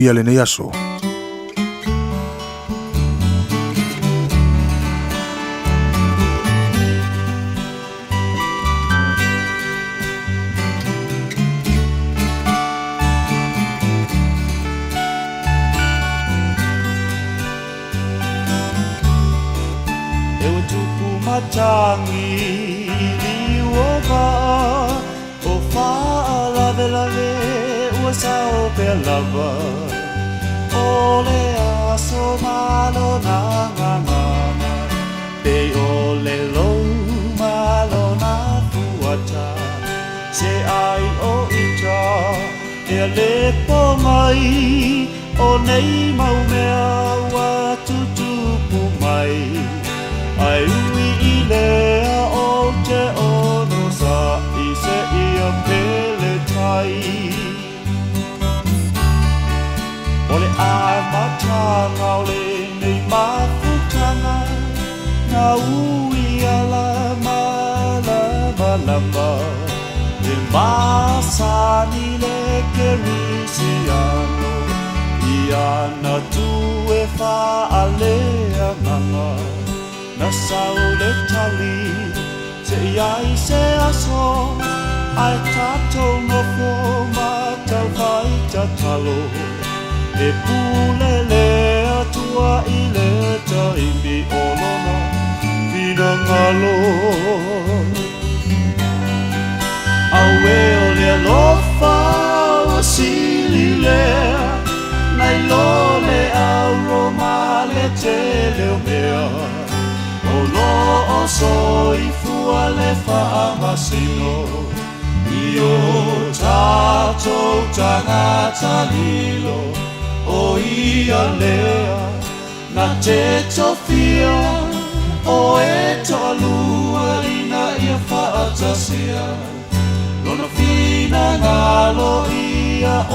Ia lenei aso. E ua tupu matangi i liu o vaa, o faalavelave ua sao pea lava. O le aso ma lona gagana, pei o le lou ma lona fuata. Se ai o ita e le po mai, o nei mau mea ua tutupu mai. Ai ui i lea o te ono sa i se ia pele tai. O le amataga o lenei mafutaga, na ui ala malamalama, e masani le kerisiano, i ana tu e faaleagaga. Na sau le tali, se i ai se aso, ae tatou nofo ma taufai tatalo. E pule le Atua i le taimi o lona finagalo. Auē o le alofa ua sili lea, nai lo le auro ma le tele o mea. O lo o soifua le faamasino, i o tatou tagata lilo. O ia lea na te tofia, o e toalua ina ia faatasia. Lona finagalo ia o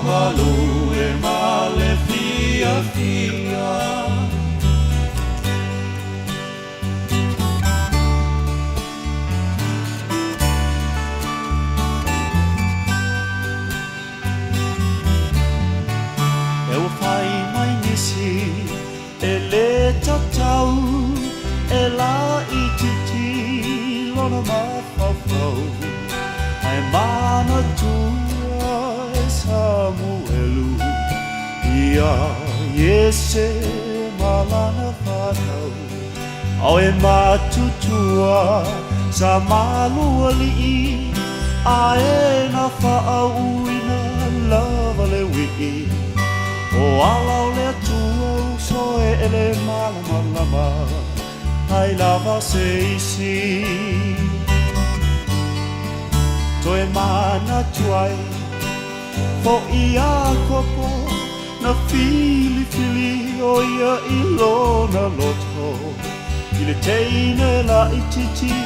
galue ma le fiafia. E ua fai mai nisi e lē tatau, e laitiiti lona mafaufau, ae manatua e Samuelu ia Iese ma lana fanau. Ao e matutua sa malualii, ae na faauuina lava le uii. O ala o le Atua uso e e le malamalama, ai lava se isi. Toe manatu ai foʻi Iakopo, na filifili o ia i lona loto, i le teine laitiiti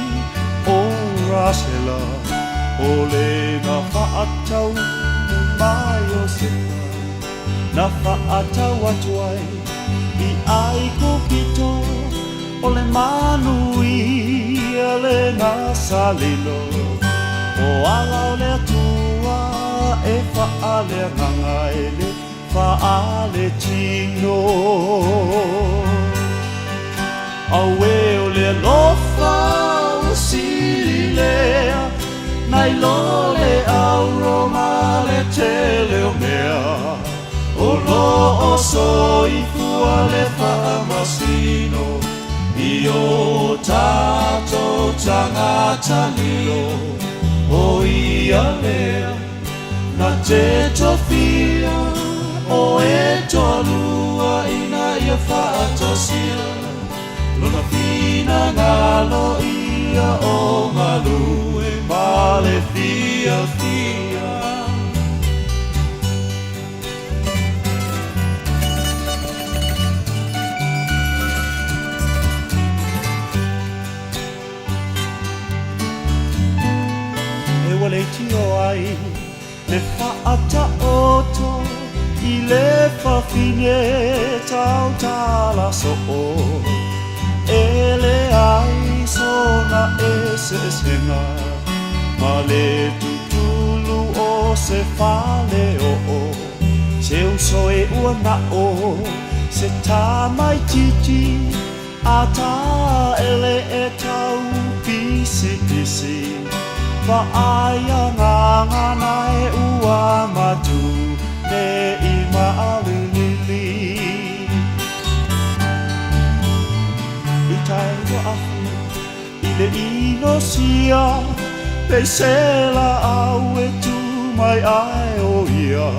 o Rasela, o le na faatau ma Iosefa, na faatau atu ai i Aikupito. O le manuia lena sa lilo. O ala o le Atua e faaleagaga e le faaletino. Auē o le alofa ua sili lea, nai lo le auro ma le tele o mea. O lo o soifua le faamasino, i o tatou tagata lilo. O ia lea na te tofia, o e toalua ina ia faatasia. Lona finagalo ia o galue ma le fiafia. E ua leitio ai le faataoto i le fafine tautala soo, e leai sona eseesega ma le tutulu o se faleoo. Se uso e ua na'o se tamaititi a taele e tau pisipisi Vaai a ngangana e ua matu ne i maalilili I tae ua afu i le inosia Peisela au e tu mai ai o ia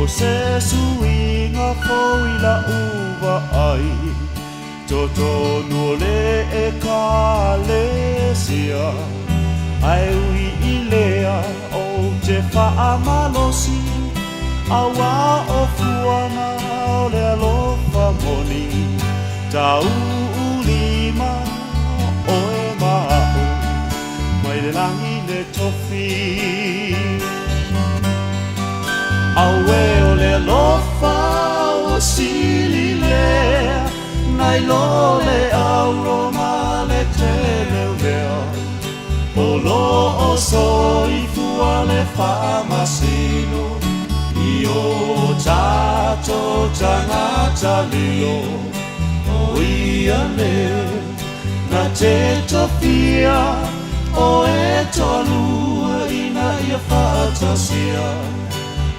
O se suiga fou i la'u vaai Totonu o le Ekalesia Ae ui i lea ou te faamalosi Auā o fuaga o le alofa moni Tauulima oe ma a'u Mai le lagi le tofi Auē o le alofa ua sili lea Nai lo le auro ma le teleulea O lo o soifua le faamasino I o tatou tagata lilo O ia lea na te tofia O e toalua ina ia faatasia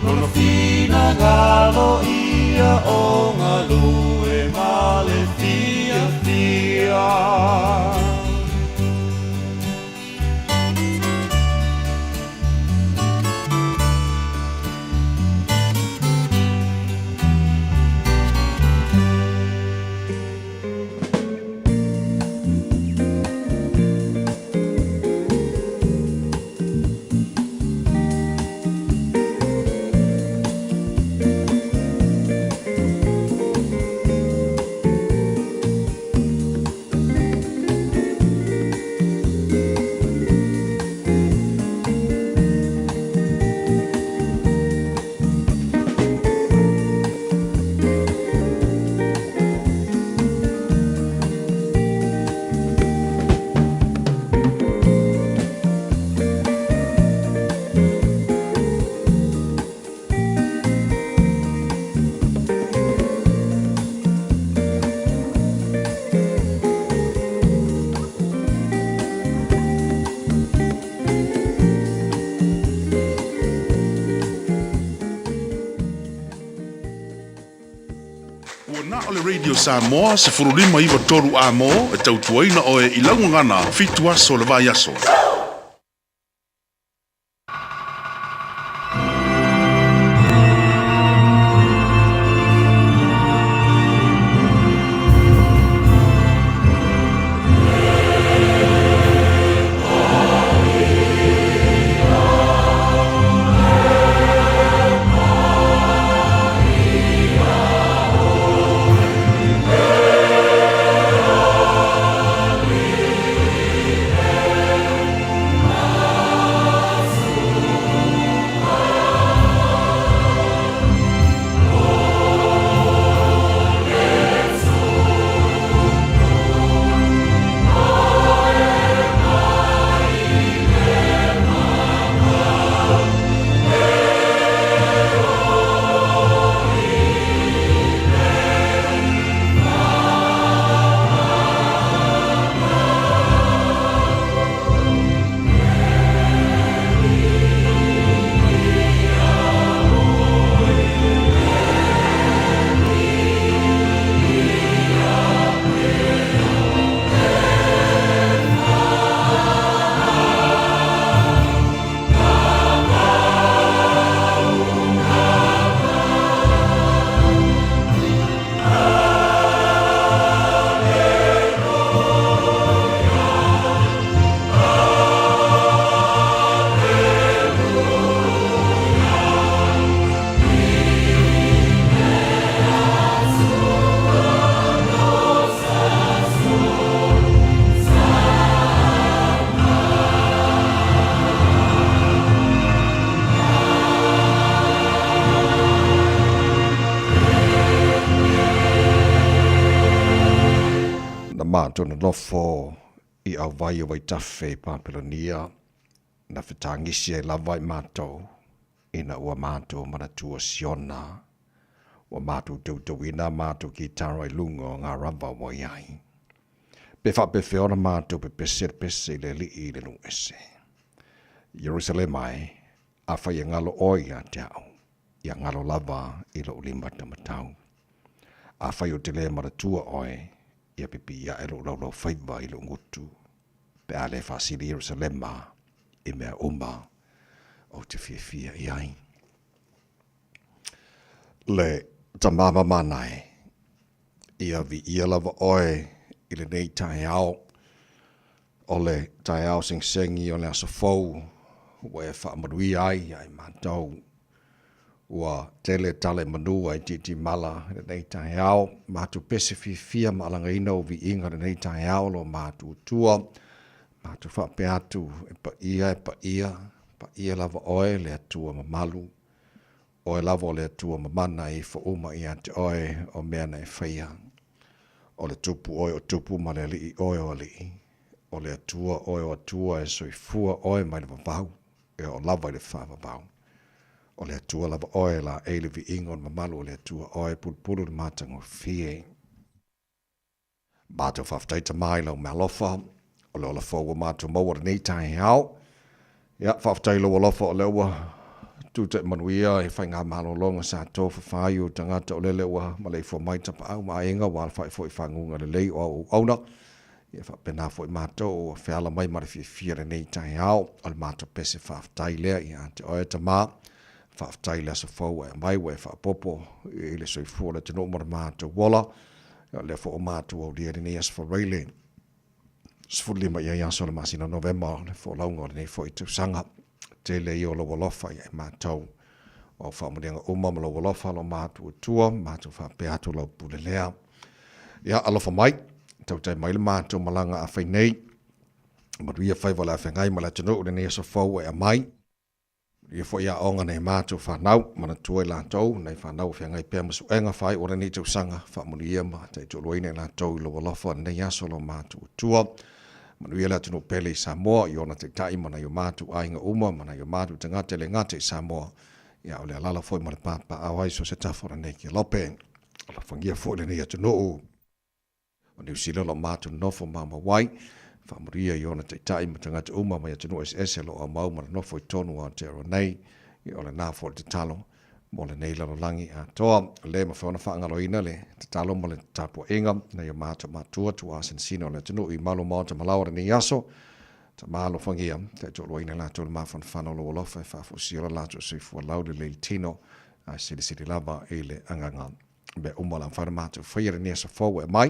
Lona finagalo ia o galue ma le fiafia. Ua na o le Radio Samoa 15 9 3 amo e tautuaina oe i lau gagana fitu aso o le vaiaso. Na matou nonofo i auvai o Vaitafe i Papelonia, na fetagisi ai lava i matou. ina ua matou manatua Siona, ua matou toutou-ina a matou kitara i luga o ngā rava ua i ai. Pe faapefea ona matou pepese le pese i le Alii i le nuu ese. Ierusalema e, afai e galo oe ia te au, ia galo lava i lou lima taumatau. Afai ou te le manatua oe, ia pipii ae lou laulaufaiva i lou gutu, pe a le faasili Ierusalema i mea uma ou te fiafia i ai. Le tama mamana e, ia viia lava oe i lenei taeao, o le taeao segisegi o le aso fou ua e faamanuia ai ia i matou. Ua tele tala i manu ae itiiti mala i lenei taeao. Matou pese fiafia ma alagaina ou viiga i lenei taeao lo matou Atua. Matou faapea atu, e paia, e paia, paia lava oe le Atua mamalu. Oe lava o le Atua mamana e ifo uma ia te oe o mea na e faia. O le Tupu oe o tupu ma le Alii oe o alii. O le Atua oe o atua e soifua oe mai le vavau e oo lava i le faavavau. O le Atua lava oe e laei le viiga o le mamalu o le Atua oe e pulupulu le matagofie. Matou faafetai Tama i lau meaalofa o le ola fou ua matou maua lenei taeao. Ia, faafetai i lou alofa o lea ua tuta'i manuia i faiga malologa sa tofafa ai ou tagata o lele ua maleifua mai tapaau ma aiga ua alafai foi i faguga lelei o au auauna. Ia faapena foi matou ua feala mai ma le fiafia lenei taeao. O le matou pese faafetai lea ia te oe Tama. Faafetai i le aso fou ua e aumai ua e faaopoopo i le soifua o le atunuu ma le matou ola. Ia o lea foi ua matou aulia i lenei aso Faraile 15 i ai aso o le masina o Novema o le folauga o lenei foi tausaga. Tele ia o lou alofa ia i matou. O au faamanuiaga uma ma lou alofa lo matou Atua, matou faapea atu lau pule lea. Ia alofa mai, tautai mai le matou malaga a fai nei. Manuia faiva o le afeagai ma le atunuu lenei aso fou e aumai. Ia foi aoga nai matou fanau, manatua i latou, nai fanau o feagai pea ma suega faaiu o lenei tausaga, faamanuia ma taitoaluaina i latou i lou alofa i lenei aso lo matou Atua. Manuia le atunuu pele i Samoa, i ona taitai ma nai o matou aiga uma, ma nai o matou tagata e le gata i Samoa, ia o le alala foi ma le papaaao ai so o se tafa o lenei kelope. Alofagia foi lenei atunuu. O Niu Sila o lo o matou nonofo maumau ai, faamanuia i ona taitai ma tagata uma mai atunuu eseese o lo o aumau ma nonofo i totonu o Aotearoa nei. Ia o lena foi le tatalo mo lenei lalolagi atoa. Le mafai ona faagaloina le tatalo ma le tapuaiga nai o matou matua tuaasinasina o le atunuu i malu maota malaoa lenei aso. Tama alofagia, taitoaluaina latou le mafanafana o lou alofa e faafoisia lo latou soifua laulelei i le tino ae silisili lava i le agaga. Mea uma o le a mafai ona matou faia lenei aso fou e aumai,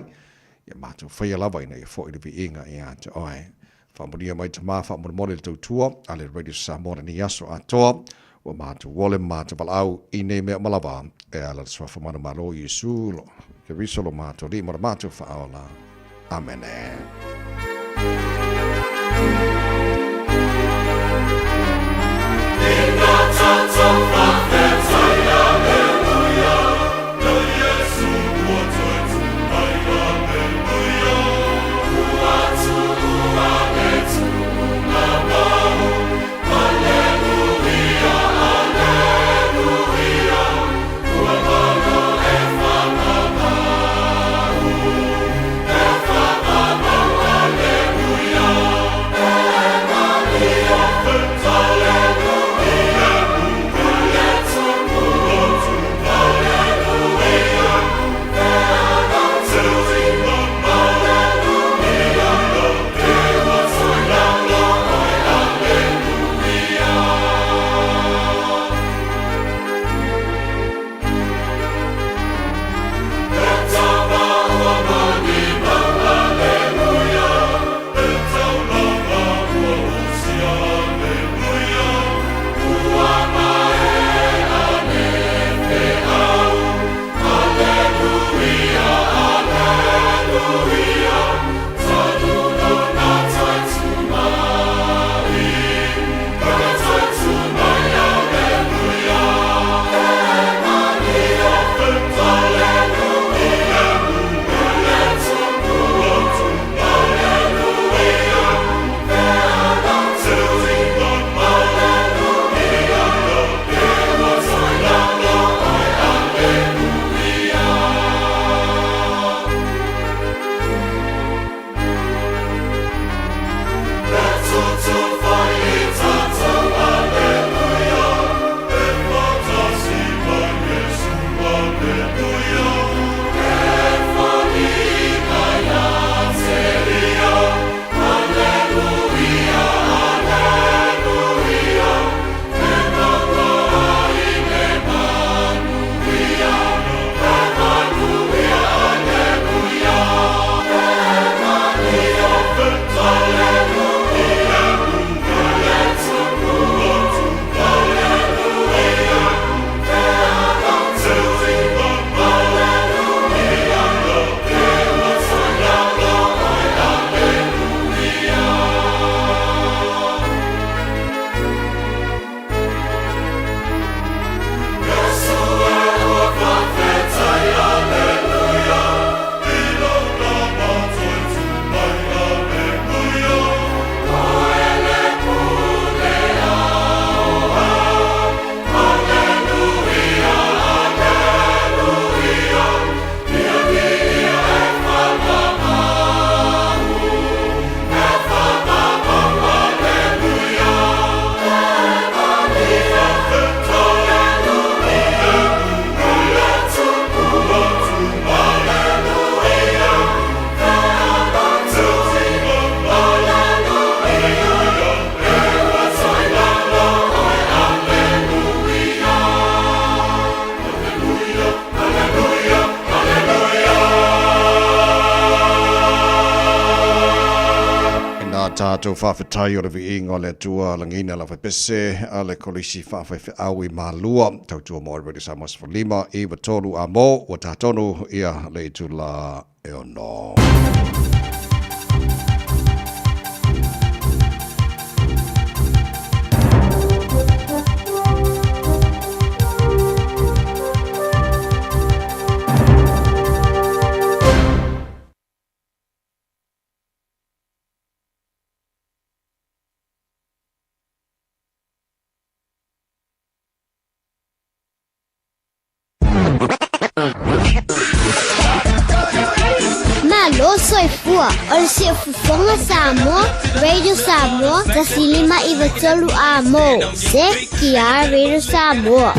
ia matou faia lava ina ia foi le viiga ia te oe. Faamanuia mai Tama faamolemole le tautua a le Radio Samoa lenei aso atoa, ua matou ole ma matou valaau i nei mea uma lava e ala i le Suafa manumalo o Iesu lo Keriso lo matou Alii ma lo matou Faaola. Amene. tatou faafetai o le viiga o le Atua lagiina lau faipese a le Kolisi Faafaifeau i Malua, tautua mo Radio Samoa 15 93 a mo ua tatonu ia le itula e ono. Malo soifua o le Siufofoga Samoa, Radio Samoa, 105 93 Amo, CTR Radio Samoa.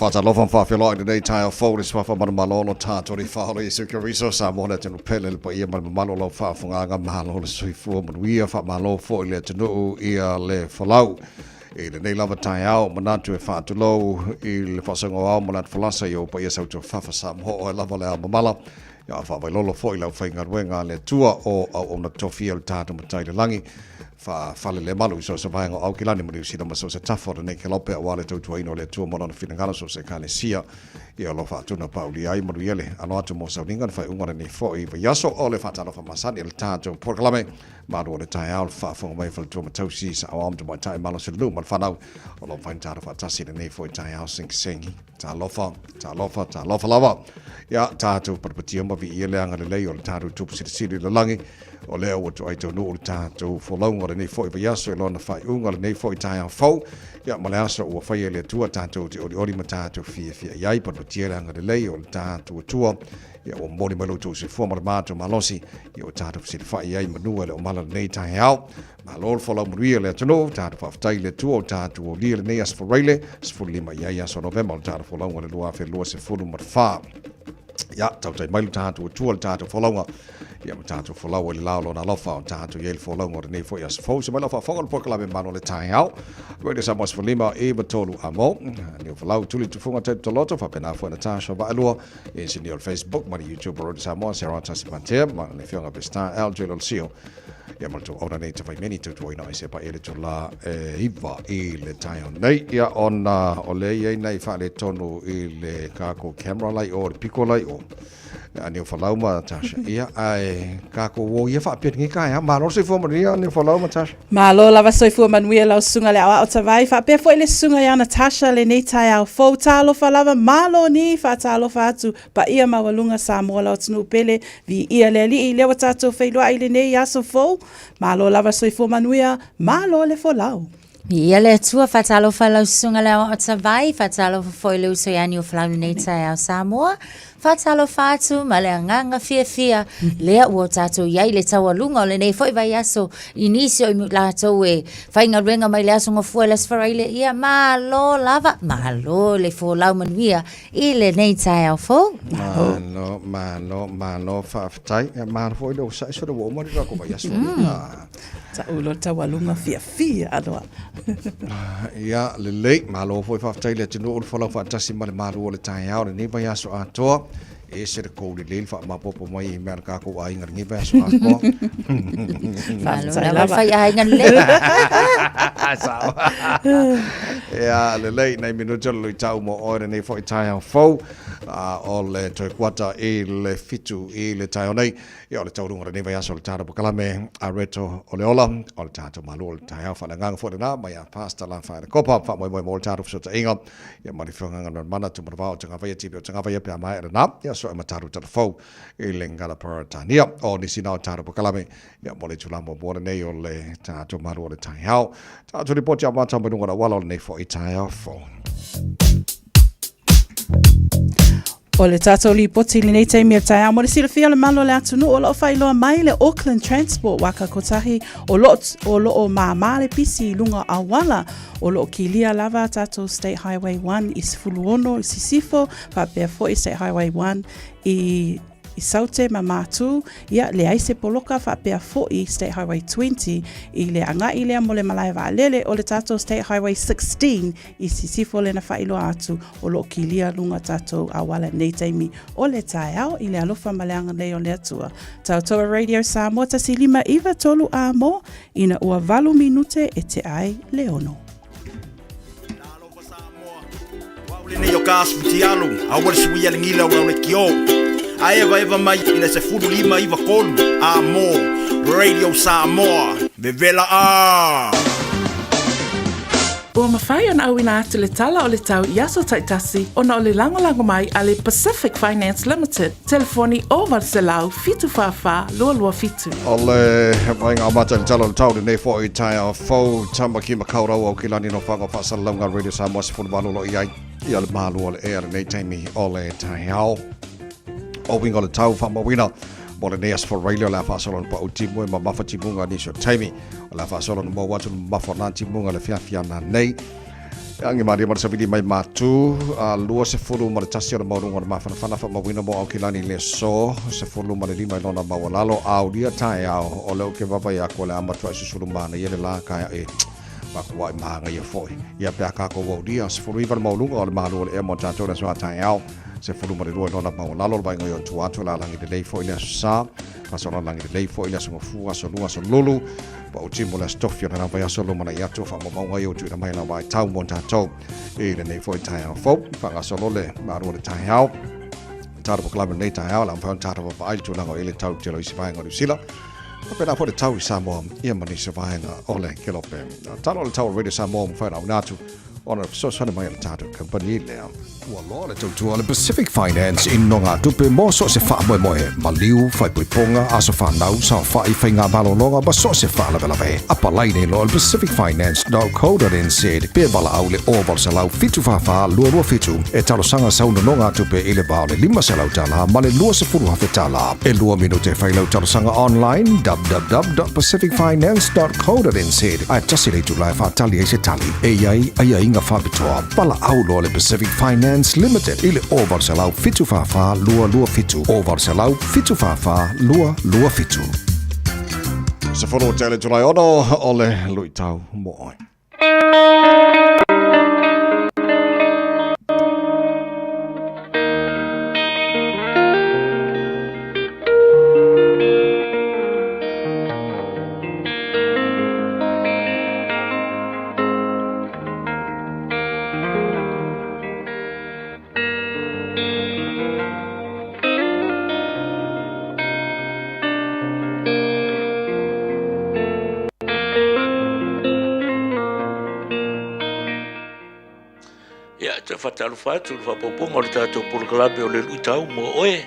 Faatalofa ma faafeiloai i lenei taeao fou i le Suafa Manumalo tatou Alii Faaola Iesu Keriso, Samoa le atunuu pele, le paia ma le mamalu o lau faafofogaaga, malo le soifua manuia, faamalo foi i le atunuu ia le folau. I lenei lava taeao, manatu e faatulou i le faasoga o ao ma le atufalasa i ou paia sautuafafa Samoa oe lava le ao mamala, ia a faavailolo foi i le aufaigaluega a le Atua o auauna tofia o le tatou Matai i le lagi, faafalelemalu i so o se vaega o Aukilani ma Niu Sila ma so o se tafa o lenei kelope aua le tautuaina o le Atua ma Lona finagalo so o se Ekalesia. Ia o lo o faatuna paulia ai manuia le alo atu mo sauniga le faaiuga o lenei foi vaiaso o le faatalofa masani i le tatou polokalame malu o le taeao le faafofoga mai faletua ma tausi saoao ma tamaitai malosi o le nuu ma le fanau o lo o mafai ona tatou faatasi i lenei foi taeao segisegiTalofa, talofa, talofa lava. Ia, tatou patipatia ma viia le agalelei o le tatou Tupu Silisili i le lagi. O lea ua toai taunuu le tatou folauga o lenei foi vaiaso i lona faaiuga o lenei foi taeao fou. Ia, ma le aso ua faia e le Atua tatou te olioli ma tatou fiafia i ai, palupatia le agalelei o le tatou Atua. Ia, ua momoli mai lo outou soifua ma le matou malosi, ia ua tatou fesilafai ai i manu e le o mala lenei taeao. Malo le folau manuia le atunuu, tatou faafetai i le Atua ua tatou aulia lenei aso Faraile, 15 i ai aso Novema o le tatou folauga i le 2024. Ia, tautai mai lo tatou Atua le tatou folauga, ia ma tatou folau ai le lao lona alofa o tatou i ai le folauga o lenei foi aso fou. Se mai lau faafofoga le polokalame Malu o le Taeao. Radio Samoa 15 i 3 a mo. Niu Folau, Tuli Tufuga, Ted Toloto, faapena foi Natasha Vaalua, inisinia o le Facebook ma le YouTube o Radio Samoa, Sarah Tasi Matea, ma le afioga Pestar LJ Lolosio. Ia ma le tauauna nei Tafaimeni tautuaina ai se pa e le tula e iva i le taeao nei. Ia ona o lea i ai nai faaletonu i le kākou camera lai o, le piko lai o. A Niu Folau ma Tasha. Ia, ae kākou o ia faapea lenei taeao. Malo le soifua manuia Niu Folau ma Tasha. Malo lava soifua manuia lau susuga le aoao tavai, faapea foi le susuga ia Natasha lenei taeao fou. Talofa lava, malo ni, faatalofa atu, paia maualuga Samoa lau atunuu pele, viia le Alii, lea ua tatou feiloai i lenei aso fou. Malo lava soifua manuia, malo le folau. Viia le Atua, faatalofa lau susuga le aoao tavai, faatalofa foi le uso ia Niufalau lenei taeao Samoa. Faatalofa atu ma le agaga fiafia lea ua tatou i ai i le taualuga o lenei foi vaiaso i nisi o i latou e faigaluega mai le Aso Gafua i le Aso Faraile, ia malo lava, malo le folau manuia i lenei taeao fou. Malo, malo, malo, faafetai. Ia, malo foi le onosai sole ua uma le tatou vaiaso. Tau loa le taualuga fiafia aloa. Ia, lelei, malo foi faafetai le atunuu le folau faatasi ma le malu o le taeao lenei vaiaso atoa. E ese le kou lelei le faamapopo mai i mea a le kākou aiga lenei vaiaso atoa. Malo lava le fai aiga lelei. Sao. Ia, lelei, nai minute o le luitau mo oe lenei foi taeao fou. O le toe kuata i le 7 i le taeao nei. Ia, o le taualuga o lenei vaiaso o le tatou polokalame a Reto o le Ola, o le tatou malu o le taeao faaleagaga foi lena mai a Pastor Lafaele Kopa, faamoemoe mo le tatou fesootaiga, ia ma le Afioga Gagaemana Tumanavao o Tagavaia TV o Tagavaia pe a maea lena, ia soe ma tatou talafou i le Gala Peretania. O nisi na o tatou polokalame, ia mo le itula muamua lenei o le tatou malu o le taeao. Tatou lipoti amata mai luga o le auala o lenei foi taeao fou. O le tatou lipoti i lenei taimi o le taeao mo le silafia o le malo o le atunuu o lo o faailoa mai le Auckland Transport Waka Kotahi o lo o lo o māmā le pisi i luga auala o lo o kilia lava tatou State Highway 1 i 16 i Sisifo faapea foi State Highway 1 i i Saute ma Mātū, ia, leai se poloka faapea foʻi State Highway 20 i le agai lea mo le malae vaalele o le tatou State Highway 16 i Sisifo lena faailoa atu o lo o kilia luga tatou auala i nei taimi o le taeao i le alofa ma le agalelei o le Atua. Tautoa Radio Samoa 1593 a mo ina ua 8 minute e tea ai le 6. Lenei o ka aso fitialo, aua le suia le gila o le kio. A eva eva mai i le 1593 a mo Radio Samoa. Vevela a! Ua mafai ona auina atu le tala o le tau i aso taitasi ona o le lagolago mai a le Pacific Finance Limited, telefoni 0800 744 227. O le vaega amata i le tala o le tau lenei foi taeao fou Tamaki Makaurau o Kilani no Whanga Whaasalalaunga Radio Samoa 18 lo i ai ia le malu o le ea lenei taimi o le taeao. O winga o le tau whaamauina mo lenei aso Faraile o le a faasolo na pau timu e mamafa timuga nisi o taimi. O le a faasolo na mau atu na mamafa na timuga le fiafiana nei. Angi maria ma le savili mai matu, a 21 o le maualuga o le mafanafana faamauina mo Aukilani le aso, 15 i lona maualalo, a aulia taeao, o lea ou te vaavaai atu o le a matuai susulu manaia le la kaea e makuai magaia foi. Ia pe a kākou aulia, 19 le maualuga o le malu o le ea mo tatou le aso a taeao, 12 i lona maualalo, le vaega i ona tua atu o le a lagi lelei foi le aso Sa, faasolo lagi lelei foi le aso Gafua, aso Lua, aso Lulu, Ua oti mo le aso tofi o lena vaiaso lumanai atu o faamaumauga ia ua tuuina mai lau vaitau mo tatou i lenei foi taeao fou. Faagasolo le malu o le taeao. Tatou polokalame lenei taeao, le a mafai ona tatou vaavaai le tulaga o i ai le tau tele o isi vaega o Niu Sila. Faapena foi le tau i Samoa ia ma nisi o vaega o le Kelope. Tala o le tau o Radio Samoa ua mafai ona auina atu. Ona o le fesoasoani mai a le tatou kamupani lea. Ua loa le tautua a le Pacific Finance i nogatupe mo so o se faamoemoe, maliu, faaipoipoga, aso fanau, saofai, faiga malologa ma so o se faalavelave. Apalai nei loa i le pacificfinance.co.nz pe valaau i le 0800 744 227 e talosaga sau nonogatupe i le va o le $500 ma le $20,000. E lua minute e fai lau talosaga online www.pacificfinance.co.nz ae tasi le itula e faatali ai se tali. E i ai aiaiga faapitoa. Valaau loa le Pacific Finance Limited i le 0800 744 227, 0800 744 227. Se fono tele tulai ono o le luitau mo oe. Ia, e toe faatalofa atu i le faaopoopoga o le tatou polokalame o le luitau mo oe.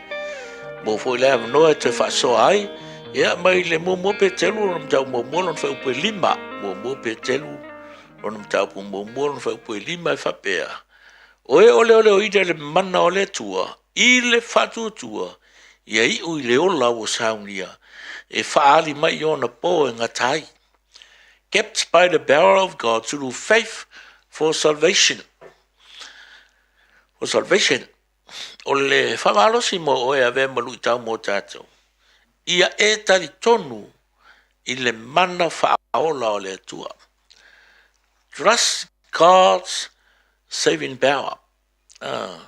Mo foi le avanoa e toe faasoa ai. Ia, mai le muamua Petelu, lona mataupu muamua, lona fuaiupu e lima. Muamua Petelu, lona mataupu muamua, lona fuaiupu e lima e faapea, O e oleoleoina i le mana o le Atua i le faatuatua, ia iu i le ola ua saunia, e faaali mai i ona po e gata ai. Kept by the power of God through faith for salvation. For salvation. O le faamalosi mo oe avea ma luitau mo tatou. Ia e talitonu i le mana faaola o le Atua. Trust God's saving power. Ah.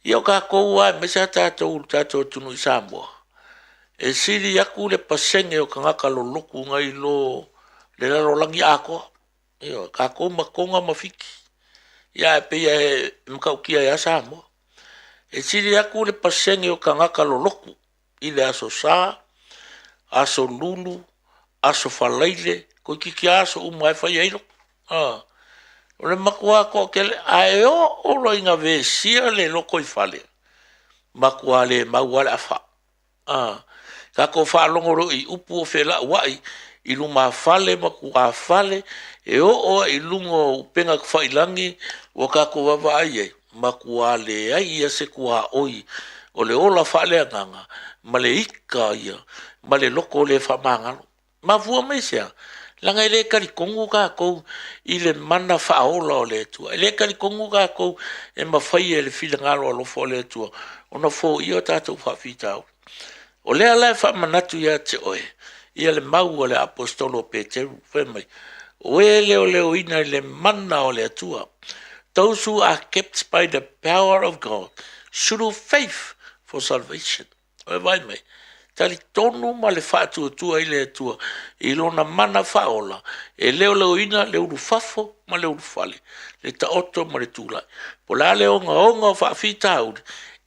Ia o kākou lava, aemaise lava tatou, le tatou atunuu i Samoa, e sili aku le pasene o tagata lolotu nai lo le lalolagi atoa. Ioe, tatou ma Toga ma Fiti, ia ae pei e matautia ai lava Samoa. E sili atu le pasene o tagata lolotu i le Aso Sa, Aso Lulu, Aso Faraile, toeitiiti lava aso uma e fai ai lotu. A, o le matua toatele, ae oo loa ina vesia le lotoifale, matua le mau lava le afa. A tatou faalogo loa i upu o felauai i lumafale ma tuafale, e oo lava i luga o upega tafailagi ua tatou vaavaai i ai, matua leai ia se tuaoi o le ola faaleagaga ma le ita ia ma le loto le faamagalo. Mafua mai i se a? Leaga e le talitonu tatou i le mana faaola o le Atua. E le talitonu tatou e mafai e le finagalo alofa o le Atua ona foia o tatou faafitauli. O lea la e faamanatu ia te oe ia le mau a le Aposetolo o Peteru, fai mai, O e leoleoina i le mana o le Atua, those who are kept by the power of God through faith for salvation. Ua vaai mai, talitonu ma le faatuatua i le Atua i Lona mana faaola e leoleoina le ulufafo ma le ulufale, le taoto ma le tulai. Po o le a le ogaoga o faafitauli,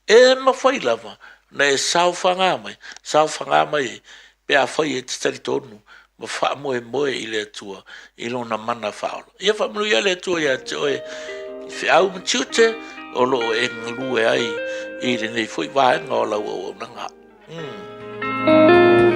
e mafai lava ona e saofaga mai, saofaga mai ai pe afai e te talitonu ma faamoemoe i le Atua i Lona mana faaola. Ia faamanuia le Atua ia te oe i feau ma tiute o lo o e galue ai i lenei foi vaega o lau auaunaga. Mm.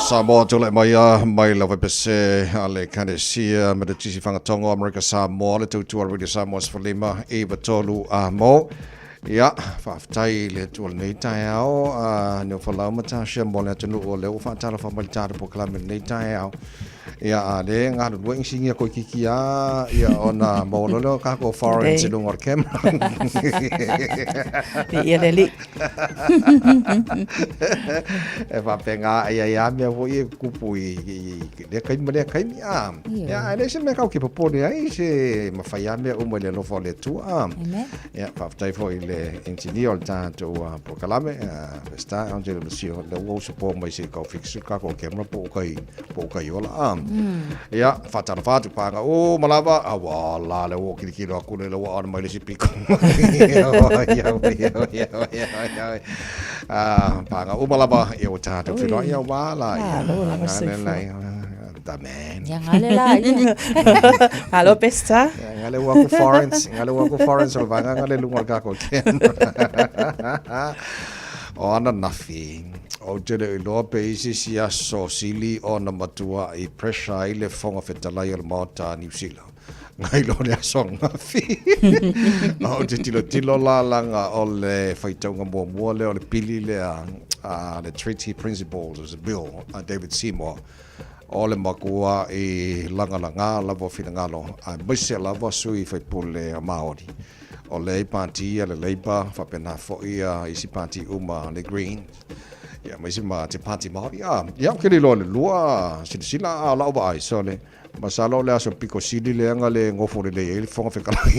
Samoa tulai mai a mai lava pese a le Ekalesia Metotisi Fagatogo Amerika Samoa le tautua Radio Samoa 15 i tolu a mo. Ia, faafetai i le Atua i lenei taeao, a Neofolau ma Tasha mo le atunuu o lea ua faatalofa mai le tatou polokalame i lenei taeao. Ia, a le galulue inisinia koikiki a, ia ona maua loa lea o kākou foreigns i luga o le camera. Viia le Alii. E faapena, e i ai lava mea foi e tupu i lea taimi ma lea taimi, a. Ia, ae leai se mea tatou te popole ai, se mafai lava mea uma i le alofa o le Atua, a. Amen. Ia, faafetai foi i le engineer o le tatou polokalame, Peseta Angelo Lucio, lea ua usupo mai se i tau fix le tatou camera po o kai, po o kai ola. A. Ia, faatalofa atu paga uma lava, a ua la lea ua kilikilo atu le ua ona mai le isi piko. Ah, paga uma lava, ia ua tatou feiloai ia ua la. Ia, Malo lava soifua. The man. Ia ngale la ia. Malo Peseta. Ia, ngale ua ku foreigns, ngale ua ku foreigns o le vaega ngale lunga o le kākou camera. O ananafi, ou te le o iloa pe i se isi aso sili ona matua i pressure ai le Fofoga Fetalai o le Maota a Niu Sila. Ngai lo le aso ananafi. Ou te tilotilo la laga o le faitauga muamua lea o le pili lea a le Treaty Principles Bill a David Seymour. O le makua i lagalagā lava o finagalo, aemaise lava sui faipule a Māori. O le pāti a le Labour, faapena foi a isi pāti uma le Greens, ia ma isi ma te pāti Māori. A, ia, ou te le iloa i le lua silasila, a o lau vaai, sole, masalo o le aso piko sili lea na le nofo lelei ai le Fofoga Fetalai.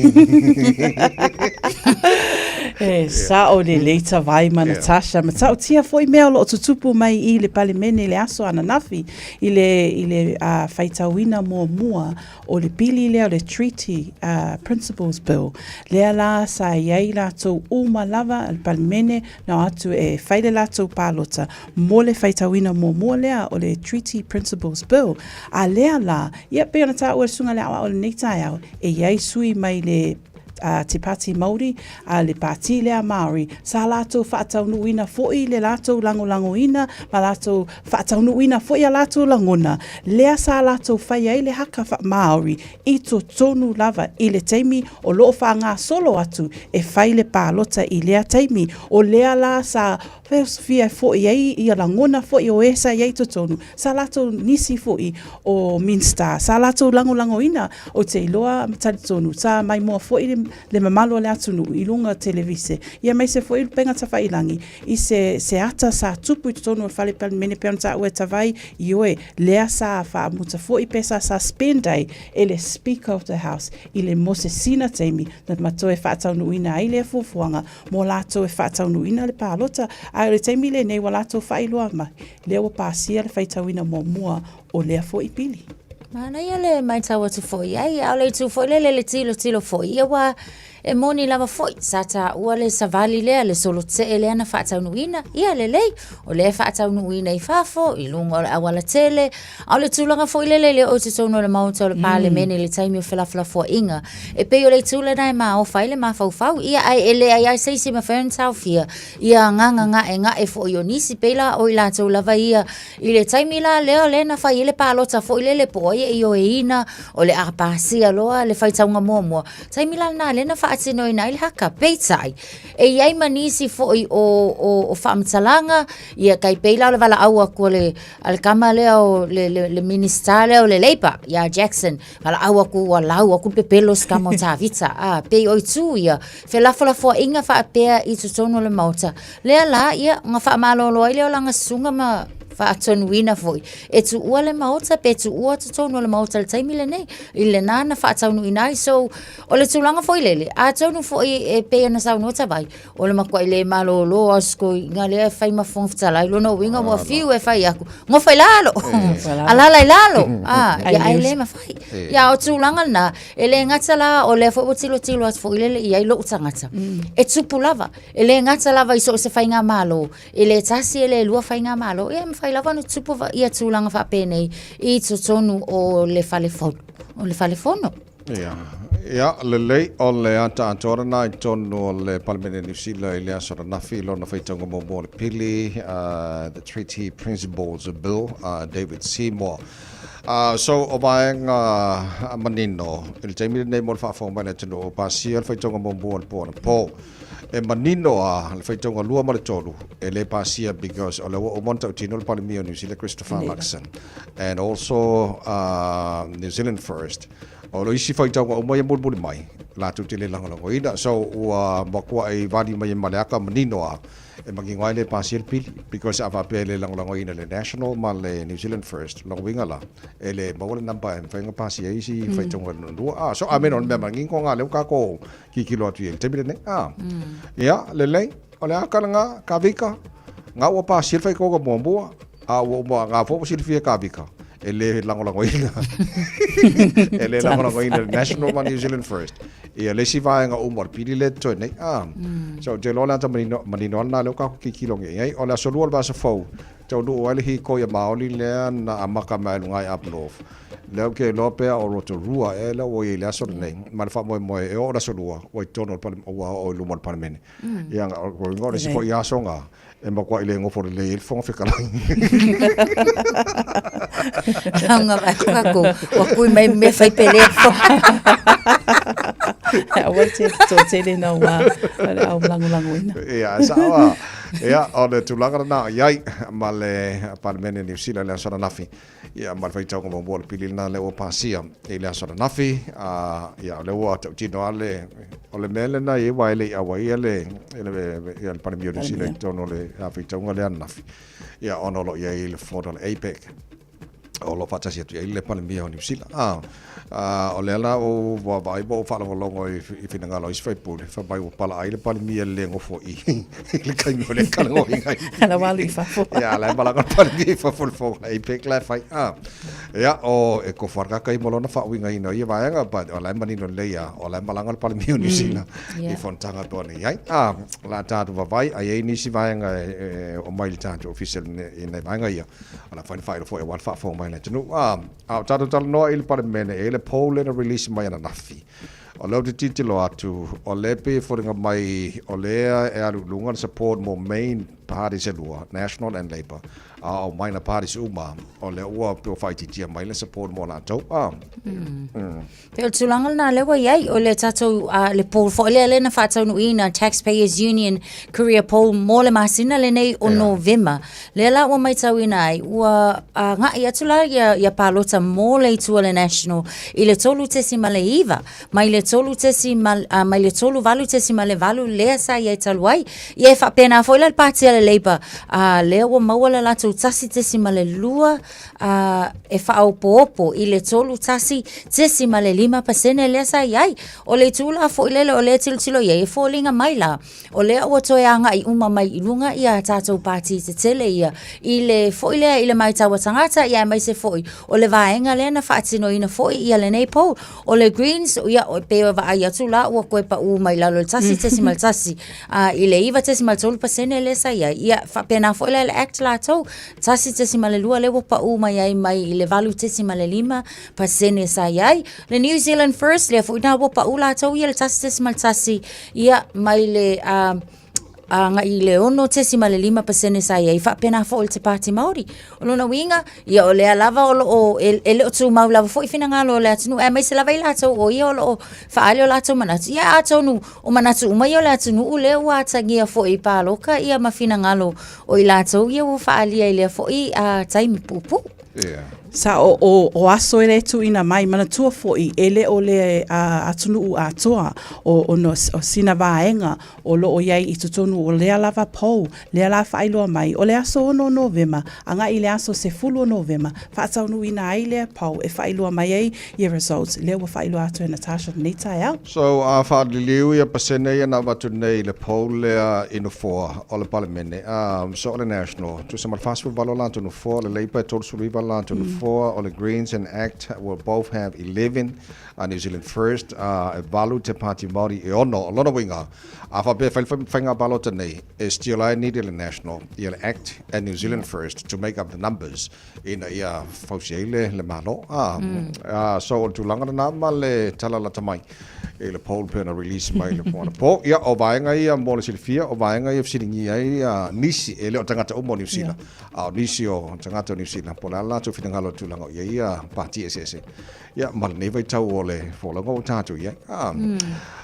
E sao lelei Tavai ma Natasha, matautia foi mea o lo o tutupu mai i le Palemene i le aso ananafi i le, i le uh, faitauina muamua o le pili lea o le Treaty uh, Principles Bill. Lea la sa i ai latou uma lava le Palemene na o atu e fai le latou palota mo le faitauina muamua lea o le Treaty Principles Bill. A lea la, ia pei ona taua e le Susuga i le Aoao i lenei taeao, e i ai sui mai le a te Pāti Māori, a le pāti lea Māori, sa latou faataunuuina foi le latou lagolagoina ma latou faataunuuina foi a latou lagona, lea sa latou fai ai le haka faa-Māori i totonu lava i le taimi o lo o faagasolo atu e fai le palota i lea taimi. O lea la sa fia foi ai ia lagona foi o e sa i ai i totonu, sa latou nisi foi o Minista, sa latou lagolagoina, ou te iloa ma talitonu, sa maimoa foi le mamalu o le atunuu i luga o televise, ia aemaise foi upega tafailangi i se se ata sa tupu i totonu o le fale Palemene pei ona taua e Tavai, ioe, lea sa faamuta foi pe sa suspend ai e le Speaker of the House i le mosesina taimi na ma toe faataunuuina ai lea fuafuaga mo latou e faataunuuina le palota, ae o le taimi lenei ua latou faailoa mai lea ua pasia le faitauina muamua o lea foi pili. Manaia le matau atu foi i ai, a o le itu foi lele le tilotilo foi, ia ua E moni lava foi, sa taua le savali lea, le solo tee lea na faataunuuina, ia lelei, o lea e faataunuuina i fafo, i luga o le auala tele, a o le tulaga foi lele le oo i totonu o le Maota o le Palemene i le taimi o felafolafoaiga, e pei o le itu lena e maofa ai le mafaufau, ia ae e leai lava se isi e mafai ona taofia ia agaga gaegae foi o nisi, pei la o i latou lava ia i le taimi la lea o lea na fai ai le palota foi lele po o ai e ioeina o le a pasia loa le faitauga muamua, taimi la lena lea na faatinoina ai le haka. Peitai, e i ai ma nisi foi o, o, o faamatalaga, ia tai pei la o le valaau atu a le, a le tama lea o le, le, le Minista lea o le Labour, ia Jackson, valaau atu ua lau atu le pepelo o se tama o Tavita. A, pei o itu ia, felafolafoaiga faapea i totonu o le Maota. Lea la, ia, ona faamalolo ai lea o lana susuga ma faatonuina foi e tuua le Maota pe tuua totonu o le Maota i le taimi lenei i lena na faataunuuina ai. So, o le tulaga foi lele, atonu foi e pei ona saunoa Tavai, o le matuai le malolo lava o si toeaina lea e fai ma Fofoga Fetalai, lona uiga ua fiu e fai atu, nofo i lalo, alala i lalo, a, ia ae le mafai. Ia, o tulaga lena, e le gata la o lea foi ua tilotilo atu foi lele i ai lou tagata, e tupu lava, e le gata lava i so o se faigamalo, E le tasi e le lua faigamalo, ia e mafai lava ona tupu ia tulaga faapenei i totonu o le fale fono, o le fale fono. Ia, ia lelei o le ata atoa lena i totonu o le Palemene Niu Sila i le aso ananafi i lona faitauga muamua o le pili, the Treaty Principles Bill a David Seymour. So o vaega manino i le taimi lenei mo le faafofoga mai a le atunuu, pasia le faitauga muamua o le po anapo. E manino a le faitauga 2 ma le 3 e le pasia because o lea ua uma ona tautino le Palemia o New Zealand Christopher Luxon and also New Zealand First o le isi faitauga uma ia mulimuli mai latou te le lagolagoina so ua matuai vali mai ma le ata manino a e manino ai le pasia le pili because a faapea e le lagolagoina le National ma le New Zealand First lona uiga la e le maua le number e mafai ona pasia ai isi faitauga lona lua so I mean o le mea manino lena lea ua tatou Kikilo atu i le taimi lenei. Ah. Ia, lelei. O le a kala ngā, ka vika. Ngā ua pasia le whaikaunga muamua, a ua uma ngā fo ua silafia ka vika. E le lagolagoina. E le lagolagoina le National ma New Zealand First. Ia, le isi vaega uma o le pili le totoe nei. Ah. So, te loa le ata manino, manino ana lea o kākou kikilo nge i ai. O le aso lua o le vaiaso fou, taunuu ai le hīkoi a Māori lea na amaka mai luga i Up North. Lea ou te iloa pea o Rotorua ea lea ua i ai i le aso lenei, ma le faamoemoe e oo i le aso lua, ua i totonu o le pale, ua oo i luma o le Palemene. Ia, o lona uiga o le isi foi aso lena e matuai le nofo lelei ai le Fofoga Fetalai. Auga mai ko kākou, ua kui mai mea fai pelefo. Aua te toatele na ua o le au lagolagoina. Ia, e sao lava. Ia, o le tulaga lena o i ai ma le Palemene Niu Sila i le aso ananafi. Ia, ma le faitauga muamua o le pili lena lea ua pasia i le aso ananafi. A, ia, o lea ua tautino lava le, o le mea lena e i ai aua e le i auaia le, le, ia, le Palemia o Niu Sila i totonu o le faitauga lea ananafi. Ia, ona o lo o i ai le fono a le APEC o lo o faatasi atu i ai le Palemia o Niu Sila. A, a, o lea la ua vaavaai ma ou faalogologo i, i finagalo o isi faipule, fai mai ua palaai le Palemia i le le nofo i i le taimi o le talanoaina ai. La ua alu i fafo. Ia, la e malaga le Palemia i fafo i le fono a le APEC la e fai. A, ia, o, e tofu lava le tagata ia ma lona faauigaina o ia vaega, but o la e manino lelei lava, o la e malaga le Palemia o Niu Sila i fonotaga e pei ona i ai. A, o le a tatou vaavaai, a i ai nisi vaega e oo mai i le tatou ofisa i nai vaega ia, O le a mafai ona faailoa foi aua le faafofoga mai a le atunuu. A, a o tatou talanoa i le Palemene, e i ai le poll lea na release mai ananafi. O lea ou te tilotilo atu, o lea e pei e foliga mai o lea e alu i luga le support mo main parties e lua, National and Labour, a o minor parties uma, o lea ua pei ua faaitiitia mai le support mo latou. A. Pei o le tulaga lena lea ua i ai, o le tatou, uh, le poll foi lea lea na faataunuuina, Taxpayers Union Career Poll mo le masina lenei o yeah. Novema. Lea la ua maitauina ai, ua agai atu la ia, ia palota mo le itu a le National i le 3.9, mai le 3 mai le 38.8 lea sa i ai talu ai. Ia e faapena foi la le pāti a le le Labour, a lea ua maua le latou 1.2 a e faaopoopo i le 31.5% lea sa i ai. O le itu la foi lele o lea e tilotilo i ai, e foliga mai la, o lea ua toe agai uma mai i luga ia tatou pati tetele ia i le foi lea i le matau a tagata, ia aemaise foi o le vaega lea na faatinoina foi ia lenei poll. O le Greens, ia, e pei e vaai atu la ua toe pau mai lalo i le 1.1 a, i le 9.3% lea sa i ai. Ia, faapena foi la i le Act latou, 1.2 lea ua pau mai ai mai i le 8.5% sa i ai. Le New Zealand First, lea foi na ua pau latou ia le 1.1, ia, mai le agai i le 6.5% sa i ai, faapena foi i le Te Pāti Māori. O lona uiga, ia o lea lava o lo o, e, e le o tumau lava foi finagalo o le atunuu, aemaise lava i latou o ia o lo o faaali o latou manatu. Ia atonu o manatu uma ia o le atunuu lea ua atagia foi i pāloka ia ma finagalo o i latou ia ua faaalia i lea foi taimi puupuu. Yeah. Sa o, o, o aso e le tuuina mai, manatua foi, e le o le uh, atunuu atoa o, o, no, o sina vaega o lo o i ai i totonu o lea lava poll, lea la faailoa mai, o le aso 6 o Novema, agai i le aso 10 o Novema, faataunuuina ai lea poll e faailoa mai ai ia results, lea ua faailoa atu e Natasha lenei taeao. So, a faaliliu ia pasene ia na avatu nei i le poll lea i nofoa o le Palemene, um, so o le National, tusa ma le 48 o latou nofoa, o le Labour e 39 latou nofoa, o le Greens and Act will both have 11, a New Zealand First, a e valu te Pāti Māori e ono. O lona uiga, a faapea e fai le faiga palota nei, e still ai needed le National, ia le Act and New Zealand First to make up the numbers ina ia fausi ai le, le Malo. A, a, so o le tulaga lena ma le tala lata mai i le poll pe na release mai le po anapo. Ia, o vaega ia mo le silafia, o vaega ia fesiligia ai a, nisi, e le o tagata uma o Niu Sila, a o nisi o tagata o Niu Sila, po o le a le latou finagalo i le tulaga o i ai ia pati eseese. Ia, ma lenei vaitau o le folauga ua tatou i ai. Ah,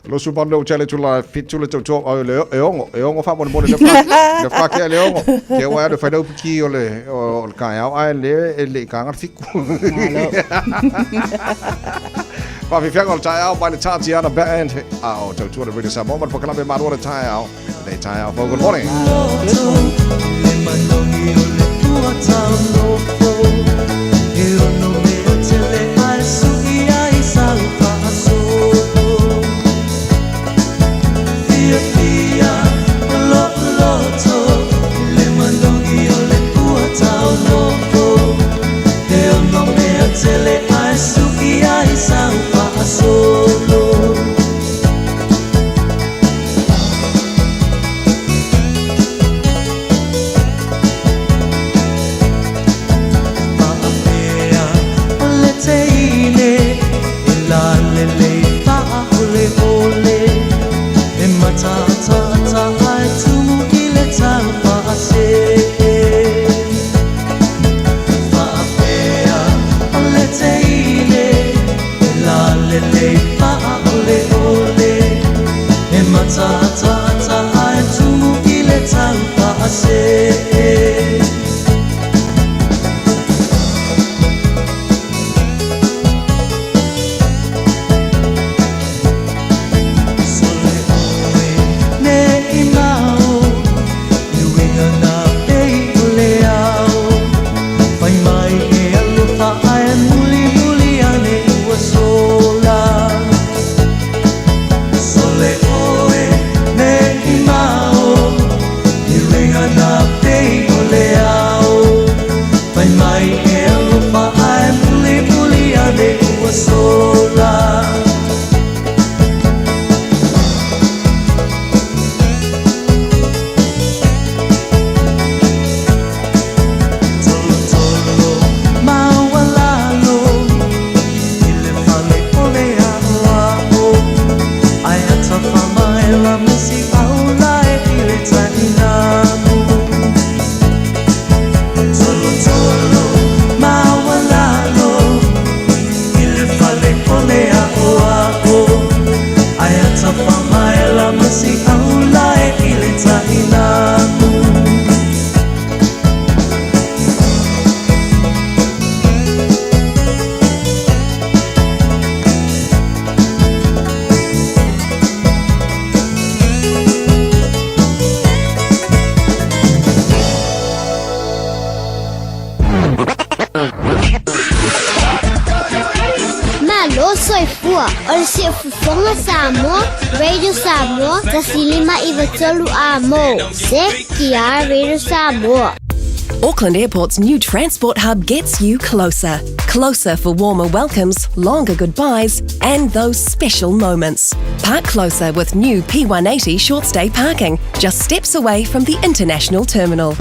Losu valu le tele tula fitu le tautua o le e ongo, e ongo faamolemole le fa, le fa ke le ongo. Ke ua le whainau piki o le o le kaeao ai le e le ikanga le fiku. Whawhiwhianga o le taeao mai le Tatiana Band. A o tautua le Radio Samoa ma le pakalame malo le taeao. Nei taeao fou, good morning. Good morning. Le manogi o le pua taunofo E ono mea tele ae sui ai sau faasolo Fiafia o lo'u loto Le manogi o le pua taunofo E ono mea tele ae sui ai sau faasolo. Faapea o le teine e lalelei faaoleole E mataataata ae tumu i le tau faasee Faapea o le teine e lalelei faaoleole E mataataata ae tumu i le tau faasee. Sole ʻoe ne i mao I uiga nā pei o le ao Fai mai e alofa ae mulimuli ane ua sola Sole ʻoe ne i mao I uiga nā pei o le ao Fai mai e alofa ae mulimuli ane ua sola. Tolotolo maualalo i le fale o le aʻoaʻo Ae ata famaela musi aulae i le tainamu Tolotolo. Samoa. O le Siufofoga Samoa, Radio Samoa, 1593 A mo. CKR Radio Samoa. Auckland Airport's new transport hub gets you closer. Closer for warmer welcomes, longer goodbyes, and those special moments. Park closer with new P180 short stay parking, just steps away from the international terminal.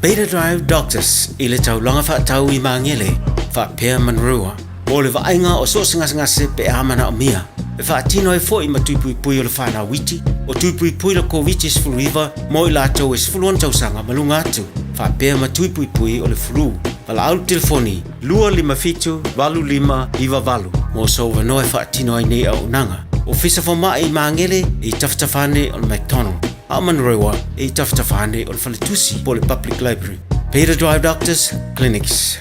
Beta Drive Doctors i le taulaga faatau i Magele, faapea Manurewa, mo le vaaiga o so o se gasegase pe a manaomia. E faatino ai foi ma tui puipui o le fanau iti, o tui puipui le Koviti-19 mo i latou e 16 tausaga ma luga atu, faapea ma tui puipui o le flu. Valaau le telefoni 257 8598 mo sou avanoa e faatino ai nei auaunaga. Ofisa Fomai i Magele e i tafatafa ane o le McDonald, a o Manurewa e i tafatafa ane o le Faletusi po o le Public Library. Beta Drive Doctors Clinics.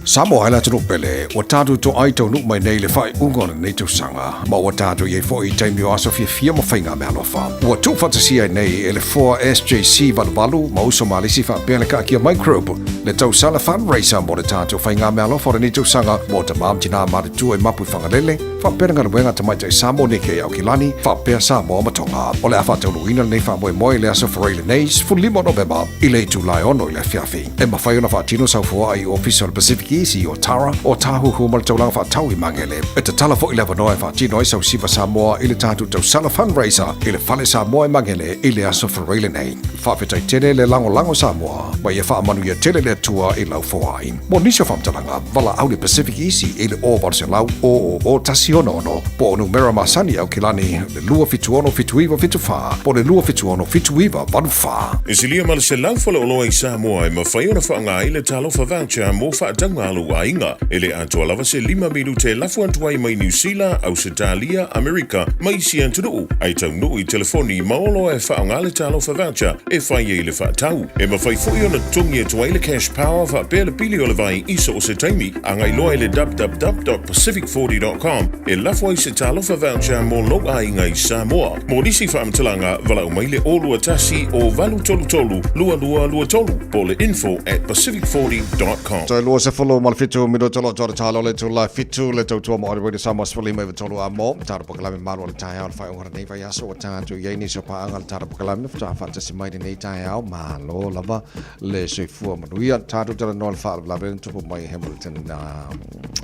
Samoa e le atunuu pele, ua tatou toai taunuu mai nei i le faaiuga o lenei tausaga, ma ua tatou i ai foi i taimi o aso fiafia ma faiga meaalofa. Ua tuufaatasia ai nei e le foa SJC 88 ma uso malisi faapea le kaakia microbe le tausala fundraiser mo le tatou faiga meaalofa o lenei tausaga mo tamā ma tinā matutua i mapu i Fagalele, faapea le galuega a tamaitai Samoa Nike i Aukilani, faapea Samoa ma Tonga. O le a faataunuuina lenei faamoemoe i le aso Forai lenei, 15 o Novema, i le itula e 6 i le afiafi. E mafai ona faatino sau foaa i Ofisa o le Pacific Easy o Tara, o Tāhuhu ma le Taulaga Faatau i Magele. E tatala foi le avanoa e faatino ai sau siva Samoa i le tatou tausala fundraiser i le Fale Samoa i Magele i le aso Forai lenei. Faafetai tele le lagolago Samoa, ma ia faamanuia tele le Atua i lau foai. Mo nisi o faamatalaga, valaau le Pacific Easy i le 0800 000 166 po o numera masani Aukilani le 276 7974 po o le 276 7984. E silia ma le 100 faleoloa i Samoa e mafai ona faaaoga ai le Talofa Voucher mo faatauga a lou aiga. E le atoa lava se lima minute e lafo atu ai mai Niu Sila, Ausetalia, Amerika ma isi atunuu, ae taunuu i telefoni ma oloa e faaaoga le Talofa Voucher e fai ai le faatau. E mafai foi ona totogi atu ai le cash power faapea le pili o le vai i so o se taimi. Agai loa i le www.pacific40.com e lafo ai se Talofa Voucher mo lou aiga i Samoa. Mo nisi faamatalaga, valaau mai le 021 o 833 2223 po o le info@pacific40.com. Toe 27 minute o lo o toa talo le tula fitu le tautua mo Audible Samoa 15 93 a mo taro pakalame malo le taeao le whai Nei vaiaso ua tatou i ai nisi o paaga le Tala Pokalame faatoa faatasi mai lenei taeao malo lava le soifua manuia tatou talanoa le faalavelave na tupu mai i Hamilton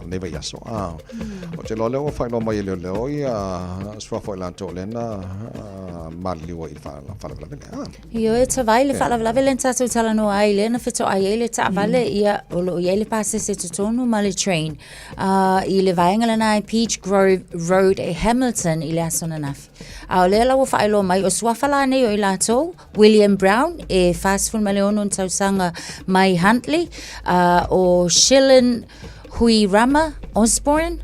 lenei vaiaso a o te iloa lea ua faailoa mai e leoleo ia suafa o i latou o lea na maliliu ai i le faalavelave lea. Ioe, tavai le faalavelave lea na tatou talanoa ai lea na fetoai ai le taavale ia o lo o i ai le pasese totonu ma le train. I le vaega lena i Peach Grove Road e Hamilton i le aso ananafi. A o lea la ua faailoa mai, o suafa la nei o i latou, William Brown e 46 ona tausaga mai Huntly, o Shilin Huirama Osborne,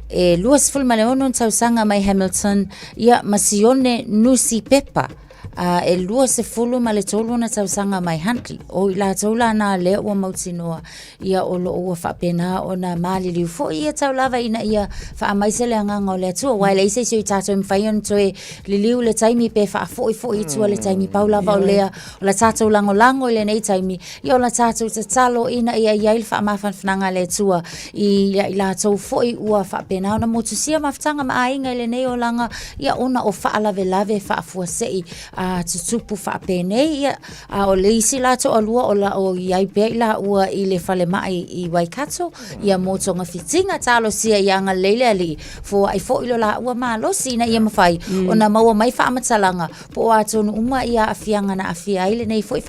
e 26 ona tausaga mai Hamilton, ia ma Sione Nusi Pepa, a e 23 ona tausaga mai Huntly. O i latou la nā lea ua mautinoa ia o loo ua faapena ona maliliu foi ia tau lava ina ia faamaise le agaga o le Atua. Aua e leai se isi o i tatou e mafai ona toe liliu le taimi pe faafoifo'i i tua le taimi. Pau lava o lea o la tatou lagolago i lenei taimi, ia o la tatou tatalo ina ia i ai le faamafanafanaga a le Atua i ia i latou foi ua faapena ona motusia mafutaga ma aiga i lenei olaga, ia ona o faalavelave faafuasei a tutupu faapenei. Ia, a o le isi la toalua o la o i ai pea i laua i le falemai i Waikato, ia mo togafitiga talosia ia agalelei le Alii, foai foi lo laua malosi ina ia mafai ona maua mai faamatalaga po o atonu uma ia aafiaga na aafia ai lenei foi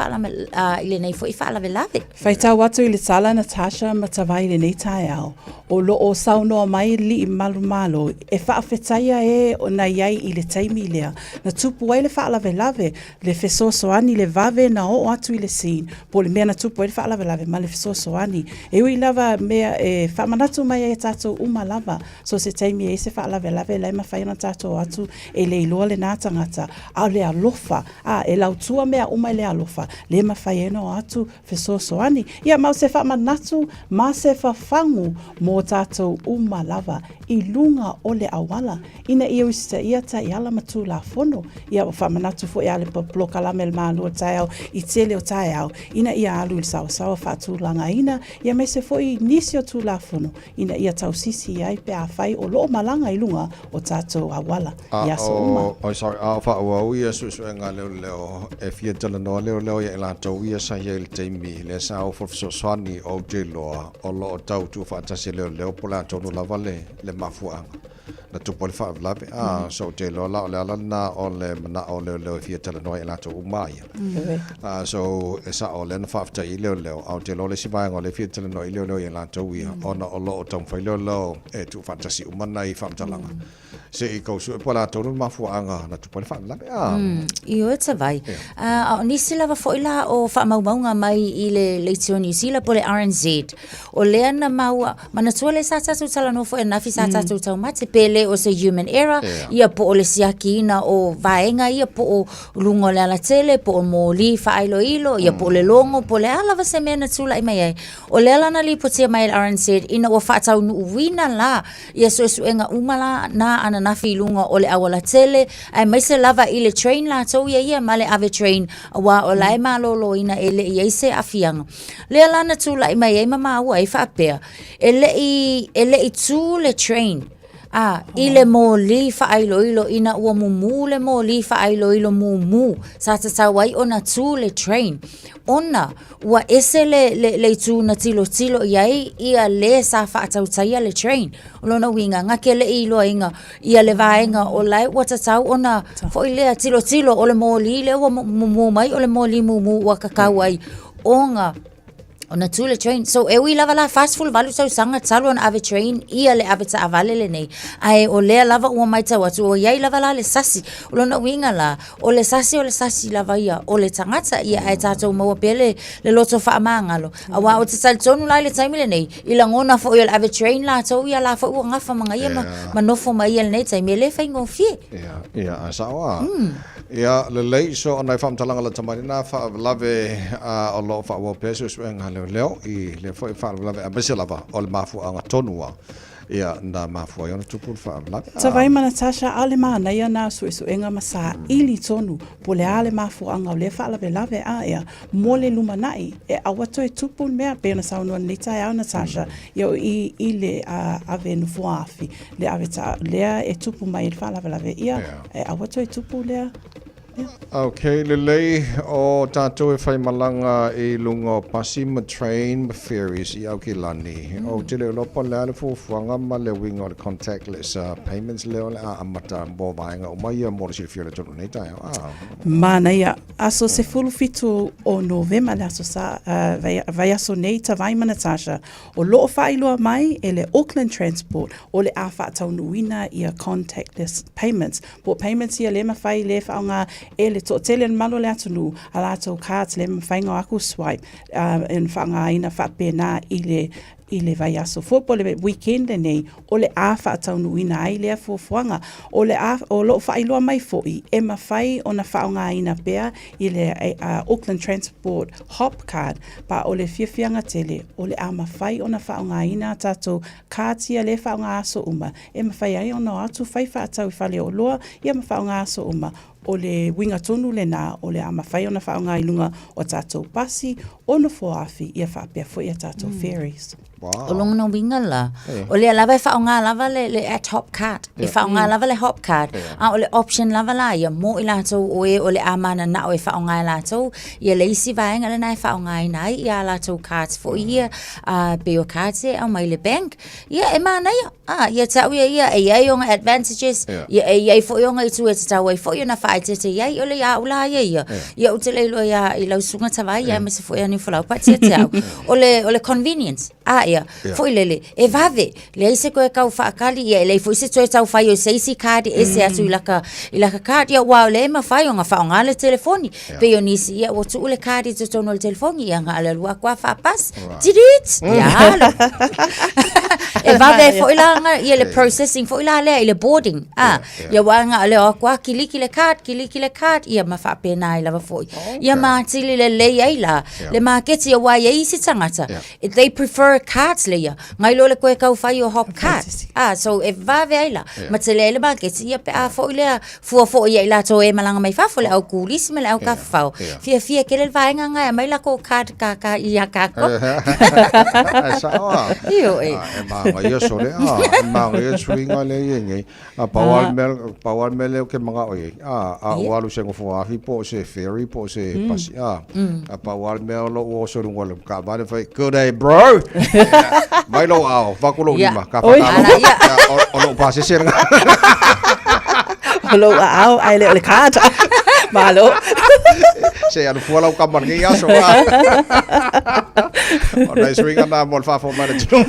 i lenei foi faalavelave. Faitau atu i le tala Natasha Matavai i lenei taeao, o lo o saunoa mai Alii Malumalo e faafetaia e na i ai i le taimi lea na tupu ai le faalavelave le fesoasoani le vave na oo atu i le scene po o le mea na tupu ai le faalavelave ma le fesoasoani. E ui lava mea e faamanatu mai ai e tatou uma lava, so se taimi e i ai se faalavelave la e mafai ona tatou o atu e le iloa lena tagata, a o le alofa, a e lautua mea uma i le alofa, le mafai ai ona o atu fesoasoani. Ia ma o se faamanatu ma se fafagu mo tatou uma lava i luga o le auala ina ia usitaia taiala ma tulafono. Ia ua faamanatu. foi a le polokalame a le Malo o le taeao i tele o taeao ina ia alu i le saoasaoa faatulagaina ia aemaise foi nisi o Tulafono ina ia tausisi ai pe afai o lo o malaga i luga o tatou auala i aso uma. Oh, sorry, a o faaauau ia suesuega a leoleo e fia talanoa leoleo ia i latou ia sa i ai i le taimi lea sa ofo le fesoasoani o Aotearoa o lo o tau tuufaatasi e leoleo po o le a tonu lava le, le mafuaaga na tupu ai le faalavelave. A, so ou te iloa la o le ala lena o le manao o leoleo e fia talanoa ia i latou uma ia. A, so e sao o lea na faafetai ai leoleo, a ou te iloa o le isi vaega o lea e fia talanoa ai leoleo ia i latou ia, ona o lo o taumafai leoleo e tuufaatasi uma nai faamatalaga. Se i tau sue po o le a tonu le mafuaaga na tupu ai le faalavelave. A. Ioe Tavai. A o nisi lava foi la o faamaumauga mai i le Leitio Niu Sila po o le RNZ, o lea na maua, manatua lea sa tatou talanoa foi ananafi sa tatou taumate, pe le o se human error, ia po o le siakiina o vaega ia po o luga o le alatele, po o moli faailoilo, ia po o le logo, po o le a lava se mea na tulai mai ai. O lea la na lipotia mai e le RNZ ina ua faataunuuina la ia suesuega uma la na ananafi i luga o le aualatele, aemaise lava i le train latou ia ia ma le ave train, aua o la e maloloina e le i ai se aafiaga. Lea la na tulai mai ai ma maua ai faapea, e le i, e le i tū le train, a, i le moli faailoilo ina ua mumu le moli faailoilo mumu sa tatau ai ona tū le train, ona ua ese le, le, le itu na tilotilo i ai ia le sa faatautaia le train. O lona uiga, na te le i iloaina ia le vaega o la e ua tatau ona foi lea tilotilo o le moli lea ua mumu mai o le moli mumu ua tatau ai ona ona tū le train. So e ui lava la 48 tausaga talu ona ave train ia le ave taavale lenei, ae o lea lava ua matau atu o i ai lava la le sasi. O lona uiga la, o le sasi o le sasi lava ia o le tagata ia ae tatou maua pea le, le loto faamagalo. Aua ou te talitonu la i le taimi lenei, i lagona foi o le ave train latou ia la foi ua gafa ma ia ma, ma nofo mai ia i lenei taimi, e le faigofie. Ia, ia, a sao a. Ia, lelei, so o nai faamatalaga lata mai lena faalavelave a o lo o faaauau pea suesuega a leoleo i lea foi faalavelave aemaise lava o le mafuaaga tonu a ia na mafua ai ona tupu le faalavelave. Tavai ma Natasha, ʻaʻole manaia nā suesuega ma saili tonu po o le a le mafuaaga o lea faalavelave a ea mo le lumanai e aua toe tupu le mea pei ona saunoa i lenei taeao Natasha ia o i i le ave nofoa afi le ave ta lea e tupu mai ai le faalavelave ia e aua toe tupu lea mea. Ok, lelei o tatou e fai malaga i luga o pasi ma train ma ferries i Aukilani. Ou te le iloa po o le a le fuafuaga ma le uiga o le contactless payments lea o le a amata mo vaega uma ia mo le silafia o le atunuu nei taeao. Ah. Manaia. Aso 17 o Novema le aso sa, vaiaso nei Tavai ma Natasha O lo o faailoa mai e le Auckland Transport o le a faataunuuina ia contactless payments, po o payments ia le mafai le faaaoga e le toatele o le mamalu o le atunuu a latou cards le mafai ona o atu swipe e faaaogaina faapena i le i le vaiaso foi po o le weekend lenei o le a faataunuuina ai lea fuafuaga. O le a, o lo o faailoa mai foi e mafai ona faaaogaina pea i le Auckland Transport Hop Card, pa o le fiafiaga tele, o le a mafai ona faaaogaina a tatou cards ia le faaaoga aso uma, e mafai ai ona o atu fai faatau i fale oloa ia ma faaaoga aso uma. O le uiga tonu lena o le a mafai ona faaaoga i luga o tatou pasi, o nofoa-afi ia faapea foi a tatou ferries. Wow. O lona uiga la, o lea lava e faaaoga lava le, le at hop card. E faaaoga lava le hop card. A o le option lava la ia mo i latou o e o le a mananao e faaaoga e latou, ia le isi vaega lena e faaaogaina ai ia a latou cards foi ia, pei o cards ia e aumai i le bank. Ia e manaia. A, ia te au ia ia, e i ai ona advantages, ia e i ai foi ona itu e tatau ai foi ona faaeteete i ai, o le ia au la ia ia. Ia ou te le iloa ia i lau susuga Tavai, ia aemaise foi ia Niufolau patia te au. O le, o le convenience, a ia, foi lele, e vave, leai se toe tau faatali, ia e leai foi se toe tau fai o se isi card e ese atu i laka, i laka card, ia aua o lea e mafai ona faaaoga le telefoni. Pei o nisi, ia ua tuu le card i totonu o le telefoni, ia na o le alu atu lava faapasi, Tirit! Ia alo. E vave ai foi la nga ia le processing foi la lea i le boarding. Ah, ia aua na o le o atu lava kiliki le card, kiliki le card, ia ma faapena ai lava foi. Ia ma atili lelei ai la le maketi aua e i ai isi tagata, they prefer cards le ia. Ngai lo le koe kau whai o hop card. Ah, so e vave ai la. Ma tele ai le maketi, ia pe a foi lea, fua foi ia i latou e malanga mai fafo le au kulisi ma le au kafafao. Fia fia kele le vaenga ngai a mai la ko card ka ka i a kako. Ai sao a. Io e. E maanga ia sole a. E maanga ia suinga le ia ngai. A pau a le mea, pau a le mea lea ou te manao i ai, a, a ua alu i se nofoafi po o se ferry po o se pasi, a, a pau a le mea o lou oso i luga o le taavale fai, good day bro! Mai lou aao, vaku lou lima, ka whakaaro, o lou pasese lena. O lou aao, ae le o le card. Malo. Se alu fua lau kama lenei aso. A. O nai suiga na mo le faafofoga mai le atunuu.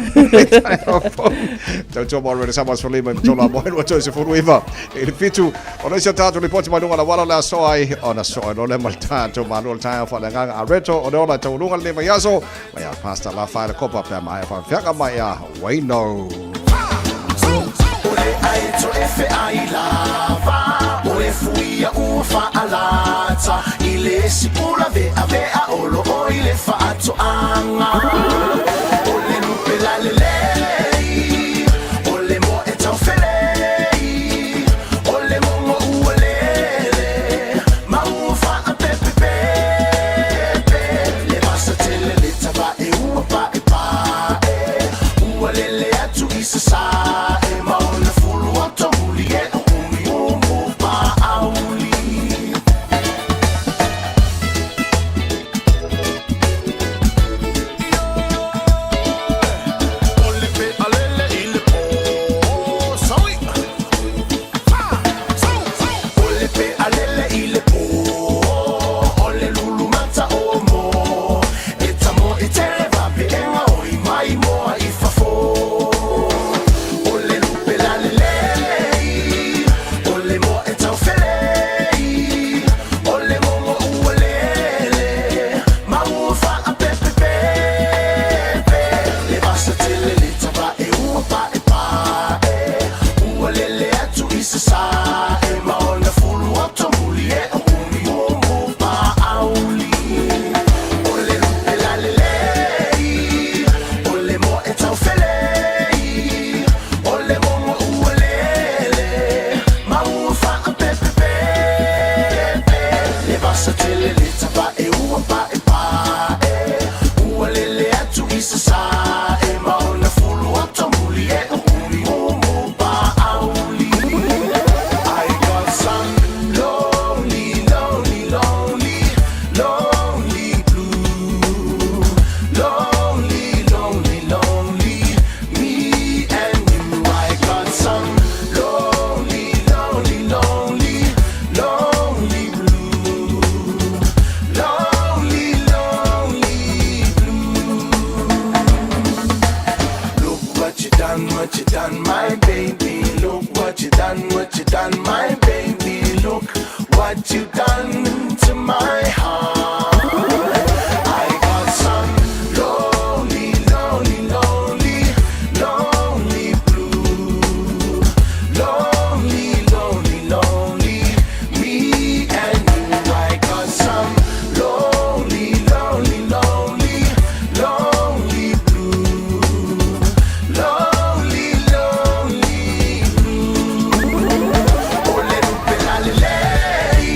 Tautua mo Already Samoa 15 i tolu a moe 2019 i le 7 o le isi o tatou lipoti mai luga o le auala o le aso ai ona soa ai loa lea ma le tatou malo o le taeao faaleagaga a Reto o le ola e taualuga lenei vaiaso mai a Pastor Lafaele Kopa pe a maea faafeaga mai a Wayno. O le aeto e feai lava O e fuia ua faalata I le sipula veavea o lo o i le faatoaga O le lupe lalelei O le moa e taufelei O le mogo ua lele Ma ua faapepepepe Le vasa tele le tavae ua paepae Ua lele atu i sasae Ma ona fulu oto muli e o umuumu paauli. O le pea lele i le pō Saui! O le pea lele i le pō O le lulu mata o mo E tamo i tele vaveega oi mai moa i fafo O le lupe lalelei O le moa e taufelei O le mogo ua lele Ma ua faapepepepe Le vasa tele le tavae ua paepae Ua lele atu i sasae Ma ona fulu oto muli e o umuumu paauli O le lupe lalelei O le moa e taufelei O le mogo ua lele Ma ua faapepepepe Le vasa tele le tavae ua paepae Ua lele atu i sasae Ma ona fulu oto muli e o umuumu paauli I got some lonely, lonely, lonely, lonely blue Lonely, lonely, lonely, me and you I got some lonely, lonely, lonely, lonely blue Lonely, lonely blue Look what you done, what you done, my baby. Look what you done, what you done, my baby. Look what you done to my heart. I got some lonely, lonely, lonely, lonely blue. Lonely, lonely, lonely, me and you. I got some lonely, lonely, lonely, lonely blue. Lonely, lonely blue. O le lupe lalelei,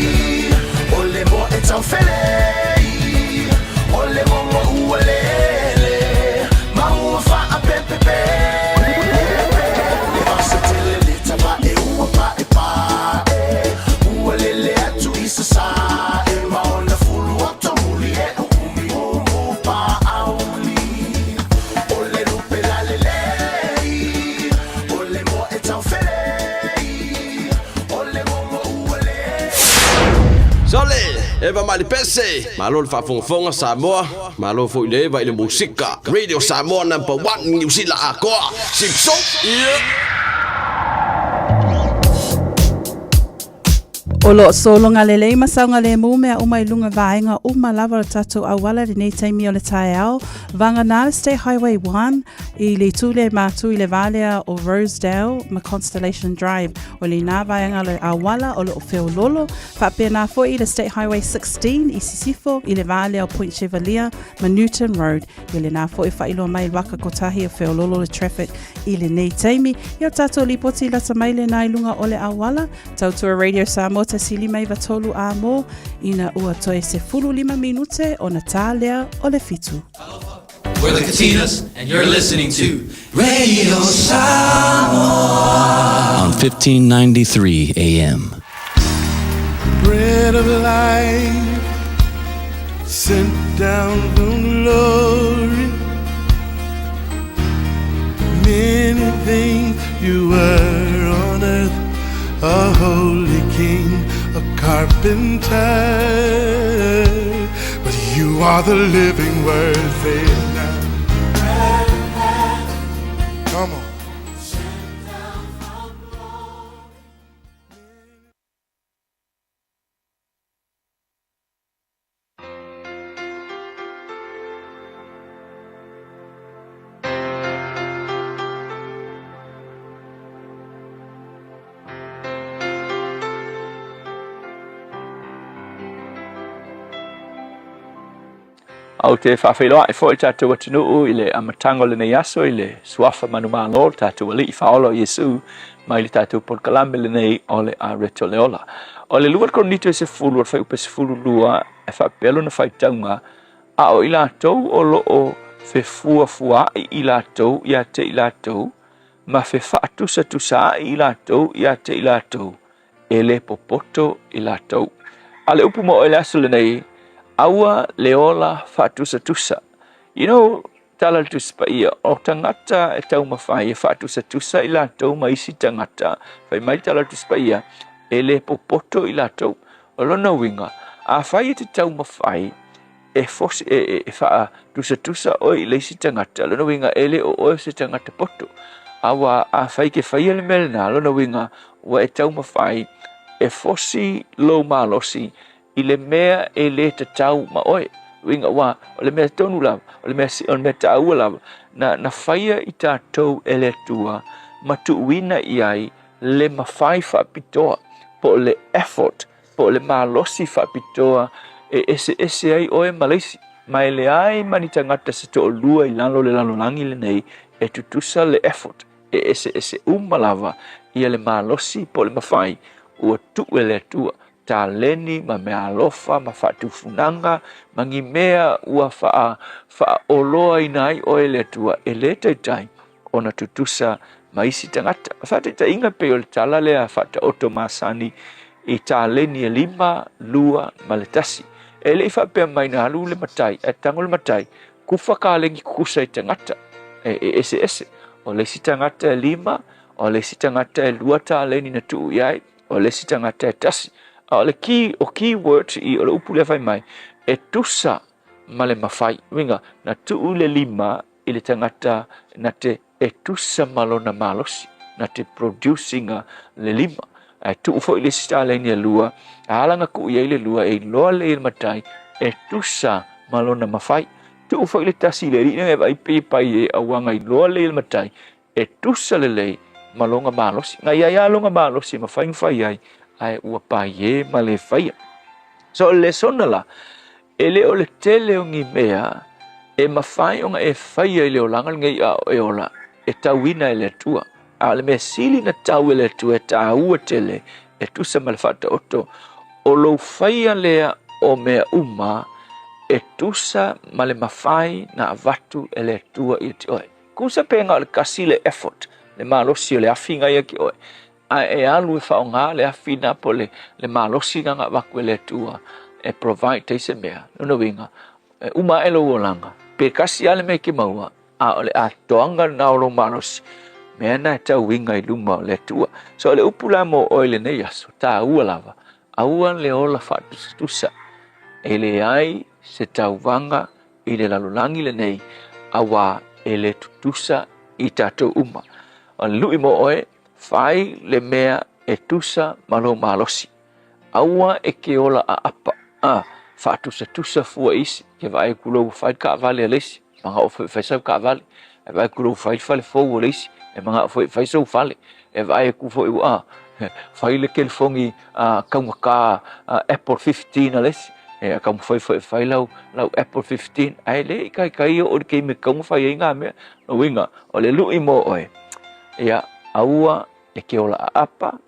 o le moa e taufelei, o le mogo ua lele, ma ua faapepepepe. Le vasa tele le tavae ua paepae, ua lele atu i sasae, ma ona fulu oto muli e o umuumu paauli. O le lupe lalelei, o le moa e taufelei, o le mogo ua lele. Sole, Eva mai le pese, malo le faafogafoga Samoa, malo foi le Eva i le musika. Radio Samoa number one Niu Sila atoa. Sipso, yeah. O lo o sologa lelei ma saogalemu mea uma i luga vaega uma lava o le tatou auala i lenei taimi o le taeao. Vagana le State Highway 1 i le itu lea i matu i le va lea o Rosedale ma Constellation Drive. O lena vaega o le auala o lo o feololo. Faapena foi i le State Highway 16 i Sisifo i le va lea o Point Chevalier ma Newton Road. I lena foi faailoa mai le waka kotahi o feololo le traffic i lenei taimi. Ia o tatou lipoti lata mai lena i luga o le auala. Tautua Radio Samoa 153 a mō ina ua toe 15 minute ona tā lea o le 7. We're the Katinas, and you're listening to Radio Samoa on 1593 AM. Bread of life sent down from glory. Many things you were on earth, a holy king, a carpenter. But you are the living word, say it now. Come on. Ou te faafeiloai foi i le tatou atunuu i le amataga o lenei aso i le suafa manumalo o le tatou Alii Faaola o Iesu mai le tatou polokalame lenei o le Areto le Ola. O le 2 Korinito e 10 o le fuaiupu e 12 e faapea lona faitauga, A o i latou o lo o fefuafuaai i latou ia te i latou, ma fefaatusatusaa'i i latou ia te i latou, e le popoto i latou. A le upu mo oe le aso lenei, aua le ola faatusatusa. You know, tala le Tusi Paia, o tagata e taumafai e faatusatusa i latou ma isi tagata, fai mai le tala le Tusi Paia, e le popoto i latou. O lona uiga, afai e te taumafai e fosi, e, e, e faatusatusa oe i le isi tagata, lona uiga e le o oe se tagata poto. Aua afai ke faia le mea lena, lona uiga ua e taumafai e fosi lou malosi i le mea e le tatau ma oe. Uiga ua, o le mea tonu lava, o le mea, o le mea taua lava, na, na faia i tatou e le Atua ma tuuina i ai le mafai faapitoa, po o le effort, po o le malosi faapitoa e eseese ai oe ma le isi. Ma e leai ma ni tagata se toalua i lalo o le lalolagi lenei e tutusa le effort, e eseese uma lava ia le malosi po o le mafai ua tuu e le Atua, taleni ma meaalofa ma faatufunaga ma ni mea ua faa, faaoloaina ai oe e le Atua, e le taitai ona tutusa ma isi tagata. O faataitaiga pei o le tala lea faataoto masani i taleni e 5, 2 ma le 1. E le i faapea mai na alu le matai, ae tago le matai, kufa kaleni kukusa i tagata e, e eseese. O le isi tagata e 5, o le isi tagata e 2 taleni na tuu i ai, o le isi tagata e 1. A o le key, o keyword i o le upu lea fai mai, e tusa ma le mafai. Uiga, na tuu le 5 i le tagata na te e tusa ma lona malosi, na te produce ina le 5. Ae tuu foi le isi taleni e 2, a ala na tuu i ai le 2, e iloa lelei e le matai, e tusa ma lona mafai. Tuu foi le 1 i le alii na e vaai pe pai e auaga iloa lelei e le matai, e tusa lelei ma lona malosi. Na iai lava lona malosi e mafai ona fai ai, ae ua pai e ma le faia. So o le lesona la, e le o le tele o ni mea e mafai ona e faia i le olaga lenei a o e ola, e tauina e le Atua. A o le mea sili na tau e le Atua e taua tele, e tusa ma le faataoto, o lou faia lea o mea uma e tusa ma le mafai na avatu e le Atua ia te oe. Kusa pe na o le kasi le effort, le malosi o le afi na ia ki oe. Ae e alu e faaaoga le afi na po o le, le malosi na na avatu e le Atua e provide ai se mea. Lona uiga, e uma ae lou olaga, pe kasi lava le mea e te maua, a o le atoaga lena o lou malosi, mea na e tauiga i luma o le Atua. So o le upu la mo oe i lenei aso, taua lava, aua le ola faatusatusa, e leai se tauvaga i le lalolagi lenei, auā e le tutusa i tatou uma. O le lui mo oe, fai le mea e tusa ma lou malosi. Aua e ke ola aapa, a, faatusatusa fua i isi, ke vaai atu loa ua fai le taavale a le isi, manao foi e fai sau taavale, e vaai atu loa ua fai le fale fou a le isi, e manao foi e fai sou fale, e vaai atu foi ua fai le telefoni taugata Apple 15 a le isi, e taumafai foi e fai lau, lau Apple 15, ae le i taitai oo i le taimi e tatau ona fai ai na mea. O lona uiga, o le lui mo oe, ia, aua e te ola aapa,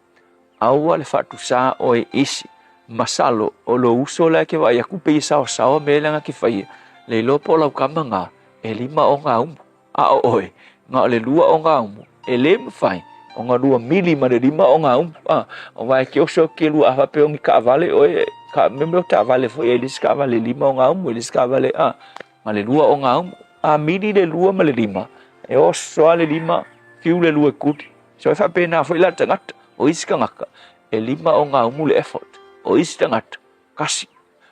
Aua le faatusā oe i isi. Masalo o lou uso la e ke vaai atu pei e saosaoa mea lea na ke faia, le iloa po o lau tama na e lima ogaumu, a o oe, na o le lua ogaumu, e le mafai ona lua mili ma le lima ogaumu. A, aua e te oso atu ke lua a faapea o ni taavale oe, ka, mea o taavale foi e le isi taavale lima ogaumu, e le isi taavale, a, ma le lua ogaumu. A mili le lua ma le lima, e oso lava le lima, fiu le lua e kuli. So e faapena foi la le tagata, o isi tagata e lima ogaumu le effort, o isi tagata kasi,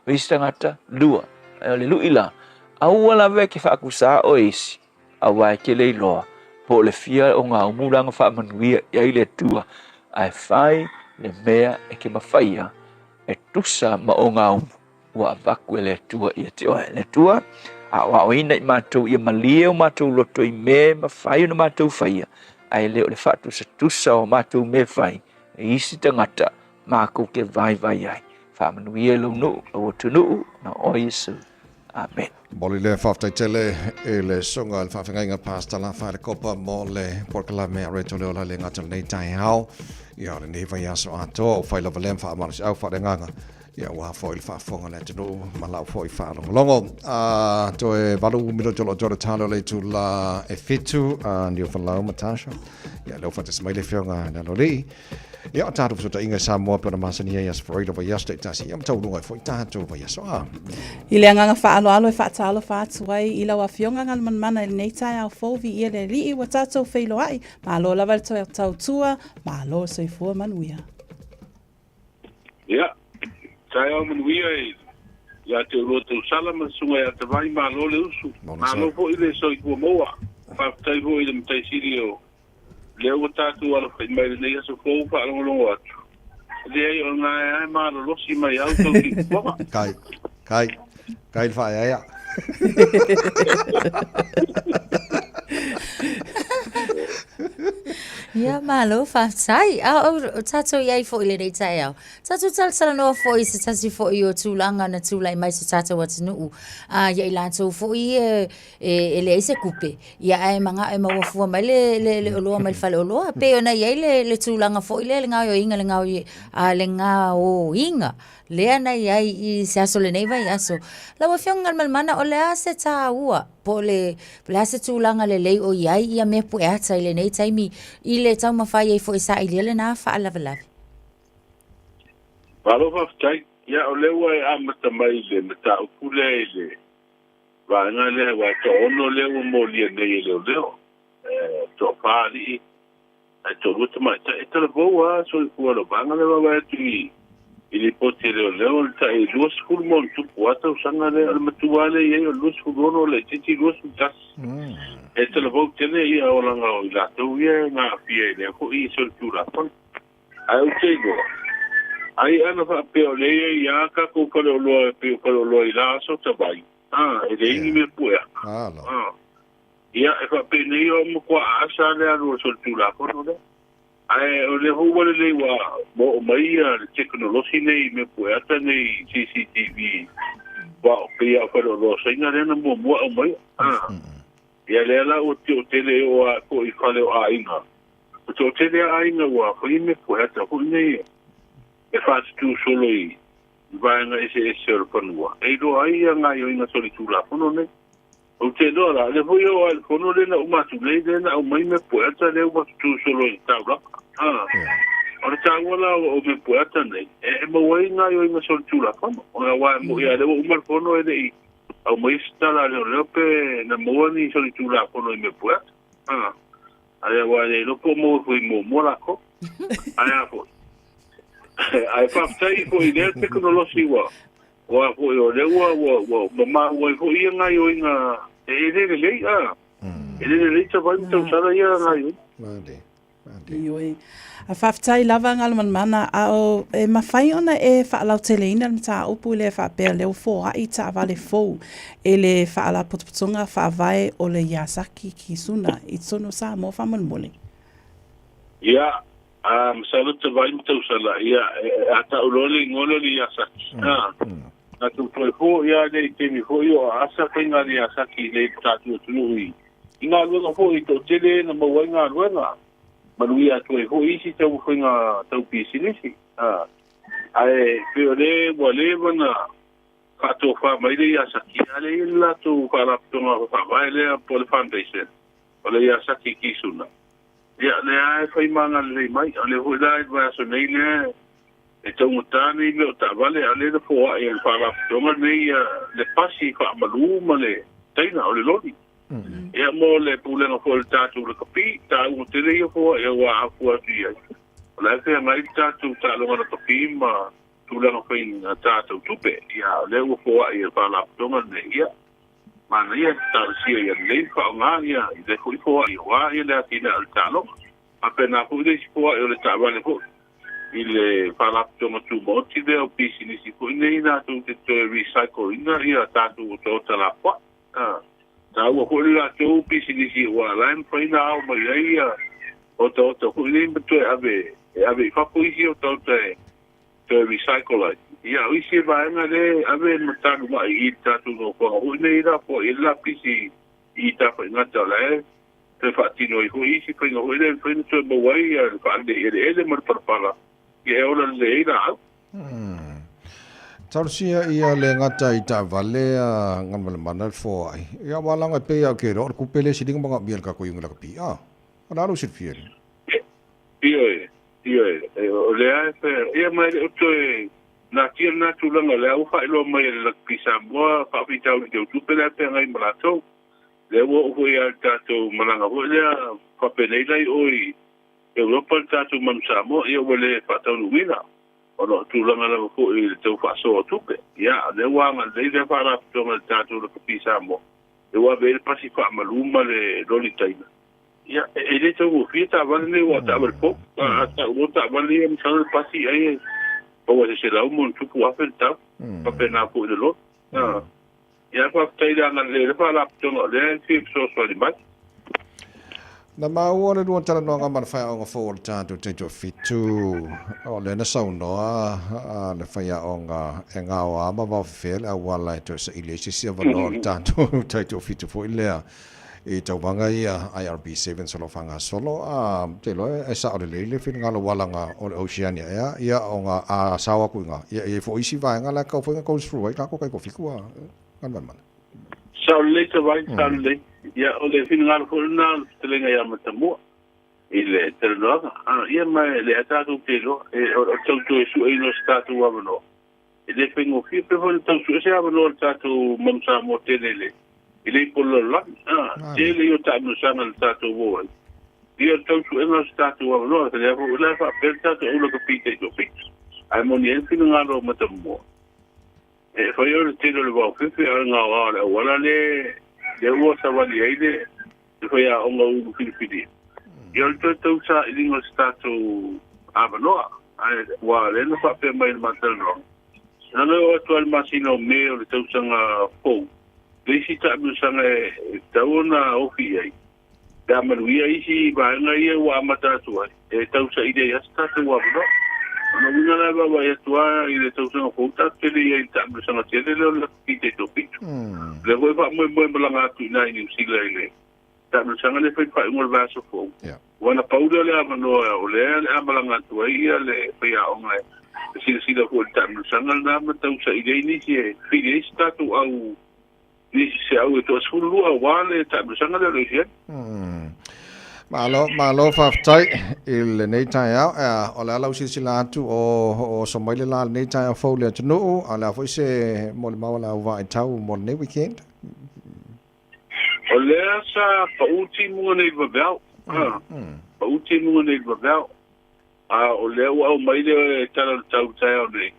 o isi tagata lua. Ae o le lui la, aua lava e ke faakusā oe i isi, auā e ke le iloa po o le fia ogaumu la na faamanuia i ai le Atua, ae fai le mea e ke mafaia e tusa ma ogaumu. ua avatu e le Atua ia te oe. Le Atua, aoaoina i matou ia malie o matou loto i mea e mafai ona matou faia, ae le o le faatusatusa o matou mea fai e isi tagata makou te vaivai ai. Faamanuia i lou nuu, lou atunuu, na oe Iesu. Amen. Momoli lea faafetai tele i le susuga i le faafeagaiga Pastor Lafa le Kopa mo le polokalame a Reto Leola le gata lenei taeao. Ia o lenei vaiaso atoa o fai lava lea ma faamalosiau faaleagaga. Ia aua foi le faafofoga a le atunuu ma lau foi faalogologo. A toe valu minute o lo o toe le talo le itula e fitu a Niufalau ma Tasha. Ia lea ua faatasi mai le afioga i le Aloalii. Ia o tatou fesootaiga i Samoa pei ona masani ai Aso Faraile o vaiaso taitasi ia ma taualuga ai foi tatou vaiaso. A. I le agaga faaaloalo e faatalofa atu ai i lau Afioga Galumalemana i lenei taeao fou viia le Alii ua tatou feiloai. Malo lava le toe tautua, malo le soifua manuia. Ia, taeao manuia e ia te oulua tausala ma le Susuga ia Tavai, malo le usu, malo foi le soifua maua. Faafetai foi i le Matai Sili o lea ua tatou alafai mai i lenei aso fou faalogologo atu. Leai, o lena lava e malolosi mai au tau siufofoga. Kai, kai, kai le faaeaea. Ia, malo faafetai. A o tatou i ai foi i lenei taeao, tatou talatalanoa foi i se tasi foi o tulaga na tulai mai i so tatou atunuu, a ia i latou foi ia e leai se tupe, ia ae manao e maua fua mai le, le, le oloa mai le faleoloa. E pei ona i ai le, le tulaga foi lea, le gaoioiga, le gaoi, a, le gaoiga lea na i ai i se aso o lenei vaiaso. Lau Afioga Galumalemana, o le a se taua po o le, po o le a se tulaga lelei o i ai ia mea pueata i lenei taimi i le taumafai ai foi e sailia lena faalavelave? Malo faafetai. Ia, o lea ua e amata mai i le mataupu lea i le vaega lea, aua e toaono lea ua molia nei e leoleo, e toafa alii ae toalua tamaitai. E talavou lava soifua o lau vaega lea vaavaai atu i i lipoti a leoleo o le tai 20 ma ona tupu lava tausaga lea. O le matua lava lea e i ai o le 26, o le laitiiti 21. E talavou tele ia olaga o i latou ia na aafia i lea foi solitulafono. Ae ou te iloa, ai ana faapea o lea e i ai lava tatou faleoloa e pei o faleoloa i la aso Tavai, a, e leai ni mea pueata. A. Ia, e faapenei o matua aasa lava le alu o le solitulafono lea. Ae o lea foi ua lelei ua oo mai ia le tekonolosi nei i mea pueata nei CCTV aua o pei lava o faleoloa o Saina lea na muamua aumaia. A, ia lea la ua toatele e oo lava foi i fale o aiga. Ua toatele lava aiga ua fai mea pueata foi nei e faatutū solo i vaega eseese o le fanua e iloa ai ia gaoioiga solitulafono nei. Ou te iloa la, o lea foi e oo lava i le fono lea na uma atu nei, lea na aumai mea pueata lea ua tutū solo i le taulaga. A, o le taua la o mea pueata nei, e maua ai gaoioiga solitulafono. Aua e moni lava o lea ua uma le fono e le i aumaia se tala a leoleo pe na maua ni solitulafono i mea pueata. A, ae aua e le iloa po o maua foi muamua lakou. Ae a foi. Ae faafetai foi i lea tekonolosi ua Aua foi o lea ua ua ua maua ai foi ia gaoioiga e le lelei a. E le lelei ta vai ma tausala ia gaoioiga. Male. Ioe. A faafetai lava Galumalemana, a o e mafai ona e faalauteleina le mataupu lea faapea lea ua foai taavale fou e le Faalapotopotoga Faavae o le Yazaki Kizuna i totonu o Samoa faamolemole. Ia, a masalo te vai ma tausala, ia, a tau loa le igoa lea o le Yazaki, a, tatou toe fo'i lava lea i taimi foi o aasa faiga a le Yazaki i le tatou atunuu i i galuega foi toatele na maua ai galuega, manuia atu ai foi isi taumafaiga tau pisinisi. A, ae pei o le ua leva ona faatofa mai le Yazaki, a lea e i ai le latou faalapotopotoga faavae lea po o le foundation o le Yazaki Kizuna. Ia, lea lava e fai ma agalelei mai. O lea foi la i le vaiaso nei lea e taugata nei mea o taavale, a o lea na foai e le faalapotopotoga lenei le pasi faamalu ma le taina o le loli. Ia, mo le pulega foi o le tatou lakapi, taua tele ia foai aua a fua atu i ai, o la e feagai le tatou taaloga lakapi ma tulaga faiga tatou tupe. Ia, o lea ua foai e le faalapotopotoga lenei, ia, manaia le talosia ia lelei ma faaaoga ia i lea foi foai aua ia le atinae o le taaloga. Faapena foi le isi foai o le taavale foi i le faalapotopotoga tumaoti lea o pisinisi foi nei latou te toe recycle ina ia tatou otaota lapoai. Taua foi le latou pisinisi aua o la e mafai ona ao mai ai ia otaota foi nei ma toe ave e ave i fafo isi otaota e toe recycle ai. Ia, o isi vaega lea e ave ma talumai i le tatou nofoaga foi nei lapoai ai le lapisi i Tafaigata o la e toe faatino ai foi isi faiga foi lea e mafai ona toe maua ai le faalelei eleele ma le palapala ia e ola lelei ai laau. Talosia ia le gata i taavale a Galumalemana le foai. Ia aua laga e pei lava ou te iloa o le tupe lea e sili ona manaomia e le tatou iuga lakapi. A, o le a lou silafia i le. Ioe, ioe, o lea e fai, ia ma e le o toe natia lena tulaga, o lea ua faailoa mai e le Lakapi Samoa faafitauli tau tupe la e feagai ma latou. Lea ua oo foi lava i le tatou malaga foi lea faapenei la i o i Europa le tatou manu Samoa, ia ua le faataunuuina ona o tulaga lava foi i le tau faasoa o tupe. Ia, o lea ua agalelei lea faalapotopotoga i le tatou Lakapi Samoa, lea ua ave ai le pasi faamalu ma le loli taina. Ia, e le taugofie taavale nei aua o taavale fou. A tau loa taavale ia masalo le pasi ai e pau lava i se $100,000+ le tau. Faapena foi i le loli. Ia, faafetai i le agalelei o le faalapotopotoga o lea e fia fesoasoani mai. Na maua le lua talanoaga ma le faiaoga fou o le tatou taitoafitu, o lea na saunoa le faiaoga e gaoa ma vaofefea le auala e toe saili ai se isi avanoa o le tatou taitoafitu foi lea i tauvaga ia IRB Sevens o lo o faagasolo. A, ou te iloa e sao lelei le finagalo aua leaga o le Oceania ea, ia ona a sao atu i ina, ia e i ai foi isi vaega la e tatau foi ona go through ai tatou taitoafitu a Galumalemana. Sao lelei Tavai, sao lelei. Ia, o le finagalo foi lena o le fetalaiga ia Matamua i le talanoaga. Ia ma e lea tatou te iloa, o le tau toe sueina o se tatou avanoa, e le faigofie. Pei foi ona tau sue se avanoa o le tatou manu Samoa tele i le ipu o le lalolagi. Tele ia o taamilosaga na tatou o ai. Ia o le tau suega o se tatou avanoa, lea foi la e faapea le tatou aula kapita i Toafitu. Ae moni ai le finagalo o Matamua, e fai o le tele o le vaofefe a o le gaoa o le auala lea ua savali ai le faiaoga ulu filifilia. Ia o le toe tau sailiga o se tatou avanoa. Ae ua lea na faapea mai i le matalanoaga, leaga e oo atu lava i le masina o Me o le tausaga fou, le isi taamilosaga e tatau ona ofi i ai, pe a manuia isi vaega ia ua amata atu ai, e tau saili ai lava se tatou avanoa. O lona uiga la e vaavaai atu lava i le tausaga fou tatou te le i ai i le taamilosaga tele lea o le lakapi taitoafitu. O lea foi e faamoemoe malaga atu i ina i Niu Sila i le taamilosaga lea e fai i le faaiuga o le vaiaso fou. Ua na pau lea o le avanoa o lea o le a malaga atu ai ia le faiaoga e silasila foi i le taamilosaga lena ma tau saili ai nisi e fili ai se tatou au nisi se au e toa-12 aua le taamilosaga lea o le Oceania. Malo, malo faafetai i lenei taeao. O le a lau silasila atu o oso mai le la lenei taeao fou i le atunuu, a o le a foi se molimau a le au vaitau mo lenei weekend? O lea sa pau timuga nei i le vaveao. Pau timuga nei i le vaveao. A o lea ua aumai le tala o le tau i le taeao nei,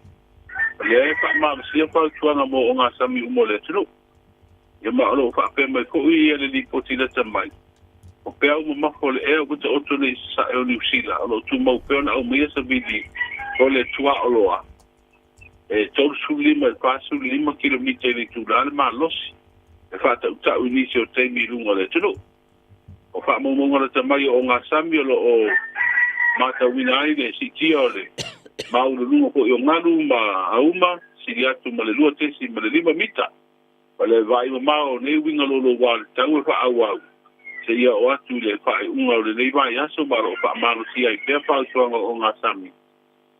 o lea e faamalosia fautuaga mo ogasami uma o le atunuu. Ia ma o lo o faapea mai foi ia le lipoti lata mai, O peau mamafa o le ea ua taoto nei i sasae o Niu Sila, o lo o tumau pea ona aumaia savili o le tuaoloa e 35 i le 45 kilomita i le itula le malosi e faatautau i nisi o taimi i luga o le atunuu. O faamaumauga lata mai o ogasami o lo o matauina ai le siitia o le maualuluga foi o galu ma auma sili atu ma le 2.5 mita. O le vaaimamao o nei uiga louloua o le tau e faaauau seia oo atu i le faaiuga o lenei vaiaso ma o lo o faamalosia ai pea fautuaga o ogasami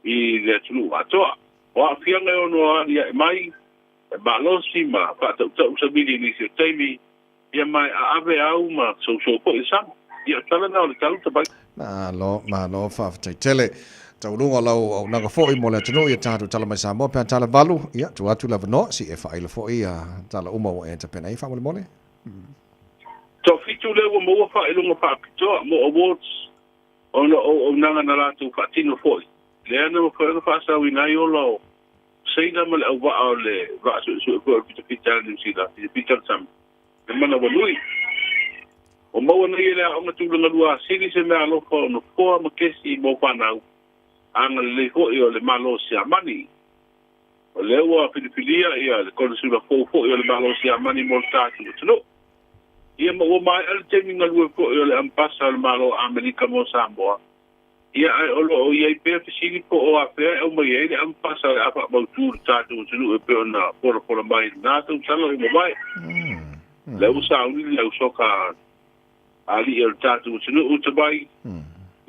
i le atunuu atoa. O aafiaga e ono aliae mai, e malosi ma faatautau savili i nisi o taimi, ia ma e aave au ma sousou foi le sami. Ia, o tala na o le tau tabai. Malo, malo, faafetai tele. Taualuga o lau auaunaga foi mo le atunuu ia tatou tala mai Samoa pe a tala valu, ia, tuu atu le avanoa, si e faailo foi ia tala uma ua e tapena ai faamolemole. Toafitu lea ua maua faailoga faapitoa mo awards ona o auaunaga na latou faatino foi, lea na mafai ona faasaoina ai ola o seila ma le auvaa o le vaa suesue foi o le pitapita a Niu Sila, pitapita o le sami, le manawanui. Ua maua nei e le Aoga Tulaga Lua Asili se meaalofa o nofoa ma kesi mo fanau agalelei foi o le Malo o Siamani. O lea ua filifilia ia le Konesula fou foi o le Malo o Siamani mo le tatou atunuu. Ia ma ua maea le taimi galue foi o le Ambasa o le Malo o Amerika mo Samoa. Ia ae o lo o i ai pea fesili po o afea e aumai ai le Ambasa o le a faamautu i le tatou atunuu e pei ona polapola mai i lena tausala ua mavae. Lea ua sauni le ausoka alii o le tatou atunuu tamai.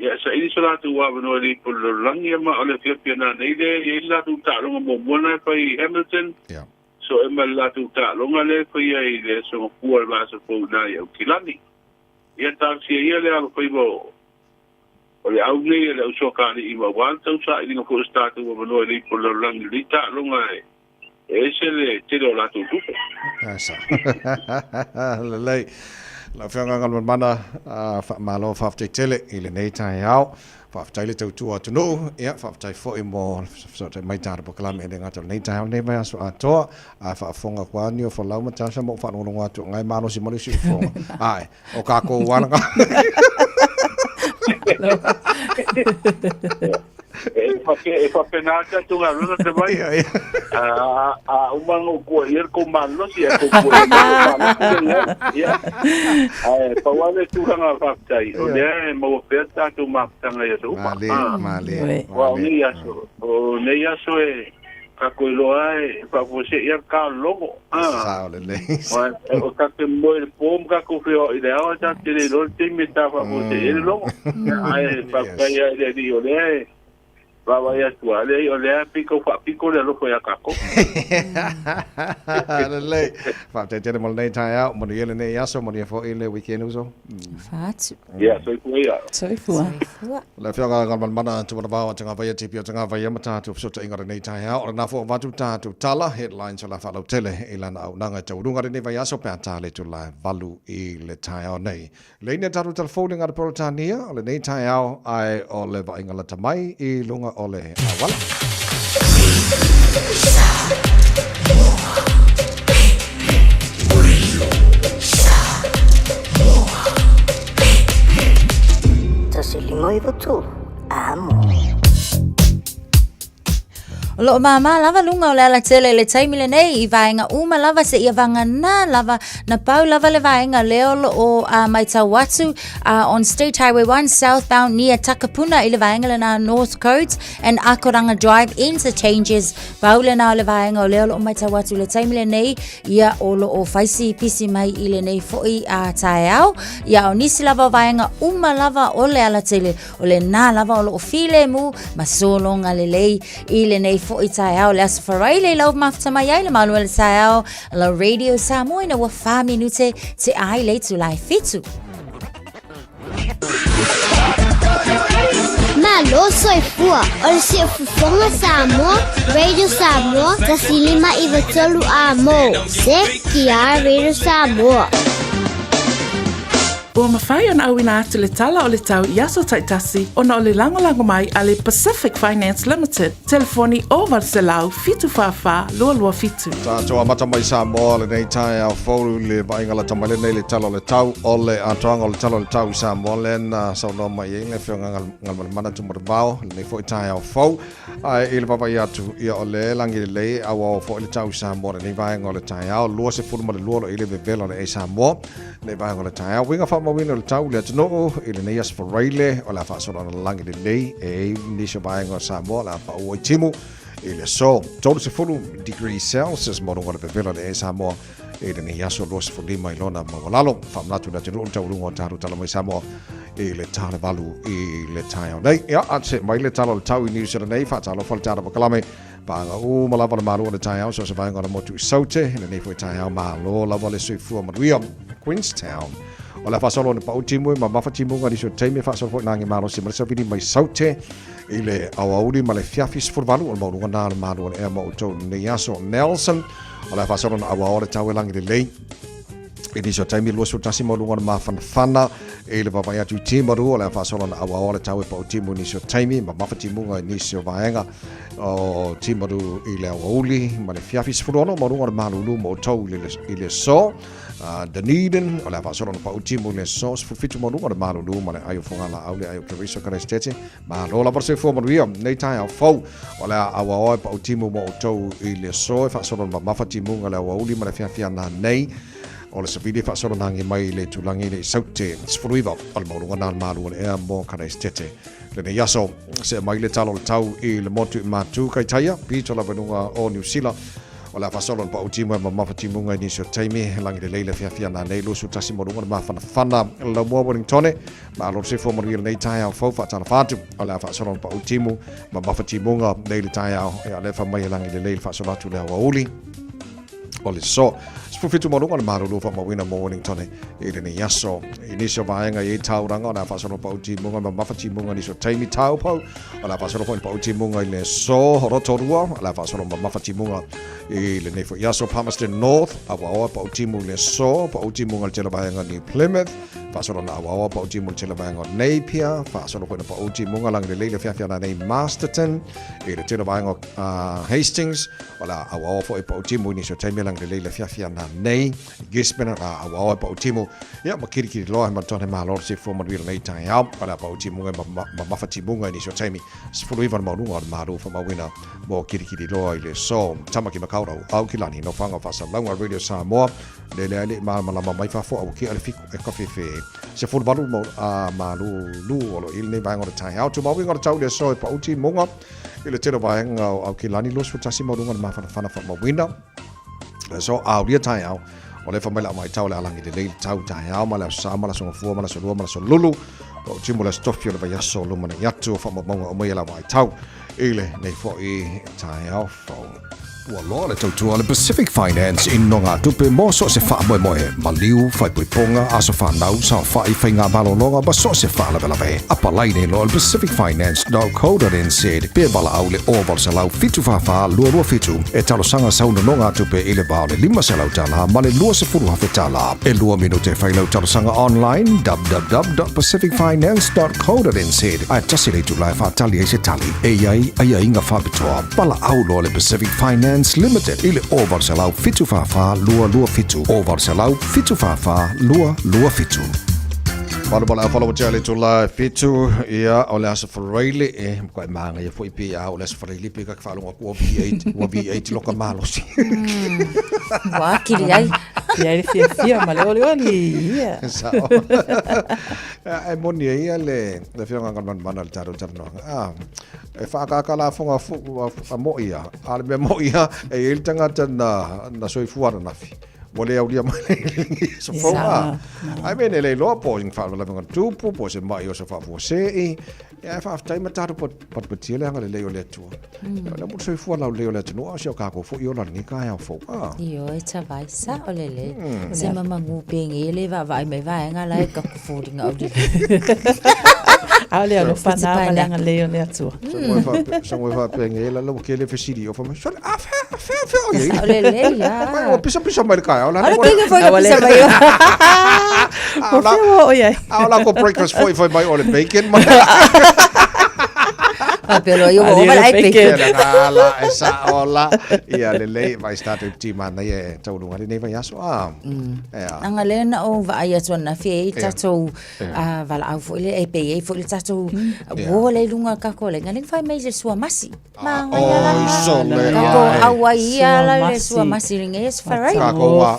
Ia saili so latou avanoa i le ipu o le lalolagi ma o le afiafi a nanei lea e i ai le latou taaloga muamua na e fai i Hamilton. So e ma le latou taaloga lea e faia i le Aso Gafua o le vaiaso fou i ina i Aukilani. Ia talosia ia le alofaiva o le au nei a le ausoakaalii ma aua le tausailiga foi o se tatou avanoa i le ipu o le lalolagi i lenei taaloga e ese le tele o latou tupe. Asa. Lelei. Lau Afioga Galumalemana, faamalo faafetai tele i lenei taeao. Faafetai le tautua atunuu, ia faafetai foi mo le fesootai mai tatou polokalame e le gata o lenei taeao lenei vaiaso atoa. Ae faafofoga atu lava Niufolau ma Tasha ma ou faalogologo atu o lena e malosi mai le siufofoga. Ae, o kākou ala E faapena le tatou galuega Tavai. A uma ona ou tuuaia le tou malosi, ae tou tuuaia mai lou malosi lea i ai. Ia. Ae pau lava le tulaga faafetai, o lea e maua pea le tatou mafutaga i aso uma. Malie, malie. Aua o nei aso, o nei aso e tatou iloa lava e faafuasei lava le ta o le logo. Sao lelei. Aua o tatou te moe i le po ma tatou feoai i le ao, ae tatou te le iloa le taimi e ta faafuasei ai le logo. Ae faafetai lava i le Alii o lea e vaavaai atu lava, leai o lea e pei tau faapito le alofa ia tatou. Lelei. Faafetai tele mo lenei taeao. Manuia lenei aso, manuia foi le weekend uso. Fatu. Ia, soifua ia. Soifua. Soifua. Le Afioga Galumalemana Tumanavao a Tagavaia TP o Tagavaia ma tatou fesootaiga o lenei taeao. O lena foi ua avatu tatou tala, headlines o le a faalautele i lana auaunaga e taualuga lenei vaiaso pe a ta le itula 8 i le taeao nei. Leina tatou talafou le gata Peretania o lenei taeao ae o le vaaiga lata mai i luga o le auala. 153 amo. O loo māmā lava luga o le alatele i le taimi lenei i vaega uma lava seia vagana lava na pau lava le vaega lea o loo maitau atu on State Highway 1 southbound near Takapuna i le vaega lena North Coast and Akoranga Drive interchanges. Pau lena o le vaega o lea o loo maitau atu i le taimi lenei ia o loo faisi pisi mai i lenei foi taeao. Ia o nisi lava o vaega uma lava o le alatele O lena lava o loo filemu ma sologa lelei i lenei foi taeao le Aso Faraile i lau mafuta mai ai le malu o le taeao la Radio Samoa ina ua 4 minute te ai le itula e 7. Malo soifua o le siufofoga Samoa, Radio Samoa, 105 93 A mo. CKR Radio Samoa. Ua mafai ona auina atu le Tala o le Tau i aso taitasi ona o le lagolago mai a le Pacific Finance Limited, telefoni 0800 744 227. Tatou amata mai Samoa lenei taeao fou i le vaaiga lata mai lenei le Tala o le Tau o le atoaga o le Tala o le Tau i Samoa lea na saunoa mai ai le Afioga Galumalemana Tumuarivao lenei foi taeao fou. Ae i le vaavaai atu, ia o lea e lagi lelei e auao foi le tau i Samoa lenei vaega o le taeao, 22 o lo o i le vevela o le Air Samoa lenei vaega o le taeao. Uiga faamauina o le tau i le atunuu i lenei Aso Faraile o le a faasolo ana lagi lelei e i ai nisi o vaega o Samoa o le a pau ai timu i le aso. 30 degrees Celsius maualuga o le vevela o le Air Samoa i lenei aso 25 i lona maualalo. Faamanatu i le atunuu le taualuga o tatou tala mai Samoa i le ta le valu i le taeao nei. Ia, a se mai le tala o le tau i New Zealand nei, faatalofa le tala pakalame. Paga uma lava le malu o le taeao, so se vaega o le motu i Saute, i lenei foi taeao malo lava le soifua manuia. Queenstown. O le a faasolo ona pau timu e mamafa timuga nisi o taimi e faasolo foi nage malosi ma le savili mai Saute i le aoauli ma le fiafi 18 o le maualuga na o le malu o le ea ma outou i lenei aso. Nelson. O le a faasolo ona auao le tau e lagi lelei i nisi o taimi 21 maualuga o le mafanafana i le vaavaai atu i Timaru o le a faasolo ona auao le tau e pau timu i nisi o taimi mamafa timuga i nisi o vaega o Timaru i le aoauli ma le fiafi 16 maualuga o le malulu mo outou i le aso. Dunedin, o le a faasolo ona pau timu i le aso 17 maualuga o le malulu ma le ai o Fogalaau le ai o Keriso Karaisitete. Malo lava le soifua manuia nei taeao fou. O le a auaoa e pau timu mo outou i le aso e faasolo le mamafa timuga le aoauli ma le afiafi ana nei. O le savili e faasolo nagi mai i le itulagi le i Saute 19 o le maualuga na le malu o le ea mo Karaisitete. Lenei aso, see mai le tala o le tau i le motu i Matu Kaitaia, pito lava i luga o Niu Sila. O le a faasolo le pau timu e mamafa timuga i nisi o taimi, lagi lelei le afiafi ana nei 21 maualuga le mafanafana Laumua Wellingtone. Malo le soifua manuia lenei taeao fou faatalofa atu. O le a faasolo le pau timu mamafa timuga nei le taeao. Ia o lea fai mai e lagi lelei le faasolo atu le aoauli o le aso. 17 maualuga le malulu faamauina mo Wellingtone i lenei aso. I nisi o vaega i ai tauranga o le a faasolo pau timuga mamafa timuga nisi o taimi Taupo. O le a faasolo foi le pau timuga i le aso Rotorua. O le a faasolo mamafa timuga i lenei foi aso Palmerston North. Awaoa pau timu i le aso pau timuga i le tele vaega New Plymouth. Faasolo na auaoa pau timu i le tele vaega o Napier. Faasolo foi na pau timuga lagi lelei le fiafia na nei Masterton i le tele vaega o Hastings. O le a auaoa foi pau timu i nisi o taimi lagi lelei le fiafia na nei Gisborne. O le a auaoa pau timu ia ma kirikiri loa he matua he malo le soifua manuia lenei taeao. O le a pau timuga ma mamafa timuga i nisi o taimi 19 le maualuga o le malo faamauina mo kirikiri loa i le aso. Tamaki Makaurau, Aukilani, Nofoaga o Faasalalauga, Radio Samoa. Le lea e le i malamalama mai fafo a ua kea le fiku e kafefe. 18 mo a malulu o lo i lenei vaega o le taeao. Tumauiga o le tau i le aso e pauti moga i le tele o vaega o Aukilani 21 maualuga le mafanafana faamauina. Le aso aulia taeao o le fa mai le amaitau le alangi lelei le tau taeao ma le aso sa ma le aso gafua ma le aso lua ma le aso lulu. Pauti mo le aso tofi o le vaiaso lumanai atu o faamaumauga o mai e le amaitau i lenei foi taeao fou. Ua loa le tautua a le Pacific Finance i nogatupe mo so o se faamoemoe, maliu, faaipoipoga, aso fanau, saofai, faiga malologa ma so o se faalavelave. Apalai nei loa i le pacificfinance.co.nz pe valaau i le 0800 744 227 e talosaga sau nonogatupe i le va o le $500 ma le $20,000. E lua minute e fai lau talosaga online www.pacificfinance.co.nz ae tasi le itula e faatali ai se tali e i ai aiaiga faapitoa. Valaau loa le Pacific Finance Limited i le 0800 744 227, 0800 744 227. Malu ma le awhala wa tia le tula e fitu ia o le aso Faraile e mkoa e maanga ia foi pe a o le aso Faraile pe ka whaalonga ku V8 ua V8 loka malosi. Ua kiri ai. Ia le fiafia ma le olioli. Ia. Sao. E moni ai ia le le afioga Galumalemana i le tatou talanoaga. Ah, e whaakaka la fonga a mo ia. A le mea mo ia, e i ai le tagata na, na soifua ananafi. Ua le aulia mai le aso fou a. Ai mea nei le iloa po o ni faalavelave tupu, po o se mai o se faafuasei. Ia e faafetai ma tatou patipatia le agalelei o le Atua. O lea mo le soifua laulelei o le atunuu, a o si o kākou foi ola lenei taeao fou. Ah. Ioe tavai sao lelei. Se mamagu penge le vaavaai mai vaega la e ka fulinga o lili. A o le alofa na ma le agalelei o le Atua. Sa ngoe faapea la la ua kele fesili o fai mai, sole, a fea, fea, fea o iai. Sao lelei, a. Ua pisa pisa mai le taeao la. Ala kenge foi ka pisa mai. O fea ua oo iai. A o la ko breakfast foi fai mai o le bacon ma. Faapea loa ia ua ova le ai bacon. Ia la e sa o la. Ia lelei vai start up team ana ia tauluga lenei vaiaso a. Ia. Aga lea na ou vaai atu ananafi e i ai tatou valaau foi lea e pe i ai foi le tatou uo lea i luga o le tatou laina lea na fai mai i le suamasi. Manaia la. Oi sole Tatou auai ia la i le suamasi i lenei aso Farai. Tatou ga.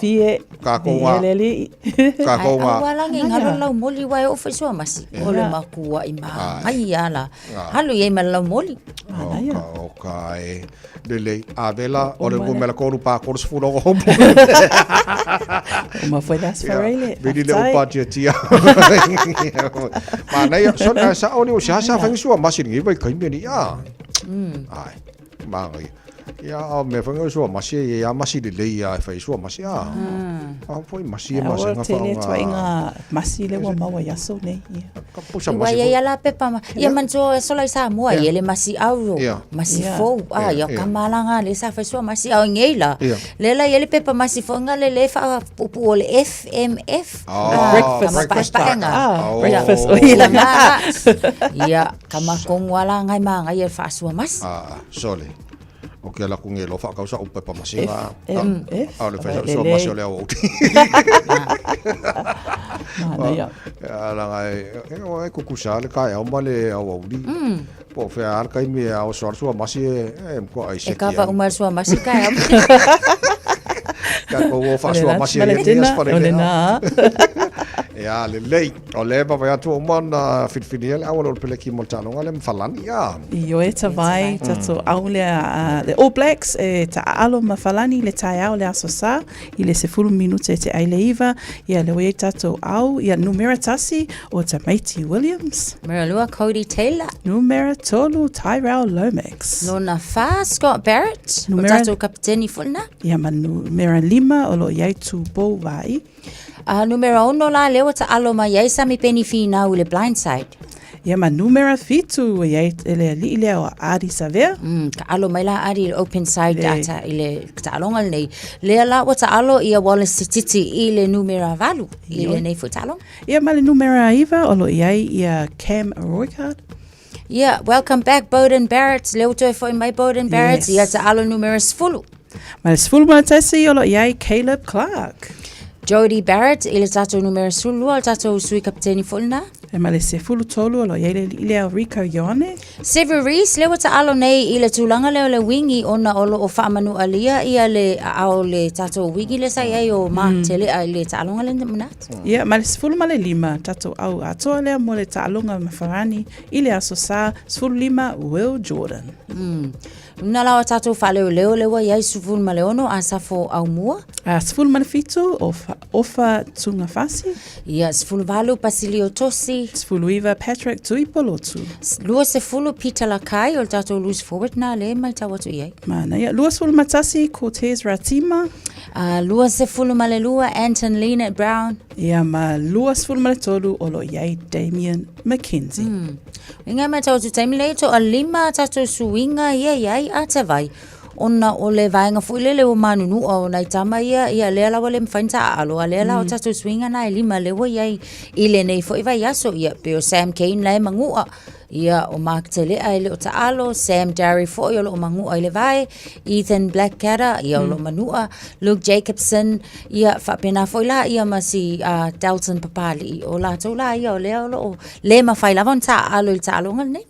Tatou ga. Ai aua la nei galo le laumoli aua e oo foi suamasi o le matuai manaia la. Alu i ai ma le laumoli. Manaia. Oka e. Lelei, ave la, o le numera 3 pa 36 o hopo. O ma foi las fareile. Vili le upa tia tia. Manaia, so na sa o ni o sa sa whangi sua masi ngi vai kai meni a. Ai, manaia. Ia a me whangi sua masi e ia masi le lei ia e whai sua masi a. A foi masi e masi nga whaonga. Tele tuainga masi le ua maua i aso nei. Ia. Ka pusa Ua masi ia foi. ia la pepa ma ia manatua o aso la i Samoa ia le masi auro, masi fou, a ia ka malanga le sa fai sua masi au ngei la. Le la ia le pepa masi fou nga le le fa pupu o le FMF. Breakfast. Breakfast. Breakfast. O ia. Ia ka makongu ala ngai ma ngai e fa sua masi. Ah, sole. O ke ala ku ngelo fa kausa o pepa masi nga. F, F. A o le fai sua masi o le au uti. Manaia. Ia langa e o e kukusa le kaeao ma le aoauli. Po o fea lava le taimi e ao soa le suamasi e e mkoa ai E seki kava uma le suamasi kaeao. Tatou o faasuamasi O le ai lunch nei ma aso le fale dinner, o lea. lena. Ia lelei, o lea e vaavaai atu ua uma ona filifilia le auala o le peleki mo le taaloga lea ma Falani ia. Ioe tavai, tatou au lea a le All Blacks e taaalo ma Falani i le taeao le Aso Sa i le 10 minute te ai le iva, ia lea ua i ai tatou au, ia numera tasi o Tamaiti Williams. Numera lua, Codie Taylor. Numera tolu, Tyrell Lomax. Lona fa, Scott Barrett. O Numera- tatou kapiteni foi lena. Ia ma numera lima o lo o i ai Tupou Vaai. A numera ono la lea ua taalo mai ai Samipeni Finau i le blindside. Ia ma numera fitu ua i ai le alii lea o Ardie Savea. Taalo mai la Ardie i le open side Le- ata i le taaloga lenei. Lea la ua taalo ia Wallace Sititi i le numera valu i lenei foi taaloga. Ia ma le numera iva o lo o i ai ia Cam Roigard. Ia, welcome back Beauden Barrett. Lea ua toe foi mai Beauden Barrett. Yes. Ia taalo numera 10. Ma le 11 o lo o i ai Caleb Clarke. Jordie Barrett i le tatou numera 12, o le tatou sui kapiteni foi lena. E ma le 13 o lo o i ai le alii lea o Rieko Ioane. Sevu Reece, lea ua taalo nei i le tulaga lea o le wingi ona o lo o faamanualia ia le aao o le tatou wingi lea sa i ai o Mark Telea i le taaloga lea manatu. Ia, ma le 15, tatou au atoa lea mo le taaloga ma Farani i le Aso Sa 15, Will Jordan. Luna la o tatou faaleoleo lea ua i ai 16 Asafo Aumua. A 17 o Ofa Tuungafasi. Ia, 18 Pasilio Tosi. 19 Patrick Tuipolotu. 20 Peter Lakai o le tatou loose forward na lea e matau atu i ai. Manaia. 21 Cortez Ratima. A 22 Anton Lienert-Brown. Ia ma 23 o lo o i ai Damian McKenzie. Inga matau atu taimi lea toalima tatou suiga ia i ai a tavai ona o le vaega foi lele ua manunua o nai tama ia, ia lea la ua le mafai ona taaalo, a lea la o tatou suiga na e lima lea ua i ai i lenei foi vaiaso, ia pei o Sam Cane la e magua, ia o Mark Telea e le o taalo, Sam Darry foi o lo o magua i le vae, Ethan Blackadder, ia o lo o manua, Luke Jacobson, ia faapena foi la ia ma si Dalton Papali'i, o latou la ia o lea o lo o le mafai lava ona taaalo i le taaloga lenei.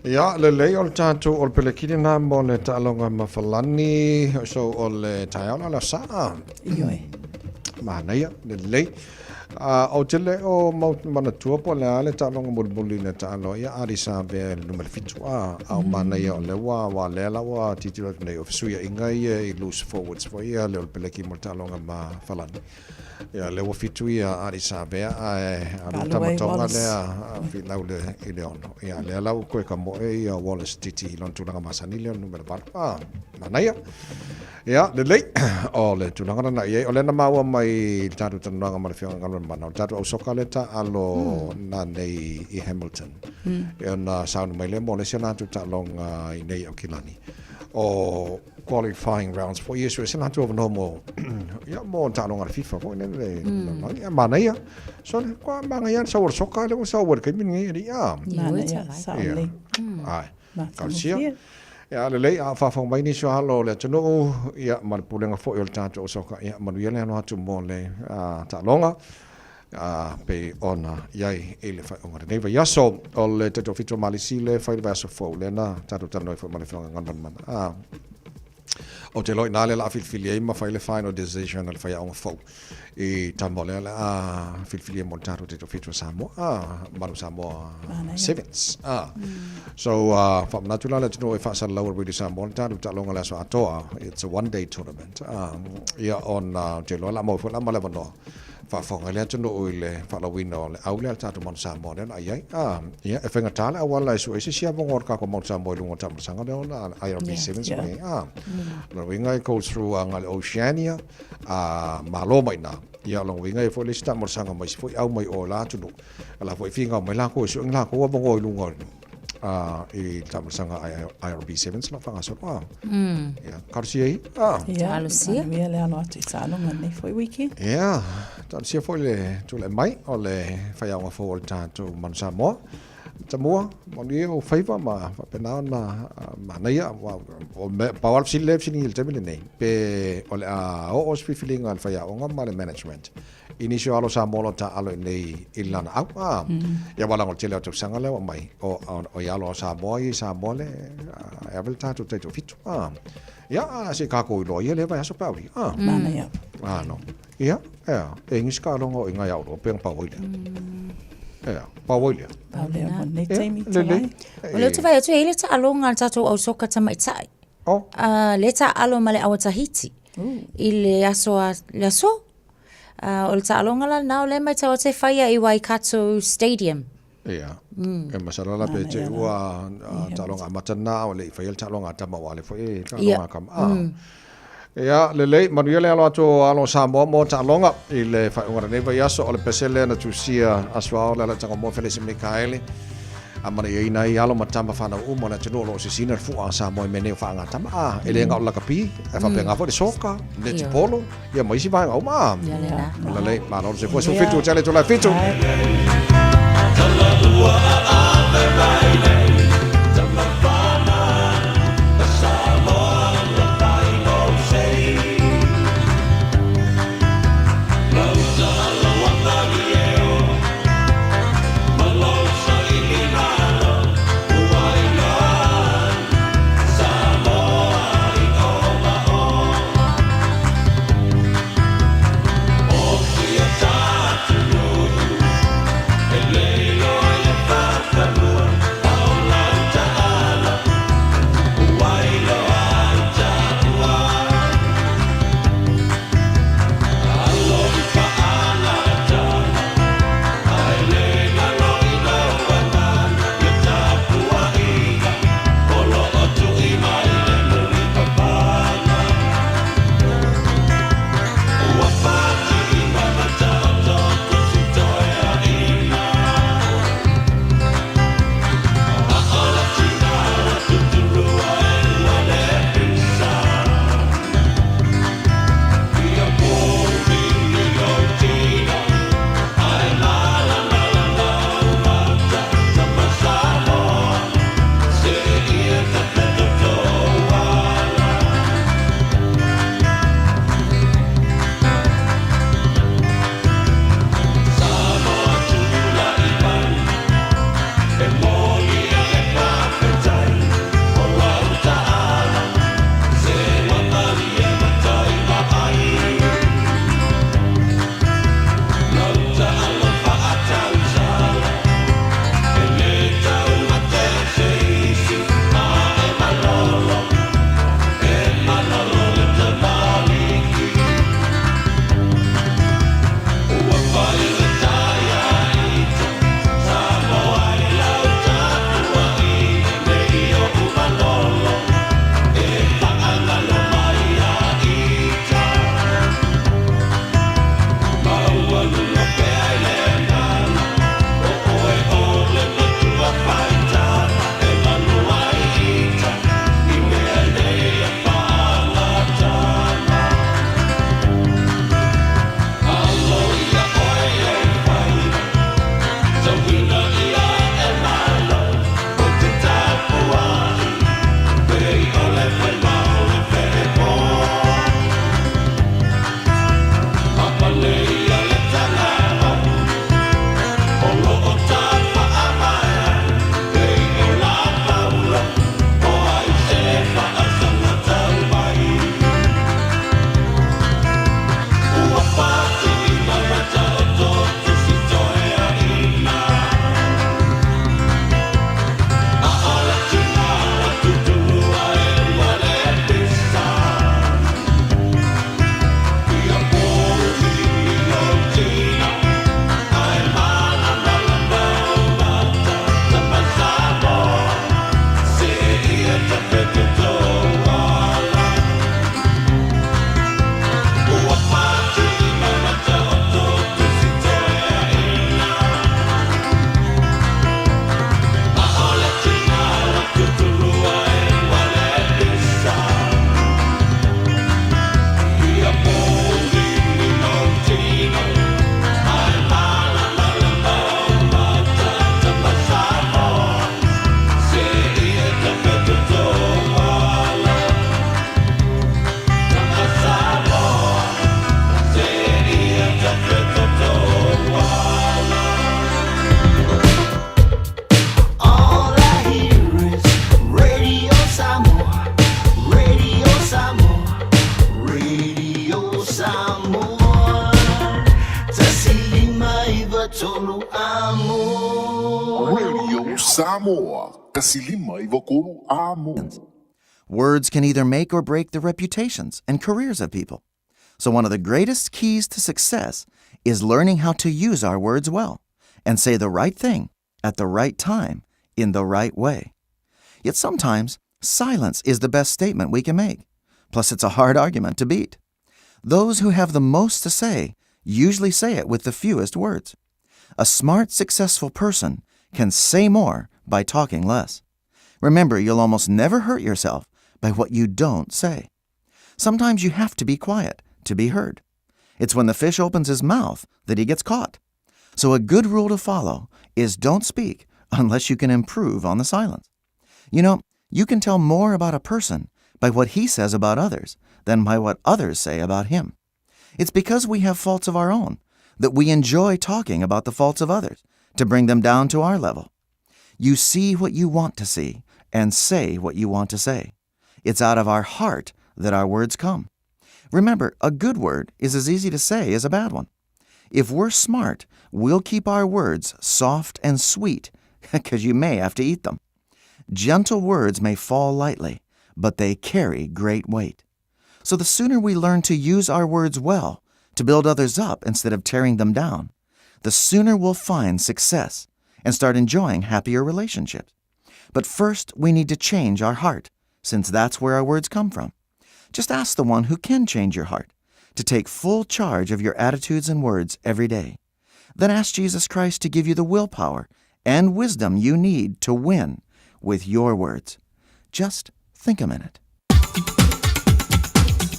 Ia, lelei o le tatou o le pelekini lena mo le taaloga ma Falani, so o le taeao la le Aso Sa. Ioe. Manaia, lelei. Ou te le o mau manatua po o le a le taaloga mulimuli na taalo ai a Ardie Savea i le numera 7 a, a o manaia o lea ua, aua lea la ua tilotilo atu nei o fesuiaiga ia i loose forwards foi ia le o le peleki mo le taaloga ma Falani. Ia lea ua 7 ia Ardie Savea ae alu Alu ai tama tonga Wallace. lea a finau le i le 6. Ia lea la ua toe kamoe ia Wallace Titi i lona tulaga masani lea o le numera 8 a. Manaia. Ia, lelei, o le tulaga lena i ai, o lea na maua mai i le tatou talanoaga ma le Afioga ia Galumalemana, o le tatou ausoka lea taalo nanei i Hamilton. Ia ona sauni mai lea mo le isi o latou taaloga i nei i Aukilani. O qualifying rounds foi ia, sue se latou avanoa mo, ia, mo le taaloga a le FIFA foi lele, lalolagi. Ia, manaia. Sole, kua manaia le sau o le soka lea ua sau ai i le taimi lenei, alii, a. Manaia, sao lelei. Ae. Talosia. Ia, lelei, a o faafofoga mai nisi o alo o le atunuu, ia, ma le pulega foi o le tatou Soka, ia, manuia le alo atu mo le taaloga, pei ona i ai i le faaiuga o lenei vaiaso. O le 37 o Malisi lea e fai le vaiaso fou, lea na tatou talanoa ai foi ma le Afioga ia Galumalemana. Ou te iloa i ina lea o le a filifili ai ma fai le final decision a le faiaoga fou i tama o lea o le a filifilia mo le tatou 37 o Samoa, Manu Samoa Sevens. So, faamanatu la le atunuu e faasalalau e Radio Samoa le tatou taaloga i le aso atoa. It's a one day tournament. Ia ona ou te iloa o le a maua foi la ma le avanoa faafofoga ai le atunuu i le faalauina o le au lea a le tatou Manu Samoa lea o le a i ai. Ia, e faigata le auala e sue ai se isi avanoa o le tatou Manu Samoa i luga o le taamilosaga lea o le IRB Sevens ma i ai. O lona uiga e go through agai i le Oceania, malo mai i ina. Ia, o lona uiga e i ai foi le isi taamilosaga mai isi foi au mai o i la atunuu, o la foi e finau mai latou e sue ni latou avanoa i luga i le taamilosaga IRB Sevens o lo o faagasolo. Ia, talosia ia. Ia, talosia. Manuia le alo atu i taaloga i lenei foi weekend. Ia, talosia foi le tulai mai o le faiaoga fou o le tatou Manu Samoa. Tamua, manuia ou faiva ma faapena ona manaia. Pau lava le fesili lea e fesiligia i le taimi lenei, pe o le a oo se filifiliga a le faiaoga ma le management i nisi o alo Samoa o lo o taaalo i inei i lana au. Ia aua leaga o le tele o tausaga lea ua aumai, o i alo a Samoa ia i Samoa le e ave le tatou taitoafitu. Ia, se i tatou iloa ia lea vaiaso pe a uli. Manaia. Ano. Ia, ea, e ingi se taaloga o i ngai au loa, pe na pau ai lea. Ea, pau ai lea. Pau lea mo lenei taimi talai. O lea ou te vaai atu e i ai le taaloga a le tatou au soka tamaitai. Oh. Lea e taaalo ma le Aua Tahiti. I le aso a, le aso? O le taaloga la lena o lea e matau atu e faia i Waikato Stadium. Ia. E masalo la pe te ua taaloga amata lena a o le i faia le taaloga a tama aua o lea foi e taaloga a tama. Ia, lelei, manuia le alo atu o alo o Samoa mo taaloga i le faaiuga o lenei vaiaso. O le pese lea na tusia Aso Ao le Alataga Moa Felesi Mikaele a manaiaina ai alo ma tama fanau uma o le atunuu o lo o sisina le fua a Samoa i mea nei o faagatama. A, e le na o le lakapi, ae faapena foi le soka, netipolo, ia ma isi vaega uma. Ia lena. Lelei, malo le soifua, 17 o tele tula 7. All I hear is Radio Samoa, Radio Samoa, Radio Samoa. Tasilima iva tolu amo. Radio Samoa, tasilima iva kolu amo. Words can either make or break the reputations and careers of people. So, one of the greatest keys to success is learning how to use our words well and say the right thing at the right time in the right way. Yet sometimes, silence is the best statement we can make. Plus, it's a hard argument to beat. Those who have the most to say usually say it with the fewest words. A smart, successful person can say more by talking less. Remember, you'll almost never hurt yourself by what you don't say. Sometimes you have to be quiet to be heard. It's when the fish opens his mouth that he gets caught. So, a good rule to follow is don't speak unless you can improve on the silence. You know, you can tell more about a person by what he says about others than by what others say about him. It's because we have faults of our own that we enjoy talking about the faults of others to bring them down to our level. You see what you want to see and say what you want to say. It's out of our heart that our words come. Remember, a good word is as easy to say as a bad one. If we're smart, we'll keep our words soft and sweet because you may have to eat them. Gentle words may fall lightly, but they carry great weight. So the sooner we learn to use our words well to build others up instead of tearing them down, the sooner we'll find success and start enjoying happier relationships. But first, we need to change our heart, since that's where our words come from. Just ask the one who can change your heart to take full charge of your attitudes and words every day. Then ask Jesus Christ to give you the willpower and wisdom you need to win with your words. Just think a minute.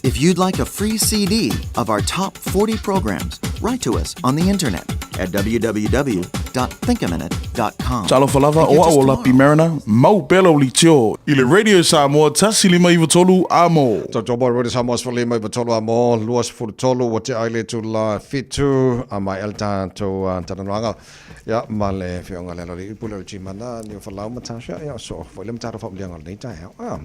If you'd like a free CD of our top 40 programs, write to us on the internet at www.thinkaminute.com. Talofa lava o au o Lapi Mariner, mau pea lau litio i le Radio Samoa tasi lima iva tolu amo. Tautua mai Radio Samoa sefulu lima iva tolu amo, 23 ua tea ai le itula fitu a mai ele tatou talanoaga ia ma le afioga le aloalii i pule o le Timana ni o Falau ma Tasha ia so foi le mataro faauliaga o lenei taeao.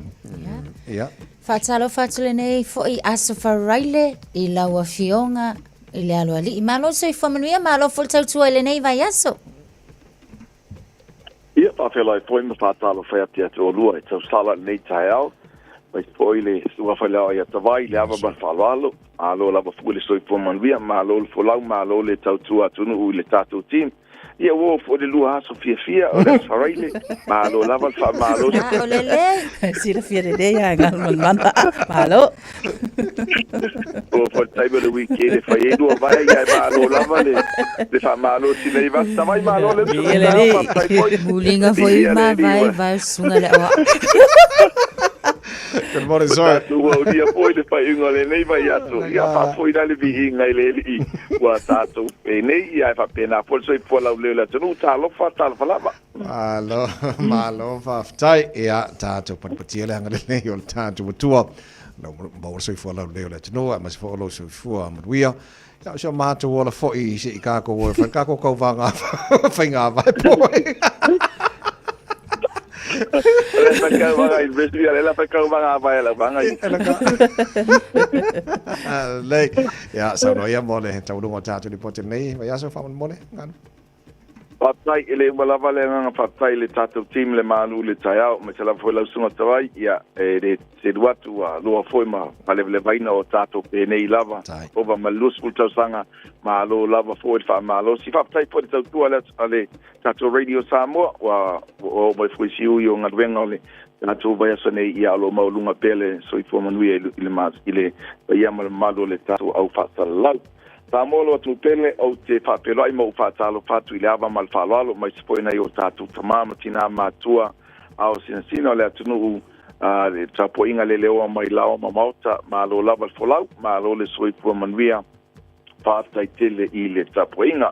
Ia. Faatalofa atu lenei foi Aso Faraile i lau Afioga i le Aloalii. Malo le soifua manuia, malo foi le tautua i lenei vaiaso. Ia, faafeiloai foi ma faatalofa atu ia te oulua e tausala i lenei taeao, aemaise foi le susuga failao ia Tavai i le ava ma le faaaloalo. Malo lava foi le soifua manuia, malo le folau, malo le tautua atunuu i le tatou team. Ia ua oo foi le lua aso fiafia o le Aso Faraile, malo lava le faamalosi. O le lelei. Silafia lelei a Galumalemana. Malo. Ua foi le taimi o le weekend e fai ai lua vae, ia e malo lava le, le faamalosi nei vasa. Tavai malo le uso Ia lelei. Faafetai foi. Muliga foi Ia ma lelei vae ua. vae susuga le aoao. Good morning, sir. Tatou aulia foi le faaiuga o lenei vaiaso. Ia faafoi la le viiga i le Alii ua tatou penei, ia e faapena foi le soifua laulelei o le atunuu. Talofa, talofa lava. Malo, malo faafetai. Ia, tatou patipatia le agalelei o le tatou Atua. Lau maua le soifua laulelei o le atunuu, aemaise foi o lou soifua manuia. Ia, o si o matou ola foi se i kākou o e fai kākou kauvaga faiga vae poe. Le whakauanga i Brisbane, ia le la whakauanga vai la wanga i. Lei, ia, saunoa ia mo le taulunga o tātou ripote nei, vai aso whamonmone, nganu. Faafetai, e le uma lava le agaga faafetai i le tatou team le malu i le taeao, aemaise lava foi lau susuga Tavai, ia, e le selu atu ua loa foi ma faalevalevaiina o tatou penei lava, ova ma le 20 tausaga, malo lava foi le faamalosi. Faafetai foi i le tautua a le, a le tatou Radio Samoa, ua oo mai foi siui o galuega o le tatou vaiaso nei, ia o lo o maualuga pea le soifua manuia i le, i le paia ma le mamalu o le tatou au faasalalau. Samoa lo atunuu pele, ou te faafeiloai ma ou faatalofa atu i le ava ma le faaaloalo, aemaise foi nai o tatou tama ma tina matua, ao sinasina o le atunuu, a le tapuaiga leleoa mai laoa ma maota, malo lava le folau, malo le soifua manuia, faafetai tele i le tapuaiga.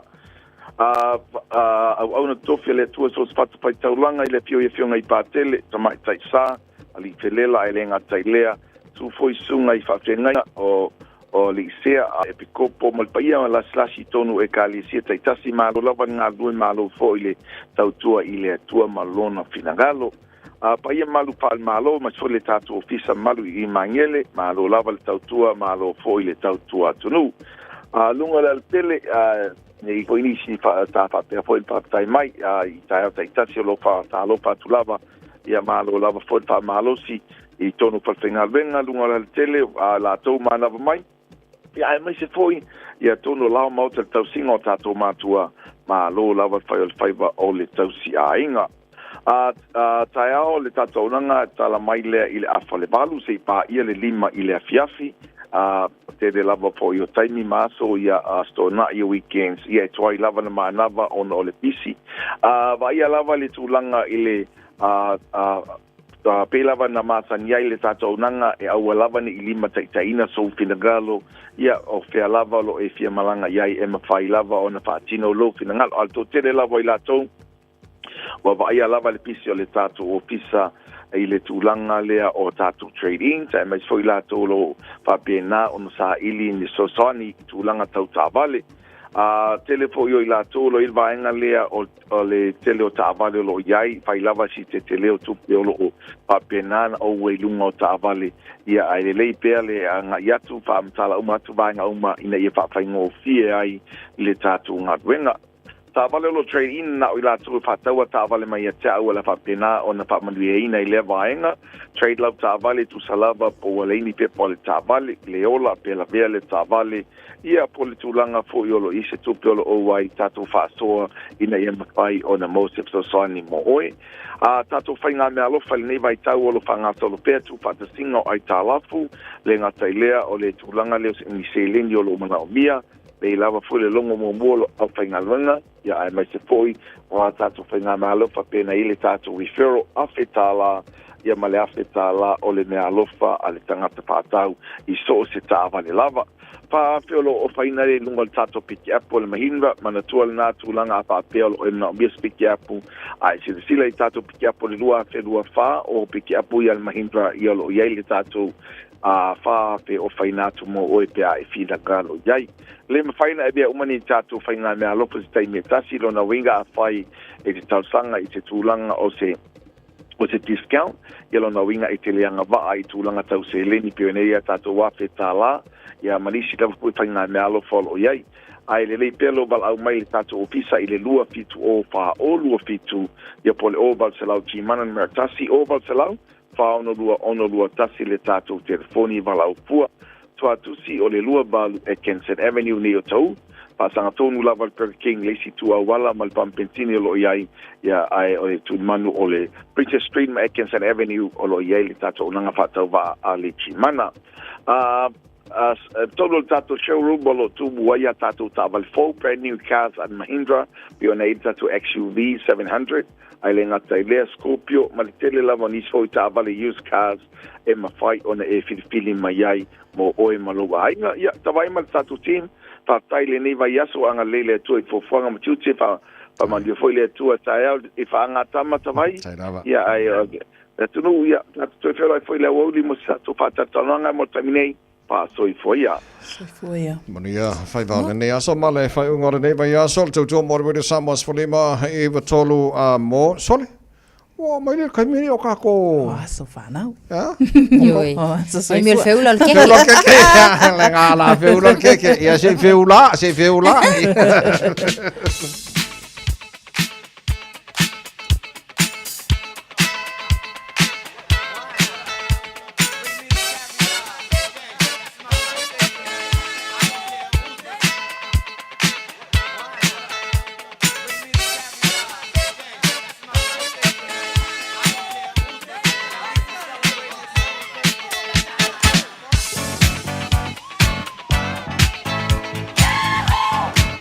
A, a, auauna tofi a le Atua so o se fatafaitaulaga i le afio i Afioga i Patele, Tamaitai Sa, Alii Felela ae le gata i lea, tu foi susuga i faafeagaiga o o Liisea a Epikopo ma le paia ma lasilasi i tonu o Ekalesia taitasi, malo lava le galulue malo foi le tautua i le Atua ma Lona finagalo. A paia malu faale-Malo ma foi le tatou ofisa malu i Magele, malo lava le tautua, malo foi le tautua atunuu. A luga o le alatele, a nei foi nisi ta faapea foi le faafetai mai a i taeao taitasi o lo o faatalofa atu lava, ia malo lava foi le faamalosi i tonu o falefaigaluega luga o le alatele a latou manava mai, ia aemaise foi ia tonu o lao maota le tausiga o tatou matua, malo lava le fai o le faiva o le tausiaiga. A, a taeao le tatou auaunaga tala mai lea i le afa le 8 seia paia le 5 i le afiafi, a tele lava foi o taimi ma aso ia aso toonai o weekends, ia e tuai lava na manava ona o le pisi. A vaaia lava le tulaga i le a, a, a pei lava na masani ai le tatou auaunaga e aua lava ne i limataitaiina sou finagalo, ia o fea lava o lo o e fia malaga i ai e mafai lava ona faatino lou finagalo. A o le toatele lava o i latou ua vaaia lava le pisi o le tatou ofisa i le tulaga lea o tatou trade-ins, aemaise foi latou o lo o faapena ona saili ni fesoasoani i tulaga tau taavale. A tele foi o i latou o lo o i le vaega lea o, o le tele o taavale o lo o i ai, fai lava si tetele o tupe o lo o faapena ona ou ai i luga o taavale, ia ae lelei pea le agai atu, faamatala uma atu vaega uma ina ia faafaigofie ai le tatou galuega. Taavale o lo o trade in na o i latou e faataua taavale mai ia te au o le a faapena ona faamanuiaina i lea vaega. Trade lau taavale tusa lava po ua leai ni pepa o le taavale, le ola pe lavea le taavale, ia po o le tulaga foi o lo o i ai se tupe o lo o ou ai tatou faasoa ina ia mafai ona maua se fesoasoani mo oe. A tatou faigameaalofa i lenei vaitau o lo o faagasolo pea tuufaatasiga o aitalafu, le gata i lea o le tulaga lea o ni seleni o lo o manaomia, Nei lava foi le logo muamua o lo aufaigaluega, ia aemaise foi o a tatou faigamalo faapena i le tatou referral $1,000, ia ma le $1,000 o le meaalofa a le tagata faatau i so o se taavale lava. 4,000 o lo o ofaina i luga o le tatou pikiapu o le Mahindra, manatua lena tulaga a faapea o lo o e manaomia se pikiapu, a e silasila i tatou pikiapu o le 2024 o pikiapu ia a le Mahindra ia o lo o i ai le tatou a 4,000 ofaina atu mo oe pe a e finagalo i ai. Le mafai ona avea uma ni tatou faigameaalofa i se taimi e tasi, lona uiga afai e te talosaga i se tulaga o se o se discount, ia lona uiga e te le agavaa i tulaga tau seleni pei ona i ai a tatou $1,000, ia ma nisi lava foi faigameaalofa o lo o i ai. Ae lelei pea lou valaau mai i le tatou ofisa i le 2 7 0 4 0 2 7, ia po o le 0 800 Gmana numera 1, 0 800 462 621 le tatou telefoni valaau fua. Tuatusi o le 28 Atkinson Avenue nei o Tauu. Faasaga tonu lava le Burger King le isi itu auala ma le pamu penisini o lo o i ai, ia, ae o le tulimanu o le Princess Street ma Atkinson Avenue o lo o i ai le tatou auaunaga faatauvaa a le Gmana. A Totonu o le tatou showroom o lo o tumu ai a tatou taavale fou, brand new cars a Mahindra, pei ona i ai le tatou XUV 700, ae le gata i lea, Scorpio, ma le tele lava o nisi foi taavale used cars e mafai ona e filifili mai ai mo oe ma lou aiga. Ia, tavai ma le tatou team, faafetai i lenei vaiaso, agalelei le Atua i fuafuaga ma tiute, faamanuia foi le Atua taeao i faagatama tavai, ia, ae le atunuu, ia, tatou toe feiloai foi i le aoauli mo se tatou faatalatalanoaga mo le taimi nei. Faasoifua ia. Soifua ia. Manuia faiva o lenei aso ma le faaiuga o lenei vaiaso, le tautua mo le Radio Samoa 15 93 a mo sole. Ua mai le taimi nei o kākou. O aso whanau. A? Ioe. O aso Ai mea o le soifua. feula o le keke. Feula o le keke. Le ngā la feula o le keke. Ia se i feula, se i feula.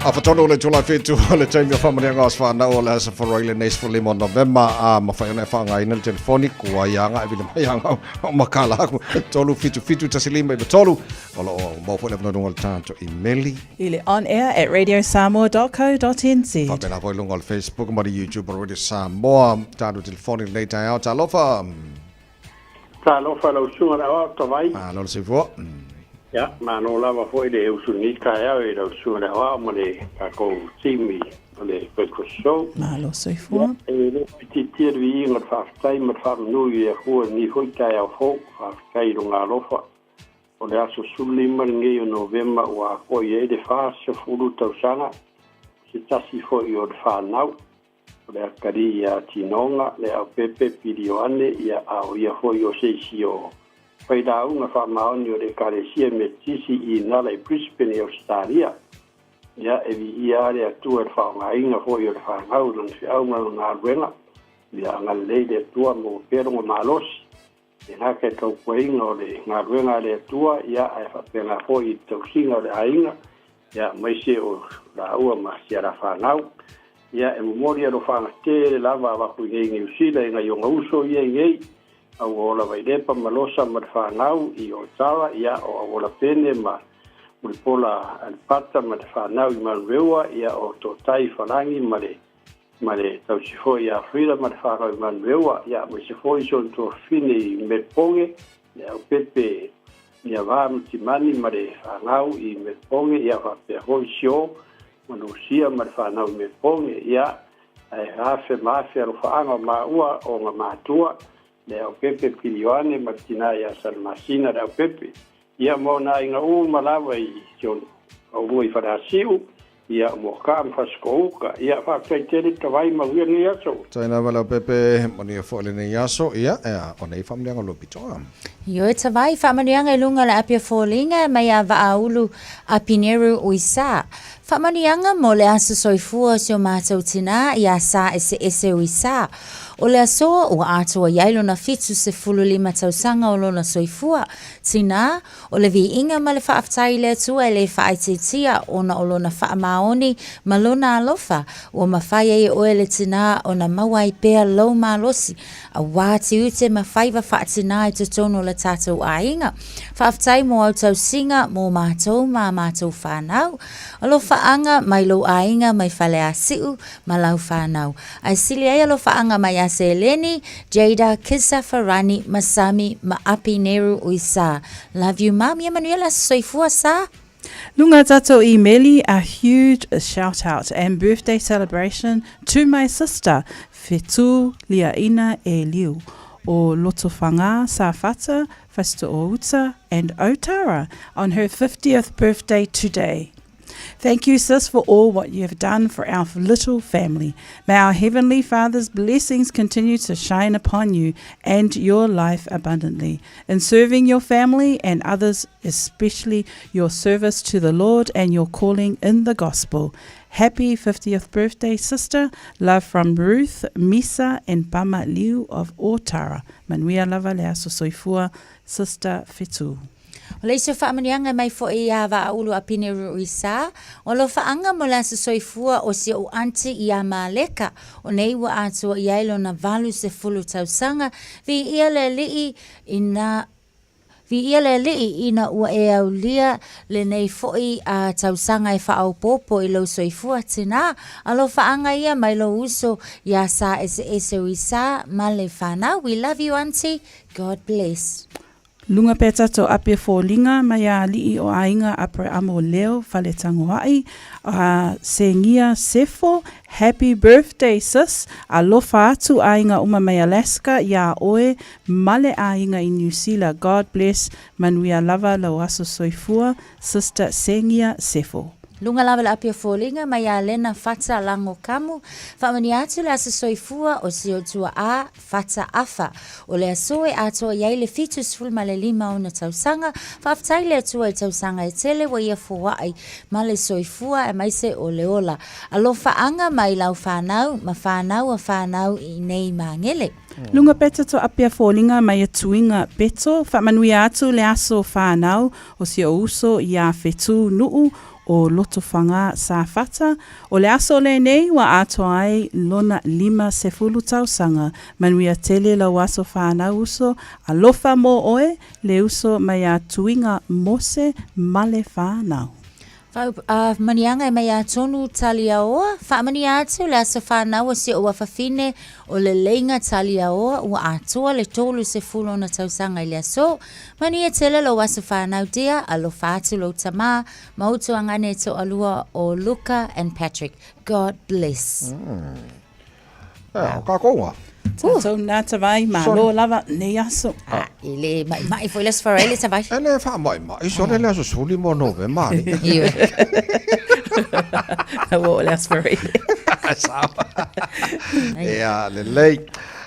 Afatonu le tula fitu o le taimi o whamanianga o swhanau o le asa wharoi le neis fo lima o Novema a mawhai ona e whaangaina le telefoni kua ianga e vile mai anga o makala aku 3 7 7 1 5 9 3 o lo o mau foi le avanoa le tatou imeli I le on air at radiosamoa.co.nz. Faapena foi luga o le Facebook ma le YouTube o Radio Samoa. Tatou telefoni lenei taeao. Talofa. Talofa lau susuga le aoao tavai. Malo le soifua. Ia, malo lava foi le usu i lenei taeao i lau susuga le aoao ma le tatou team o le Breakfast Show. Malo soifua. Ia, e le faaitiitia le viiga o le faafetai ma le faamanu i le Atua i lenei foi taeao fou. Faafetai i lona alofa. O le aso 15 lenei o Novema ua atoa i ai le 40 tausaga, se tasi foi o le fanau. O le atalii ia Tinoga, Leaupepe, Pili Ioane, ia, a o ia foi o se isi o failauga faamaoni o le Ekalesia Metotisi i Inala i Brisbane i Ausetalia. Ia, e viia lava le Atua i le faaaogaina foi o le fanau i lana feau ma lana galuega. Ia agalelei le Atua maua pea lona malosi. E gata i le tautuaina o le galuega a le Atua, ia, ae faapena foi i le tausiga o le aiga, ia, aemaise o laua ma si ala fanau. Ia, e momoli alofaaga tele lava avatu i nei i Niu Sila i nai ona uso ia i nei, a ua ola Vailepa ma Losa ma le fanau i Otara, ia, o Auola Pene ma Mulipola Alipata ma le fanau i Manureua, ia, o Totai Falagi ma le ma le tausi foi ia Frida ma le fanau i Manureua, ia, aemaise foi si ona tuafafine i Melpoge, le Aupepe Niava ma Timani ma le fanau i Melpoge, ia, faapea foi Sio ma Lusia ma le fanau i Melpoge, ia, ae afe ma afe alofaaga o maua o ona matua, le Aupepe Pilioane ma le tina ia Salamasina le Aupepe, ia, ma ona aiga uma lava i si ona aulua i Faleasiu, Ia, Moka'a ma Fasitoo-uta. Ia, faafetai tele Tavai, manuia lenei aso. Tae lava Leaupepe, manuia foi lenei aso, ia, ea, o nei faamanuiaga o lou pitoga. Ioe Tavai, faamanuiaga i luga o le Apia Foliga mai a Vaaulu Apineru Uisa. Faamanuiaga mo le aso soifua o si o matou tinā iā Sa Eseese Uisa. O le aso ua atoa i ai lona 75 tausaga o lona soifua, tinā, O le viiga ma le faafetai i le Atua e le faaitiitia ona o lona faamaoni ma lona alofa, ua mafai ai e oe le tinā ona maua ai pea lou malosi, auā tiute ma faiva faatinā i totonu o le tatou aiga. Faafetai mo au tausiga mō mātou ma a mātou whānau. Alofaaga mai lou aiga mai Faleasiu ma lau whānau. Ae sili ai alofaaga mai ia Seleni, Jada, Kisa, Farani, Masami, ma Api Neru Uisa. Love you mum, ia manuia le aso soifua sa. Lunga tatou imeli a huge shout out and birthday celebration to my sister Fetu Liaina E Liu o Lotowhangā, Safata, Fasito'outa and Otara on her 50th birthday today. Thank you, sis, for all what you have done for our little family. May our Heavenly Father's blessings continue to shine upon you and your life abundantly. In serving your family and others, especially your service to the Lord and your calling in the gospel. Happy 50th birthday, sister. Love from Ruth, Misa, and Bama Liu of Otara. Manuia lava le aso soifua, Sister Fetu. O le isi o faamanuiaga e mai foi iā Vaaulu Apini Ruisa, o alofaaga mo le aso soifua o si ou aunty iā Maleka, o nei ua atoa i ai lona 80 tausaga, viia le Alii ina Viia le Alii ina ua e aulia lenei foi a tausaga e faaopoopo i lou soifua tinā. Alofaaga ia mai lou uso iā Sa Eseese Ruisa ma le whanau. We love you aunty. God bless. Luga pea tatou ape foliga mai a alii o aiga Aperamo Leo Faletagoai a Sengia Sefo Happy birthday sis alofa atu aiga uma mai Alaska iā oe ma le aiga i New Sila God bless manuia lava lau aso soifua sister Sengia Sefo. Luga lava le api o foliga mai a Lena Fata Lago Kamu faamanuia atu le aso soifua o si ou tuaa Fata Afa. O le aso e atoa i ai le 75 ona tausaga, faafetai le Atua i tausaga e tele ua ia foai ma le soifua aemaise o le ola. Alofaaga mai lau whanau ma whanau a whanau i nei Magele. Luga peto to apia foliga mai a tuiga peto, faamanuia atu le aso whanau o si ou uso iā Fetu Nu'u o Lotofaga Safata, o le aso lenei ua atoa ai lona 50 tausaga. Manuia tele lau aso whanau uso, alofa mō oe, le uso mai a Tuiga Mose ma le whanau. Faamanuiaga e mai ia Tonu Taliaoa, Faamanuia atu le aso whanau o si ou afafine o le Leiga Taliaoa ua atoa le 30 ona tausaga i le aso. Manuia tele lou aso whanau dear, alofa atu lou tama, ma ou tuagane e toalua o Luka and Patrick. God bless. Wow. Kākou a. Tātou nā Tavai, malo lava nei aso. Ah, e le maʻimaʻi foi le aso Faraile Tavai. E le faamaʻimaʻi, sole le aso 15 o Novema. Ioe. Ua o le aso Faraile. Sao. Ia, lelei.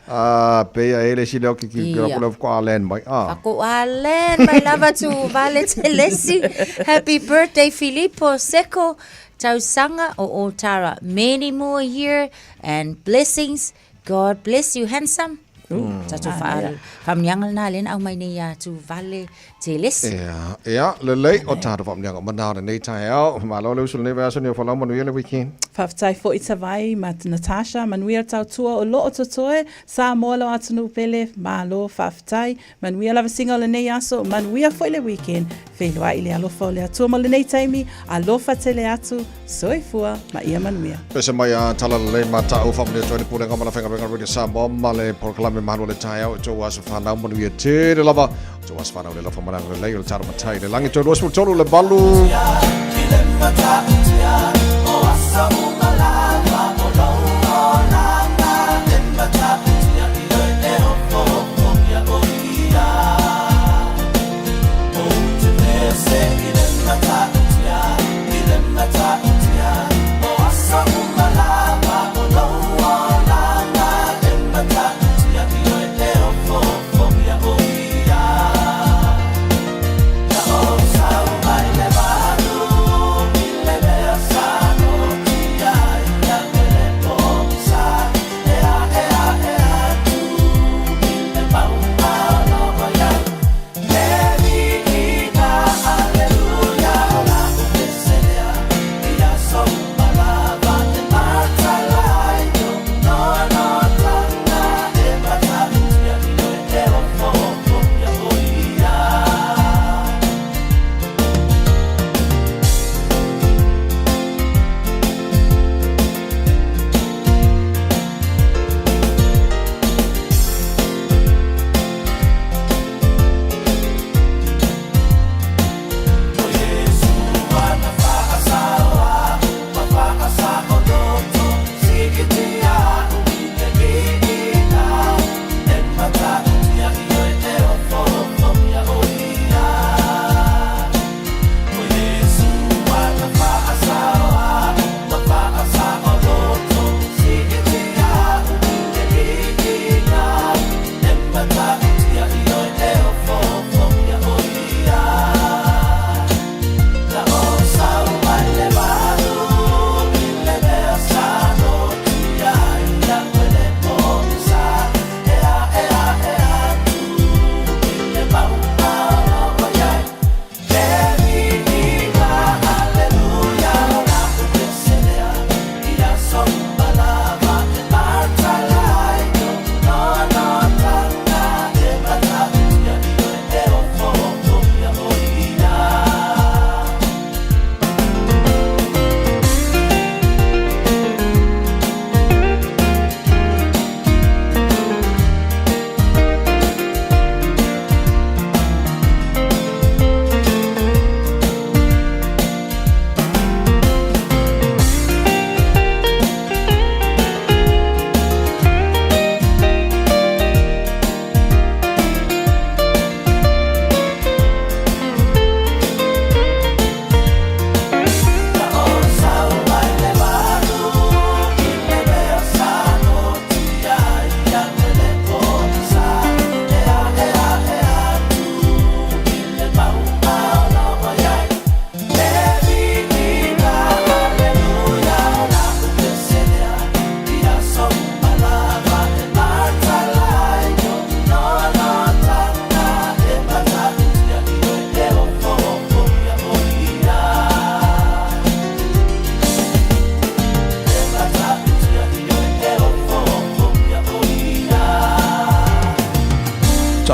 Ah, peia e le sile o ki ki ki ko ko Alen mai. Ah. Ko Alen mai lava tu vale telesi. Happy birthday Filippo Seko tausaga o Otara. Many more year and blessings. God bless you handsome. Tatou faamanuiaga lena lea na aumai nei ia Tuvale Telesi. Ea, ea, lelei o tatou faamanuiaga uma na o lenei taeao. Malo le uso lenei vaiaso ni o folau manuia le weekend. Faafetai foi Tavai ma Natasha, manuia le tautua o loo totoe, Samoa lau atunuu pele, malo faafetai, manuia lava siga o lenei aso, manuia foi le weekend, feiloai i le alofa o le Atua mo lenei taimi, alofa tele atu, soifua ma ia manuia. Pese mai a Talalelei ma Ta'u faamanuia atu ai le Pulega ma le Faigaluega Radio Samoa ma le Polokalame Malu o le Taeao i tou aso whanau manuia tele lava. Tou aso whanau le alofa ma le agalelei o le taro matai i le langi toe 23 le valu.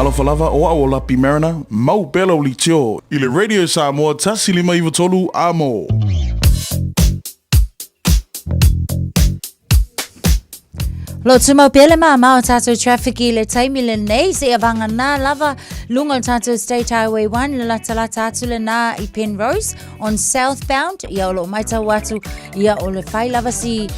Talofa lava, o au o Lapi Mariner, mau pea lau leitio i le Radio Samoa 1593 Amo. Lo tumau pea le māmā o tātou traffic i le taimi lenei, seia vānganā lava lunga o tātou State Highway 1, le latalata atu lenā i Penrose on southbound, ia o loo maitau atu, ia o le whai lava si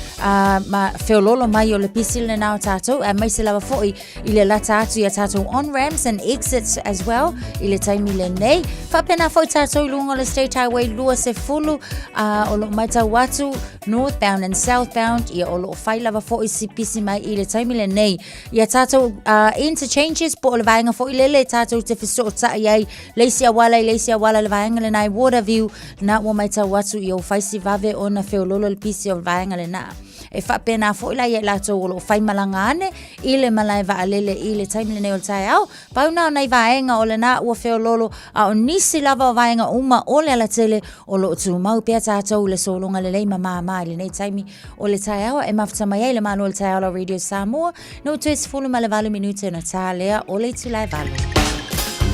ma feololo mai o le pisi lenā o tātou, aemaise lava foi i le lata atu ia tātou on ramps and exits as well i le taimi lenei. Faapena foi tātou i lunga o le State Highway 20, o loo maitau atu, northbound and southbound, ia o loo whai lava foi si pisi mai i le taimi lenei. Ia tātou interchanges po o le vaenga foi lele tātou te fesootai ai le isi auala i le isi auala le vaenga lenā i Waterview, na ua maitau atu ia ua fai si vave ona feololo le pisi o le vaenga lenā. E faapena foi la ia i latou o loo fai malaga ane i le malae vaalele i le taimi lenei o le taeao. Pau na o nai vaega o lena ua feololo, a o nisi lava o vaega uma o le alatele o lo o tumau pea tatou i le sologa lelei ma māmā i lenei taimi o le taeao e mafuta mai ai le Malo o le Taeao la Radio Samoa, no toe 18 minute ona tā lea o le itula e 8.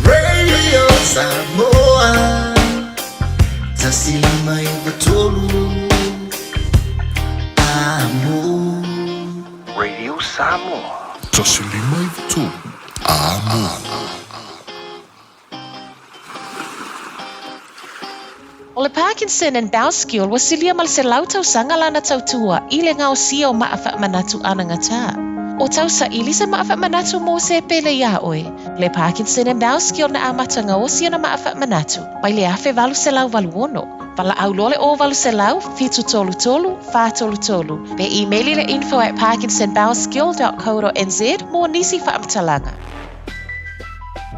Radio Samoa 1593 Amo. Radio Samoa. 1593 Amo. O le Parkinson and Bowskill ua silia ma le 100 tausaga lana tautua i le gaosia o maa faamanatu anagatā. O tau saili se maa faamanatu mo se pele iā oe. Le Parkinson and Bowskill na amata gaosi ana maa faamanatu mai le 1886. Valaau loa le 0800 733 433 pe imeli le info at parkinsonbowelskill.co.nz mo nisi faamatalaga.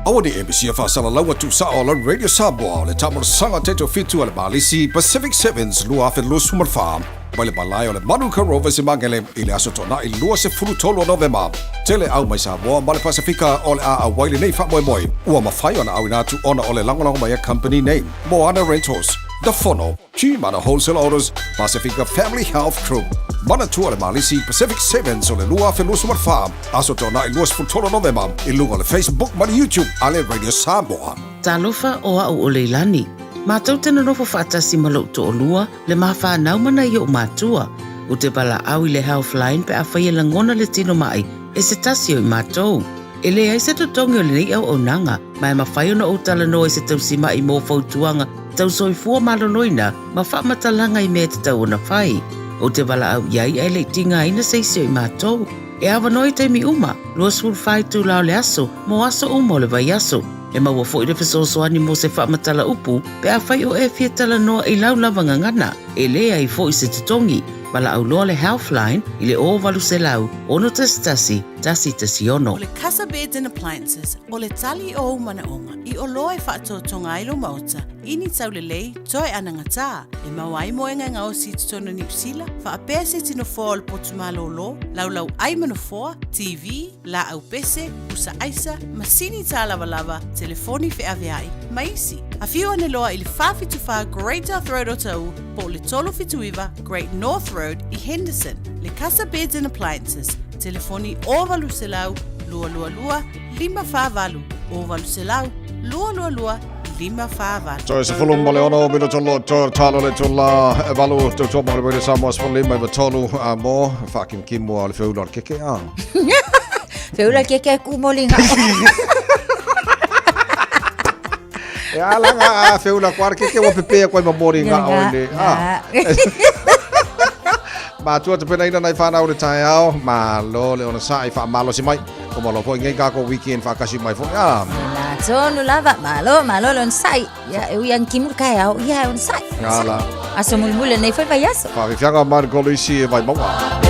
Aua ne i e misia faasalalaua tuusao o lau Radio Samoa o le taamolosaga taitofitu a le Malisi Pacific Sevens 2024 mai le malae o le Manuka Rovers i Magele i le aso Toonai 23 o Novema. Tele au mai Samoa ma le Pasifika o le a auai lenei faamoemoe ua mafai ona auina atu ona o le lagolago mai a company nei, Moana Rentals, The Fono, Gmana Wholesale Autos, Pasifika Family Health Group. Manatua le Malisi Pacific Sevens o le 2024, Aso Toonai 23 Novema i luga o le Facebook ma le YouTube a le Radio Samoa. Talofa o a'u o Leilani. Matou te nonofo faatasi ma lo'u to'olua, le ma fanau ma nai o'u matua. Ou te valaau i le Healthline pe afai e lagona le tino ma'i e se tasi o i matou. E leai se totogi o lenei auaunaga, ma e mafai ona ou talanoa i se tausima'i mo fautuaga tau soifua maloloina ma faamatalaga i mea e tatau ona fai. Ou te valaau i ai ae le i tigaina se isi o i matou. E avanoa i taimi uma, 24 itula o le aso, mo aso uma o le vaiaso. E maua foi le fesoasoani mo se faamatala upu pe afai o e fia talanoa i lau lava gagana. E leai foi se totogi. Valaau loa le Healthline i le 0800 611 116. O le Casa Beds and Appliances, o le tali o ou manaoga i oloa e faatoatoga ai lou maota i ni taulelei toe anagatā e maua ai moega e gaosi i totonu o Niu Sila, faapea se iti nofoa o le potu malōlō, laulau ai ma nofoa, TV, laau pese, pusa aisa, masini tālavalava, telefoni feaveai, ma isi. Afio ane loa i le 474 Great South Road o Taʻu po o le 379 Great North Road i Henderson. Le Casa Beds and Appliances, telefoni 0800 222 548, 0800 222 548. Toe 16 minute o toe talo le tula e valu tautua mo le Radio Samoa 15 93 a mo whaakimkimu a le feula o le keke a. Feula keke ku moli ngā. E ala ngā a feula koa keke wa pepea koe ma mori ngā o le. A. Mātua te pena ina nei whānau le taeao, malo le ona sa'i whaamalosi mai. O malo foi ngai kako weekend whaakasi mai foi. Ah. La tonu lava, malo, malo le ona sa'i. Ia, e ui ang kimu kai au, ia ona sa'i. Ala. Aso mulimuli nei foi vai aso. Whawhiwhianga mai ko Lucy e vai maua.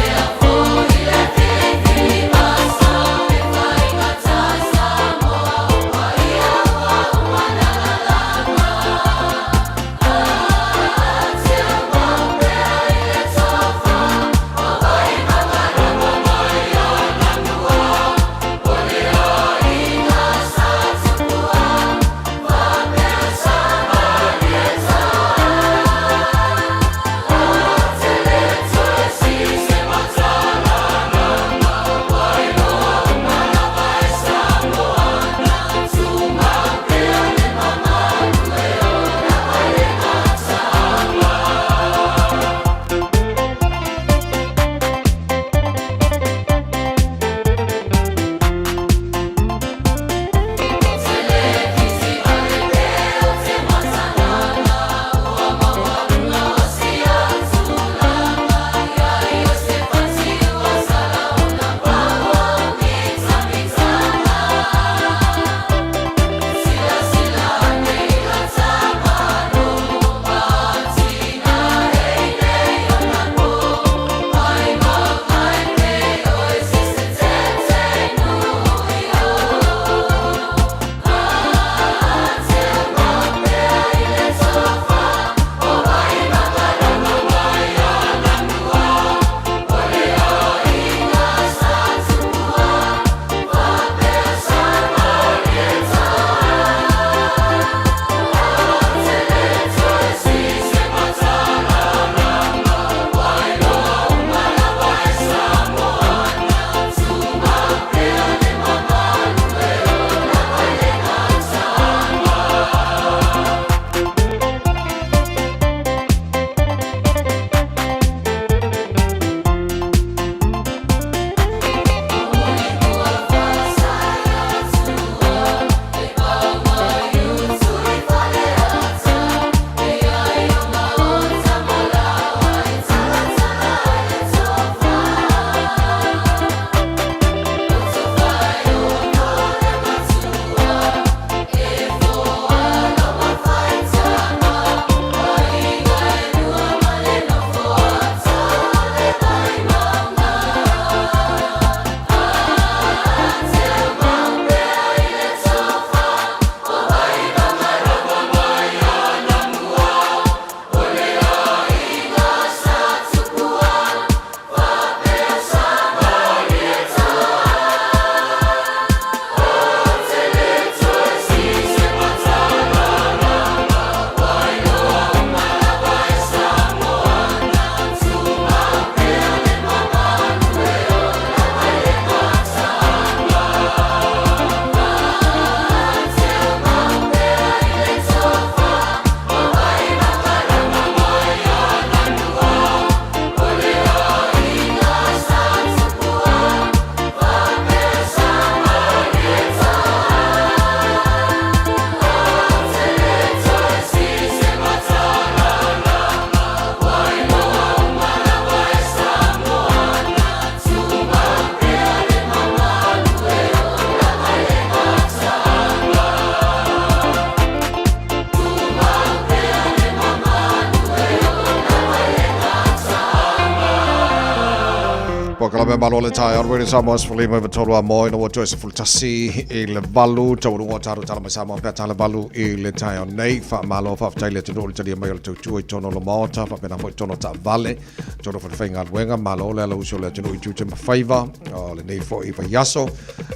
mai malo le taeao Radio Samoa 15 i tolu a moi na ua toe 11 i le valu taualuga o tatou tala mai Samoa pe a tala valu i le taeao nei. Faamalo faafetai le atunuu i le talia mai o le tautua i totonu o le Maota faapena foi i totonu o taavale totonu o falefaigaluega. Malo le alausu o le atunuu i tiute ma faiva o lenei foi vaiaso.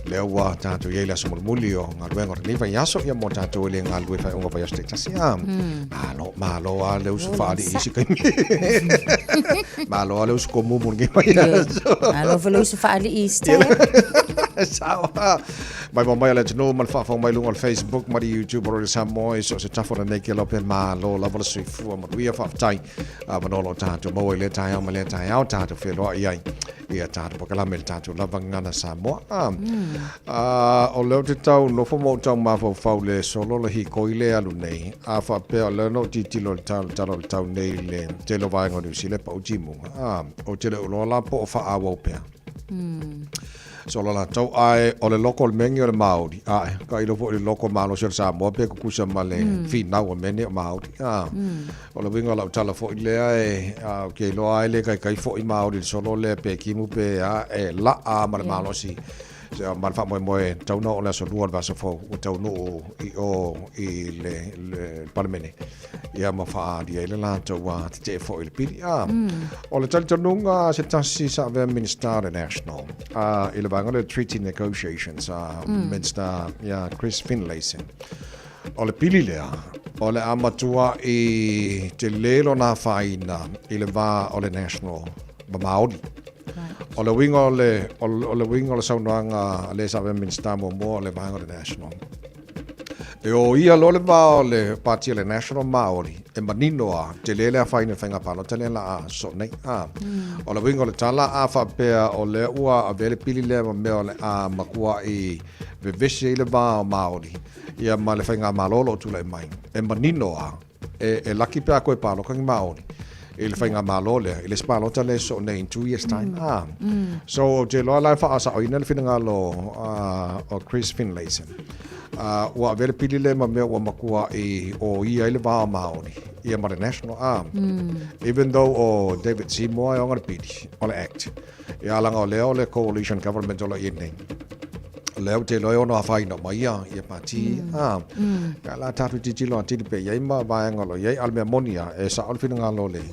Lea ua tatou i ai le aso mulimuli o galuega o lenei vaiaso ia mo tatou e le galulue faaiuga vaiaso taitasi. Ah, malo, malo lava le uso faalii i isi taimi. Malo lava le uso komumu lenei vaiaso. Malo foi le uso faalii i isi taimi. Sao. Mai mo mai o le atunuu ma le faafofoga mai luga o le Facebook ma le YouTube o Radio Samoa i so o se tafa o lenei kelope malo lava le soifua manuia faafetai avanoa o lo o tatou maua i lea taeao ma lea taeao tatou feiloai ai ia tatou polokalame le tatou lava gagana Samoa. Ah, ah, o lea ou te tau nofo ma ou tau mafaufau le solo le hikoi le alu nei. A faapea o lea na ou tilotilo i le tala, tala o le tau nei i le tele o vaega o Niu Sila e pau timuga. Ah, ou te le o iloa la po o faaauau pea. Solo latou, ae o le loko o le mea lenei o le Māori, ae, ka iloa foi i le loko malosi o le Samoa pe tutusa ma le finau a mea nei o Māori. Ah, O le uiga o lau tala foi lea e, a, ou te iloa lava e le taitai foi Māori i le solo lea pe timu pe a, e laa ma le malosi ma le faamoemoe e tatau ona oo i le aso Lua o le vaiaso fou ua taunuu i o i le, le Palemene ia ma faaalia ai le latou tetee foi i le pili. A, o le talitonuga a se tasi sa avea Minista o le National a, i le vaega lea o Treaty Negotiations a Minista ia Chris Finlayson, O le pili lea, o le a matuaʻi tele lona afaina i le va o le National ma Māori. O le uiga o le, o le uiga o le saunoaga a le sa avea Minista muamua o le vaega o le National, e o ia loa le va o le pati o le National Māori, e manino a, tele le afaina i le faiga palota lea la a sosoo nei. A, o le uiga o le tala, a faapea o lea ua avea le pili lea ma mea o le a matuaʻi vevesi ai le va o Māori, ia ma le faigamalo o lo o tulai mai, e manino a, e, e laki pe a koe paloka ni Māori i le faigamalo lea, i le isi palota lea e sosoo nei in 2 years time. Ah. So, ou te iloa la e faasaoina le finagalo o Chris Finlayson. Ua avea le pili lea ma mea ua matuaʻi oia ai le va o Māori, ia ma le National. Ah. Even though o David Seymour e ona le pili, o le Act. Ia leaga o lea o le coalition government o lo o i ai nei. O lea ou te iloa e ono afaina uma ia, ia pati. Ah, ia la tatou tilotilo atili pea i ai ma vaega o lo o i ai. A o le mea moni lava, e sao le finagalo o le,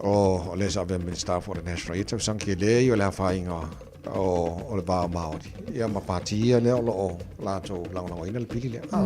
o le sa avea Minister for the National ia tausaga tele ia o le afaina o, o le va o Māori. Ia ma pati ia lea o lo o latou lagolagoina le pili lea. Ah.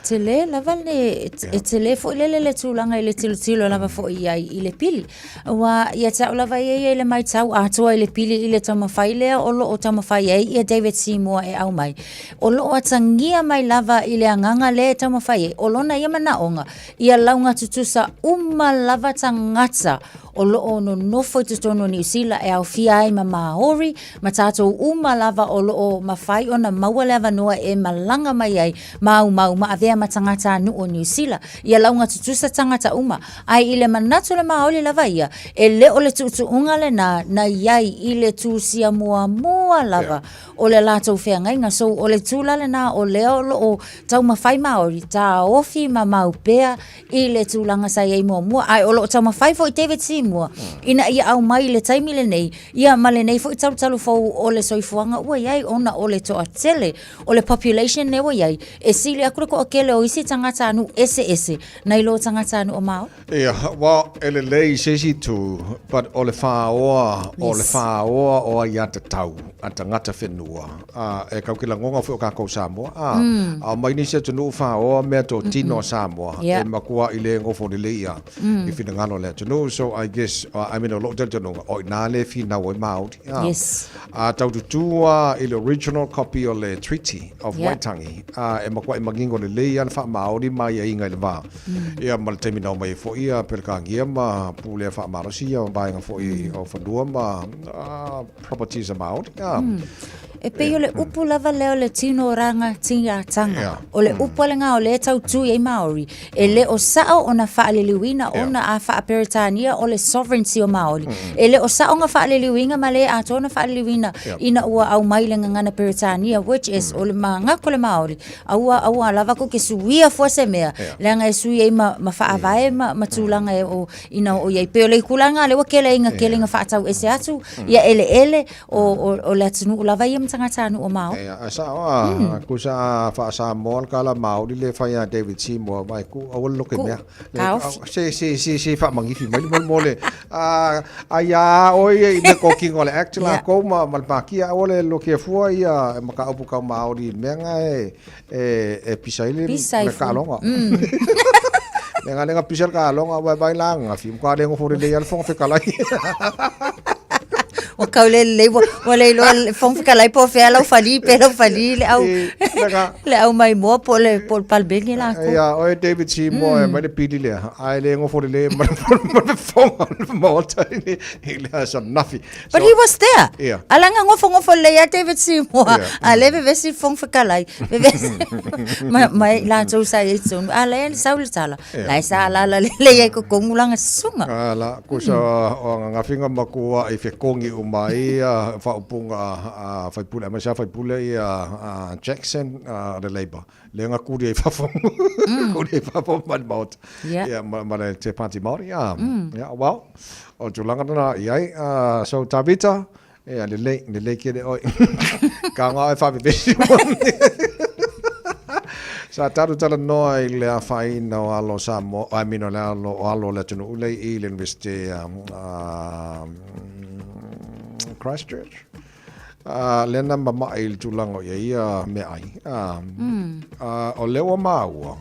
Tele lava le, e tele foi lele le tulaga i le tilotilo lava foi i ai i le pili. Aua ia te au lava ia ia i le maitau atoa i le pili i le taumafai lea o lo o taumafai ai ia David Seymour e aumai. O lo o atagia mai lava i le agaga lea e taumafai ai, o lona ia manaoga, ia lauga tutusa uma lava tagata o lo o nonofo i totonu o Niu Sila e aofia ai ma Māori, ma tātou uma lava o lo o mafai ona maua le avanoa e malaga mai ai maumau ma avea ma tagatanuu o Niu Sila. Ia lauga tutusa tagata uma, ae i le manatu o le Māori lava ia, e le o le tuutuuga lena na i ai i le tusia muamua lava o le latou feagaiga. So, o le tula lena o lea o lo o taumafai Māori, taofi mamao pea i le tulaga sa i ai muamua, ae o lo o taumafai foi David Seymour ina ia aumai i le taimi lenei, ia ma lenei foi talutalu fou o le soifuaga ua i ai ona o le toatele o le population lea ua i ai, e sili atu le toatele o isi tagatanuu eseese nai lo tagatanuu o Māori. Ia, well, e lelei i se isi itu, but o le whāoa, o le whāoa o aiatatau a tagata whenua, ā, e kau ki lagona foi o kākou Samoa, ā, a omai nisi atunuu whāoa mea totino a Samoa, e makuaʻi le nofo lelei ia i finagalo o le atunuu. So I guess, I mean, o lou talitonuga, o inā le finau ai Māori, ā. A tau tutū a i le original copy o le Treaty of Waitangi, ā, e makuaʻi manino lelei a le faa-Māori ma aiaiga i le va. Ia ma le taimi na omai ai foi ia Peretānia ma pulea faamalosi ia vaega foi o fanua ma properties a Māori. E pei o le upu lava lea o le tino rangatiratanga. O le upu lava lena o lea e tautu i ai Māori. E le o sao ona faaliliuina ona a faa-Peretania o le sovereignty o Māori. E le o sao ona faaliliuina ma le atoa ona faaliliuina ina ua aumai le gagana Peretania which is o le manatu o le Māori aua aua lava tou te suia fua se mea leaga e sui ai ma, ma faavae ma, ma tulaga e o ina o i ai. Pei o le itula lena lea ua tele ai ina tele ina faatau ese atu ia eleele o, o, o le atunuu lava ia ma tagatanuu o Māori. Ia, a sao a, kusa a faa-Samoa le kala Māori le fai a David Seymour, vai ku, aua le loke mea. Kaofi. Se, se, se, se faamangifi mai le mo le, a, ai a oi i le kokinga o le act la kou ma, ma le pākia, aua le loke fua ia mataupu kau Māori i le mea nga e, e, e pisa ai le, Pisa ai le fua. kaaloga. Le nga lenga pisa le kaaloga, vai vai la ngafi, mka le ngofo le le fonga fekalai. Ua kau le lelei, ua, ua le iloa le Fofoga Fetalai po o fea lau fali, pe lau fali le au, le au maimoa po o le, po o le palemene lakou. Ia, oe David Seymour, mm. mai le pili lea, ae le ngofo lelei ma le fofoga o le Maota i le aso ananafi. But he was there. Yeah. Alaga ngofongofo lelei a David Seymour. Yeah. A le vevesi le Fofoga Fetalai. Vevesi. ma, ma i latou sa i ai tonu. A lea sau le tala. Yeah. La e sa alala lelei ai totonu lana susuga. Ala, kusa o ngawhinga makua i fekongi uma ai a whaupunga a whaipule, aemaise a whaipule i a Jackson a le Labour. Le nga kuri ai fafo. Kuri ai fafo ma le Maota. Yeah. Ia, ma, ma le te Pāti Māori. Yeah, well, o tulaga na i ai. So, Tavita, ia, lelei, lelei kele oi. Ka ngā e whawewesi. Sa tatou talanoa i le afaina o alo Samoa, I mean o le alo, o alo o le atunuu lei i le University Christchurch. Lea na mama'i i le tulaga o i ai ia meaai. O lea ua maua,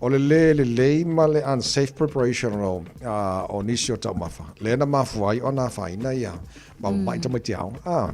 o le lē lelei ma le unsafe preparation o nisi o taumafa, lea na mafua ai ona afaina ia ma mama'i tamaiti aoga.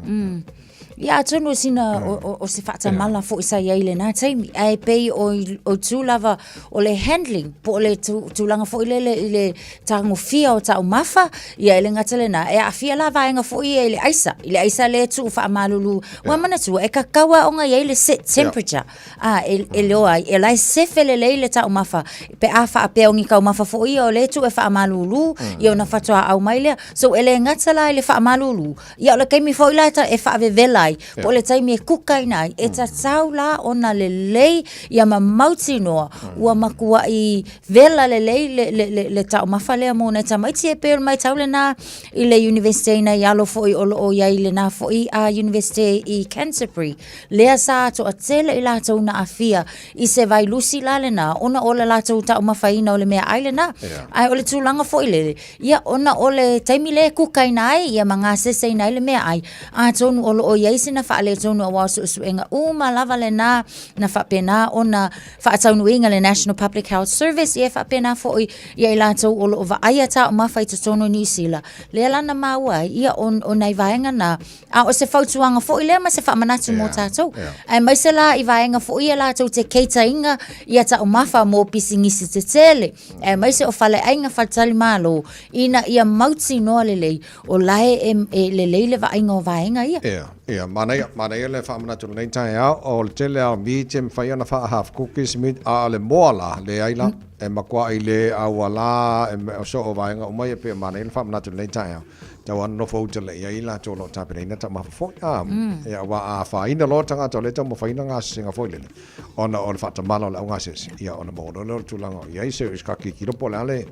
Ia atonu o sina o se faatamala foi sa i ai i lena taimi, ae pei o itu lava o le handling po o le tulaga foi lele i le tagofia o taumafa, ia e le gata lena, e aafia la vaega foi ia i le aisa, i le aisa lea e tuu faamalulu. Ua manatua, e tatau lava ona i ai le set temperature, a, e, e iloa ai, e la e sefe lelei le taumafa, pe a faapea o ni taumafa foi ia o lea e tuu e faamalulu, ia ona faatoa aumai lea. So, e le gata la i le faamalulu, ia o le taimi foi la e faavevela ai, po o le taimi e kukaina ai, e tatau la ona lelei ia ma mautinoa ua matuai vela lelei le, le, le, le taumafa lea mo nai tamaiti e pei o le maitau lena i le University i nai alo foi o lo o i ai i lena foi a University i Canterbury. Lea sa toatele i latou na aafia i se vailusi la lena ona o le latou taumafaina o le meaai lena. Ae o le tulaga foi lele, Ia, ona o le taimi lea e kukaina ai, ia ma gaseseina ai le meaai, atonu o lo o i ai sina faaletonu aua o suesuega uma lava lena na faapena ona faataunuuina le National Public Health Service, ia e faapena foi ia i latou o lo o vaaia taumafa i totonu o Niu Sila. Lea la na maua ai, ia, o, o nai vaega na, a o se fautuaga foi lea ma se faamanatu mo tatou. Aemaise la i vaega foi ia latou te keitaina ia taumafa mo pisinisi tetele. Aemaise o faleaiga faletalimalo, ina ia mautinoa lelei, o la e, e lelei le vaaiga o vaega ia. Ia, ia, manaia, manaia le faamanatu i lenei taeao, o le tele lava o meat e mafai ona faa half cookies meat, a o le moa la, leai la, e matuai le auala, e so o vaega uma ia pei e manaia le faamanatu i lenei taeao. Tau lava nonofo uta lelei ai latou o lo o tapenaina taumafa foi, a, ia, aua a afaina loa tagata o lea e taumafaina gasesega foi lele, ona o le faatamala o le augasese, ia ona maua loa lea o le tulaga o i ai se ka tilotilo po o le a le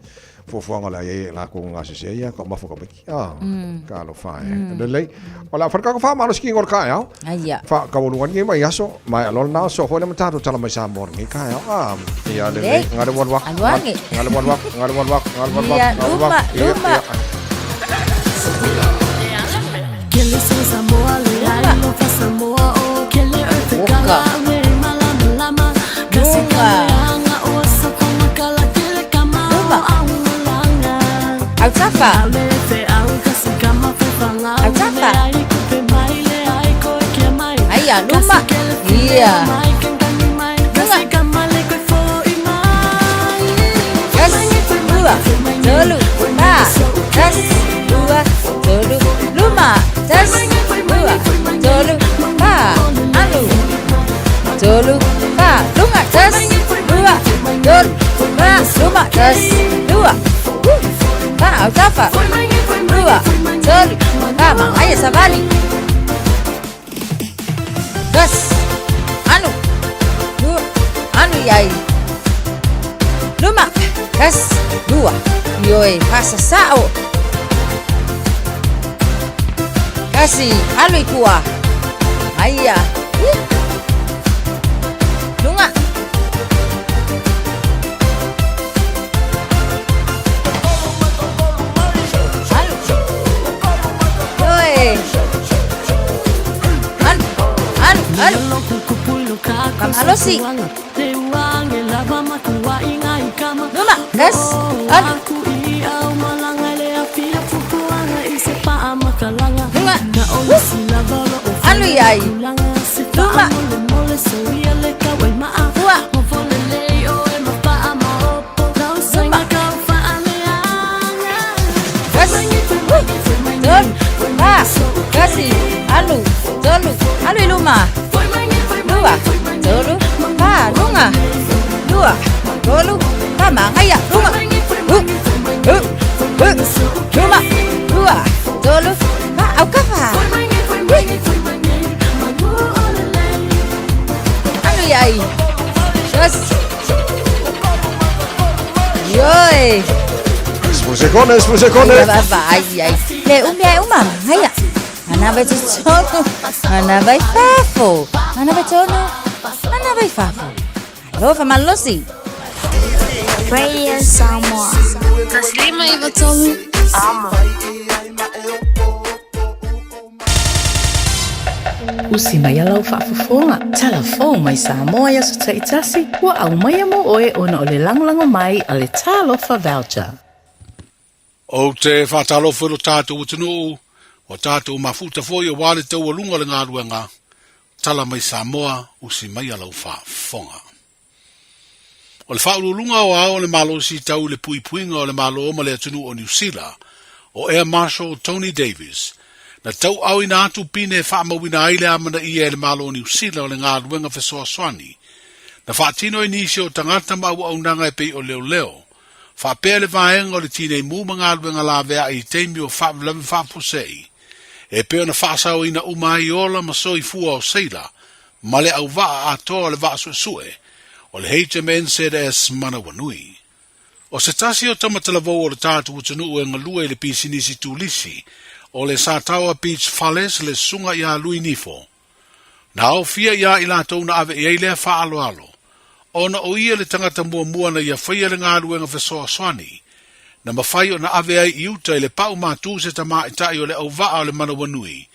fuafuaga o le a i ai e latou e gasesea ia taumafa tamaiti. A, talofa e. Lelei. O le a fai le tatou faamalositino o le taeao. Aia. Faataualuga nei vaiaso, maea loa lena aso foi lea ma tatou tala mai Samoa i lenei taeao. A, ia lelei. Lelei. Galu alu atu. Alu ane. Galu alu atu, galu alu atu, galu alu atu, Ia, galu alu luma, atu. Ia, luma. ia. Oka. Luga. Luma. Autafa. Autafa. Aia, luma. Ia. Luga. Tasi, dua, tolu, fa. Tasi, dua, tolu, luma. Tasi, dua, tolu, fa. Tasi, lua, fa, autafa, lua, tolu, fa, magaia savali. Tasi, alu, lua, alu iai. Luma, tasi, lua, ioe, faasasa'o. Tasi, alu i tua. Aia. Luga. Alu. Ioe. Alu. Alu, alu. Faamalosi. Luma, tasi, alu. Luga. Alu iai. Luma. Tua. Luma. Tasi. Tolu. Fa. Tasi. Alu. Tolu. Alu i luma. Lua. Tolu. Fa. Luga. Lua. Tolu. Fa. Magaia. Luga. Hu. Hu. Hu. Luma. Lua. Tolu. Fa. Aukafa. Alu iai. Tasi. Ioe. Sefulu sekone, sefulu sekone. Vaavaai ai. Le umi ai uma magaia. Manava i totonu, manava i fafo. Manava i totonu, manava i fafo. Alofa malosi. Radio Samoa. 153 Amo. Usi mai a lau faafofoga, talafou mai Samoa i aso taitasi, ua aumaia mo oe ona o le lagolago mai a le Talofa Voucher. Ou te faatalofa i lo tatou atunuu, ua tatou mafuta foi aua le taualuga o le galuega, tala mai Samoa, usi mai a lau faafofoga. O le Faauluuluga Aoao o le Malosi Tau i le Puipuiga o le Malo ma le Atunuu o Niu Sila, o Air Marshal Tony Davies, na tauaaoina atu pine e faamauina ai le amanaia e le Malo o Niu Sila o le galuega fesoasoani na faatino ai nisi o tagata ma auaunaga e pei o leoleo, faapea le vaega o le Tinei Mu ma galuega laveai i taimi o faalavelave faafuasei, e pei ona faasaoina uma ai ola ma soifua o seila ma le auvaa atoa o le vaa suesue o le HMNZS Manawanui. O se tasi o tama talavou o le tatou atunuu e galue i le pisinisi tulisi o le Sataoa Beach Fales le Susuga ia Lui Nifo. Na aofia iā i latou na ave i ai lea faaaloalo, ona o ia le tagata muamua na ia faia le galuega fesoasoani, na mafai ona ave ai i uta i le pau matū se tamaitai o le auvaa o le Manawanui,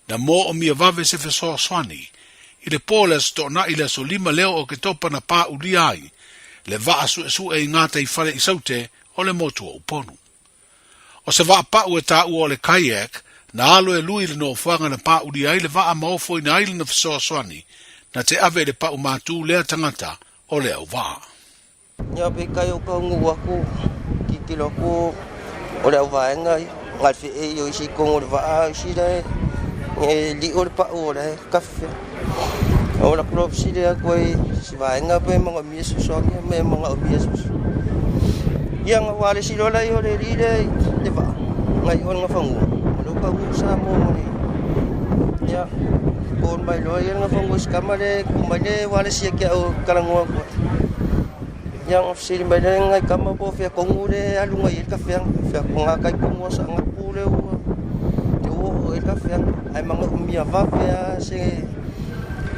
na moomia vave se fesoasoani i le po o le Aso Toonai le aso 5 lea o Oketopa na pāulia ai le vaa suesue i gataifale i Saute o le motu o Upolu. O se vaa pau e taua o le kayak na alo e lui i le nofoaga na pāulia ai le vaa ma ofoina ai lana fesoasoani na te ave i le pau matū lea tagata o le auvaa. Ia peitai o kaunuu aku titilo aku o le auvaega ia ngai feei o isi i tonu o le vaa isi la e li'o le pa'u o le kafe o la kulo fesili atu ai si vaega pe manaomia fesoasoani me manaomia fesoasoani ia na ua le isi loa lea o le alii lea i le vaa ngai o le gafanua o lea ua kaunuu Samoa ma le ia call mai loa ia le gafanua i si tama lea e tu mai le ualesi ia te au e talanoa atu ai. Ia na fesili mai lea nai tama po o fea tonu le alu nai ai le kafeaga. Fai atu na tai tonu a Saanapu le ua le ua oo i ai le kafeaga. Ae manaomia vave lava se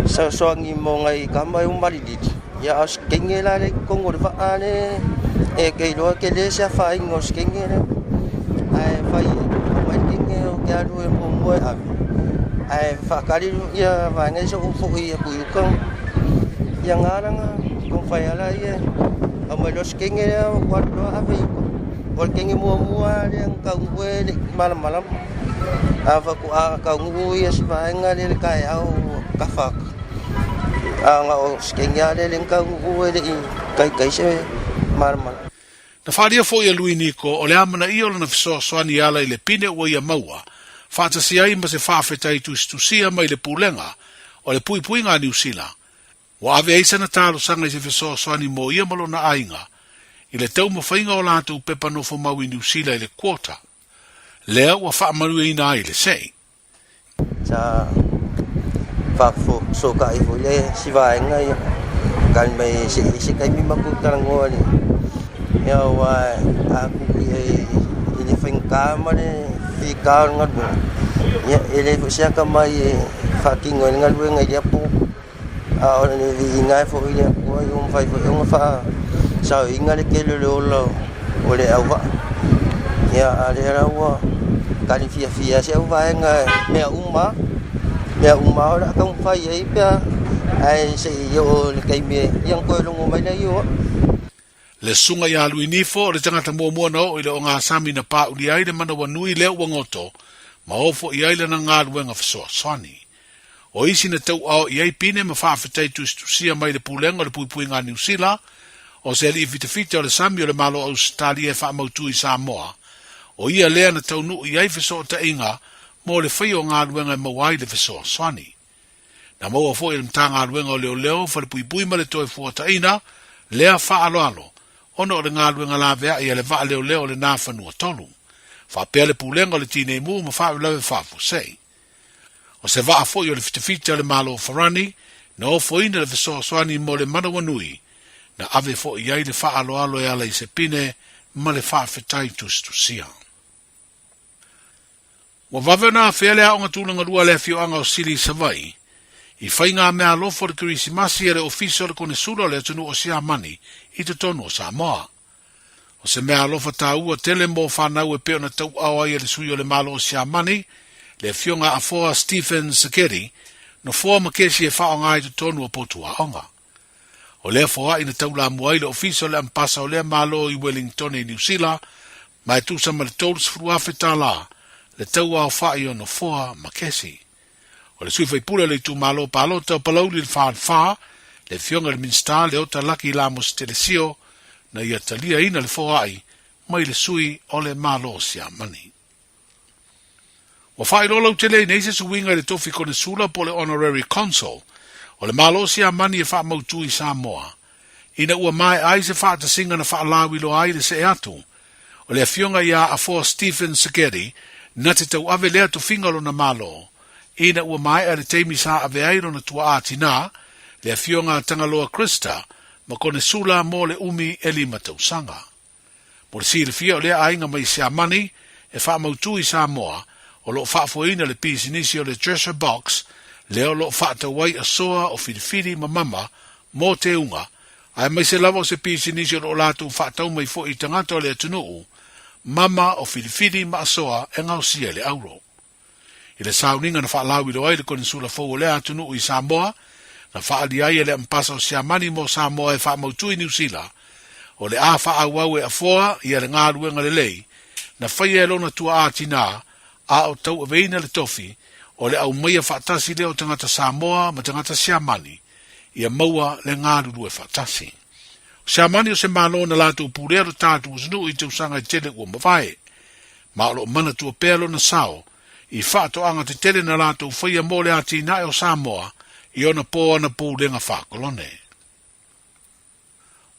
fesoasoani mo nai tama e uma malilili. Ia a o se teine la lea i totonu o le vaa le e te iloa tele se afaina o se teine lea. Ae fai aumai le teine ou te alu e muamua e ave. Ae faatali ia vaega ia se i ou foi atu i uta. Ia na ala na taumafai lava laia aumai loa se teine lea ou alu loa ave i uta. O le teine muamua lea na taunuu e le i malamalama. A faatoa taunuu ia si vaega lea i le taeao ua tafa atu. A na o se teine lava lea na taunuu e le i taitai se malamalama. Na faaalia foi e Lui Niko o le amanaia o lana fesoasoani e ala i le pine ua ia maua, faatasi ai ma se faafetai tusitusia mai le Pulega o le Puipuiga a Niu Sila. Ua ave ai sana talosaga i se fesoasoani mo ia ma lona aiga. i le taumafaiga o latou pepa nofomau i Niu Sila i le quota lea ua faamanuiaina ai le se'i. Sa faafesootai foi le isi vaega ia tali mai se i se taimi matou talanoa i le ia aua a tuu i ai i le faigata ma le fita o le galuega, ia e leai foi se atamai e faatino ai le galuega i lea po. A o le viiga e foi i le Atua ua mafai foi ona faasaoina le tele o le ola o le auvaa. Ia, a o lea la ua tali fiafia si au vaega i mea uma, mea uma o le a taumafai ai pe a, ae se i oo i le taimi e, ia ona toe logo mai lea i o au. Le susuga ia Lui Nifo o le tagata muamua na oo i le ogasami na pāuli ai le manawanui lea ua goto ma ofo i ai lana galuega fesoasoani. O isi na tauao i ai pine ma faafetai tusitusia mai le Pulega o le Puipuiga a Niu Sila, o se alii fitafita o le sami o le Malo Ausetalia e faamautu i Samoa, o ia lea na taunuu i ai fesootaiga mo le faia o galuega e maua ai le fesoasoani. Na maua foi e le Matagaluega o Leoleo, Falepuipui ma le Toefuataiga lea faaaloalo ona o le galuega laveai a le vaa leoleo o le Nafanua 3, faapea le Pulega o le Tinei Mu ma Faalavelave Faafuasei. O se vaa foi o le fitafita o le Malo o Farani na ofoina le fesoasoani mo le manawanui, na ave foi i ai le faaaloalo e ala i se pine ma le faafetai tusitusia. Ua vave ona afea le aoga tulaga lua a le afioaga o Sili i Savaii i faiga meaalofa o le Kerisimasi a le Ofisa o le Konesula o le atunuu o Siamani i totonu o Samoa. O se meaalofa taua tele mo fanau e pei ona tauao ai e le sui o le Malo o Siamani, le Afioga Afoa Stephen Sekeri, nofoa ma kesi e faaaoga i totonu o potu aoga. O lea foai na taulamua ai le Ofisa o le Ampasa o lea Malo i Wellingtone i Niu Sila, ma e tusa ma le $30,000 le tau aofai o nofoa ma kesi. O le sui faipule o le itumalo palota o Palauli le Falefa, le Afioga i le Minisita Leota Laki Lamos Telesio, na ia taliaina le foai mai le sui o le Malo o Siamani. Ua faailoa lautele nei se suiga i le tofi konesula po o le Honorary Consul o le Malo o Siamani e faamautu i Samoa, ina ua maea ai se faatasiga na faalauiloa ai le see atu o le afioga ia Afoa Stephen Segedi na te tauave lea tofiga o lona Malo, ina ua maea le taimi sa ave ai lona tuaa tinā, le afioga a Tagaloa Christa ma konesula mo le umi e lima tausaga. Mo le silafia o lea aiga mai Siamani e faamautu i Samoa, o lo o faafoeina le pisinisi o le Dresser Box lea o lo o faatau ai asoa o filifili ma mama mo teuga, aemaise lava o se pisinisi o lo o latou faatau mai foi i tagata o le atunuu, mama o filifili ma asoa e gaosia i le auro. I le sauniga na faalauiloa ai le Konesula fou o lea atunuu i Samoa, na faaali ai e le Ampasa o Siamani mo Samoa e faamautu i Niu Sila, o le a faaauau e afoa ia le galuega lelei na faia e lona tuaa tinā a o tauaveina le tofi o le aumaia faatasi lea o tagata Samoa ma tagata Siamani ia maua le galulue faatasi. O Siamani o se Malo na latou pulea lo tatou atunuu i tausaga e tele ua mavae, ma o lo o manatua pea lona sao i faatoaga tetele na latou faia mo le atinae o Samoa i ona po ana pulega faakolone.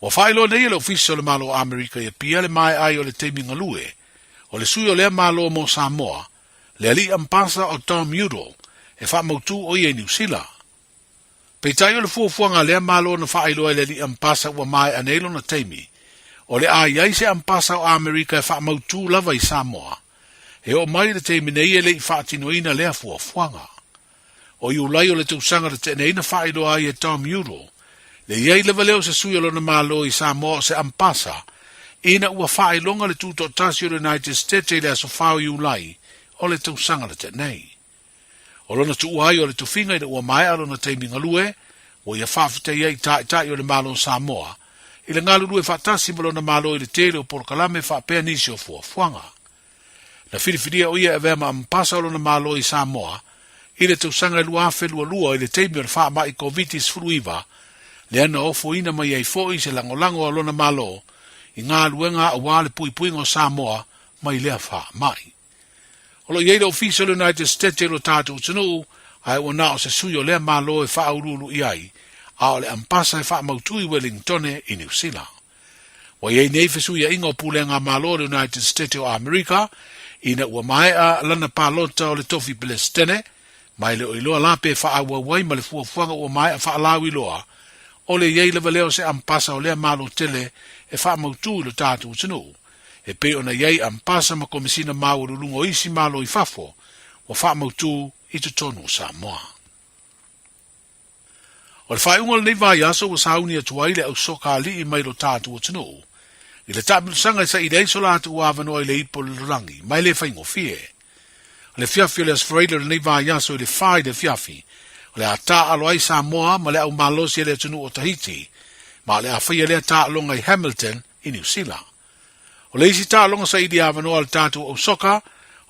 Ua faailoa nei e le Ofisa o le Malo o Amerika i Apia le maea ai o le taimi galue o le sui o lea Malo mo Samoa, le alii ampasa o Tom Udall, e faamautu o ia i Niu Sila. Peitai o le fuafuaga a lea Malo na faailoa e le alii ampasa ua maea nei lona taimi, o le a i ai se ampasa o Amerika e faamautu lava i Samoa. E oo mai i le taimi nei e le i faatinoina lea fuafuaga. O Iulai o le tausaga na tea nei na faailoa ai e Tom Udall le i ai lava lea o se sui o lona Malo i Samoa o se ampasa ina ua faailoga le tutoatasi o le United States i le aso 4 o Iulai o le tausaga na tea nei. O lona tuua ai o le tofiga ina ua maea lona taimi galue, ua ia faafetai ai i taitai o le Malo o Samoa i le galulue faatasi ma lona Malo i le tele o polokalame faapea nisi o fuafuaga. Na filifilia o ia e avea ma ampasa o lona Malo i Samoa i le tausaga e 2022 i le taimi o le faamai Koviti-19, lea na ofoina mai ai foi se lagolago a lona Malo i galuega aua le puipuiga o Samoa mai lea faamai. O lo o i ai le Ofisa o le United States i lo tatou atunuu, ae ua na o se sui o lea Malo e faauluulu i ai, a o le ampasa e faamautu i Wellingtone i Niu Sila. Ua i ai nei fesuiaiga o pulega Malo o le United State o Amerika ina ua maea lana palota o le tofi Pelesitene, ma e le o iloa la pe faaauau ai ma le fuafuaga ua maea faalauiloa, o le i ai lava lea o se ampasa o lea Malo tele e faamautu i lo tatou atunuu, e pei ona i ai ampasa ma komesina maualuluga o isi Malo i fafo ua faamautu i totonu o Samoa. O le faaiuga o lenei vaiaso ua sauni atu ai le au soka alii mai lo tatou atunuu i le taamilosaga e saili ai so latou avanoa i le ipo o le lalolagi, ma e le faigofie. O le afiafi o le Aso Faraile o lenei vaiaso i le fa i le afiafi, o le a taaalo ai Samoa ma le au malosi a le atunuu o Tahiti, ma o le a faia lea taaloga i Hamilton i Niu Sila. O le isi taaloga saili avanoa a le tatou au soka,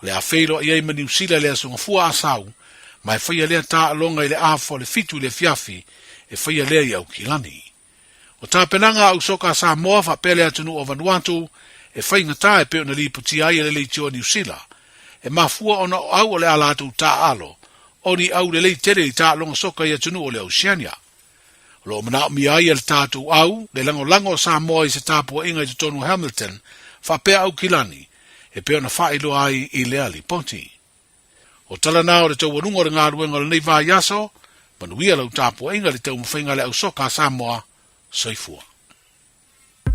o le a feiloai ai ma Niu Sila i le Aso Gafua a Sau, ma e faia lea taaloga i le afa o le fitu i le afiafi, e faia lea i Aukilani. O tapenaga a au soka a Samoa faapea le atunuu o Vanuatu e faigata e pei ona lipotia ai e le leitio a Niu Sila, e mafua ona o au o le a latou taaalo, o ni au lelei tele i taaloga soka i atunuu o le Oceania. O lo o manaomia ai e le tatou au le lagolago o Samoa i se tapuaiga i totonu o Hamilton faapea Aukilani e pei ona faailoa ai i lea lipoti. O tala na o le taualuga o le galuega o lenei vaiaso, manuia lau tapuaiga i le taumafaiga a le au soka a Samoa. Soifua.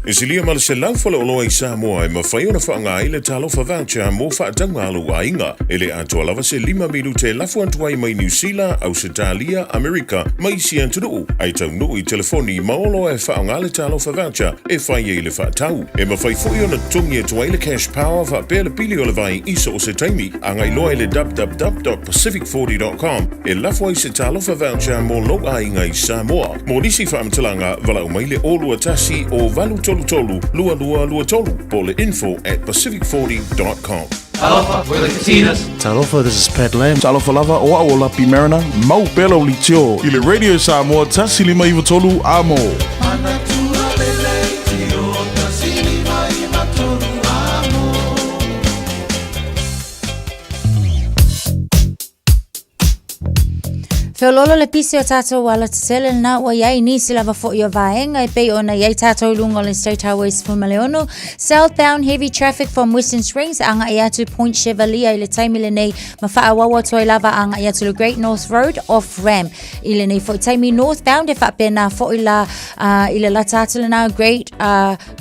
E silia ma le 100 faleoloa i Samoa e mafai ona faaaoga ai le Talofa Voucher mo faatauga a lou aiga. E le atoa lava se lima minute e lafo atu ai mai Niu Sila, Ausetalia, Amerika ma isi atunuu, ae taunuu i telefoni ma oloa e faaaoga le Talofa Voucher e fai ai le faatau. E mafai foi ona totogi atu ai le Cash Power faapea le pili o le vai i so o se taimi. Agai loa i le www.pacific40.com e lafo ai se Talofa Voucher mo lou aiga i Samoa. Mo nisi faamatalaga, valaau mai le 021 o 833 2223 po o le info at pacific40.com. Talofa, we're the Katinas. Talofa, this is Pat Lam. Talofa lava, o au o Lapi Mariner, mau pea lau leitio i le Radio Samoa 153 A mo. Feololo le pisi o tātou ala tetele na ua iai nisi lava foi o vaenga e pei ona iai tātou i lunga o le State Highway 16, southbound heavy traffic from Western Springs agai atu Point Chevalier i le taimi lenei ma faaauau atu ai lava agai atu le Great North Road off ramp i lenei foi taimi northbound e faapena foi la i le lata atu lena Great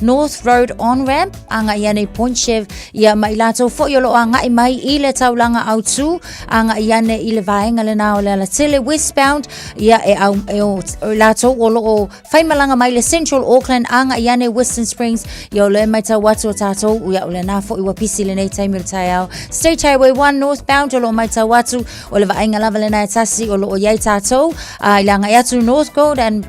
North Road on ramp agai ane Point Chev ia ma i latou foi o loo agai mai i le taulaga autū agai ane i le vaega lena o le alatele westbound ia e au e o, o latou o loo faimalaga mai le Central Auckland agai ane Western Springs ia o le matau atu o tatou ia o lena foi ua pisi lenei taimi o le taeao State Highway 1 northbound o loo matau atu o le vaaiga lava lena e tasi o loo iai tatou i le agai atu North Gold and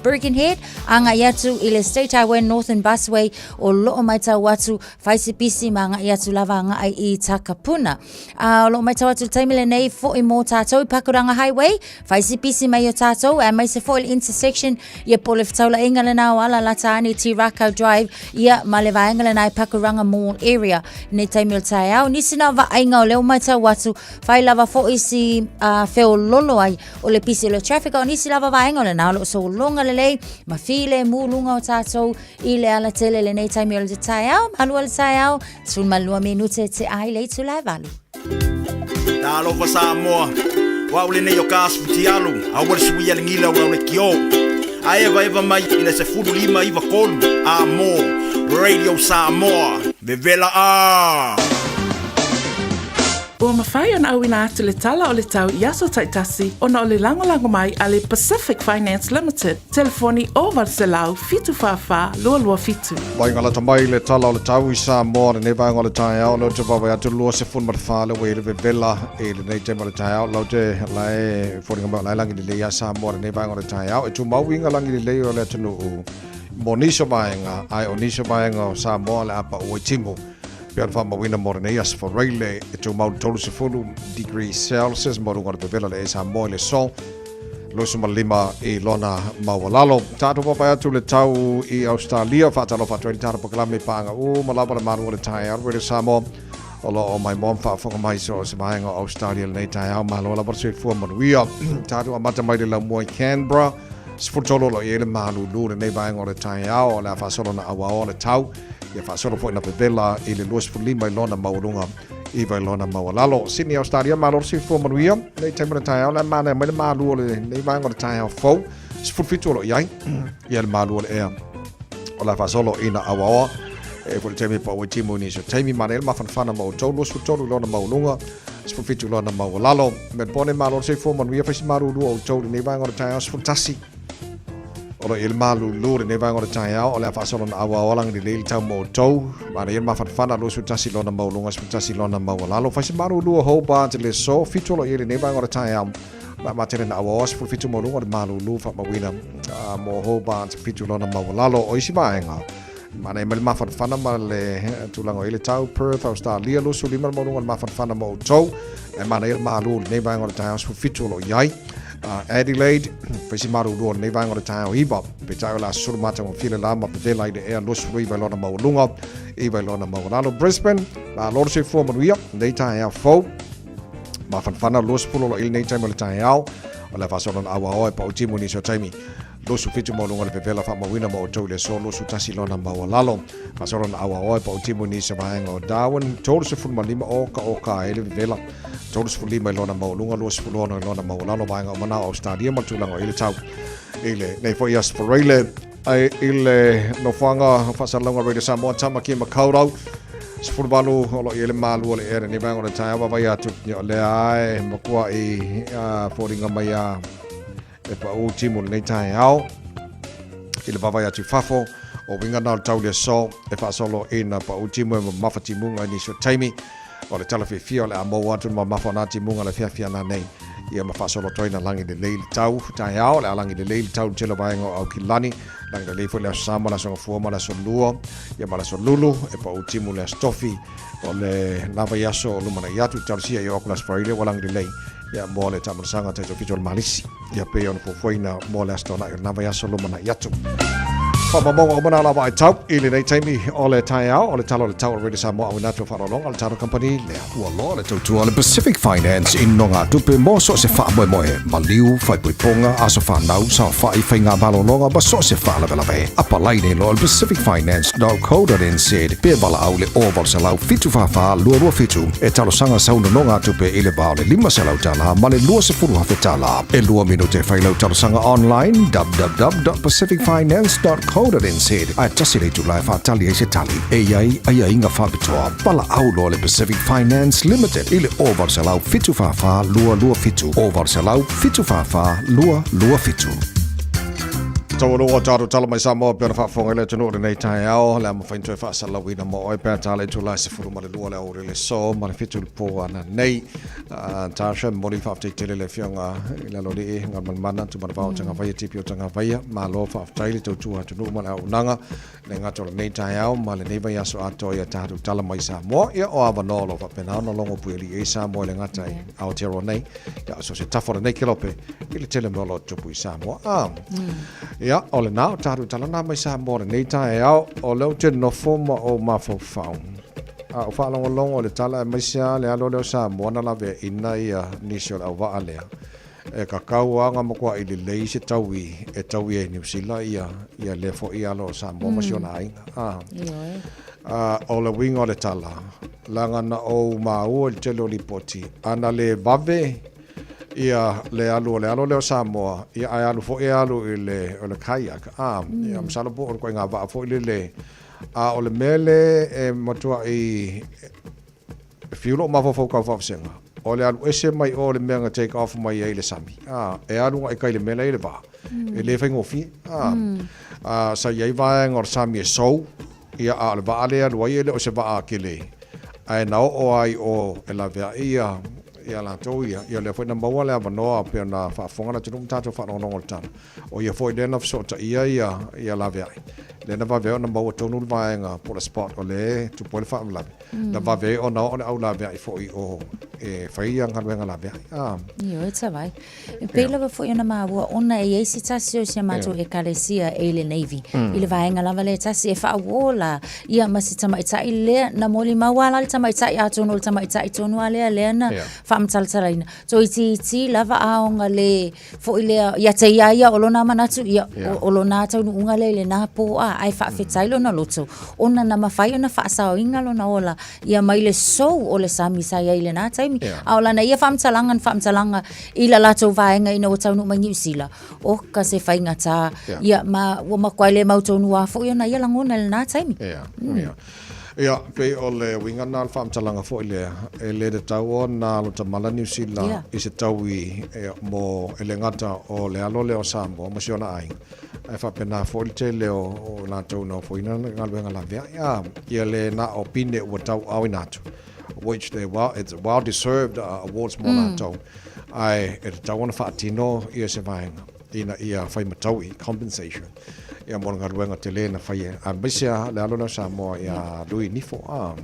Birkenhead agai atu i le State Highway Northern Busway o loo matau atu fai se pisi ma agai atu lava agai i Takapuna. A o loo matau atu le taimi lenei foi mō tātou i Pakuranga Highway, fai se pisi mai o tātou, aemaise foi le intersection, ia po le fetaulaiga lena o ala lata ane i Rakau Drive, ia ma le vaega lena i Pakuranga Mall area. Nei taimi o le taeao, nisi na vaaiga o leo matau atu, fai lava foi si feololo ai o le pisi o le traffic, o nisi lava vaega o lena o loo sologa lelei, ma filemu luga o tātou i le ala tele lenei taimi o le taeao, malua le taeao, 12 minute te ai le itula e valu. Talofa Samoa, o au lenei o ka asu fitialu, aua le suia le gila o le kio. A eva eva mai i le 15 93 a mo Radio Samoa, vevela a! Ua mafai ona auina atu le tala o le tau i aso taitasi ona o le lagolago mai a le Pacific Finance Limited, telefoni 0800 744 227. Vaaiga lata mai le tala o le tau i Samoa lenei vaega o le taeao lea ou te vaavaai atu 24 le ua i ai le vevela i lenei taimi o le taeao lau te la e foliga mai o la e lagi lelei ia Samoa lenei vaega o le taeao e tumau uiga lagi lelei o le atunuu mo nisi o vaega ae o nisi o vaega o Samoa le a pau ai timu pei ona faamauina mo lenei aso Faraile e tumau le 30 degrees Celsius mo luga o le vevela le e Samoa i le so 25 i lona maualalo. Tatou papai atu le tau i Australia, faatalofa atu ai le tala polokalame paaga uma lava le malu o le taeao Radio Samoa. O lo o mai moa ma faafofoga mai so o se vaega o Australia lenei taeao. Malo lava le soifua manuia. Tatou amata mai le laumua i Canberra. 13 o lo o i ai le malulu i lenei vaega o le taeao, o le a faasolo na auaoa le tau, ia faasolo foi na vevela i le 25 i lona maualuga, 9 i lona maualalo. Sydney, Australia, malo le soifua manuia. Lenei taimi o le taeao, o le a manaia mai le malu o lenei vaega o le taeao fou, 17 o lo o i ai, ia le malu o le ea. O le a faasolo ina auaoa, e foi le taimi e pau ai timu i nisi o taimi, manaia le mafanafana ma outou, 23 i lona maualuga, 17 i lona maualalo. Melbourne, malo le soifua manuia, fai si malulu o outou i lenei vaega o le taeao, 11 o lo o i ai le malulu i lenei vaega o le taeao, o le a faasolo na auaoa lagi lelei le tau mo outou. Manaia le mafanafana, 21 i lona maualuga, 11 i lona maualalo. Fai si malulu o Hobart i le aso, 7 o lo o i ai lenei vaega o le taeao. Ma matele na auaoa 17 maualuga o le malulu faamauina mo Hobart, 7 i lona maualalo. O isi vaega, Manaia mai le mafanafana ma le tulaga o i le tau Perth, Australia, 25 le maualuga o le mafanafana mo outou. E manaia le malu o lenei vaega o le taeao 17 o lo o i ai. Adelaide, fai si malulu o lenei vaega o le taeao 9. Peitai o le a susulu matagofie le la ma vevela i le ea 29 i lona maualuga, 9 i lona maualalo. Brisbane, malo le soifua manuia, lenei taeao fou. Mafanafana 20 o lo o i lenei taimi o le taeao. O le a faasolo na auaoa e pau timu i nisi o taimi. 27 maualuga le vevela faamauina mo outou i le aso 21 lona maualalo. Faasolo na auaoa e pautimu i nisi o vaega o Darwin, 35 okaoka ai le vevela, 35 i lona maualuga, 26 i lona maualalo vaega uma na o Australia ma le tulaga o i le tau. I le nei foi aso Faraile, ai i le nofoaga o faasalalauga Radio Samoa Tamaki Makaurau, 18 o lo o i ai le malu o le ea lenei vaega o le taeao vaavaai atu, ia o lea e matuai foliga mai a E pau timu lenei taeao i le vaavaai atu i fafo o uiga na o le tau i le aso e faasolo ina pau timu e mamafa timuga i nisi o taimi. O le tala fiafia o le a maua atu le mamafa o na timuga le fiafia na nei. Ia ma faasolo atu ai na lagi lelei le tau taeao, le a lagi lelei le tau i le tele o vaega o Aukilani, lagi lelei foi le Aso Sa ma le Aso Gafua ma le Aso Lua, ia ma le Aso Lulu, e pau timu le Aso Tofi. O le na vaiaso o lumanai atu i talosia i o aku le Aso Faraile ua lagi lelei. Ia, mo le taamalasaga taitofitu o le Malisi. Ia, pei ona fuafuaina mo le Aso Toonai o lena vaiaso lumanai atu. Faamaumauga uma na lava ai tau i lenei taimi o le taeao o le tala o le tau o Radio Samoa auina atu faaaloaloga le Talo Company lea. Ua loa le tautua a le Pacific Finance i nogatupe mo so o se faamoemoe, maliu, faaipoipoga, aso fanau, saofai, faiga malologa ma so o se faalavelave. Apalai nei loa i le pacificfinance.co.nz pe valaau i le 0800 744 227 e talosaga sau nonogatupe i le va o le $500 ma le $20,000. E lua minute e fai lau talosaga online www.pacificfinance.co.nz ae tasi le itula e faatali ai se tali. E i ai aiaiga faapitoa. Valaau loa le Pacific Finance Limited i le 0800 744 227 0800 744 227. Taualuga o tatou tala mai Samoa pei ona faafofoga i le atunuu i lenei taeao, le a mafai ona toe faasalalauina mo oe pe a tala i itula e 12 le aoauli o le aso ma le 7 i le po ananei. Tasha, momoli le faafetai tele i le Afioga i le Aloalii Galumalemana Tumanavao Tagavaia TPO Tagavaia, malo faafetai le tautua atunuu ma le auaunaga le gata o lenei taeao ma lenei vaiaso atoa i a tatou tala mai Samoa. Ia, o avanoa o lo o faapena ona logo puialii ai Samoa i le gata i Aotearoa nei, ia, so o se tafa o lenei kelope i le tele mea o lo o tupu i Samoa. Ah, ia, o lena o tatou tala na mai Samoa lenei taeao, o lea ou te nofo ma ou mafaufau. A ou faalogologo i le tala aemaise lava le alo lea o Samoa na laveaina ia nisi o le auvaa lea, E kakau a na matuai lelei se taui e taui ai i Niu Sila ia ia lea foi alo o Samoa ma si ona aiga. A, a, o le uiga o le tala, leaga na ou maua i le tele o lipoti, a na le vave ia le alu o le alo lea o Samoa, ia ae alu foi e alu i le, o le kayak, a, ia masalo po o le ituaiga vaa foi lele, a o le mea le e matuai E fiu lou mafaufau tau faavasega, o le alu ese mai o le mea na take off mai ai le sami, a, e alu agai kai le mea la i le vaa, e le faigofie, a. A, sa i ai vaega o le sami e sou, ia, a o le vaa lea e alu ai e le o se vaa tele, ae na oo lava i o e laveai ia, ia latou ia, ia o lea foi na maua le avanoa pei ona faafofoga le atunuu ma tatou faalogologo i le tala. O ia foi lea na fesootaia ia, ia laveai, lea na vave ai ona maua tonu le vaega po o le spot o lea e tupu ai le faalavelave. Na vave ai ona oo le au laveai foi i o e fai ia galuega laveai. Ah. Ioe Tavai. E pei lava foi ona maua ona e i ai se tasi o si a matou ekalesia e i le Navy. I le vaega lava lea e tasi e faauo la ia ma si tamaitai lea na molimau lava la le tamaitai atonu o le tamaitai tonu lava lea lea na yeah. faamatalatalaina, toeitiiti lava aoga le foi lea ia te ia ia o lona manatu, ia, o lona taunuuga lea i lena po, a, ae faafetai lona loto, ona na mafai ona faasaoina lona ola, ia mai le sou o le sami sa i ai i lena taimi. A o lana ia faamatalaga na faamatalaga i la latou vaega ina ua taunuu mai Niu Sila, oka se faigata, ia ma ua makuai le mautonu lava foi ona ia lagona i lena taimi. Ia, pei o le uiga lena o le faamatalaga foi lea, e le tatau ona alo tamala Niu Sila i se taui mo, e le gata o le alo lea o Samoa ma si ona aiga, ae faapena foi le tele o latou na ofoina le galuega laveai, a ia le na o pine ua tauaaoina atu, which they well, it's well deserved awards mo latou, ae e tatau ona faatino ia se vaega ina ia fai mataui, compensation, ia mo le galuega tele na fai e, aemaise lava le alo lea o Samoa ia Lui Nifo, a.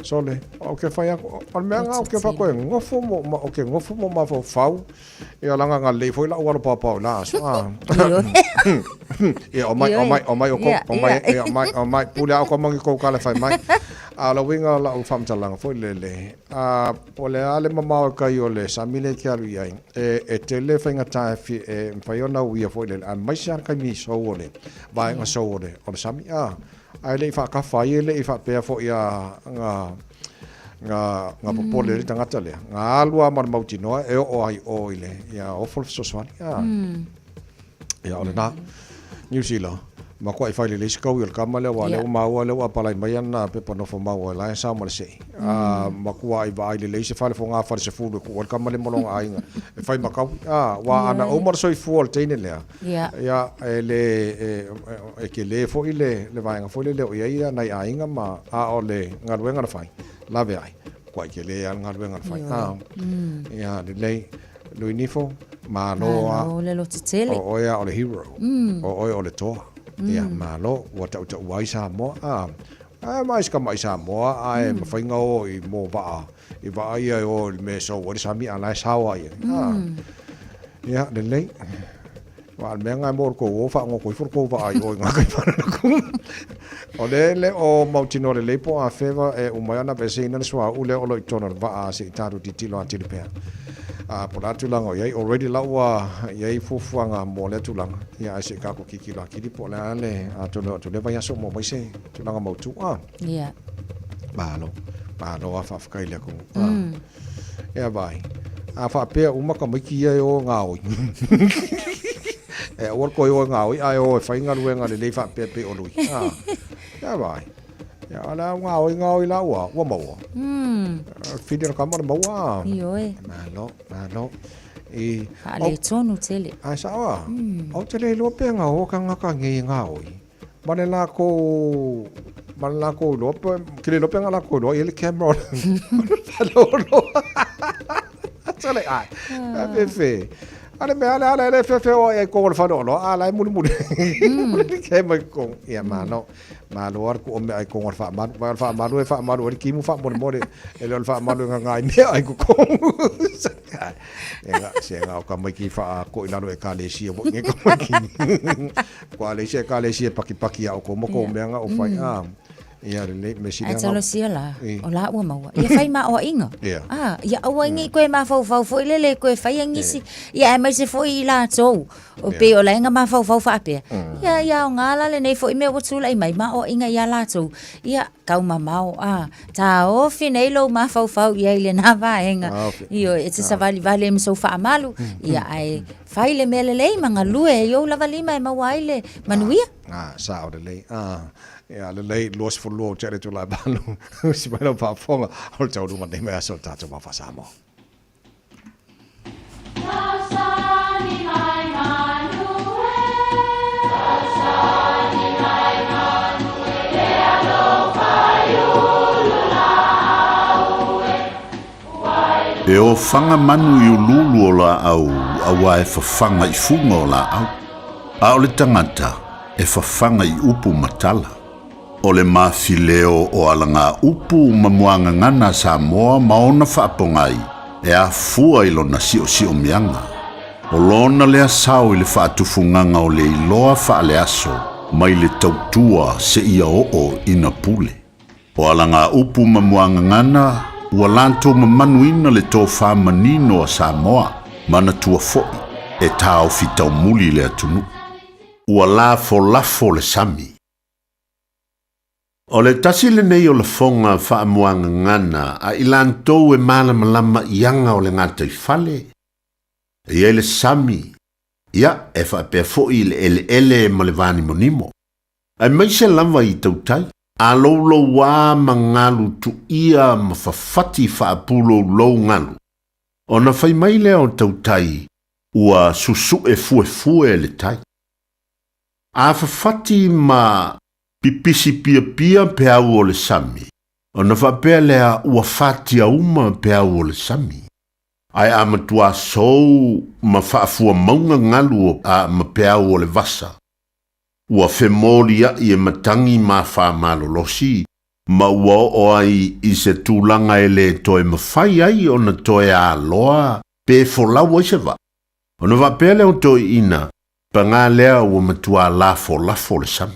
Sole, ou te fai atu, o le mea lena ou te fai atu e nofo mo, ou te nofo ma mafaufau, ia leaga na lelei foi lau alo paopao i la aso, a. Ia, omai, omai, omai outou, omai, ia, omai, omai, pule lava outou ma ni tou tala e fai mai. A o le uiga o lau faamatalaga foi lele, a, po o le a le mamao e kai o le sami lea e te alu i ai, E, e tele faigata e, fi, e mafai ona uia foi lele, aemaise lava le taimi sou o le vaega sou o le, o le sami. A, ae le i faatafa ai, e le i faapea foi a nga, nga, nga popole le tagata lea. Nga alu lava ma le mautinoa e oo ai o i le, ia ofo le fesoasoani. A. Ia, o lena. Niu Sila, makuai fai lelei se kaui o le kama lea, aua o lea ua maua lea ua apalai mai ana pepa nofo mau o la e sao ma le sei. A, makuai vaai lelei se fale foga fale sefulu e tuu ai le kama lea ma lona aiga e fai ma kaui. A, aua ana uma le soifua o le teine lea, ia, e le, e, e tele foi le, le vaega foi lele o i ai nai aiga ma, a o le galuega na fai, laveai, makuai tele lava le galuega na fai. A, ia, lelei. Lui Nifo, malo a. Malo le loto tele. O oe a o le hero. O oe o le toa. Ia, malo, ua tautaua ai Samoa. A, a mai se tama'i Samoa, ae mafai ona o i mo vaa, i vaa ia e o i le mea e sou ai le sami, a o la e sao lava i ai. A, ia, lelei. Aua o le mea lena e mo le tou o faagoto ifo le tou vaa i o i gataifale. O lea e le o mautinoa lelei po o afea e uma ai ona aveeseina le suauu lea o lo o i totonu o le vaa se i tatou tilotilo atili pea. A po o le a tulaga o i ai. Already la ua i ai fuafuaga mo lea tulaga, ia ae se i tatou tilotilo atili po o le a le, atonu e oo atu i lea vaiaso maua mai se tulaga mautu. A. Ia. Malo. Malo lava faafetai i le atunuu. Ea vai. A faapea uma tamaiti ia e o e gaoi. E aua le toe o e gaoi ae o e fai galuega lelei faapea pei o Lui. A. Ea vai. Ia o le a gaoi gaoi la ua ua maua. Fili o le kama le maua. Ioe. Malo, malo. I Faaletonu tele. Ae sao a. Ou te le iloa pe gaoa tagata nei e gaoi. Ma le lakou, ma le lakou iloa pe, ke le iloa pe na lakou iloa i ai le camera o le faleoloa. So like, ai, a fefe. A le mea le ale le fefe o ai ko le faleoloa, a la e mulimuli. Le camera i kong. Ia malo. Malo a le ku o mea ai kong o le faamalu. Vai o le faamalu e faamalu ai le kimu faamolemole. E le o le faamalu e gaga ai mea ai kong. E se ga o tamaiti whaako i lalo ekalesia mo nge tamaiti. Kua le se ekalesia e pakipaki a o ko moko mea nga o whai a. Ia lelei me sili Ai talo sia la, o la ua maua. Ia whai ma oa inga. Ah, ia aua ingi koe mafaufau foi lele koe whai angisi. Ia aemaise foi i latou. O pei o laenga mafaufau faapea. Ia ia o ngā la lenei foi mea ua tulai mai ma oa inga ia latou. Ia taumamao, a, taofi nei lou mafaufau i ai i lenā vaega. Ioe, e te savalivali ai ma sou faamalu, ia, ae fai le mea lelei ma galue i ou lava lima e maua ai le manuia. A, sao lelei. A, ia, lelei, 22 o tea le itula e valu, usi mai lau faafofoga, o le taualuga nei mai aso o le tatou Mafa Samoa. E ofaga manu i uluulu o laau auā e fafaga i fuga o laau, a o le tagata e fafaga i upu ma tala. O le mafileo o alagaupu ma muagagana a Samoa ma ona faapogai e afua i lona siosiomiaga. O lona lea sao i le faatufugaga o le iloa faaleaso mai le tautua seia oo ina pule. O alagaupu ma muagagana Ua latou mamanuina le tofa manino a Samoa, manatua foi e taofi taumuli le atunuu. Ua lafolafo le sami. O le tasi lenei o lafoga faamuagagana a i latou e malamalama i aga o le gataifale, e i ai le sami, ia, e faapea foi i le eleele ma le vanimonimo, aemaise lava i tautai, a loulouā ma galu tuia ma fafati faapuloulou galu, ona fai mai lea o tautai ua susue fuefue le tai. A fafati ma pipisi piapia peau o le sami, ona faapea lea ua fatiauma peau o le sami. Ae a matuā sou ma faafuamauga galu a ma peau o le vasa, ua femoliaʻi e matagi ma faamalolosi, ma ua oo ai i se tulaga e lē toe mafai ai ona toe aloa pe folau ai se vaa. Ona faapea lea o toeaiina, Pagā lea ua matuā lafolafo le sami.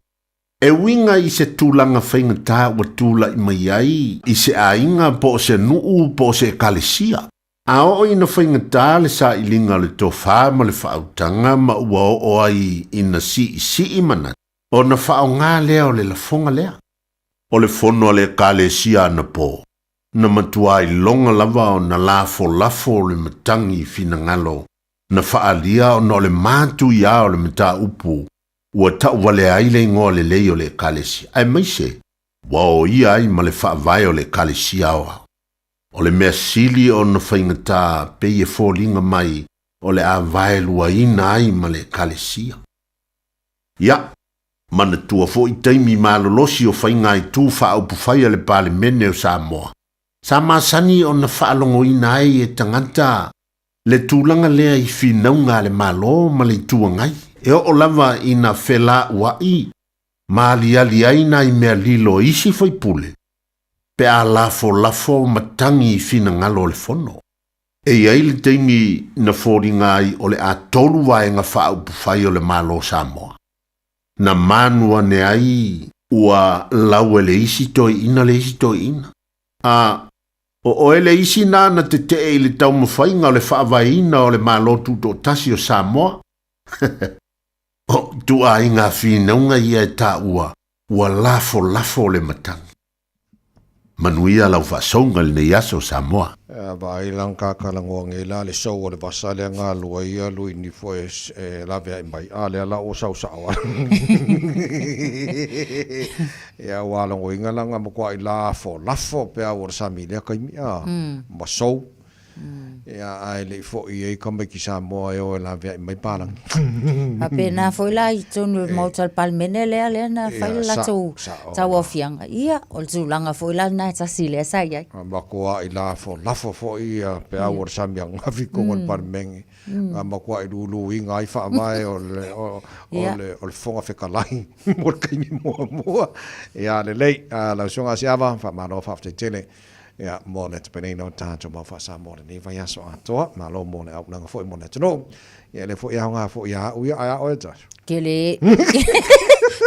E uiga i se tulaga faigata ua tulai mai ai i se aiga po o se nuu po o se ekalesia. A oo ina faigata le sailiga o le tofa ma le faautaga ma ua oo ai ina siisii manatu, ona faaaoga lea o le lafoga lea. O le fono a le ekalesia anapo, na matuā iloga lava ona lafolafo le matagi finagalo na faaalia ona o le matuiā o le mataupu ua tauvalea ai le igoa lelei o le Ekalesia, aemaise ua oia ai ma le faavae o le Ekalesia aoao. O le mea sili ona faigata pei e foliga mai o le a vaeluaina ai ma le Ekalesia. Ia, manatua foi taimi malolosi o faiga-itu faaupufai a le Palemene o Samoa, sa masani ona faalogoina ai e tagata le tulaga lea i finauga a le Malo ma le Itu Agai, e oo lava ina felauaʻi ma aliali ai nai mea lilo e isi faipule pe a lafolafo ma tagi i finagalo o le Fono. E i ai le taimi na foliga ai o le a tolu vaega faaupufai o le Malo o Samoa, na manu ane ai ua lau e le isi toeaina le isi toeaina, a O oe le isi na na tetee i le taumafaiga o le faavaeina o le Malo Tutoatasi o Samoa. O ituaiga finauga ia e taua ua lafolafo le matagi. Manuia lau faasouga i lenei aso Samoa. Vaai la ka lagoa nei la le sou o le vasa lea galua ia lui nifo e laveai mai a lea la ua sau sao a Ia ua logoina la na matuai lafo lafo pe a ua sami i lea taimi a ma sou. Ia ae le i foi ai tamaiti Samoa e o e laveai mai palagi. Faapena foi la i totonu o le Maota o le Palemene lea lea na fai le latou tauaofiaga. Ia, o le tulaga foi la lena e tasi lea sa i ai. Matuai lafo lafo foi ia peau o le sami ananafi i totonu o le Palemene. Na matuai luluina ai faavae o le, o, o le, o le Fofoga Fetalai mo le taimi muamua. Ia, lelei, lau Susuga Asiava, faamalo faafetai tele ia, mo le tapenaina o tatou mau faa-Samoa i lenei vaiaso atoa. Malo mo le auaunaga foi mo le atunuu. Ia, e le foi aoga foi ia au ia, ae a oe Josh? Tele.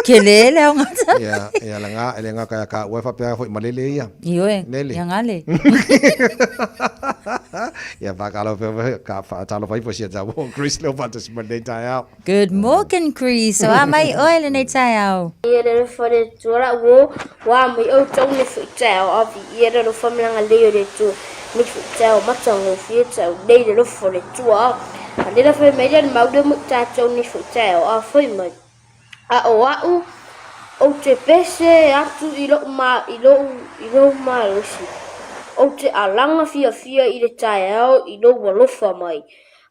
Tele le aoga. Ia, ia laga, e le gata ia ka ua faapea foi ma lele ia. Ioe. Lele. Ia gale. Ia whakalo ka whaatalo whai fo sia tau o Chris leo whaatasi mai lenei taeao. Good morning Chris. O a mai oe lenei taeao. Ia le alofa o le Atua la ua ua mai outou nei foi taeao a viia le alofa ma le agalelei o le Atua nei foi taeao matagofie taeao nei le alofa o le Atua a lela fai mai le mau lea mo i tatou nei foi taeao a fai mai a o a'u ou te pese atu i lo'u ma i lou i lou malosi ou te alaga fiafia i le taeao i lou alofa mai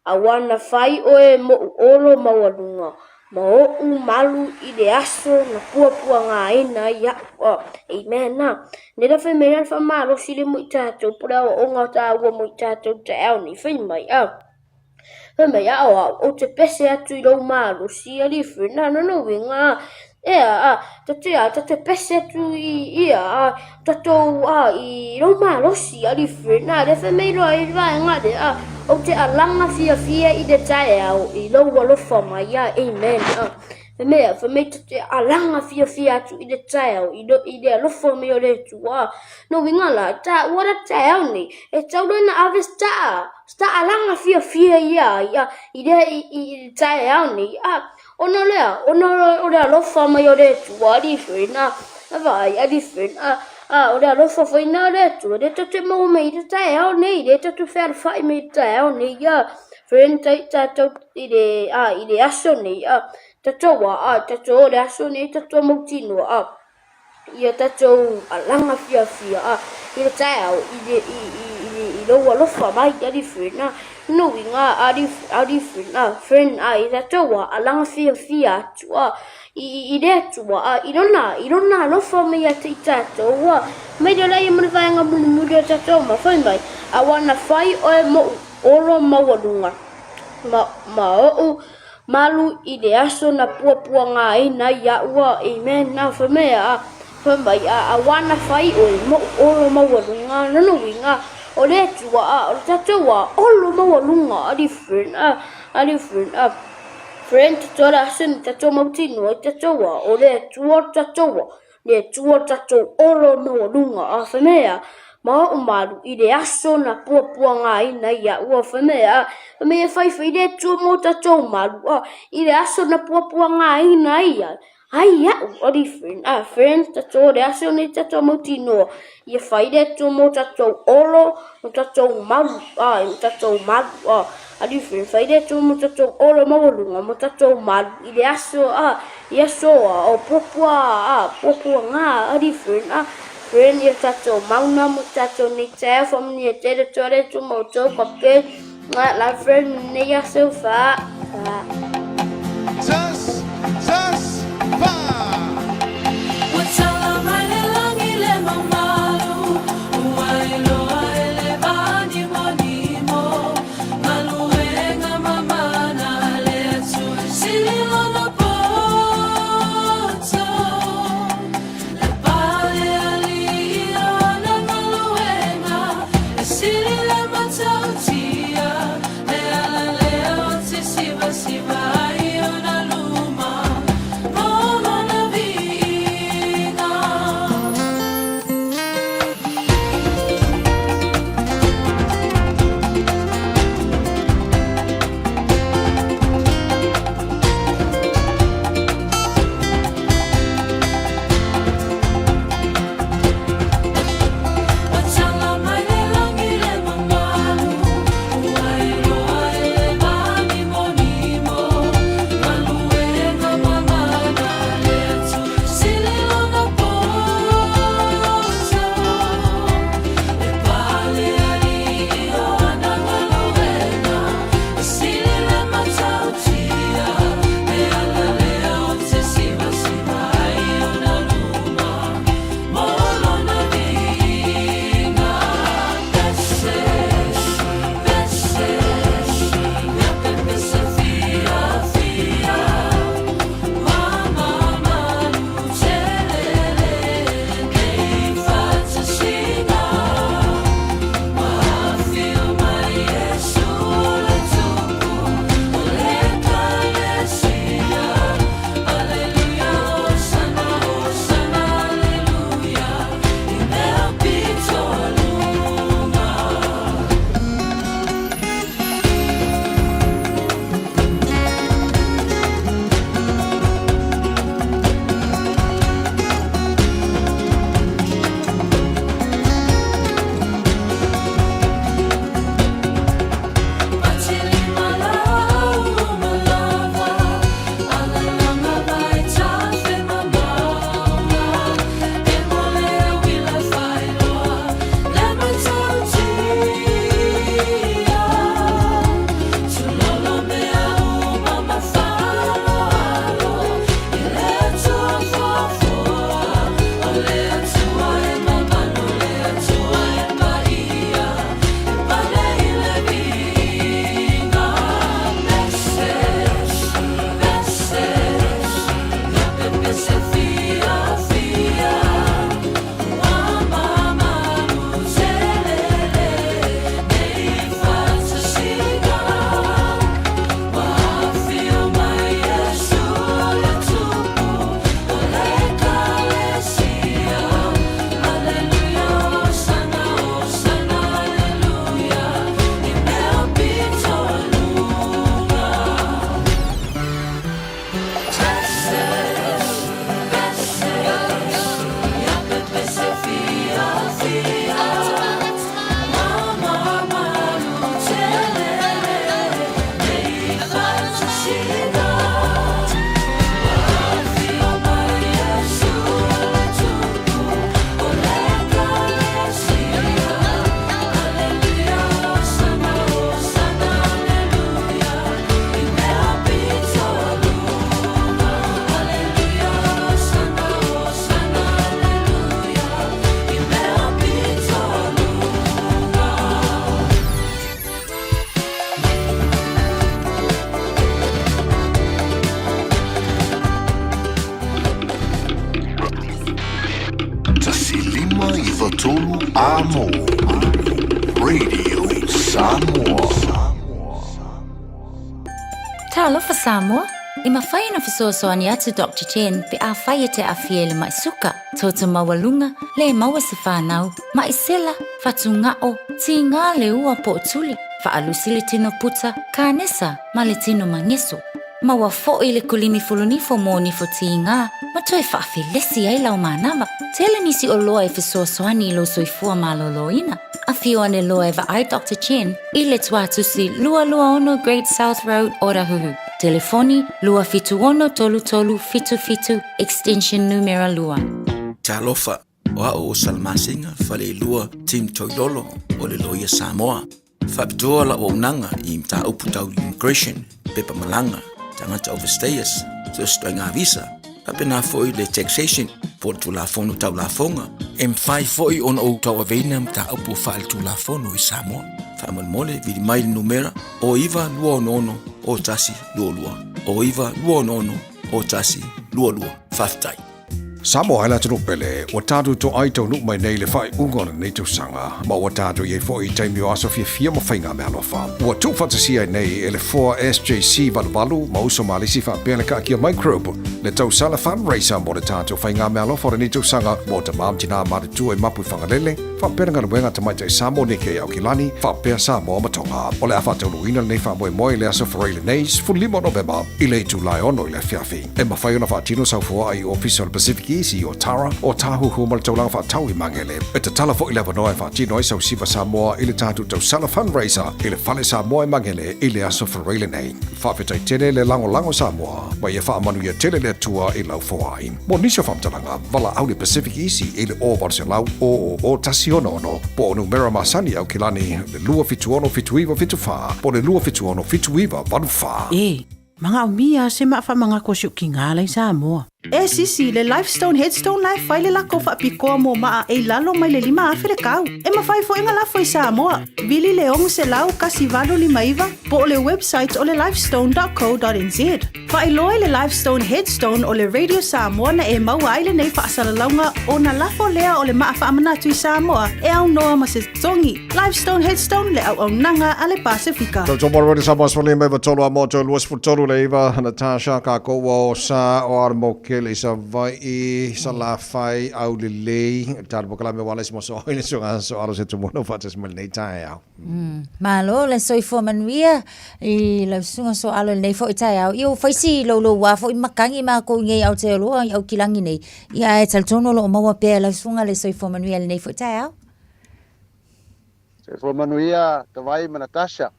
Aua na fai oe moʻu olo maualuga, ma oʻu malu i le aso na puapuagaina ai aʻu. Oh, amen. Na, nei la fai mai la le faamalosi le mo i tatou, po le aoaoga o taua mo i tatou taeao nei, fai mai, ah. Fai mai, a o au, ou te pese atu i lou malosi, alii friend, na, no no uiga, Ea, a, ta te, a, ta te pese atu i, ia, a, tatou, a, i lou malosi, alii friend, a, lea fai mai loa i le vaega lea, a, ou te alaga fiafia i le taeao i lou alofa mai, a, amen, a. Fai mai, fai mai ta te alaga fiafia atu i le taeao i le, i le alofa mai o le Atua. No uiga la, taua le taeao nei, e tau loa ina ave se taa, se taa alaga fiafia ia ia i le, i, i, i le taeao nei. A, ona o le a? Ona o le alofa mai o le Atua, alii friend, a, a vaai, alii friend, a, a, o le alofa foi lena o le Atua, lea tatou te maua mai i le taeao nei, lea tatou te fealofai mai i le taeao nei, a, friend, tatou i le, a, i le aso nei, a, tatou a, a, tatou o le aso nei, tatou mautinoa, a, ia tatou alaga fiafia, a, i le taeao, i le, i, i, i, i lou alofa mai, alii friend, a, lona uiga, alii, alii friend, a, friend, a, i tatou a, alaga fiafia atu, a, i, i, i le Atua, a, i lona, i lona alofa mai ia te i tatou, a, mai le laia ma le vaega mulimuli o tatou ma fai mai, a ua na fai oe moʻu olo maualuga ma, ma oʻu malu i le aso na puapuagaina ai iaʻu, a, amen, a, fai mai, a, fai mai, a, a ua na fai oe moʻu olo maualuga, lona uiga, o le Atua, a, o le tatou, a, olo maualuga, alii friend, a, alii friend, a, friend, tatou le aso ni tatou mautinoa i tatou, a, o le Atua o le tatou, a, Le Atua o tatou olo maualuga, a fai mai a, ma oʻu malu i le aso na puapuagaina ai iaʻu, a fai mai a, fai mai e faifai le Atua mo tatou malu, a, i le aso na puapuagaina ai ia, ai iaʻu, alii friend, a, friend, tatou o le aso nei tatou mautinoa, ia fai le Atua mo tatou olo, mo tatou malu, a, mo tatou malu, a, alii friend, fai le Atua mo tatou olo maualuga, mo tatou malu i le aso, a, I aso a o puapua a puapua ngā ari friend a friend ia tatou mauna mo tatou nei taeao whamanuia tele atu ale atu ma outou ka pe ngā la friend nei aso wha wha. Tas, tas, fa. Ua tala mai le lagi le mamalu, ua iloa e le ānimonimo, galuega mamana a le Atua, sili lona poto, le pale alii ona galuega, e sili le matautia, le alalea o te sivasiva. Amo. Radio Samoa. Talofa Samoa, e mafai ona fesoasoani atu Doctor Chen pe afai e te aafia i le ma'i suka, toto maualuga, le maua se fanau, ma'i sela, fatuga'o, tigā le ua po o tuli, faalusi le tino puta, kanesa ma le tino mageso. Maua foʻi le kulimi fulunifo mo nifo tigā ma toe faafelesi ai lau manava. Tele nisi oloa e fesoasoani i lou soifua malōlōina. Afio ane loa e vaai Doctor Chen i le Tuatusi 226 Great South Road, Otahuhu. Telefoni, 276 33 77, extension numera 2. Talofa, o a'u o Salamasina Faleilua Tim Toilolo o le Loia Samoa. Faapitoa la'u auaunaga i mataupu tau immigration, pepa malaga, tagata overstayers, so o se ituaiga visa, faapena foi le taxation po o le Tulafono Tau Lafoga. E mafai foi ona ou tauaveina mataupu faaletulafono i Samoa. Faamolemole, vili mai le numera o 9266 0122, o 9266 0122. Faafetai. Samoa e le atunuu pele, ua tatou toai taunuu mai nei i le faaiuga o lenei tausaga, ma ua tatou i ai foi i taimi o aso fiafia ma faiga meaalofa. Ua tuufaatasia ai nei e le Foa SJC 88 ma Uso Malisi faapea le Kaakia Microbe le tausala fundraiser mo le tatou faiga meaalofa o lenei tausaga mo tamā ma tinā matutua i Mapu i Fagalele, faapea le galuega tamaitai Samoa Nike i Aukilani, faapea Samoa ma Tonga. O le a faataunuuina lenei faamoemoe i le aso Faraile nei, 15 Novema, i le itula e 6 i le afiafi. E mafai ona faatino sau foaa i Ofisa o le Pacific Easy o Tara, o Tāhuhu ma le Taulaga Faatau i Magele. E tatala foi le avanoa e faatino ai sau siva Samoa i le tatou tausala fundraiser i le Fale Samoa i Magele i le aso Faraile nei. Faafetai tele le lagolago Samoa, ma ia faamanuia tele le Atua i lau foai. Mo nisi o faamatalaga, valaau le Pacific Easy i le 0800 000 166 po o numera masani Aukilani le 276 7974 po o le 276 7984. E manaomia se ma'a faamagako a si o'u tigā la i Samoa. E sisi, le Lifestone Headstone la e fai le lako faapitoa mo maa e i lalo mai le 5000 le kau. E mafai foi ona lafo i Samoa. Vili le 600 1859 po o le website o le lifestone.co.nz. Faailoa i le Lifestone Headstone o le Radio Samoa na e maua ai lenei faasalalauga ona lafo lea o le maa faamanatu i Samoa e aunoa ma se totogi. Lifestone Headstone le auaunaga a le Pasefika. Tau mo Radio Samoa sefulu lima iva tolu a moto 23 le iva Natasha kākou ua o sa o ara mo kele i Savai'i Salafai Aulelei talo pokalame wala isi mo so oi le suga so alo se tumu no faatasi mai lenei taeao. Malo le soifua manuia i lau susuga Soaalo i lenei foi taeao. Ia ua fai si louloua foi makagi makou i nei Aotearoa i Aukilagi nei. Ia ae talitonu o lo o maua pea e lau susuga le soifua manuia i lenei foi taeao. Soifua manuia Tavai ma Natasha.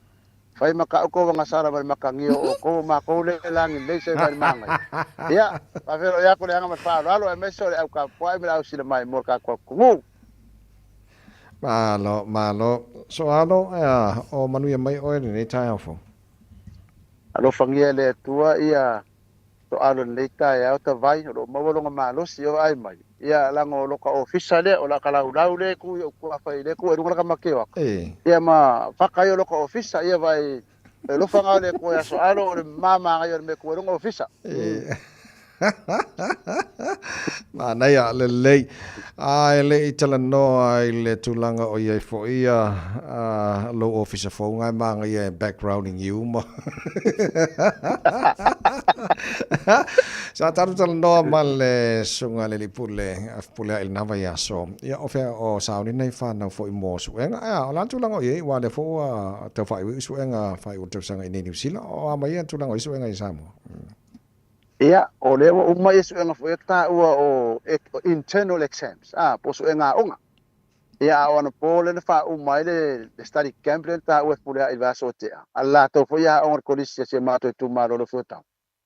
Fai ma ka'u kou agasala ma le makagia o oukou o makou le lagi lelei sai mai le magai. Ia, faafeiloai atu le aga ma le faaaloalo aemaise o le au kapua'i ma le au sila mai mo le kakou atunuu. Malo, malo. Soaalo, ea, o manuia mai oe lenei taeao fou. Alofagia e le Atua ia Soaalo i lenei taeao Tavai o lo o maua lona malosi o vaai mai. Ia laga o loka ofisa lea o laka laulau lea e tu i ou tuafai lea e tu ai luga laka makeo aka. Ia ma faka ia o loka ofisa ia vai le alofaga o le Atua ia Soaalo o le mama ia o le mea e tu ai luga ofisa. Manaia, lelei. A e le i talanoa i le tulaga o i ai foi ia lou ofisa fou nga e magaia e backgrounding i uma. Sa tatou talanoa ma le susuga i le alii pule, pule i lena vaiaso. Ia, o fea o sauni nei whanau foi mo suega. Ea, o la tulaga o i ai, ua lea foi ua tau faaiuiu suega faaiu o le tausaga i nei Niu Sila, o a mai ia tulaga o i suega i Samoa. Ia, o lea ua uma ia suega foi e taua o internal exams, a, po o suega aoga. Ia, a o anapo lea na faauma ai le study camp lea na taua e pule ai i le vaiaso ua tea, a le latou foi aoga o le kolisi a si o matou itumalo o le Ofuatau.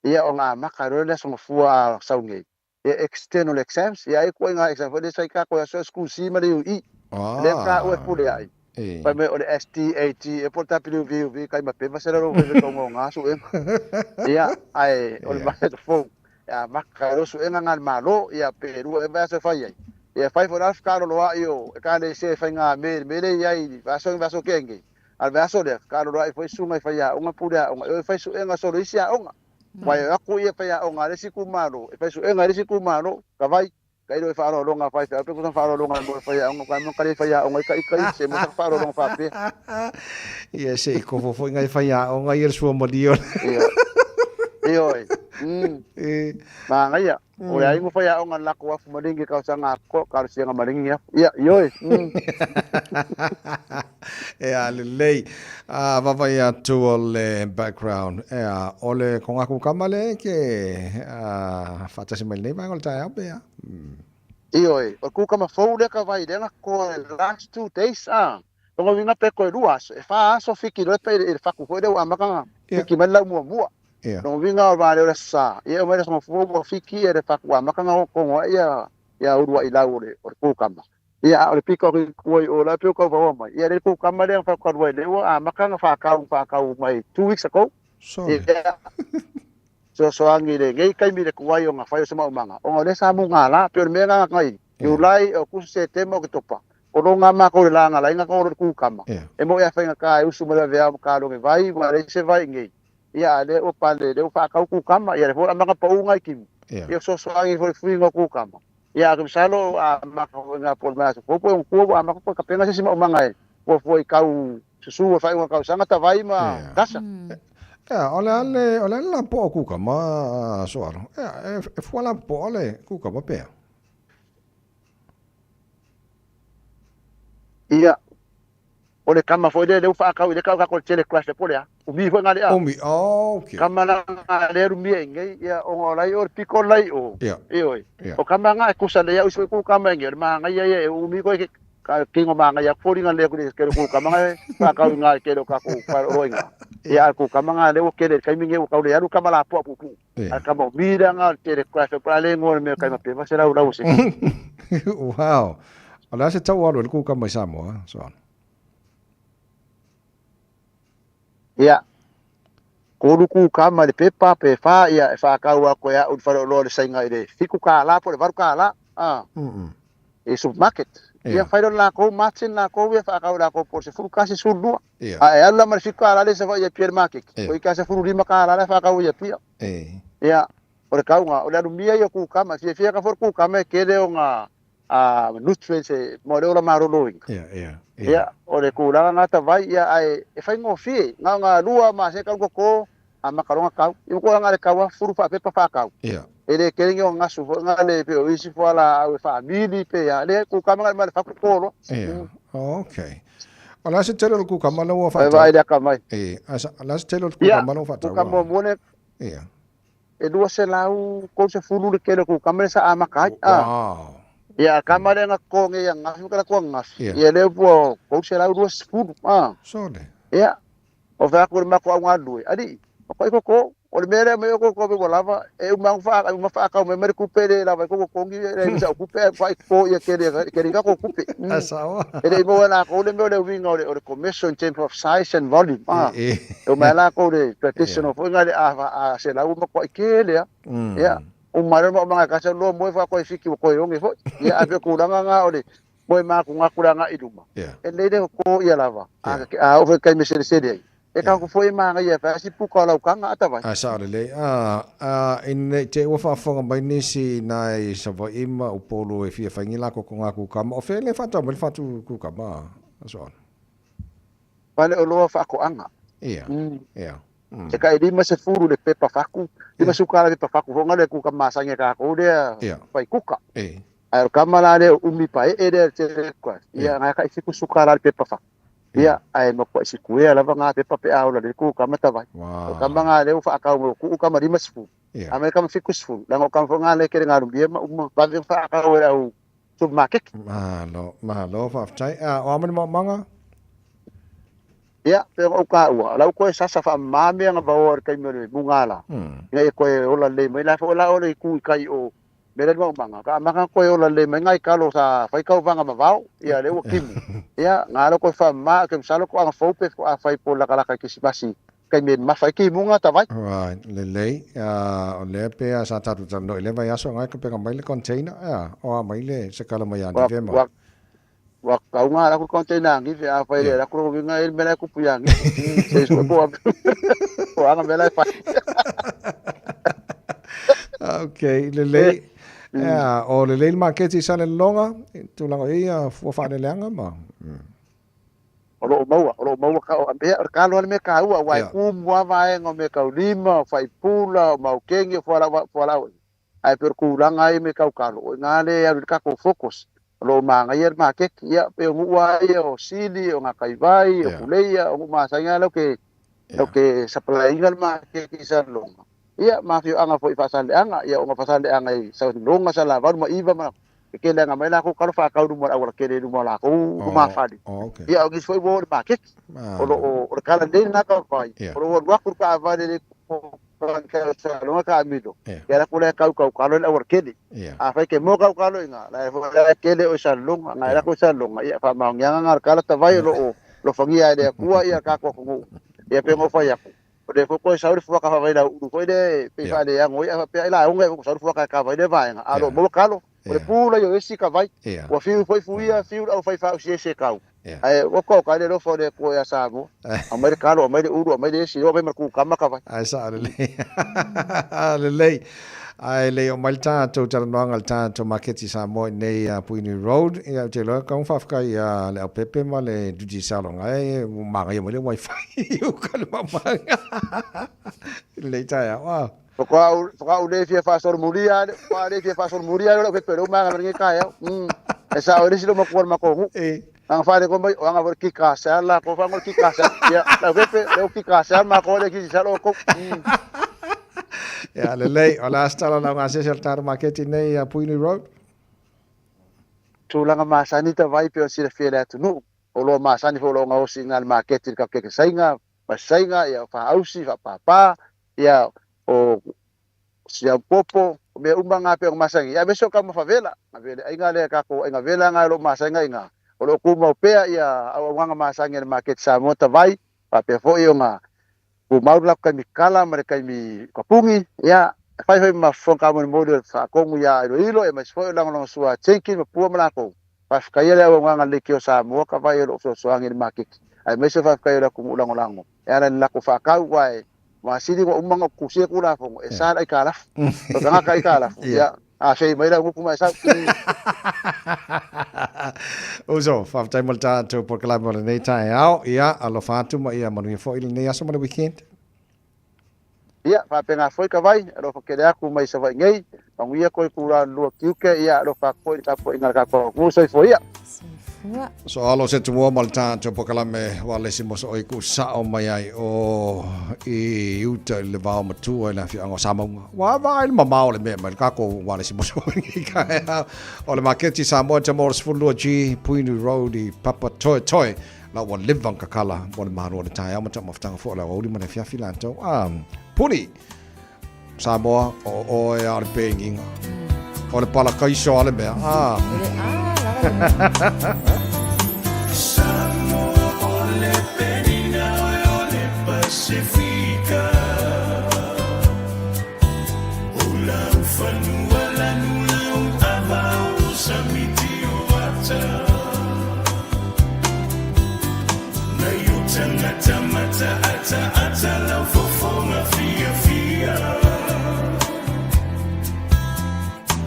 Ia, o na amata ai loa le aso Gafua a sau nei, ia external exams, ia ai ituaiga exam foi lea sa i tatou i aso ia School C ma le UE. Lea na taua e pule ai. Fai mai o le STAT ea po o le WVUV kai ma pepa se lalo fai tonga o ngā suega. Ia, ae o le mea fou. E amata ai loa suega nga le Malo, ia pe lua ea vaiaso e fai ai. Ia fai foi la le fekalolo ai o ekalesia i faigamē i le mea lea e i ai i le vaiaso vaiaso tea nei. A o le vaiaso lea, fekalolo ai foi susuga i faiaoga pule aoga e o e fai suega solo i isi aoga. Aua e o atu ia faiaoga a le isi itumalo e fai suega i le isi itumalo, Tavai. Tailo e faaaloaloga a faifeau pe kusa faaaloaloga mo le faiaoga ka mo kale faiaoga i ka ika se mo sa faaaloaloga faapea. Ia se i kofo foi ngai faiaoga ia le sua malia. Ia. Ioe. Magaia. O le aiga faiaoga na lako afu malingi tausaga atoa kalosia malingi afu. Ia, ioe. Ea lelei. A vaavaai atu o le background. Ea, o le kongaku kama le ke a, faatasi mai lenei vaega o le taeao pe a? Ioe, o le kukama fou lea ka vai lea na koa le last 2 days a. Lona uiga pe koe 2 aso, e 4 aso fiki loa pe i le faku foi lea ua amata ona fiki mai le lau muamua. Lona uiga o le va lea o le aso Sa, ia e omai le aso Gafua ua fiki le faku ua amata ona togo ai ia uluai lau o le kukama. Ia, a o le pito atu i tua i o la e pei ua tauvaoa mai. Ia le kukama lea na faatu ai lea ua amata ona faatau mai 2 weeks ago. Ia, fesoasoani i lenei taimi i le tuai ona fai o se maumaga, ona o lea sa mugala, pei o le mea lena na Iulai, Okuso, Setema, Oketopa. O lo ngā mākou le lāga laina ka olo le kukama. E moʻi a faigata e usu mai le vaveao ma kaloge vai, ua leai se vai nei. Ia, a lea ua pale, lea ua faatau kukama, ia lea foi ua amata pau ngai kimu. Ia fesoasoani foi le fuiga o kukama. Ia, a masalo a amata foi ngā po o le mai aso fou, po o ua ua amata foi tapena se isi maumaga e fuafua i kau susu o faaiuga tausaga tavai ma kasa. Ea, o le a le, o le a le lapoa o kukama, Soalo? Ea, e fua lapoa le kukama pea? Ia, o le kama foi lea lea ua faatau i le tau tatou le telegraph po o le a, umi foi ngale a. Umi, oh, okay. Kama la nga lea lumia i nei, ia, ona o lai o le piko lai o. Ioe. O kama nga e kusa lea usu ku kama i nei, o le mahangaia ia e umi koe ke ka kingo mahangaia foliga lea kule kele ku kama nga e faatau i nga i kele o kakou whaeroa i nga. Ia, a ku kama nga lea ua kele i taimi nei ua tau le alu kama la poa pupu. A kama o mira nga o le telegraph po a le ngoa le mea kai mape va se lau lau se. Wow. O le a se tau alu e le kukama i Samoa, so on. Ia. Kolu kukama i le pepa pe wha ia e whakau a koe au i whare o loa le sainga i le 7 kālā po le 8 kālā. I supermarket. Ia whai lo lākou, Martin lākou ia whakau lākou po se 11 12. A e alu la ma le 7 kālā le sa wha ia pia le market. O i ka 15 kālā le whakau ia pia. Ia, o le kauga, o le alumia ia o kukama, fiafia ka fo le kukama e kele o ngā nutrients e mo le ola malōlōina. Ia, o le kulaga ngā tawai, ia, ae, e whaingōfie, ngā ngā lua ma se kau koko, a makaronga kau. I mo ngā le kaua, furu whaapepa whakau. E le kerengi o ngasu fo ngā le pe o isi fo ala au e whaamili pe ia, le kukama ngā le ma le whakukōro. Ia. Oh, okay. O le a se tele o le kukama la ua Vai whaatau? vai le aka mai. E, o le a se tele o le Ia, kukama la ua whaatau? kukama mo ne, e 230 le kele o kukama le sa amaka ai. Wow. Ia, kama le nga konge ia ngafi, kala kua ngafi. Ia le pua 320. Sole. Ia, o whea aku le mako au ngā lue. Ali, o koe koko, o le mea lea mai o koko me ua lava, e uma wha, uma whaakau mai mai kupe le lava i koko kongi, e le misa o kupe, e whai ko ia kere, kere ka ko kupe. E le i maua la ko le mea o le uiga o le commercial in terms of size and volume. E uma la ko le traditional foi ngā le a se lau ma koa i kele a. Ia, o mai ma o mga kasa loa moe wha koe fiki o koe onge foi. Ia, a pe kūranga ngā o le moe mā ku ngā kura ngā i luma. E leire ko ia lava. A o kai me sere sere ai. E ka ko foi mā ia fa si puka o lau kanga ata vai. A sao lelei. A, ina nei te ua faafofoga mai nisi nai Savaii ma Upolu e fia faigi lako ko ngā kukama. O fea le whaatau mai le whaatu kukama, a so on. Pale o loa whaakoanga. Ia. E ka e 50 le pepa whaku, 50 kālā le pepa whaku, fonga le kuka masangi ka ko lea whai kuka. Ai o kama la le umi pa e le te kwa. Ia nga ka i 70 kālā le pepa whaku. Ia, ai ma ko si kuea lava ngā pepa pe aola le kuka mata vai. O kama ngā leo whaakau mo ku kama 50. A me kama 70. Langa o kama ngā le kere ngā rumbia ma uma vave whaakau e au supermarket. Mahalo, mahalo, whaaftai. A, o amani maumanga? Ia, pe o ka ua. Lau koe sasa wha mamea ngā vaoa kai me le mungala. Ia e koe ola le mai la fo la ole ku i kai o me le maumanga. Ka manga koe ola le mai ngai kalo sa whai kau vanga mavao. Ia le ua kimu. Ia, ngā lo koe wha ma ke msalo ko anga faupe ko a whai po laka laka kisimasi. Kai me mawhai ki munga ta vai. Right, lelei. O lea pe a sa tatu tano i le vai aso ngai ka penga mai le container. Ia, o a mai le se kala mai ani vema. Wa kau ngā raku container angi fe a whai le raku ro winga e mela kupu yangi. Se so ko ko anga mela e whai. Okay, lelei. Ia, o lelei le maketi i Salelologa, i tulaga o ia fua faaeleeleaga ma... O lo o maua, o lo o maua ka, o, ia, o le kalo lava le mea taua, aua e tumu lava vaega o meataulima, o faipula, o maukeni, o fualaau, fualaau, ae pei o le tulaga lava ia i mea tau kalo, o i ina lea e alu i ai le tatou focus. O lo o manaia le maketi, ia, pei o nuu lava ia o Sili, o Gataivai, o Puleia, o nuu masani lava latou te, latou te supply ina le maketi i Salelologa. Ia, ma afioaga foi i Faasaleleaga, ia ona o Faasaleleaga i Salelologa, Salavalu ma Iva ma e tele ana mai latou kalo faatau i luma o le aualatele i luma o latou lumafale. Ia, o nisi foi ua o i le maketi. O lo o, o le tala lelei lena Tavai, o lo o alu atu le taavale le Salelologa taamilo, ia alu atu la e tau tau kalo i le aualatele. Afai e te moa tau kalo i ina, la e foi la e tele oe i Salelologa, na e alu atu i Salelologa, ia faamaoniaga na o le tala Tavai o lo o alofagia e le Atua ia tatou atunuu. Ia pei ona ou fai atu, O lea foi toe sau le fuata faavailaulu foi lea e pei faaleano ai, ae faapea ai lauga e sau le fuata e kava ai lea vaega, a o lo o maua kalo. O le pu la i o esi ka vai. Ua fiu foi fuia, fiu le aufai faaausi ese e kau. Ae ua toka ai le alofa o le Atua ia Samoa. Aumai le kalo, aumai le ulu, aumai le esi, oo mai ma le kukama ka vai. Ae sao lelei. Lelei. Ae le i oo mai le tatou talanoaga i le tatou maketi Samoa i inei i Puhinui Road, ia ou te iloa e tatau ona faafetai ia Leaupepe ma le Digicel e ua manaia mai le wifi i uka i le maumaga i lenei taeao. Ah. Faatoa ou le fia faasolomulia lava, faatoa le fia faasolomulia lava Leaupepe o lea ua manaia mai lenei taeao. E sao ai le isi loomatua o le matou nuu. Ana faaleko mai, o ana foi le Digicel latou, fagogo le Digicel. Ia, Leaupepe, lea ua Digicel matou e le Digicel outou. Ia, lelei, o le a se tala lau gasese o le tatou maketi nei i Puhinui Road? Tulaga masani ta vai pei ona silafia e le atunuu. O oloa masani foi o lo o gaosi i ina i le maketi i le kapkeke Saina, pasi Saina, ia, o faausi, faapapa, ia, o siaupopo, o mea uma na pei ona masani, ia, aemaise o taumafa vela, le aiga lea tatou aiga vela na o lo o masani i ina, o lo o tumau pea ia auaunaga masani a le maketi Samoa ta vai, faapea foi ona tumau le latou taimi kala ma le taimi tapuni, ia, e fai foi ma fofoga taumolimoli o le faatonu ia Iloilo, aemaise foi o le lagolagosua a Jenkins ma Pua ma latou. Faafetaia le auaunaga a le Leitio Samoa ka vai o lo o fesoasoani i le maketi, aemaise o faafetai o le atunuu lagolago e ala i le latou faatau, aua e masini ua uma ona tusia Tulafono, e sa le aitalafu. O le tagata aitalafu, ia, afei mai lau gutu ma e sau. Uso, faafetai mo le tatou polokalame o lenei taeao. Ia, alofa atu ma ia manuia foi lenei aso ma le weekend. Ia, faapena foi ka vai, alofa tele atu mai Savaii nei, manuia koe itula lua tiute, ia alofa atu foi i le tapuaiga a le tatou atunuu. Soifua ia. Soifua. So alo se tumua ma le tatou polokalame ua le isi moso oi ku sao mai ai o i uta i le vao matua i le afioaga o Samauga. Ua vaai le mamao o le mea mai le kākou ua le isi moso oi ka ea. O le maketi Samoa te mo le 12G Puhinui Road i Papatoetoe. La ua leva ona kakala mo le malo o le taeao ma taumafataga foi o le aoauli ma le afiafi latou. Ah, Puni! Samoa, o oe a o le pēngiga. O le palakaiso a le mea. Ah. Samoa o le penina oe o le Pasifika O lau fanua lanu lau ava o samiti o ata Nei o tangata mata ata ata lau fofoga fiafia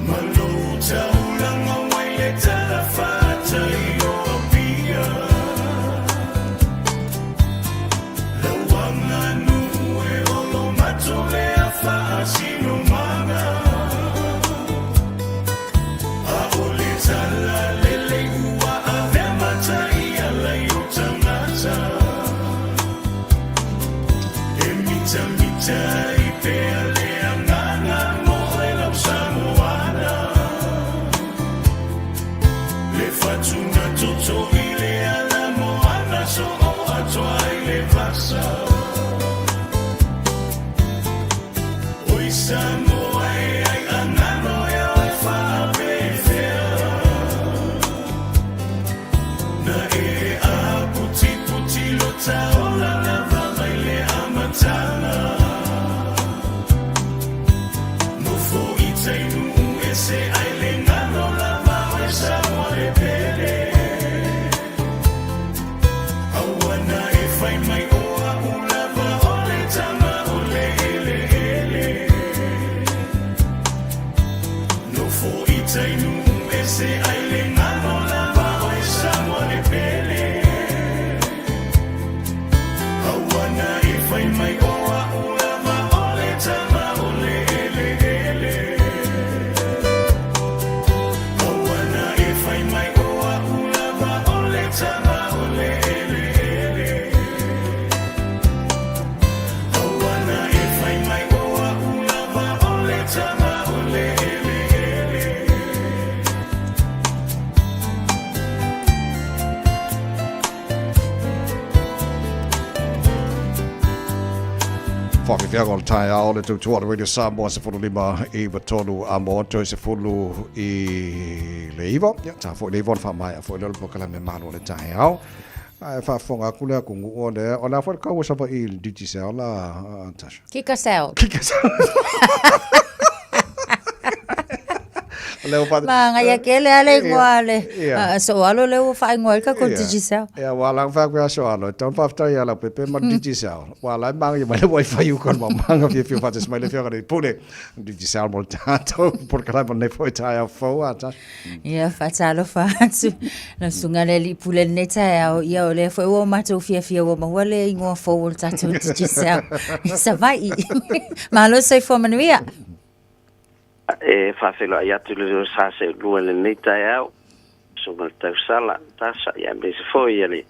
Ma lou taulaga wai le tala faatai o Apia Lau aganuu e olo mato lea faasinomaga A o le tala lelei ua avea matai ala i o tagata E mitamita ai pea le agaga mo oe lau Samoana Le fatuna toto i le ala moana soo atoa ai le vasa Oi Samoa e ai angano e oe faapefea Na e aputiputi lo taola lava mai le amataga Nofo i tai nuu ese ai le ngano lava oe Samoa le pele Aua na e fai mai o a'u lava o le tama o le eleele Nofo Whakawhianga o le taeao le tautua o le Radio Samoa 15 i 3 a mo toe 19. Ia, tā foi le iwa o le whaamaea foi lea o le polokalame malo o le taeao. Ae faafofoga atu le atunuu o lea, o le a foi le kau o Savaii i le Digicel la, Tasha? Kikasel. Kikasel. Magaia kele a le ingoa a le Soalo lea ua faaigoa ai le tatou Digicel. Ia, ua ala fai atu ia Soalo, e tatau ona faafetai ia Leaupepe ma le Digicel. Ua ala ai magaia mai le wifi uka o le maumaga fiafia faatasi mai le afioga i le Pule. Digicel mo le tatou polokalame o lenei foi taeao fou a Tasha. Ia, faatalofa atu. Lau susuga le alii pule lenei taeao, ia o lea foi ua matou fiafia ua maua le ingoa fou o le tatou Digicel i Savaii. Malo le soifua manuia. E faafeiloai atu le leo sa seulua i lenei taeao, susuga le tausala, tasa, ia aemaise foi ia le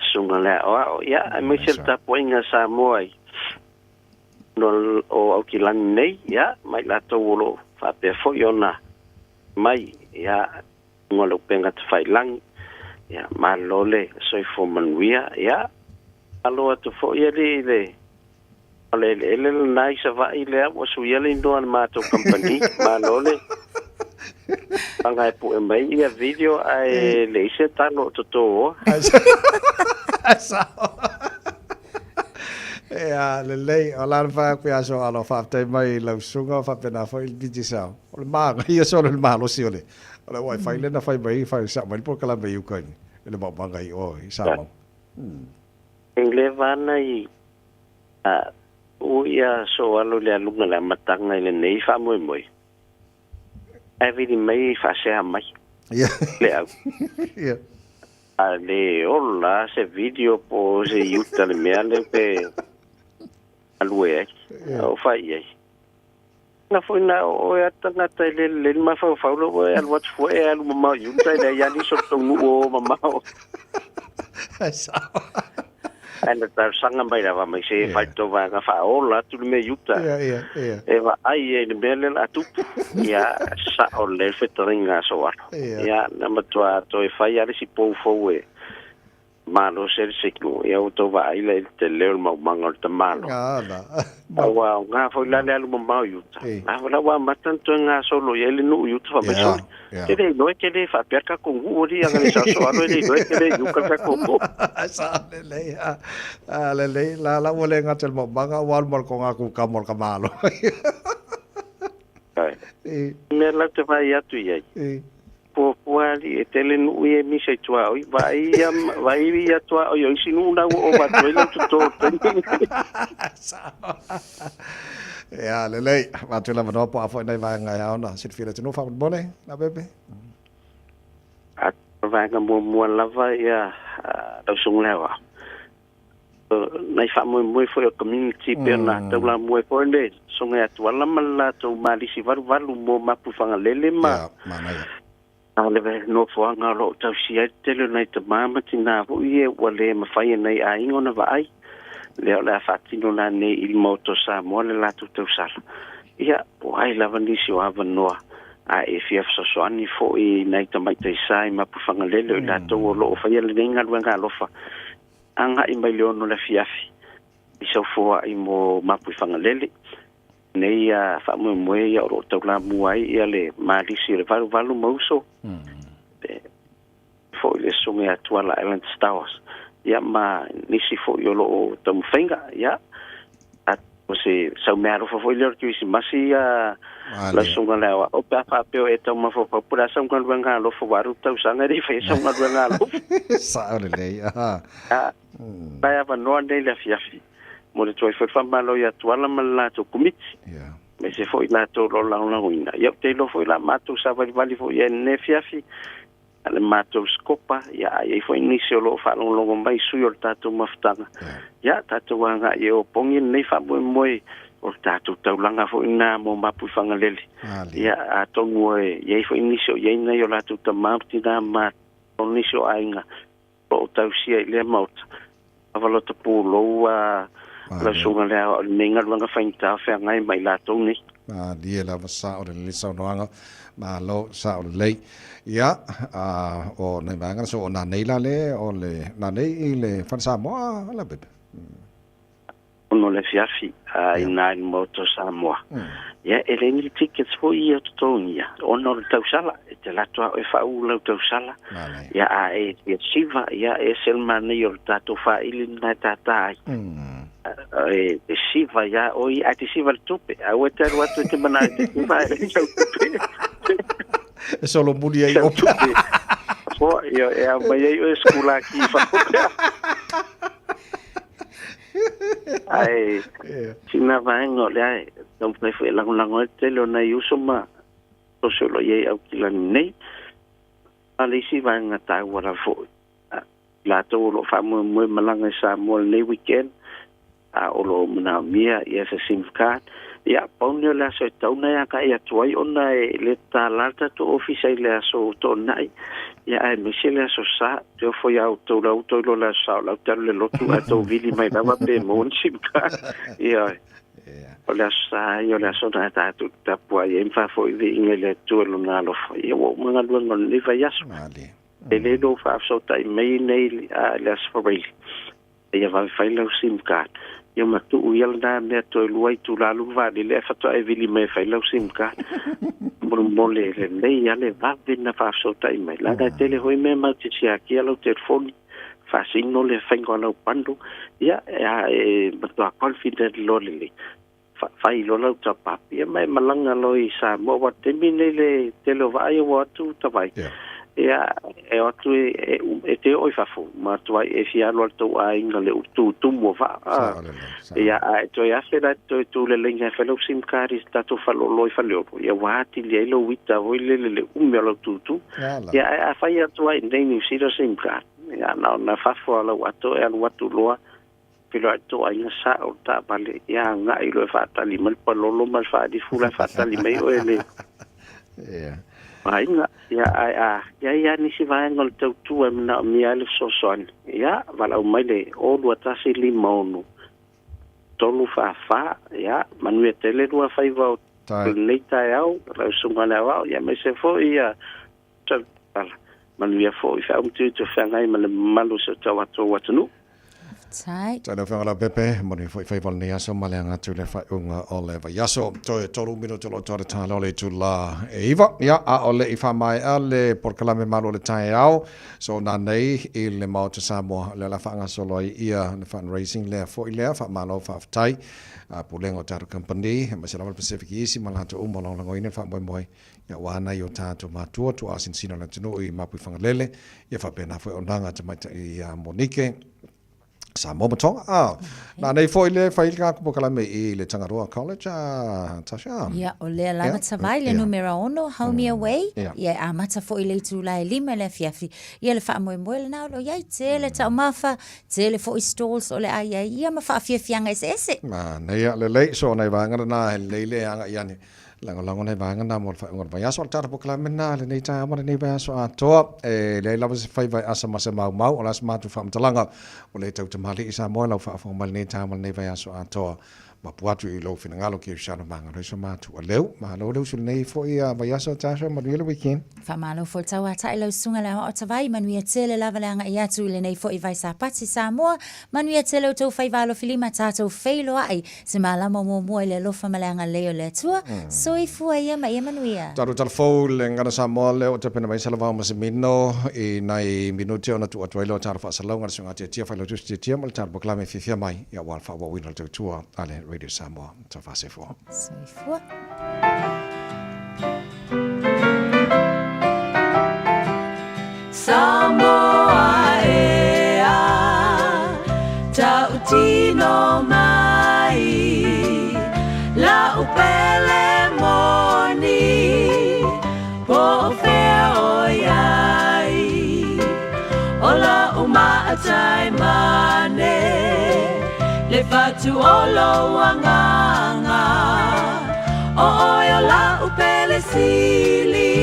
susuga le aoao, ia aemaise le tapuaiga a Samoa i no o Aukilani nei, ia ma i latou o lo o faapea foi ona mai, ia luga o le upega tafailagi, ia malo le soifua manuia, ia malo atu foi alii i le O le eleele lena i Savaii lea ua suia le inoa o le matou kamupani. Malo le aga e pue mai ia video ae leai se talo o totōa. Sao. Ia, lelei, o la na fai atu ia Soalo, faafetai mai i lau susuga, faapena foi i le Digicel. O le manaia solo i le malosi o le, o le wifi lea na fai mai, fai sao mai le polokalame i uka i le maumaga i o i Samoa. E leva ana i A ua ia soalo le aluga le amataga i lenei faamoemoe, ae vili mai faasea mai le au. A le ola se video po o se iuta le mea lea pe galue ai, o fai i ai. Na foi na o oe a tagata e le lelei le mafaufau lou oe alu atu fua e alu mamao i uta e leai lava nisi o le tou nuu o mamao. Ae na talosaga mai lava mai se fai tou vaega faaola atu le mea i uta. E vaai ai i le mea lea o le a tupu. Ia sao lelei le fetalaiga a Soalo. Ia na matua toe fai lava le isi pou fou e Malosi ai le signal, ia ua tou vaai la i le tele o le maumaga o le tamaloa. Aua o ngā foi la le alu mamao i uta. A foi la ua amata ona toe gasolo i ai le nuu i uta fai mai, Sole, ke le iloa e te le faapea le tatou nuu alii aga le saosaoalo e le iloa e te le i uka le tatou nuu. Sao lelei, a lelei, la la ua le gata i le maumaga ua alu ma le toga kukama o le tamaloa. Mea la ou te vaai atu i ai. Puapua alii e tele nuu ia e misa i tuaoi, vaai ia, vaai ia tuaoi o isi nuu na ua ova atu ai lau toto o le taimi lenei. Ia, lelei. Avatu le avanoa po o a foi nai vaega e ao ona silafia e le atunuu faamolemole, Leaupepe. A vaega muamua lava ia lau susuga le aoao. Nai faamoemoe foi o community pei ona taulamua ai foi le Susuga ia Tuala ma le latou malisi valuvalu mo Mapuifagalele ma le nofoaga o lo o tausia ai le tele o nai tama ma tina foi ia ua le mafai e nai aiga ona vaai. Lea o le a faatino la nei i le Maota o Samoa le latou tausala. Ia, po o ai lava nisi o avanoa a e fia fesoasoani foi i nai tamaitai sa i Mapuifagalele o i latou o lo o faia lenei galuega alofa Agai mai le 6 le afiafi i Saufoa'i mo Mapuifagalele. Nei ia faamoemoe ia o lo o taulamua ai ia le malisi o le valuvalu ma uso. E foi le susuga ia Tuala Allan Stowers ia ma nisi foi o lo o taumafaiga ia a o se sau meaalofa foi lea o le Kerisimasi ia lau susuga le aoao pe a faapea o e taumafaufau po o le a sau galuega alofa ua alu le tausaga e le i faia sau galuega alofa. Sao lelei. Aha. A la e avanoa nei le afiafi mo le tuai foi le faamalo ia Tuala ma le latou komiti. Aemaise foi i latou o lo o lagolagoina. Ia, ou te iloa foi la matou savalivali foi i ai i lenei afiafi, a le matou sikopa, ia, a i ai foi nisi o lo o faalogologo mai i sui o le tatou mafutaga, ia, tatou agai e opogi lenei faamoemoe o le tatou taulaga foi lena mo Mapuifagalele. Ia, atonu e i ai foi nisi o i ai nai o latou tama ma tina ma o nisi o aiga o lo o tausia i lea maota. Lava lota pulou a lau susuga le aoao i lenei galuega faigata o feagai ma i latou nei. Malie lava sao lelei saunoaga. Malo sao lelei. Ia, a o nai vaega na so o nanei la le o le nanei i le Fale Samoa Leaupepe. Ono le afiafi a ina i le Maota o Samoa. Ia, e leai ni tickets foi ia o totogia ona o le tausala. E te alu atu lava oe faauu lau tausala. Ia, a e fia siva, ia, e ese le manaia o le tatou faili lena e tātā ai. E te siva ia oe, ae te siva i le tupe. Aua e te alu atu e te manao e te siva ae leai sau tupe. E solomuli ai ope. Foa, ia, e aumai ai oe sikulaki i fafo. Ae, sina vaega o lea e taumafai foi e lagolago ai le tele o nai uso ma toso o lo o i ai i Aukilani nei. A le isi vaega taua lava foi, i latou o lo o faamoemoe malaga i Samoa i lenei weekend, a o lo o manaomia ia se sim card, ia, pau lenei o le aso e tatau ona e agai atu ai ona e le tatala le tatou ofisa i le aso Toonai, ia aemaise le aso Sa. Te ofo ia outou la outou iloa le aso Sa o la ou te alu i le lotu ae tou vili mai lava pe maua ni sim card. Ioe. O le aso Sa ia o le aso na tatou te tapuai ai ma faafoi viiga i le Atua i Lona alofa. Ia ua uma galuega o lenei vaiaso. E le lou faafesootai mai nei i le Aso Faraile. Ia vave fai lau sim card. Ia ma tuu ia lena mea toe lua itula alu le vaalele ae faatoa e vili mai e fai lau sim card. Molemole lelei lava le vave na faafesootai mai. Leaga e tele foi mea matou te siakia lau telefoni, faasino le faiga o lau bundle. Ia e matua confident loa lelei. Fai loa lau top up ia ma e malaga loa i Samoa aua o le taimi lenei le tele o vaa ia ua o atu tavai ia e o atu e e te oo i fafo ma atu ai e fia alu a le tou aiga le tutumu o vaa ia a e toe afe la e toe tuleleiga e fai lau sim card i se tatou faleoloa i Faleolo ia ua atili ai lou ita foi lele le umi o lau tutu ia ae a fai atu ai i inei Niu Sila sim card ia na ona fafo a lau ato e alu atu loa Feiloai tou aiga sao le taavale ia agai loa e faatali mai le palolo ma le faalifu la e faatali mai oe le aiga. Ia ae a i ai lava nisi vaega o le tautua e manaomia ai le fesoasoani, ia valaau mai le 0 21 56 3 4 4. Ia manuia tele lua faiva o lenei taeao, lau Susuga i le Aoao, ia aemaise foi ia Tautala. Manuia foi feau ma tiute o feagai ma le mamalu o si o tatou atunuu. Faafetai. Tau lau Afioga Leaupepe, manuia foi faiva o lenei aso ma le aga atu i le faaiuga o le vaiaso. Toe tolu minute o lo o toa le tala o le itula e 9. Ia, a o le i faamaea le polokalame malu o le taeao, so nanei i le Maota Samoa, lea o le a faagasolo ai ia le fundraising lea foi lea, faamalo faafetai a Pulega o tatou Kamupani, aemaise lava le Pacific Easy ma latou uma o lagolagoina le faamoemoe Ia aua nai o tatou matua, tuaa sinasina o le atunuu i Mapuifagalele, ia faapena foi auaunaga a tamaitai ia Monike, Samoa ma Tonga. Ah, na nei foi le fai le tatou polokalame i le Tangaroa College, a Tasha. Ia, o lea lava tavai le numera 6, Haumia Way. Ia, e amata foi i le itula e 5 i le afiafi. Ia, le faamoemoe lena o lo o i ai, tele taumafa, tele foi stalls o le a i ai, ia ma faafiafiaga eseese. Manaia, lelei, so nai vaega lena e lelei le agai ane. Lagolago nai vaega na mo le faaiuga o le vaiaso. O le tatou polokalame lena lenei taeao ma lenei vaiaso atoa. E leai lava se faiva e asa ma se maumau, o le a se matou faamatalaga ua le tautamalii i Samoa i lau faafofoga mai lenei taeao ma lenei vaiaso atoa. Mapu atu i lou finagalo kerisiano magalo ai so matou aleu. Malo le usu lenei foi vaiaso Tasha, manuia le weekend. Faamalo foi le tauatai lau susuga le Aoao Tavai, manuia tele lava le agai atu i lenei foi vai Sapati Samoa, manuia tele outou faiva alofilima tatou feiloai se malama muamua i le alofa ma le agalelei o le Atua, soifua ia ma ia manuia. Tatou talafou le gagana Samoa lea ua tapena mai Salavao ma Semino i nai minute ona tuu atu ai lea o tatou faasalalauga a le Susuga Tiatia Failautusi Tiatia ma le tatou polokalame fiafia mai aua le faaauauina o le tautua a le Radio Samoa. Taufa soifua. Soifua. Samoa e a tautino mai lau pele. atu o lou agaga O oe o la'u pele sili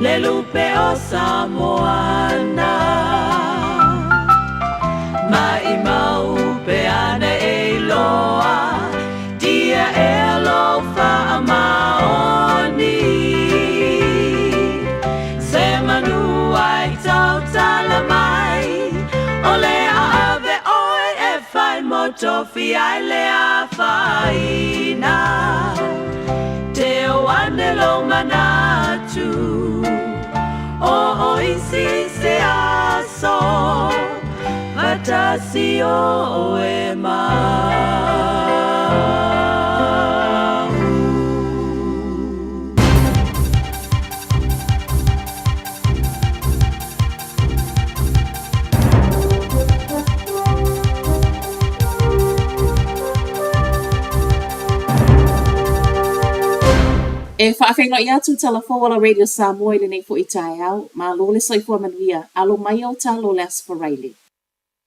Le lupe o Samoana Maʻimau pe ana e iloa Tia ea lou faamaoni Se manu ai tautala mai O le a ave oe e fai mo tofi ai le afaina Te o ane lou manatu O o isi se aso Fatasi oe ma a'u. E faafeiloai atu tala fou a la Radio Samoa i lenei foi taeao. Malo le soifua manuia. Alo mai ou talo le Aso Faraile.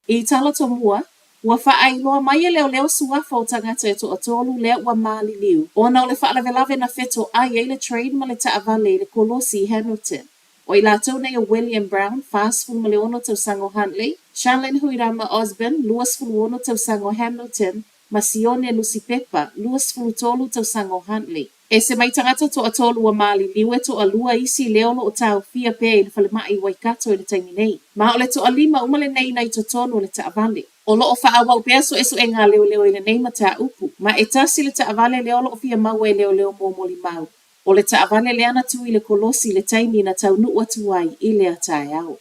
I tala tomua, ua faailoa mai e leoleo suafa o tagata e toatolu lea ua maliliu ona o le faalavelave na fetoai ai le train ma le taavale i le kolosi i Hamilton. O i latou nei o William Brown, 46 tausaga o Huntly, Charlene Huirama Osborne, 26 tausaga o Hamilton, ma Sione Lusipepa, 23 tausaga o Huntly. Ese mai tagata toatolu ua maliliu e toalua isi lea o lo o taofia pea i le falemai i Waikato i le taimi nei. Ma o le toalima uma lenei na i totonu o le taavale. O lo o faaauau pea suesuega a leoleo i lenei mataupu, ma e tasi le taavale lea o lo o fia maua e leoleo mo molimau. O le taavale lea na tu i le kolosi i le taimi na taunuu atu ai i lea taeao.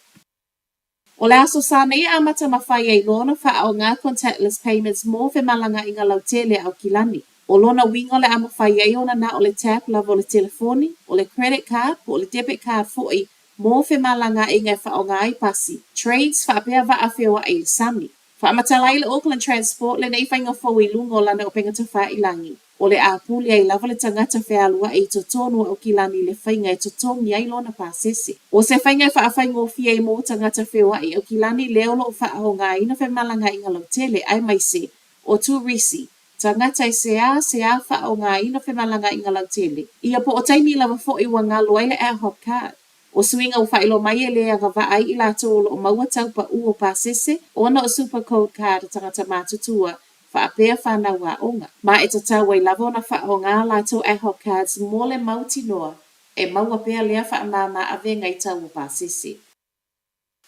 O le Aso Sa nei e amata mafai ai loa ona faaaoga contactless payments mo femalagaaiga lautele a Aukilani. O lona uiga o le a mafai ai ona na o le tap lava o le telefoni, o le credit card po o le debit card foi mo femalagaaiga e faaaoga ai pasi, trains faapea vaa feoai i le sami. Faamatala ai le Auckland Transport lenei faiga fou i luga o lana upega tafailagi. O le a pule ai lava le tagata fealuai i totonu o Aukilani i le faiga e totogi ai lona pasese. O se faiga e faafaigofie ai mo tagata feoai i Aukilani lea o lo o faaaogaina femalagaaiga lautele aemaise o turisi, tagata e seā seā faaaogaina femalagaaiga lautele. Ia po o taimi lava foi ua galo ai le AHOP card. O suiga ua faailoa mai e le agavaa ai i latou o lo o maua tau paʻu o pasese ona o Super Code Card a tagata matutua faapea fanau aoga. Ma e tatau ai lava ona faaaoga a latou AHOP Cards mo le mautinoa e maua pea lea faamāmā avega i tau o pasese.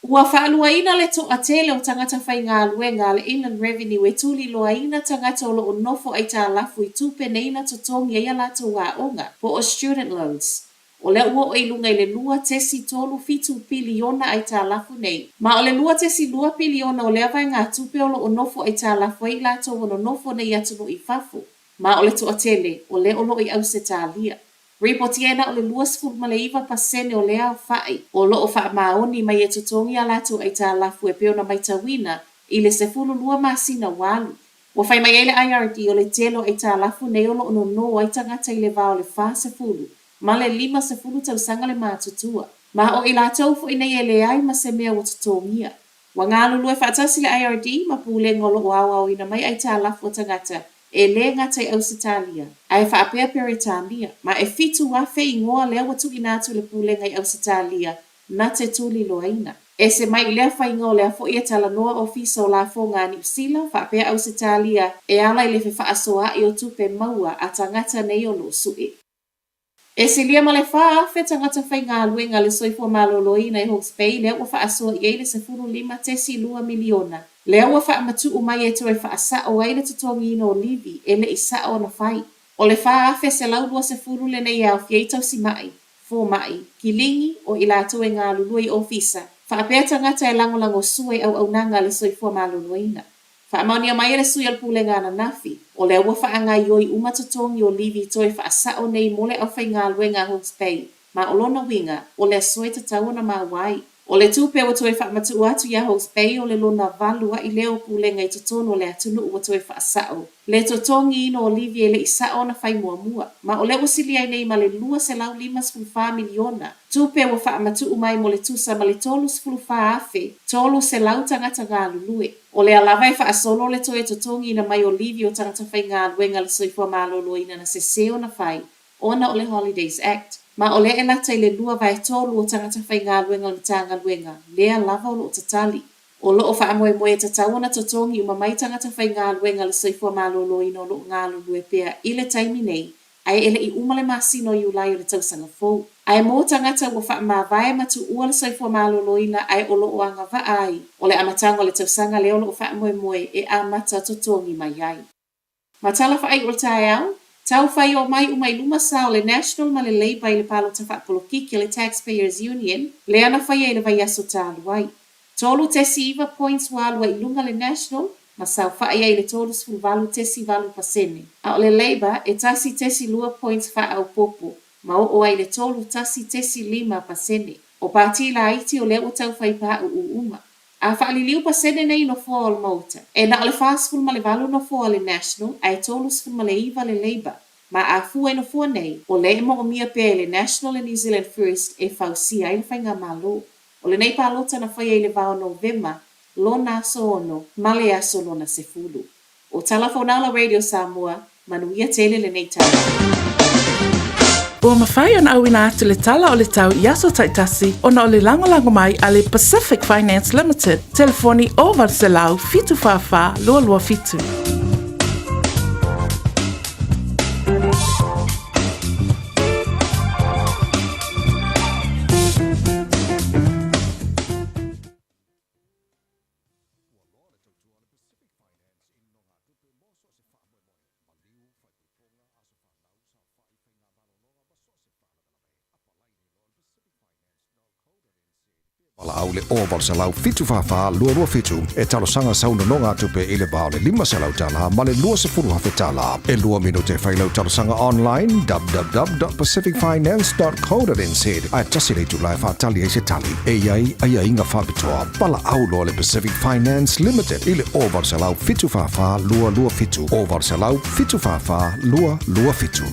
Ua faaluaina le toatele o tagata faigaluega a le Inland Revenue e tuliloaina tagata o lo o nofo aitalafu i tupe nei na totogi ai a latou aoga, po o student loans. O lea ua oo i luga i le 2.37 piliona aitalafu nei. Ma o le 2.2 piliona o lea vaegatupe o lo o nofo aitalafu ai i latou o nonofo nei i atunuu i fafo. Ma o le toatele, o lea o lo o i Ausetalia. Ripotia na o le 29% o lea aofaʻi o lo o faamaoni mai e totogi a latou aitalafu e pei ona matauina i le 12 masina ua alu. Ua fai mai ai le IRD o le tele o aitalafu nei o lo o nonō ai tagata i le va o le 40 ma le 50 tausaga le matutua. Ma o i latou foi nei e leai ma se mea ua totogia. Ua galulue faatasi le IRD ma pulega o lo o aoaoina mai aitalafu a tagata e lē gata i Ausetalia, ae faapea Peretania, ma e 7,000 igoa lea ua tuuina atu i le pulega i Ausetalia na te tuliloaina. Ese mai i lea faiga o lea foi e talanoa Ofisa o Lafoga a Niu Sila faapea Ausetalia e ala i le fefaasoaai o tupe maua a tagata nei o lo o suʻe. E silia ma le 4,000 tagata faigaluega a le Soifua Maloloina i Hawke's Bay lea ua faasoa i ai le 15.2 miliona lea ua faamatuu mai e toe faasao ai le totogiina o livi e le i sao ona fai. O le 4,120 lenei e aofia ai tausimai, fomai, kiligi, o i latou e galulue i ofisa, faapea tagata e lagolagosua i auaunaga a le Soifua Maloloina. Faamaonia mai e le sui o le Pulega ananafi, o lea ua faagaoioi uma totogi o livi toe faasao nei mo le aufaigaluega a Hawke's Bay, ma o lona uiga, o le aso e tatau ona maua ai. O le tupe ua toe faamatuu atu ia Hope Bay o le lona valu aʻi lea o pulega i totonu o le atunuu ua toe faasao le totogiina o livi e le i sao ona fai muamua, ma o lea ua sili ai nei ma le $254 miliona tupe ua faamatuu mai mo le tusa ma le 34,300 tagata galulue. O lea lava e faasolo le toe totogiina mai o livi o tagata faigaluega a le Soifua Maloloina na sese ona fai ona o le Holidays Act, ma o lea e lata i le lua vaetolu o tagata faigaluega o le Matagaluega lea lava o lo o tatali. O lo o faamoemoe e tatau ona totogi uma mai tagata faigaluega a le Soifua Maloloina o lo o galulue pea i le taimi nei, ae e le i uma le masina o Iulai o le tausaga fou. Ae mo tagata ua faamavae ma tuua le soifua maloloina ae o lo o agavaa ai, o le amataga o le tausaga lea o lo o faamoemoe e amata totogi mai ai. Ma tala faaiu o le taeao, tau fai omai uma i luma sa o le National ma le Labour i le palota faapolokiki a le Taxpayers Union lea na faia i le vaiaso talu ai. 3.9 points ua alu ai i luga le National ma saofai ai i le 38.8 pasene, a o le Labour e 1.2 points faaopoopo ma oo ai i le 31.5 pasene. O pati laiti o lea ua tau fai pauu uma. A faaliliu pasene nei i nofoa o le Maota, e na o le 48 nofoa o le National ae 39 le Labour. Ma a fua i nofoa nei, o lea e moomia pea e le National le New Zealand First e fausia ai le faigamalo. O lenei palota na faia i le va o Novema lona aso 6 ma le aso lona 10. O Tala Fonala Radio Samoa, manuia tele lenei taeao. Ua mafai ona auina atu le tala o le tau i aso taitasi ona o le lagolago mai a le Pacific Finance Limited, telefoni 0800 744 227. Valaau i le 0800 744 227 e talosaga sau nonogatupe i le va o le $500 ma le $20,000. E lua minute e fai lau talosaga online www.pacificfinance.co.nz ae tasi le itula e faatali ai se tali. E i ai aiaiga faapitoa. Valaau loa le Pacific Finance Limited i le 0800 744 227 0800 744 227.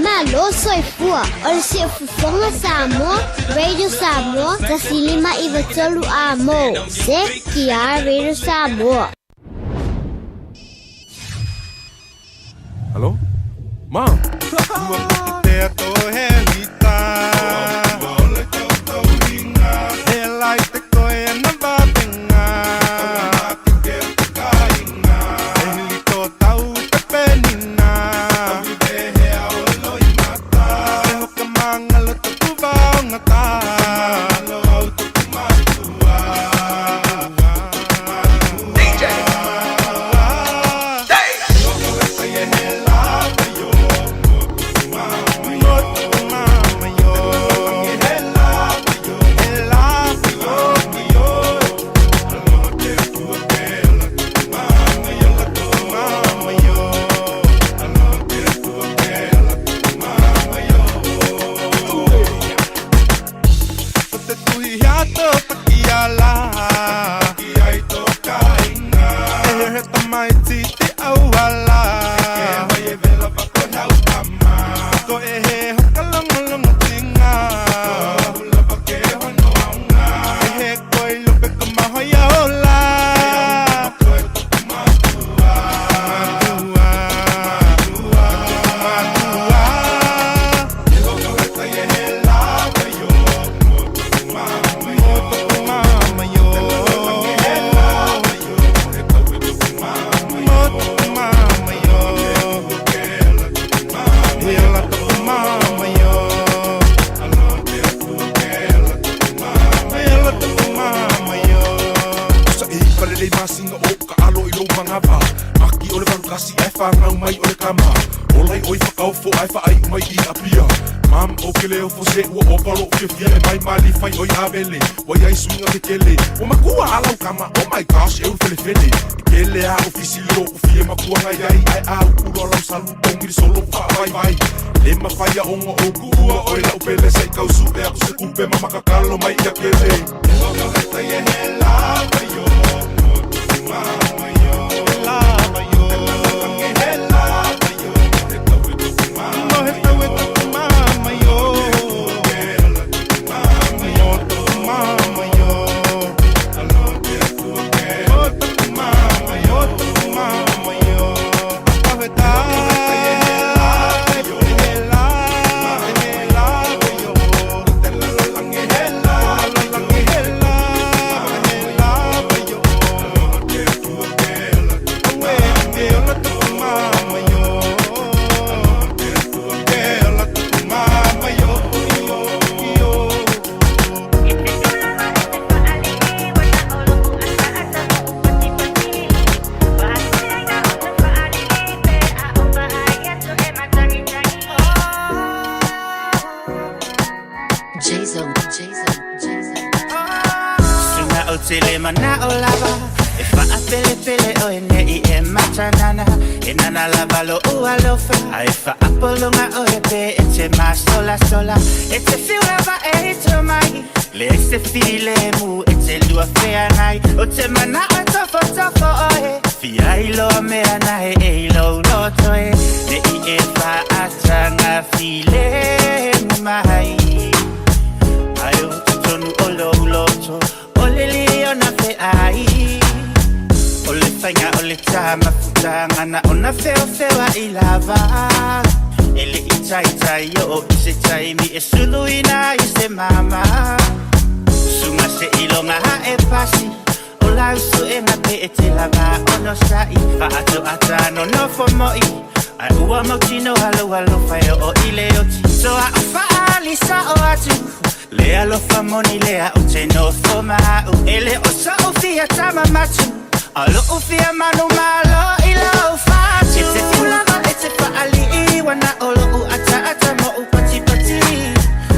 Malo soifua o le Siufofoga Samoa, Radio Samoa, 105 93 A mo, CKR Radio Samoa. Hello? Mom? taalo i lou manava Maki o le 81 ae fanau mai o le kama Ola i oi whakaofo ae whaai umai i Apia Mam o ke leo fo se ua opa lo'u fiafia E mai mali fai oi avele Ua iai suiga kekele Ua makua a lau kama Oh my gosh e ulu felefele E kele a ofisi lo'u fia makuaga iai Ae a upu loa lau salu pogi le solo faavaivai Le mafai a ona ou kuua Oe lau pele Se i tau su'e atu se tupe ma makakalo mai ia kele Suga o te le mana'o lava E fa'apelepele oe ne'i e matanana E nana lava lo'u alofa Ae fa'apologa oe pe e te masolasola E te fiu lava e hito mai Leai se filemu e te lua feagai O te mana'o e tofotofo oe Fia iloa mea nae e i lou loto e Ne'i e fa'ataga filemu mai Ae o totonu o lou loto O le liona fe'ai O le faiga o le tā mafutaga Na ona feofeoa'i lava E le'i taitai o'o i se taimi E suluina ai se mama Suga se'iloga a'e pasi O lau su'ega pe e te lava onosa'i Fa'ato'ata nonofo mo'i Ae ua mautinoa lou alofa e o'o i le oti Toa o fa'aali sa'o atu Le alofa moni lea ou te nofo ma a'u E le o so'u fia tama matu A o lo'u fia manumalo i lou fatu E te tulaga e te fa'ali'i Ua na o lo'u ataata mo'u patipati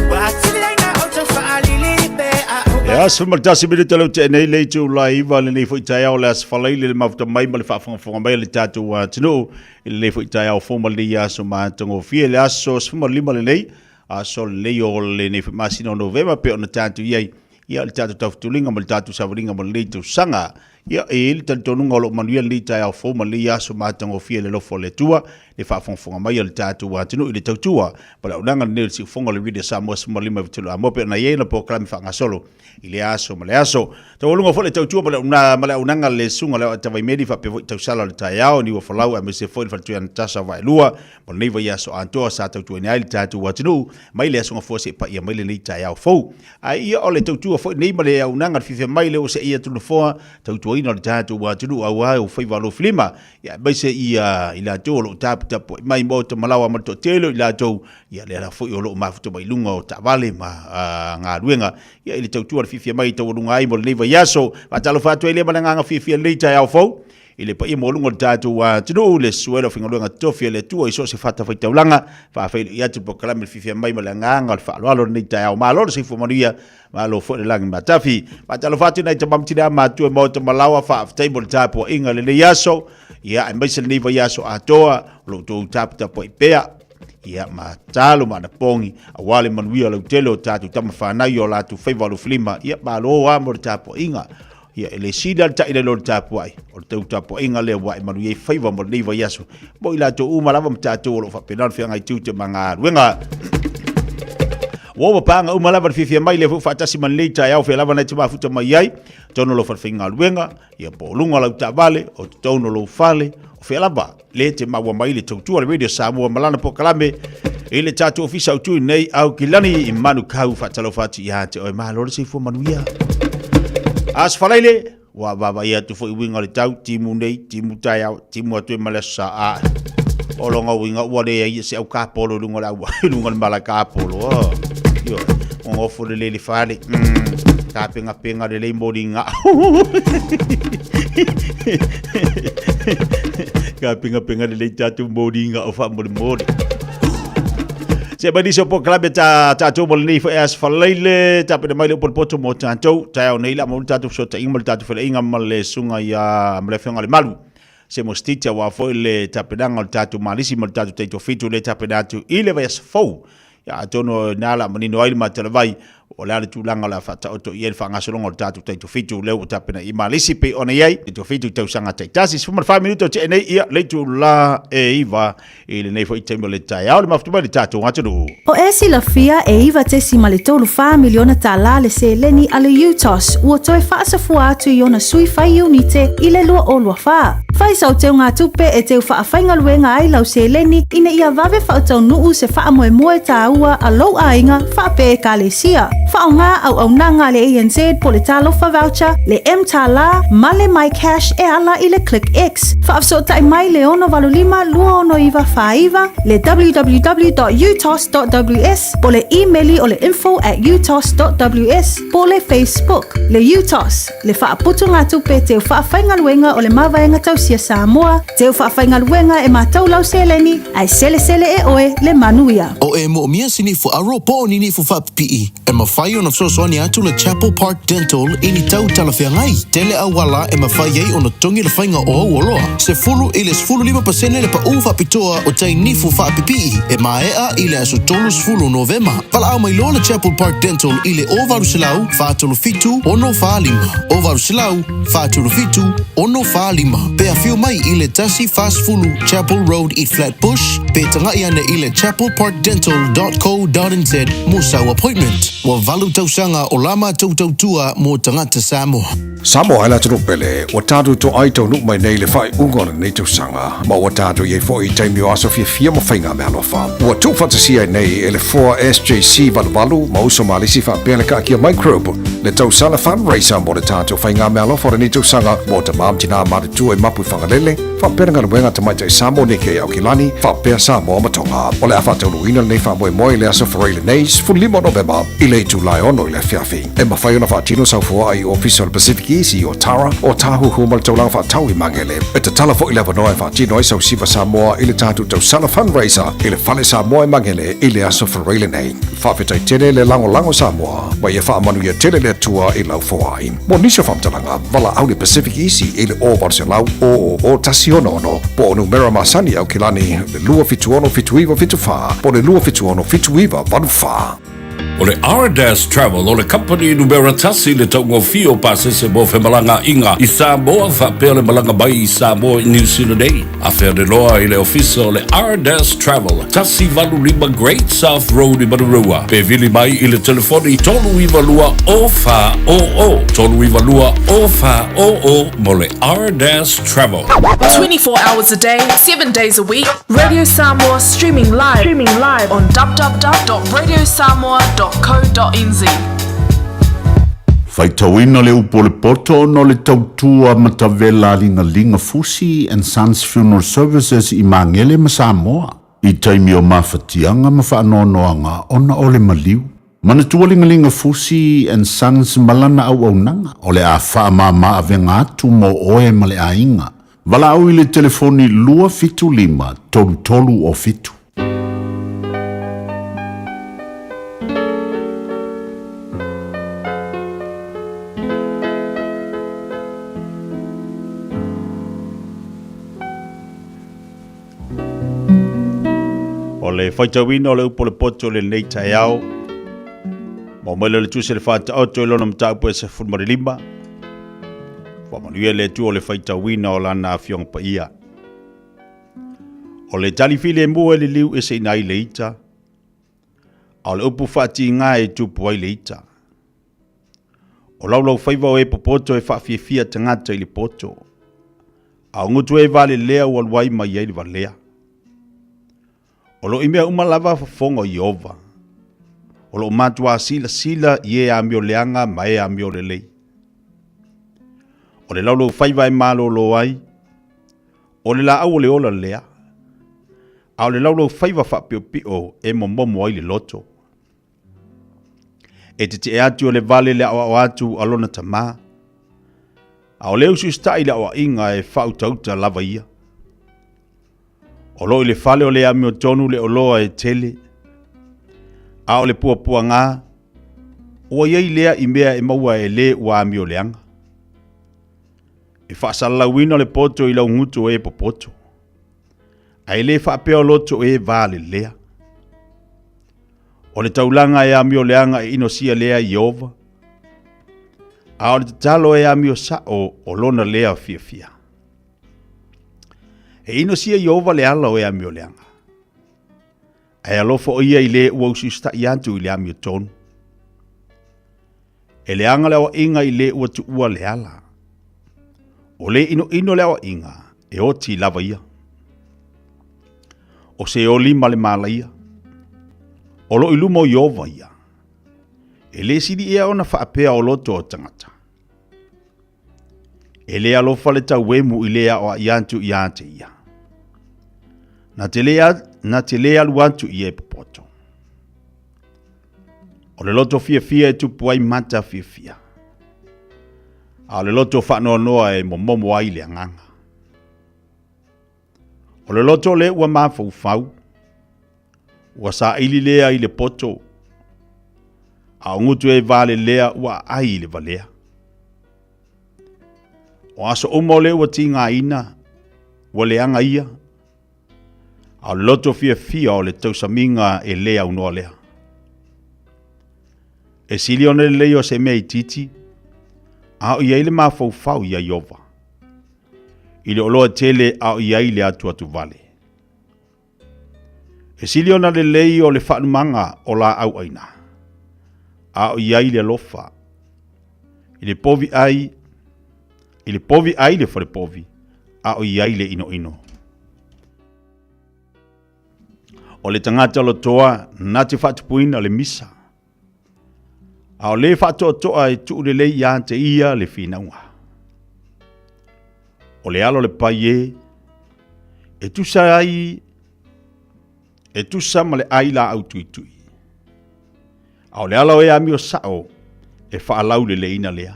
Ua atili ai na outou fa'alili Pe a ou E aso ma le tasi minute leu tea nei le itula iva lenei foi taeao le aso Faraile le mafuta mai ma le faafogafoga mai a le tatou atunuu i lenei foi taeao fou ma lenei aso matagofie le aso 15 lenei aso lenei o lenei foi masina o Novema pe ona tatou i ai ia le tatou taufutuliga ma le tatou savaliga mo lenei tausaga. Ia, e i ai le talitonuga o lo o manuia lenei taeao fou ma lenei aso matagofie i le alofa o le Atua, le faafogafoga mai a le tatou atunuu i le tautua ma le auaunaga lenei o le siufofoga o le Radio Samoa 15 i tolu Amoa pei ona i ai ona polokalame faagasolo i lea aso ma le aso. Taualuga foi le tautua ma le ma le auaunaga le Susuga Leo Atavaimeli faapea foi tausala o le taeao, Niuafolau aemaise foi le Faletui Anatasa o Vaelua mo lenei vaiaso atoa sa tautuaina ai le tatou atunuu mai le Aso Gafua seia paia mai lenei taeao fou. A ia o le tautua foi nei ma le auaunaga le fiafia mai lea ua seia atu le nofoa tautuaina o le tatou atunuu aua o faiva alofilima ia aemaise ia i latou o lo o taputapuai mai maota malaoa ma le toatele o i latou ia lea la foi o lo o mafuta mai luga o taavale ma galuega ia i le tautua le fiafia mai taualuga ai mo lenei vaiaso. Faatalofa atu ai lea ma le agaga fiafia i lenei taeao fou i le paia maualuga o le tatou atunuu, le susu ai o le aufaigaluega totofi a le Atua i so o se fatafaitaulaga, faafeiloai atu le polokalame le fiafia mai ma le agaga o le faaaloalo i lenei taeao. Malo le soifua manuia, malo foi le lagi matafi. Faatalofa atu i nai tama ma tina matua i Maota Malaoa, faafetai mo le tapuaiga i lenei aso, ia aemaise lenei vaiaso atoa, o lo outou taputapuai pea ia ma talo ma anapogi aua le manuia lautele o tatou tama fanau i o latou faiva alofilima. Ia malo lava mo le tapuaiga. Ia, e le sili lava le ta'i lalo o le tapuai, o le tau tapuaiga lea ua ae manuia ai faiva mo lenei vaiaso, mo i latou uma lava ma tatou o lo o faapena ona feagai tiute ma galuega. Ua ova paaga uma lava le fiafia mai lea foi faatasi ma lenei taeao fea lava nai te mafuta mai ai, totonu o lau falefaigaluega, ia po o luga o lau taavale, o totonu o lou fale, o fea lava le te maua mai le tautua le Radio Samoa ma lana polokalame i le tatou ofisa autu i nei Aukilani i Manukau. Faatalofa atu ia te oe, malo le soifua manuia. Aso Faraile, ua vaavaai atu foi uiga o le tau, timu nei, timu taeao, timu atu e ma le aso sa a. O longa uiga ua leai se au kapolo i luga o le aua, i luga o le mala kapolo. Oh, ioe, o ngofo le lele fale. Tapegapega lelei moliga. Tapegapega lelei tatou moliga o faamolemole. Se mai nisi o polokalame ta tatou mo lenei foi aso falaile, tapena mai le upu o le poto mo tatou, taeao nei la mo le tatou fesootaiga ma le tatou feiloaiga ma le susuga ia ma le afioga i le Malu. Se mo Stitch aua foi le tapenaga o le tatou malisi ma le tatou taitofitu le tapena atu i le vaiaso fou. Ia atonu o ina la manino ai le matalavai o le a le tulaga o le a faataoto i ai le faagasologa o le tatou taitofitu lea ua tapena i malisi pei ona i ai taitofitu i tausaga taitasi. 14 minute o tea nei ia le itula e 9 i lenei foi taimi o le taeao le mafuta mai le tatou atunuu. O e silafia e $9.34 miliona tālā le seleni a le UTOS ua toe faasafua atu i ona sui fai iunite i le 2024. Fai sau teugatupe e teu faafaigaluega ai lau seleni ina ia vave faataunuu se faamoemoe tāua a lou aiga faapea Ekalesia. Faaaoga auaunaga a le ANZ po le Talofa Voucher, le mTālā ma le MyCash e ala i le ClickX. Faafesootai mai le 685 26949, le www.utos.ws po le imeli o le info@utos.ws po le Facebook. Le UTOS, le faaputugatupe teu faafaigaluega o le Mavaega Tausia Samoa, teu faafaigaluega e matau lau seleni ae selesele e oe le manuia. O e moomia se nifu aro po o ni nifu faapipii, e mafai ona fesoasoani atu le Chapel Park Dental i ni tau talafeagai. Tele auala e mafai ai ona totogi le faiga o au oloa. 10 i le 15% le paʻū faapitoa o tai nifu faapipii e maea i le aso 30 Novema. Valaau mai loa le Chapel Park Dental i le 0800 437 645, 0800 437 645. Pe afio mai i le 140 Chapel Road i Flat Bush, pe taga'i ane i le chapelparkdental.co.nz mo sau appointment. Ua valu tausaga o la matou tautua mo tagata Samoa. Samoa e le atunuu pele, ua tatou toai taunuu mai nei i le faaiuga o lenei tausaga, ma ua tatou i ai foi i taimi o aso fiafia ma faiga meaalofa. Ua tuufaatasia ai nei e le Foa SJC 88 ma Uso Malisi faapea le Kaakia Microbe le tausaga fundraiser mo le tatou faiga meaalofa o lenei tausaga mo tama ma tinā matutua i Mapu i Fagalele, faapea le galuega a tamaitai Samoa Nike i Aukilani, faapea Samoa ma Tonga. O le a faataunuuina lenei faamoemoe i le aso Forai lenei, 15 o Novema, i le itula e 6 i le afiafi. E mafai ona faatino sau foaa i Ofisa o le Pacific Easy o Tara, o Tāhuhu ma le Taulaga Faatau i Magele. E tatala foi le avanoa e faatino ai sau siva Samoa i le tatou tausala fundraiser i le Fale Samoa i Magele i le aso Forai lenei. Faafetai tele le lagolago Samoa, ma ia faamanuia tele le Atua i lau foai. Mo nisi o faamatalaga, valaau le Pacific Easy i le 0800 000 166 po o numera masani Aukilani le 276 7974 po o le 276 7984. O le Ardas Travel o le kamupani numera tasi i le taugofie o pasese mo femalagaaiga i Samoa faapea le malaga mai i Samoa i Niu Sila nei. Afe ane loa i le ofisa o le Ardas Travel, 185 Great South Road i Manurewa, pe vili mai i le telefoni 392 0400, 392 0400 mo le Ardas Travel. 24 hours a day, 7 days a week, Radio Samoa streaming live, streaming live on www.radiosamoa.co.nz. Faitauina le upu o le poto ona o le tautua matavela a Ligaliga Fusi and Sons Funeral Services i Magele ma Samoa i taimi o mafatiaga ma faanoanoaga ona o le maliu. Manatua Ligaliga Fusi and Sons ma lana auaunaga o le a faamama avega atu mo oe ma le aiga. Valaau i le telefoni 275 33 o 7. O le faitauina o le upu o le poto lenei taeao, maua mai lea o le Tusi a le Faataoto i lona mataupu e 15, Faamanuia le Atua o le faitauina o lana Afioga Paia. O le tali filemu e liliu eseina ai le ita, a o le upu faatiga e tupu ai le ita. O laulaufaiva o e popoto e faafiafia tagata i le poto, a o gutu e valelea ua alu ai mai ai le valea. O lo o i mea uma lava fofoga o Ieova, o lo o matuā silasila i e amio leaga ma e amio lelei. O le laulaufaiva e malolo ai, o le laau o le ola lea, a o le laulaufaiva faapiopio e momomo ai le loto. E tetee atu e le vale le aoao atu a lona tamā, a o le usiusitaʻi i le aoaʻiga e faautauta lava ia. O loo i le fale o le amiotonu le oloa e tele, a o le puapuagā, ua i ai lea i mea e maua e lē ua amioleaga. E faasalalauina le poto i lau gutu e popoto, ae lē faapea o loto e valelea. O le taulaga e amioleaga e inosia lea i Ieova, a o le tatalo e amio saʻo o lona lea fiafia. E inosia Ieova le ala o e amioleaga, ae alofa o ia i lē ua usiusitaʻi atu i le amiotonu. E leaga le aoaʻiga i lē ua tuua le ala. O lē ʻinoʻino le aoaʻiga, e oti lava ia. O Seoli ma le malaia, o loo i luma o Ieova ia. E lē sili ea ona faapea o loto o tagata. E lē alofa le tauemu i lē aoaʻi atu iā te ia. Na te lē, na te lē alu atu i e popoto. O le loto fiafia e tupu ai mata fiafia. A o le loto faanoanoa e momomo ai le agaga. O le loto lē ua mafaufau, ua saili lea i le poto, a o gutu e valelea ua aai i le valea. O aso uma o lē ua tigaina, ua leaga ia, a o le loto fiafia o le tausamiga e lē aunoa lea. E sili ona lelei o se mea itiiti, a o i ai le mafaufau iā Ieova, i le oloa tele a o i ai le atuatuvale. E sili ona lelei o le faanumaga o laau ʻaina, a o i ai le alofa, i le povi ʻai, i le povi ʻai le falepovi, a o i ai le ʻinoʻino. O le tagata lotoa na te faatupuina le misa, a o le faatoatoa e tuu lelei iā te ia le finauga. O le alo le pai e, e tusa ai, e tusa ma le ai laau tuitui. A o le ala o e amio sao e faalauleleina lea.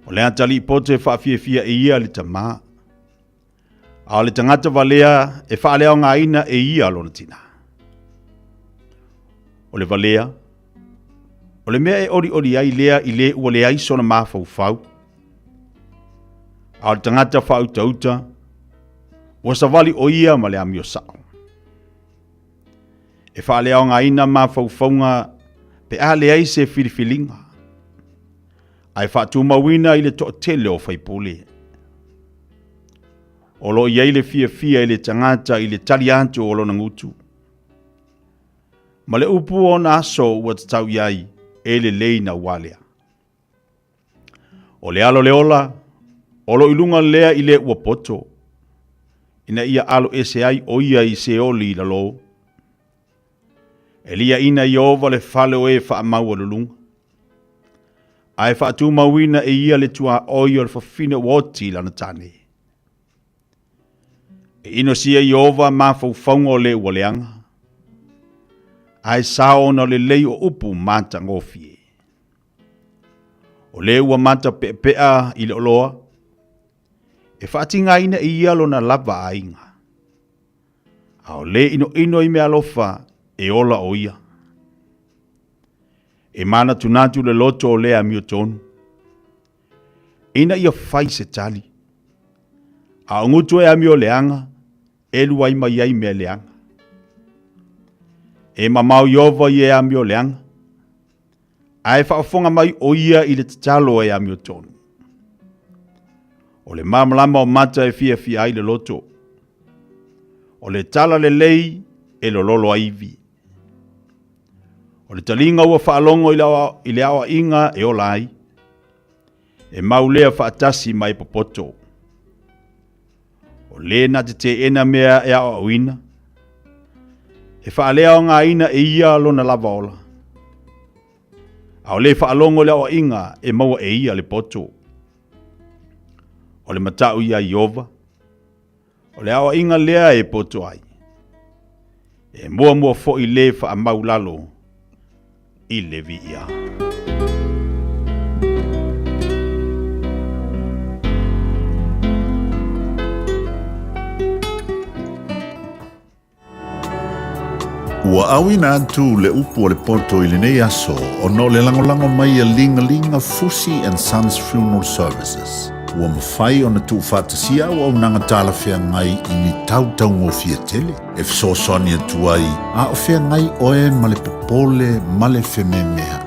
O le atalii poto e faafiafia e ia le tamā, A o le tagata valea e faaleaogaina e ia lona tinā. O le valea, o le mea e olioli ai lea i lē ua leai sona mafaufau. A o le tagata faautauta, ua savali o ia ma le amio sao. E faaleaogaina mafaufauga pe a leai se filifiliga, ae faatumauina i le toatele o faipule. O lo o i ai le fiafia i le tagata i le tali atu o lona gutu. Ma le upu o ona aso ua tatau i ai, e lelei naualea. O le alo le ola, o lo i luga lea i le ua poto, ina ia alo ese ai o ia i Seoli i lalo. E liaʻina Ieova le fale o e faamaualuluga, ae faatumauina e ia le tuaoi o le fafine ua oti i lana tane. E inosia Ieova mafaufauga o le ua leaga, ae sao ona o lelei o upu matagofie. O le ua matapeapea i le oloa, e faatigaina e ia lona lava aiga. A o le ʻinoʻino i meaalofa e ola ʻo ia. E manatunatu le loto o le amiotonu, ina ia fai se tali, a o gutu e amio leaga, e luai mai ai mea leaga. E mamao Ieova i e amio leaga, ae faafofoga mai ʻo ia i le tatalo e amiotonu. O le malamalama o mata e fiafia ai le loto. O le tala lelei e lololo ai ivi. O le taliga ua faalogo i le aoaiga e ola ai. E mau lea faatasi ma e popoto. O lē na te teena mea e aoaoina, e faaleaogaina e ia lona lava ola. A o lē faalogo i le aoaiga e maua e ia le poto. O le mataʻu iā Ieova, o le aoaiga lea e poto ai. E muamua foi lē faamau lalo i le viia. Ua auina atu le upu a le poto i lenei aso ona o le lagolago mai a Ligalinga Fusi and Sons Funeral Services. Ua mafai ona tuufaatasia auaunaga talafeagai i ni tau taugofie tele e fesoasoani atu ai a o feagai oe ma le popole ma le fememea'i.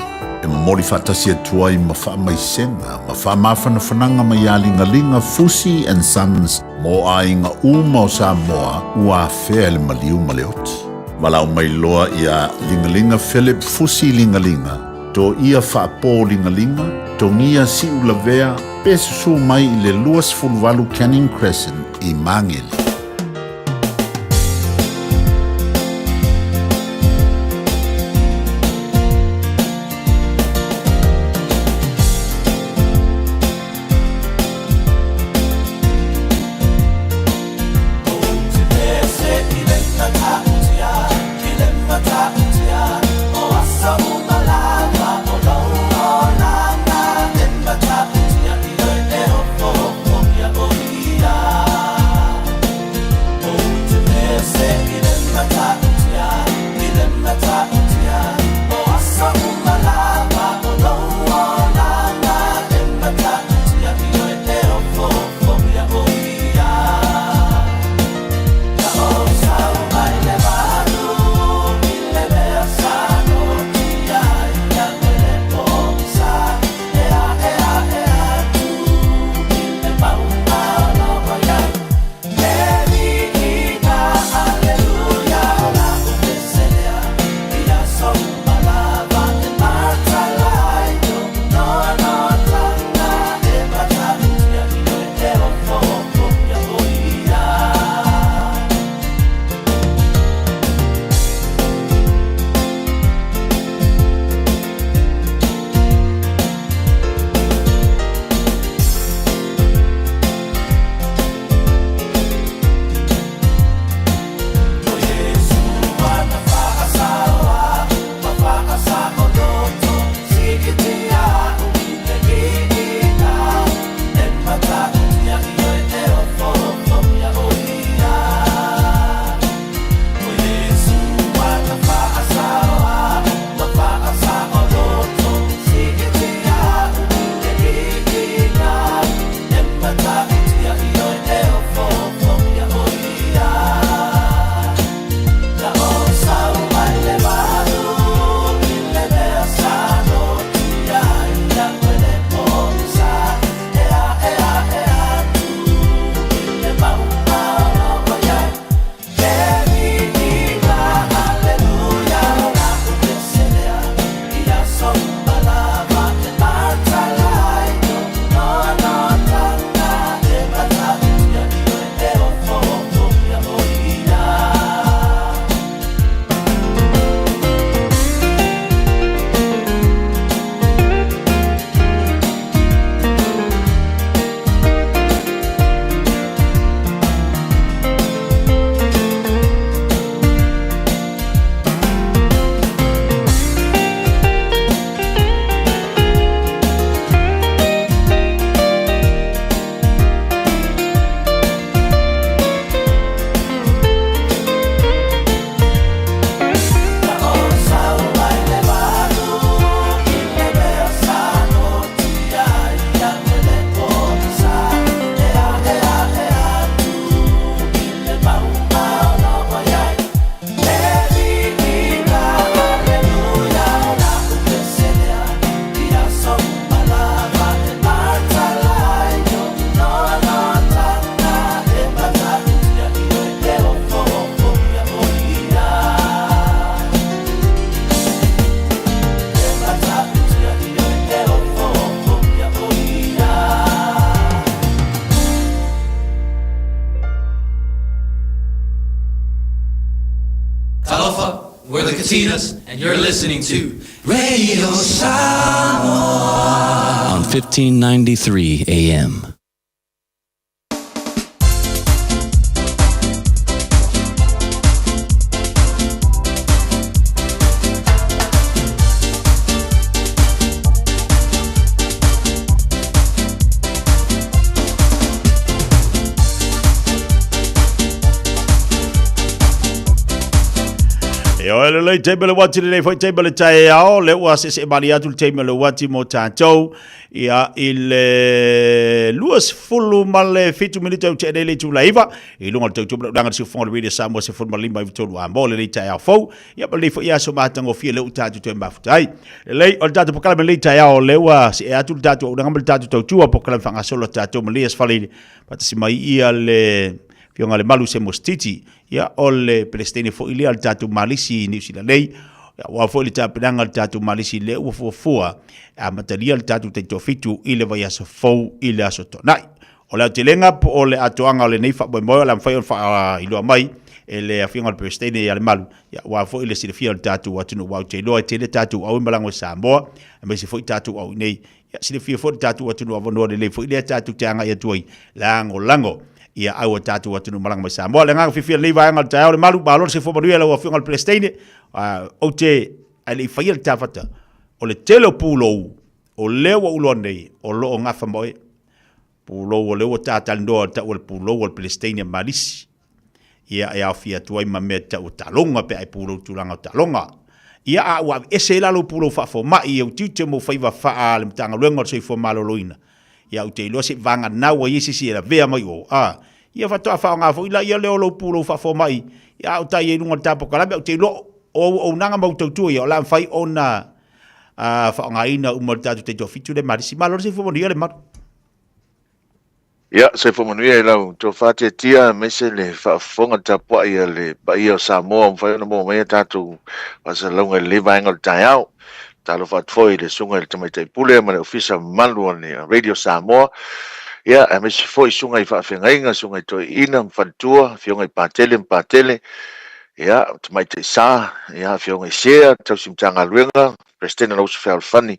E momoli faatasi atu ai ma faamaisega ma faamafanafanaga mai ia Ligaliga Fusi and Sons mo aiga uma o Samoa ua afea e le maliu ma le oti. Valaau mai loa iā Ligaliga Philip Fusi Ligaliga, Toia Faapo Ligaliga, Togia Siulavea pe susu mai i le 28 Canning Crescent i Magele. Talofa, we're the Katinas, and you're listening to Radio Samoa on 1593 AM. E oe lelei taimi o le uati lenei foi taimi o le taeao, lea ua seesee malie atu le taimi o le uati mo tatou, ia i le 27 minute ua tea nei le itula e 9, i luga o le tautua ma le auaunaga a le siufofoga o le Radio Samoa 15 i 3 a mo lenei taeao fou, ia ma lenei foi aso matagofie lea ua tatou toe mafuta ai. Lelei, o le tatou polokalame i lenei taeao, lea ua see atu le tatou auaunaga ma le tatou tautua, polokalame faagasolo a tatou ma lenei aso Faraile, faatasi mai ia le Afioga i le Malu Semo Sititi, ia o le Peresetene foi lea o le tatou Malisi i Niu Sila nei, ia aua foi le tapenaga a le tatou Malisi lea ua fuafua e amatalia le tatou taitoafitu i le vaiaso fou i le Aso Toonai. O le aotelega po o le atoaga o lenei faamoemoe o le a mafai ona faailoa mai e le Afioga i le Peresetene ia Lemalu, ia aua foi le silafia o le tatou atunuu aua ou te iloa e tele tatou au e malaga i Samoa, aemaise foi tatou au i inei. Ia silafia foi le tatou atunuu avanoa lelei foi lea tatou te agai atu ai lagolago ia au a tatou atunuu malaga mai Samoa. Le agaga fiafia lenei vaega o le taeao le malu, malo le soifua manuia lau Afioga i le Peresetene. Ou te ae le i faia le tafata, o le tele o pulou o lea ua ou iloa nei o lo o gafa ma oe. Pulou o lea ua tatalanoa tau o le pulou o le Peresetene Malisi. Ia e aofia atu ai ma mea tau o taaloga pe a e pulou i tulaga o taaloga. Ia a ua aveese ai la lou pulou faafomai i ou tiute ma ou faiva faa le Matagaluega o le Soifua Maloloina, ia ou te iloa se i vagana ua i ai se isi e lavea mai o, a, ia faatoa faaaoga foi laia lea o lou pulou faafomai, ia a o tai ai i luga o le ta polokalame, ou te iloa o auaunaga ma ou tautua ia o le a mafai ona faaaogaina uma e le tatou taitoafitu lea malisi. Malo le soifua manuia le malu. Ia, soifua manuia i lau tofa tiatia aemaise le faafofoga tapuai a le paia o Samoa ua mafai ona maua mai a tatou faasalalauga i lenei vaega o le taeao. Talofa atu foi i le Susuga i le Tamaitai Pule ma le Ofisa mamalu o le Radio Samoa. Ia, aemaise foi susuga i faafeagaiga, susuga i toeaiina ma faletua, afioga i Patele ma Patele, ia, Tamaitai Sa, ia, afioga i Sea, Tausi Matagaluega, Peresetene o le Uso Fealofani,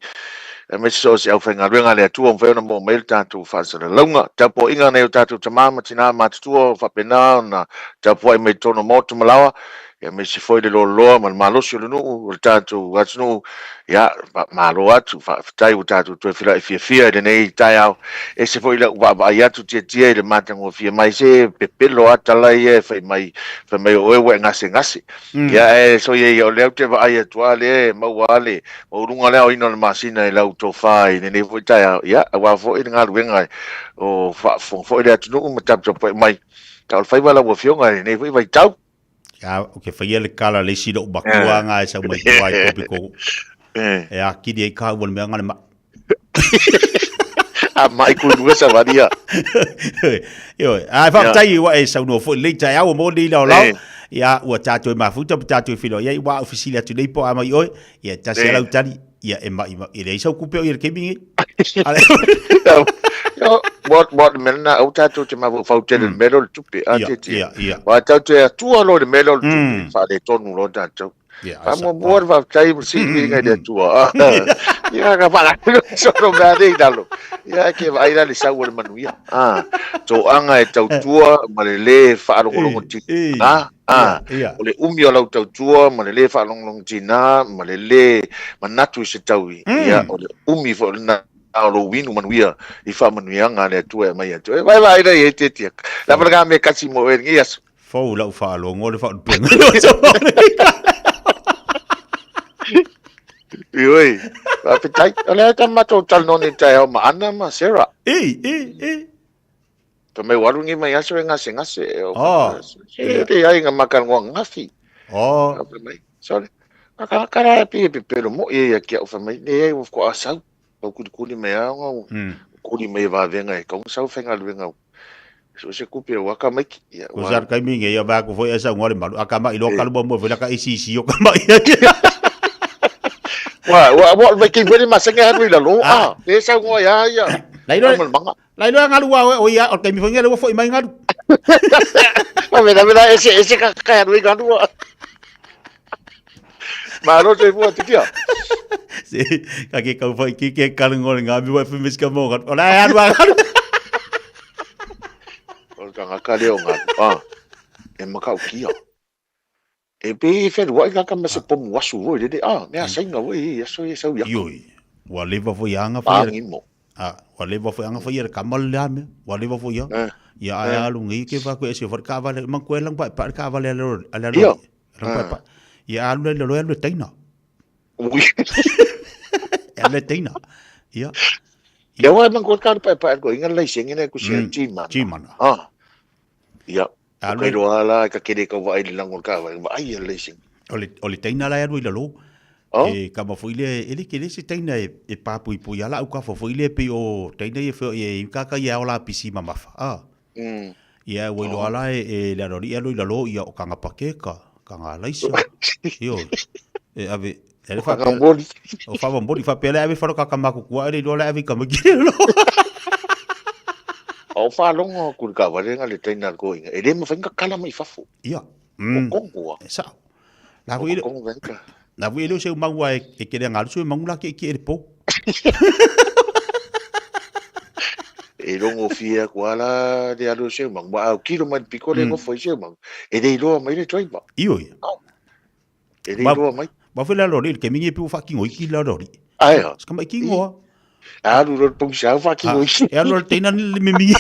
aemaise so o se aufaigaluega a le Atua ua mafai ona maua mai le tatou faasalalauga. Tapuaiga a nai o tatou tama ma tina matutua o faapena ona tapuai mai totonu o maota ma laoa, aemaise foi le loaloa ma le malosi o le nuu o le tatou atunuu. Ia, malo atu, faafetai ua tatou toe feiloai fiafia i lenei taeao. E ese foi lau vaavaai atu tiatia i le matagofie mai, se pepelo lava tala ia e fai mai, fai mai o oe ua e gasegase. Ia ae soia ia o lea ou te vaai atu lava lea e maua lava le maualuga o le aoina o le masina i lau tofa i lenei foi taeao, ia aua foi le galuega o faafofoga foi le atunuu ma taputapuai mai taualofaiva lau Afioga i lenei foi vaitau. Ia, ou te faia le tala le isi lou matua nga e sau mai tua i Kopiko. E akili ai kāua le mea nga le mai. A mai kui lua sa varia. Ioe, a faafetai ua e saunoa foi lelei taeao ua maua lenei laolao. Ia, ua tatou e mafuta ma tatou e feiloai ai, ua ou fesili atu nei po o a mai oe, ia e tasi lava lau tali, ia e mai, e leai sau kupe o ia i le taimi lenei. Mo mo le mea lena, aua tatou te mafaufau tele i le mea lea o le tupe, a tietie. Aua tatou te atua loa i le mea lea o le tupe, faaletonu loa tatou. Faamuamua le faafetai ma sili i le Atua. Ia ka faalailo solo mea nei lalo. Ia ke vaai la le sau o le manuia. Ah, toaga e tautua ma le lē faalogologo tina. Ah, o le umi o lau tautua ma le lē faalogologo tina ma le lē manatu i se taui. Ia o le umi foi lena o lou inu manuia i faamanuiaga a le Atua e aumai atu. E vaevae la i ai tietie. Lava lena mea kasi mo oe i lenei aso. Fou lau faalogo le faalupeina. Ioe, faafetai. O lea ta matou talanoa nei taeao ma Ana ma Sarah. E, e, e. Fai mai ua alu lenei vaiaso e gasegase. Oh. Se le ai nga makalanoa ananafi. Oh. Fai mai, sorry. Ka la e pei e pepelo moi e ia ki au fai mai, leai ua faatoa sau. Tau kulikuli mai lava ona kuli mai e vavega e tatau ona sau faigaluega so se kupe o aka maiki. Ia, Ko sa kai minge ia va ko foi esa ngore malu aka mai lo kalu mo foi la ka isi isi o ka mai. Wa wa wa vai ki vele ma senga haru ila lo a. E sau ngoa ia ia. Lai lo lai lo ngalu wa o ia o kai mi foi ngale foi mai ngalu. Ma vela vela ese ese ka ka haru ngalu. Malo te fua titia. Se, ka ke kau whai ki ke karango le ngā miwa e whimis ka mō. O la e aru a ngaru. O le tangata lea o ngaru. Ah, e makau kia. E pe e whenua i ngaka ma se pomu asu voi lele. Ah, mea sainga voi e aso e sau iaka. Ioi, ua leva foi anga foi. Pāngi mo. Ah, ua leva foi anga foi le kama le ame. Ua leva foi ia. Ia ai alu ngi ke fa ko e se fa ka vale man ko e lang pa pa ka vale ale ale. Ia. Lang pa pa. Ia alu la i lalo e alu e taina. E alu e taina. Ia. Ia wai man ko ka pa pa ko inga laisenge na ku se G-mana. G-mana. Ah. Ia. O kai roa la ka kere ka vai le lango ka vai vai a laisenge. O le taina la e alu i lalo. Oh. E kama foi le e le kele se taina e pāpui pui ala au ka fo foi le pe o taina e fo e kaka ia ola pisi mamafa. Ah. Ia ua iloa la e le aloalii e alo i lalo ia o kanga pakeka, kanga alaisa. Ioe. E ave e le faapea. Whakamoli. O whakamoli faapea le ave wharo kaka makukua ele iloa le ave i kama ki lalo. O whalongo ku ka wale nga le taina ko inga. E le mawhai nga kala mai fafo. Ia. O kongo E sao. La hui le. Kongo venka. La hui le se maua e kere nga lusu e mangu la ki ki e le po. E rongo fia ko ala le alu se mangu. Ma au kilo mai piko le ngofo i se mangu. E le iloa mai le driver. Io ia. E le iloa mai. Ma foi la lori, ke mingi pi wha kingo iki la lori. Ai ha. Ska mai kingo ha. Alu ro pong sa wha kingo iki. E alu teina ni le mingi.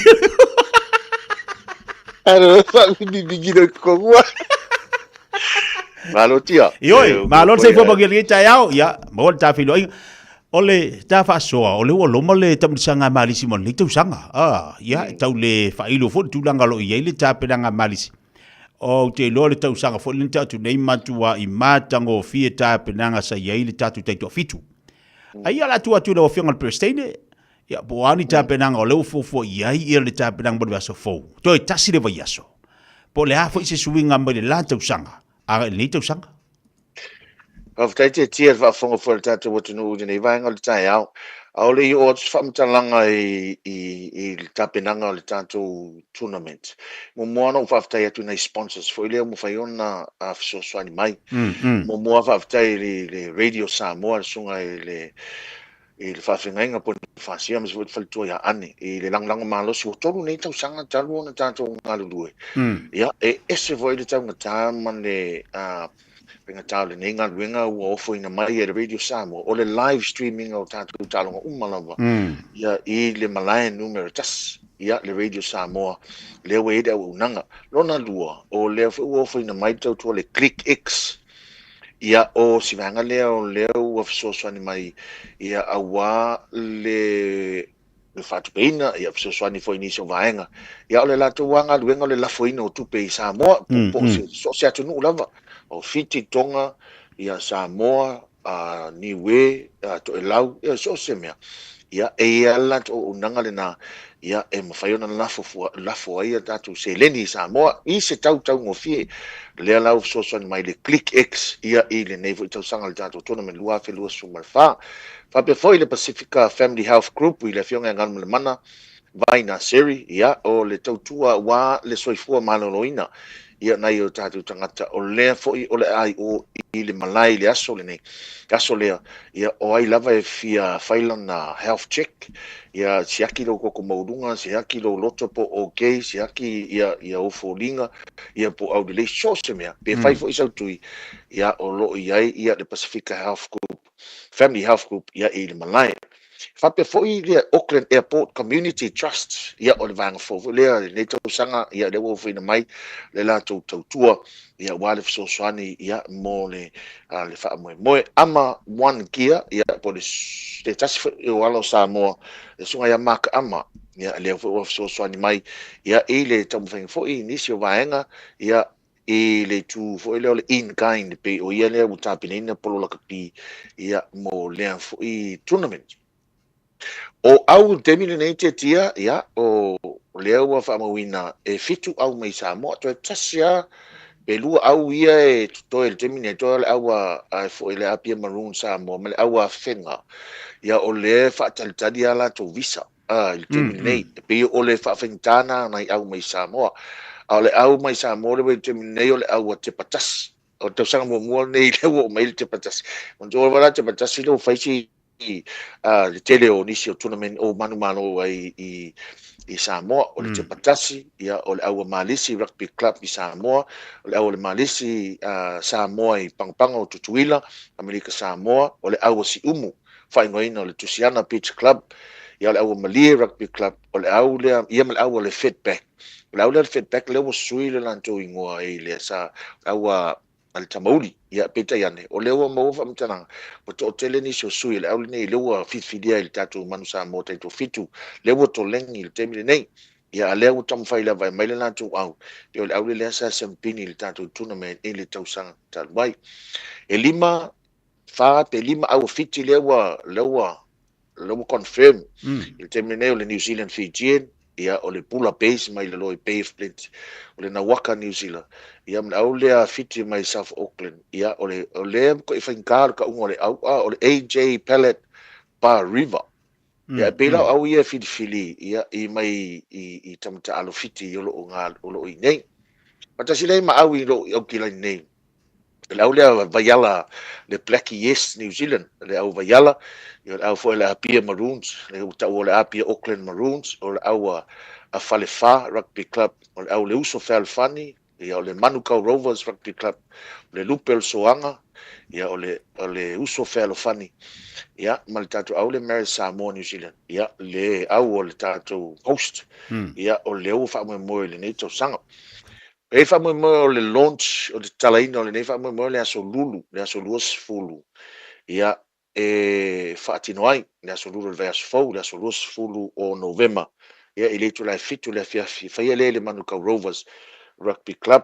Alu wha mi mingi no kongua. Malo tia. Ioi, malo se fo bangi le tai au, ia, mo le ta filo. O le ta faasoa, o le ua loma le tamulisaga malisi mo lenei tausaga. Ah, ia, e tau le faailo foi le tulaga o lo o i ai le tapenaga malisi. Ou te iloa le tausaga foi lenei tatou nei matuai matagofie tapenaga sa i ai le tatou taitoafitu. A ia o le a tuu atu i lau Afioga i le Peresetene, ia, po o a ni tapenaga o lea ua fuafua i ai ia le tapenaga mo le vaiaso fou. Toe tasi le vaiaso. Po o le a foi se suiga mai le la tausaga agai i lenei tausaga. Faafetai te tia le faafofoga foi a le tatou atunuu i lenei vaega o le taeao. Aole i oo atu se faamatalaga i le tapenaga o le tatou tournament. Muamua ona ou faafetai atu i nai sponsors foi lea ua mafai ona fesoasoani mai. Muamua faafetai i le Radio Samoa, le susuga i le i le faafeagaiga Ponifasio aemaise foi le faletua ia Ane i le lagolago malosi ua 3 nei tausaga talu ona tatou galulue. Ia, e ese foi le taugata ma le faigata o lenei galuega ua ofoina mai e le Radio Samoa, o le live streaming o tatou taaloga uma lava ia i le malae numera tasi, ia le Radio Samoa, lea ua i ai le auaunaga. Lona lua, o lea foi ua ofoina mai le tautua le ClickX, Ia, o si vaega lea o lea ua fesoasoani mai ia auā le le faatupeina, ia fesoasoani foi i nisi o vaega. Ia, o le latou lava galuega o le lafoina o tupe i Samoa, po o se, so o se atunuu lava, o Fiti, Tonga, ia Samoa, Niue, Toelau, ia so o se mea. Ia, e i ai lava le latou auaunaga lena, ia, e mafai ona lafo fua, lafo ai a tatou seleni i Samoa i se tau taugofie. Lea la ua fesoasoani mai le ClickX, ia, i lenei foi tausaga i le tatou tournament 2024. Faapea foi le Pasifika Family Health Group i le Afioga ia Galumalemana Vaina Seri, ia, o le tautua aua le soifua maloloina, ia, nai o tatou tagata, o lea foi o le a i o i le malae i le aso lenei, aso lea, ia, o ai lava e fia fai lana health check, ia, siaki lou koko maualuga, siaki lou loto po o ok, siaki, ia, ia ou foliga, ia, po o aulelei, so o se mea, pe fai foi sau tui, ia, o lo o i ai, ia, le Pasifika Health Group, Family Health Group, ia, i le malae. Faapea foi le Auckland Airport Community Trust, ia o le vaega fou foi lea i lenei tausaga, ia lea ua ofoina mai le latou tautua, ia aua le fesoasoani ia mo le le faamoemoe. Ama One Gear, ia po o le se tasi foi o alo o Samoa, le susuga ia Mark Ama, ia lea foi ua fesoasoani mai ia i le taumafaiga foi i nisi o vaega, ia i le itu foi lea o le in kind, e pei o ia lea ua tapenaina polo lakapi ia mo lea foi tournament. O au i le taimi lenei Tiatia, ia, o lea ua faamauina e 7 au mai Samoa, toe tasi lava pe lua au ia e totoe i le taimi lenei, toe o le au a foi le Apia Maroon Samoa ma le au a Fega, ia o lea e faatalitali a latou visa. I le taimi lenei. E pei o le faafaigata lena o nai au mai Samoa. A o le au mai Samoa lea ua i le taimi lenei o le au a Tepa Tasi. O le tausaga muamua lenei lea ua oo mai ai le Tepa Tasi. Manatua lava la Tepa Tasi lea ua fai si le tele o nisi o tournament o manumalo ai i Samoa. O le Tepa Tasi, ia, o le au a Malisi Rugby Club i Samoa, o le au a le Malisi Samoa i Pagopago o Tutuila, Amerika Samoa, o le au a Siumu faaigoaina o le Tusiana Beach Club, ia o le Auamalie Rugby Club, o le au lea, ia ma le au o le Fedback. O le au lea o le Fedback lea ua sui le latou igoa i le sa, au a a le Tamauli. Ia, peitai ane, o lea ua maua faamatalaga, ua toatele nisi o sui o le au lenei lea ua filifilia i le tatou Manu Samoa taitoafitu, lea ua toleni i le taimi lenei. Ia, a lea ua taumafai lava e aumai le latou au, pei o le au lea sa siamupini i le tatou tournament i le tausaga talu ai. E 5, 4 pe 5 au a Fiti lea ua, lea ua, lea ua confirm i le taimi lenei o le New Zealand Fijian, ia o le Bula Base mai lalo i Bay of Plenty, o le Nawaka New Zealand, ia ma le au lea Fiti mai South Auckland, ia o le o lea matuai faigata le tauga o le au, a o le AJ Pellet Bar River. Ia e pei la o au ia e filifili ia i mai i i tama taalo Fiti o lo o ga o lo o i inei. Faatasi lea ma au i lo i Aukilani nei. Le au lea Vaiala, le Blackie Yes New Zealand, le au Vaiala, ia o le au foi o le Apia Maroons, le ua taua o le Apia Auckland Maroons, o le au a, a Falefa Rugby Club, o le au le Uso Fealofani, ia o le Manukau Rovers Rugby Club, o le Lupe o le Soaga, ia o le, o le Uso Fealofani, ia ma le tatou au le Maris Samoa New Zealand, ia le au o le tatou host, ia o lea ua faamoemoe i lenei tausaga. E i ai faamoemoe o le launch, o le tatalaina o lenei faamoemoe o le aso Lulu, le aso 20, ia, e faatino ai, le aso Lulu o le vaiaso fou, le aso 20 o Novema, ia, i le itula e 7 i le afiafi, e faia lea i le Manukau Rovers Rugby Club,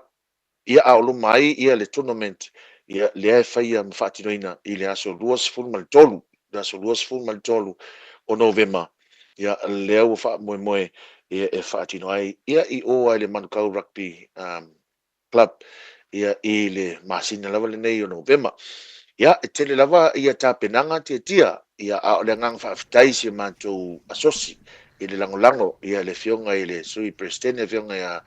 ia, a o loma ai ia le tournament, ia, lea e faia ma faatinoina i le aso 23, le aso 23 o Novema, ia, lea ua faamoemoe ia, e faatino ai ia, i o lava i le Manukau Rugby um, Club ia, i le masina lava lenei o Novema. Ia, e tele lava ia tapenaga tiatia, ia, a o le agaga faafetai i si a matou asosi i le lagolago ia le Afioga i le Sui Peresetene, le Afioga ia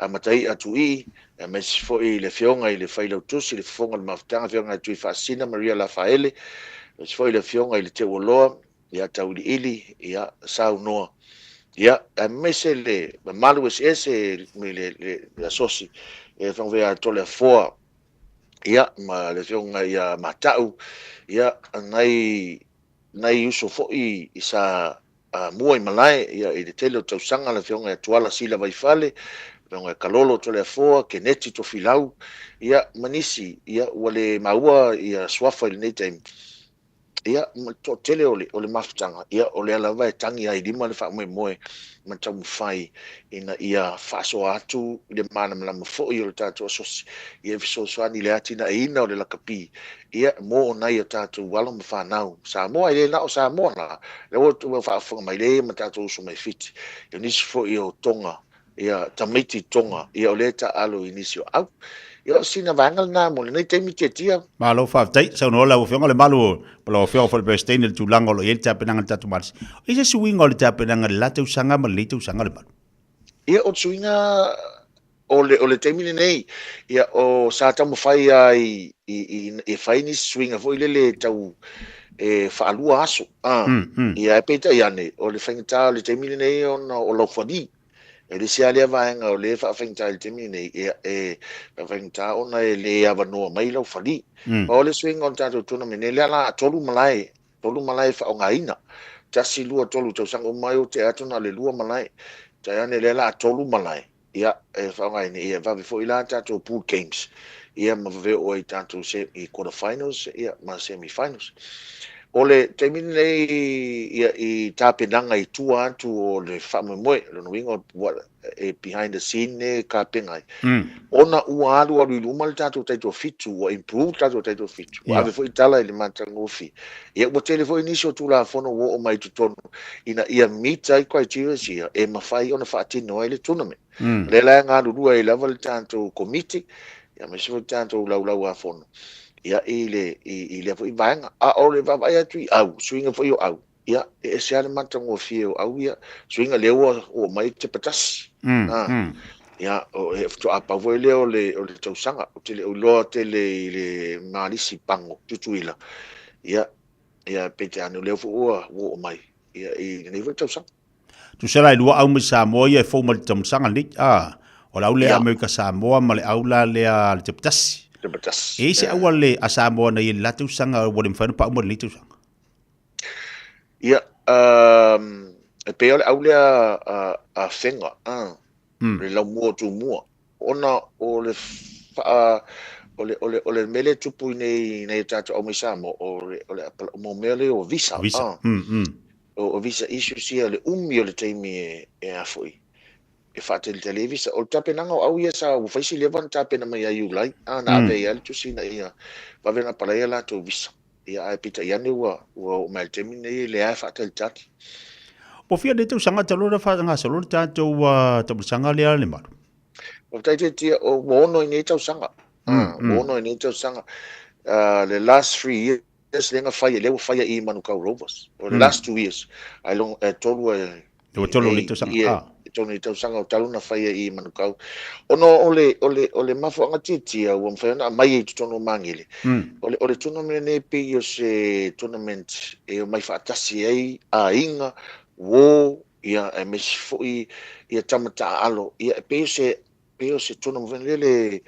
Mataia Tuii, aemaise foi i le Afioga i le Failautusi, le Fofoga o le Mafutaga, Afioga ia Tuifaasisina Maria Lafaele, aemaise foi le Afioga i le Teualoa, ia Tauiliili, ia Saunoa, ia aemaise le mamalu eseese i le, le, le asosi, e Afioga ia Toleafoa, ia ma le Afioga ia Mata'u, ia nai nai uso foi i sa mua i malae ia i le tele o tausaga le Afioga ia Tuala Sila Vaifale, Afioga ia Kalolo Toleafoa, Keneti Tofilau, ia ma nisi ia ua le maua ia suafa i lenei taimi. Ia, ma le toatele o le, o le mafutaga, ia, o lea lava e tagi ai i lima le faamoemoe ma taumafai ina ia faasoa atu i le malamalama foi o le tatou asosi, ia e fesoasoani i le atinaeina o le lakapi, ia, mo nai o tatou alo ma fanau Samoa. E le na o Samoa la, lea ua ua faafofoga mai lea ma tatou uso mai Fiti, ia nisi foi o Tonga, ia tamaiti Tonga, ia o lea e taaalo i nisi o au. Ia o sina vaega lena mo lenei taimi tiatia. Malo faafetai, saunoa lau Afioga le malu o lau Afioga foi le Peresetene i le tulaga o lo o i ai le tapenaga a le tatou malosi. O i ai se suiga o le tapenaga i le la tausaga ma lenei tausaga le malu? Ia o le suiga o le, o le taimi lenei, ia, o, sa taumafai lava i, i, i, e fai nisi suiga foi lele e tau e faalua aso. A, Ia, ae peitai ane, o le faigata o le taimi lenei ona o laufali. E le isi lava lea vaega o lea e faafaigata i le taimi lenei, ia, e faafaigata ona e le avanoa mai laufali. Pau o le suiga o le tatou tournament nei, lea la 3 malae, 3 malae e faaaogaina. 1, 2, 3 tausaga uma ai ua tea atu na o le 2 malae. Peitai ane lea la 3 malae. Ia, e faaaogaina, ia, e vave foi la tatou pool games, ia, ma vave oo ai i tatou se, i quarter finals, ia, ma semi finals. O le taimi lenei, ia, i tapenaga i tua atu o le faamoemoe, o lona uiga, ua, e behind the scene e tapena ai. Ona ua alualu i luma le tatou taitoafitu, ua improve le tatou taitoafitu, ua ave foi tala i le matagofie. Ia, ua tele foi nisi o Tulafono ua oo mai i totonu ina ia meet ai criterias ia e mafai ona faatino ai le tournament. O lea la e galulue ai lava le tatou Komiti, ia aemaise foi le tatou Laulau-a-Fono, ia, i le, i, i lea foi vaega. A o le vaavaai atu i au, suiga foi o au, ia, e ese lava le matagofie o au ia, suiga lea ua oo mai Tepatasi. Ia, o, e faatoa pau foi lea o le, o le tausaga. Ou te le o iloa tele i le Malisi Pago, Tutuila. Ia, ia, peitai ane o lea foi ua, ua oo mai, ia, i lenei foi tausaga. Tusa la e lua au mai Samoa ia e fou mai le tausaga lenei. Ah, o le au lea Amerika Samoa ma le au la lea a le Tepatasi. Tepatasi. E i ai se au a le a Samoa na i le la tausaga ua le mafai ona pau mai lenei tausaga? Ia, e pei o le au lea a Fega, le laumua o Tumua, ona o le faa, o le, o le, o le mea lea e tupu i nei, nei o tatou au mai Samoa, o le, o le, o mea lea o visa. Visa. Ah. O visa issues ia, le umi o le taimi e, e a foi, e faatalitali ai visa. O le tapenaga o au ia sa ua fai si leva ona tapena mai ia Iulai, a na ave ai lava le tusi ina ia vave ona apalai a latou visa. Ia ae peitai ane ua ua oo mai i le taimi lenei e leai faatalitali. Ua fia nei tausaga talu ona faagasolo le tatou taamilosaga lea le malu? Faafetai Tiatia, ua ono i nei tausaga. Ua ono i nei tausaga. Le last 3 years lea na fai, lea ua faia i Manukau Rovers. O le last 2 years, ailoga e tolu e Ua tolu nei tausaga. Ia, tolu nei tausaga o talu na faia i Manukau. Ona o le, o le, o le mafuaaga tiatia ua mafai ona aumai i totonu o Magele, o le, o le tournament lenei e pei o se tournament e omai faatasi ai aiga, uo, ia, aemaise foi ia tama taaalo. Ia, e pei o se, pei o se tournament foi lele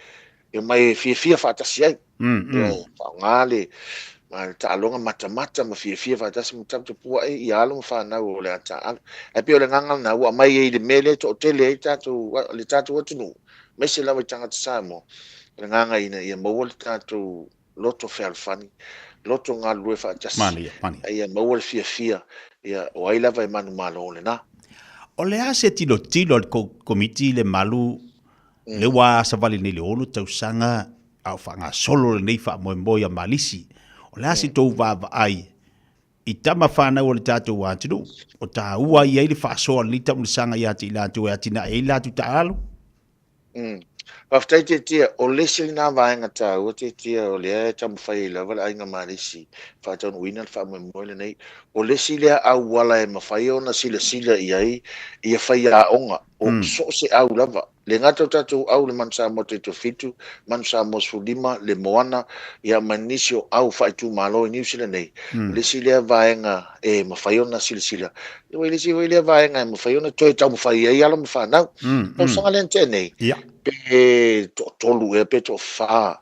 e omai e fiafia faatasi ai. Ia, faaaoga le, ma le taaloga matamata ma fiafia faatasi ma taputapuai ia alo ma fanau o le a taaalo. Ae pei o le agaga lena ua aumai ai i le mea lea e toatele ai tatou, le tatou atunuu, aemaise lava i tagata Samoa, o le agaga ina ia maua le tatou loto fealofani, loto galulue faatasi, Manaia, manaia. a ia maua le fiafia, ia, o ai lava e manumalo lena. O le a se tilotilo a le Komiti i le malu lea ua savali nei le 6 tausaga a o faagasolo lenei faamoemoe a Malisi? O le a se tou vaavaai i tama fanau o le tatou atunuu, o taua i ai le faasoa o lenei taamilosaga ia te i latou e atinae ai latou taaalo? Faafetai Tiatia, o le isi lena vaega taua Tiatia o lea e taumafai ai lava le Aiga Malisi e faataunuuina le faamoemoe lenei. O le isi lea auala e mafai ona silasila i ai ia faiaoga o so o se au lava Le gata o tatou au le Manu Samoa Taitofitu, Manu Samoa 15, le Moana, ia ma nisi o au faaitumalo i Niu Sila nei, o le isi lea vaega e mafai ona silasila, ia le isi foi lea vaega e mafai ona toe taumafai ai alo ma fanau. Tausaga lea na tea nei, pe toatolu ea pe toafa,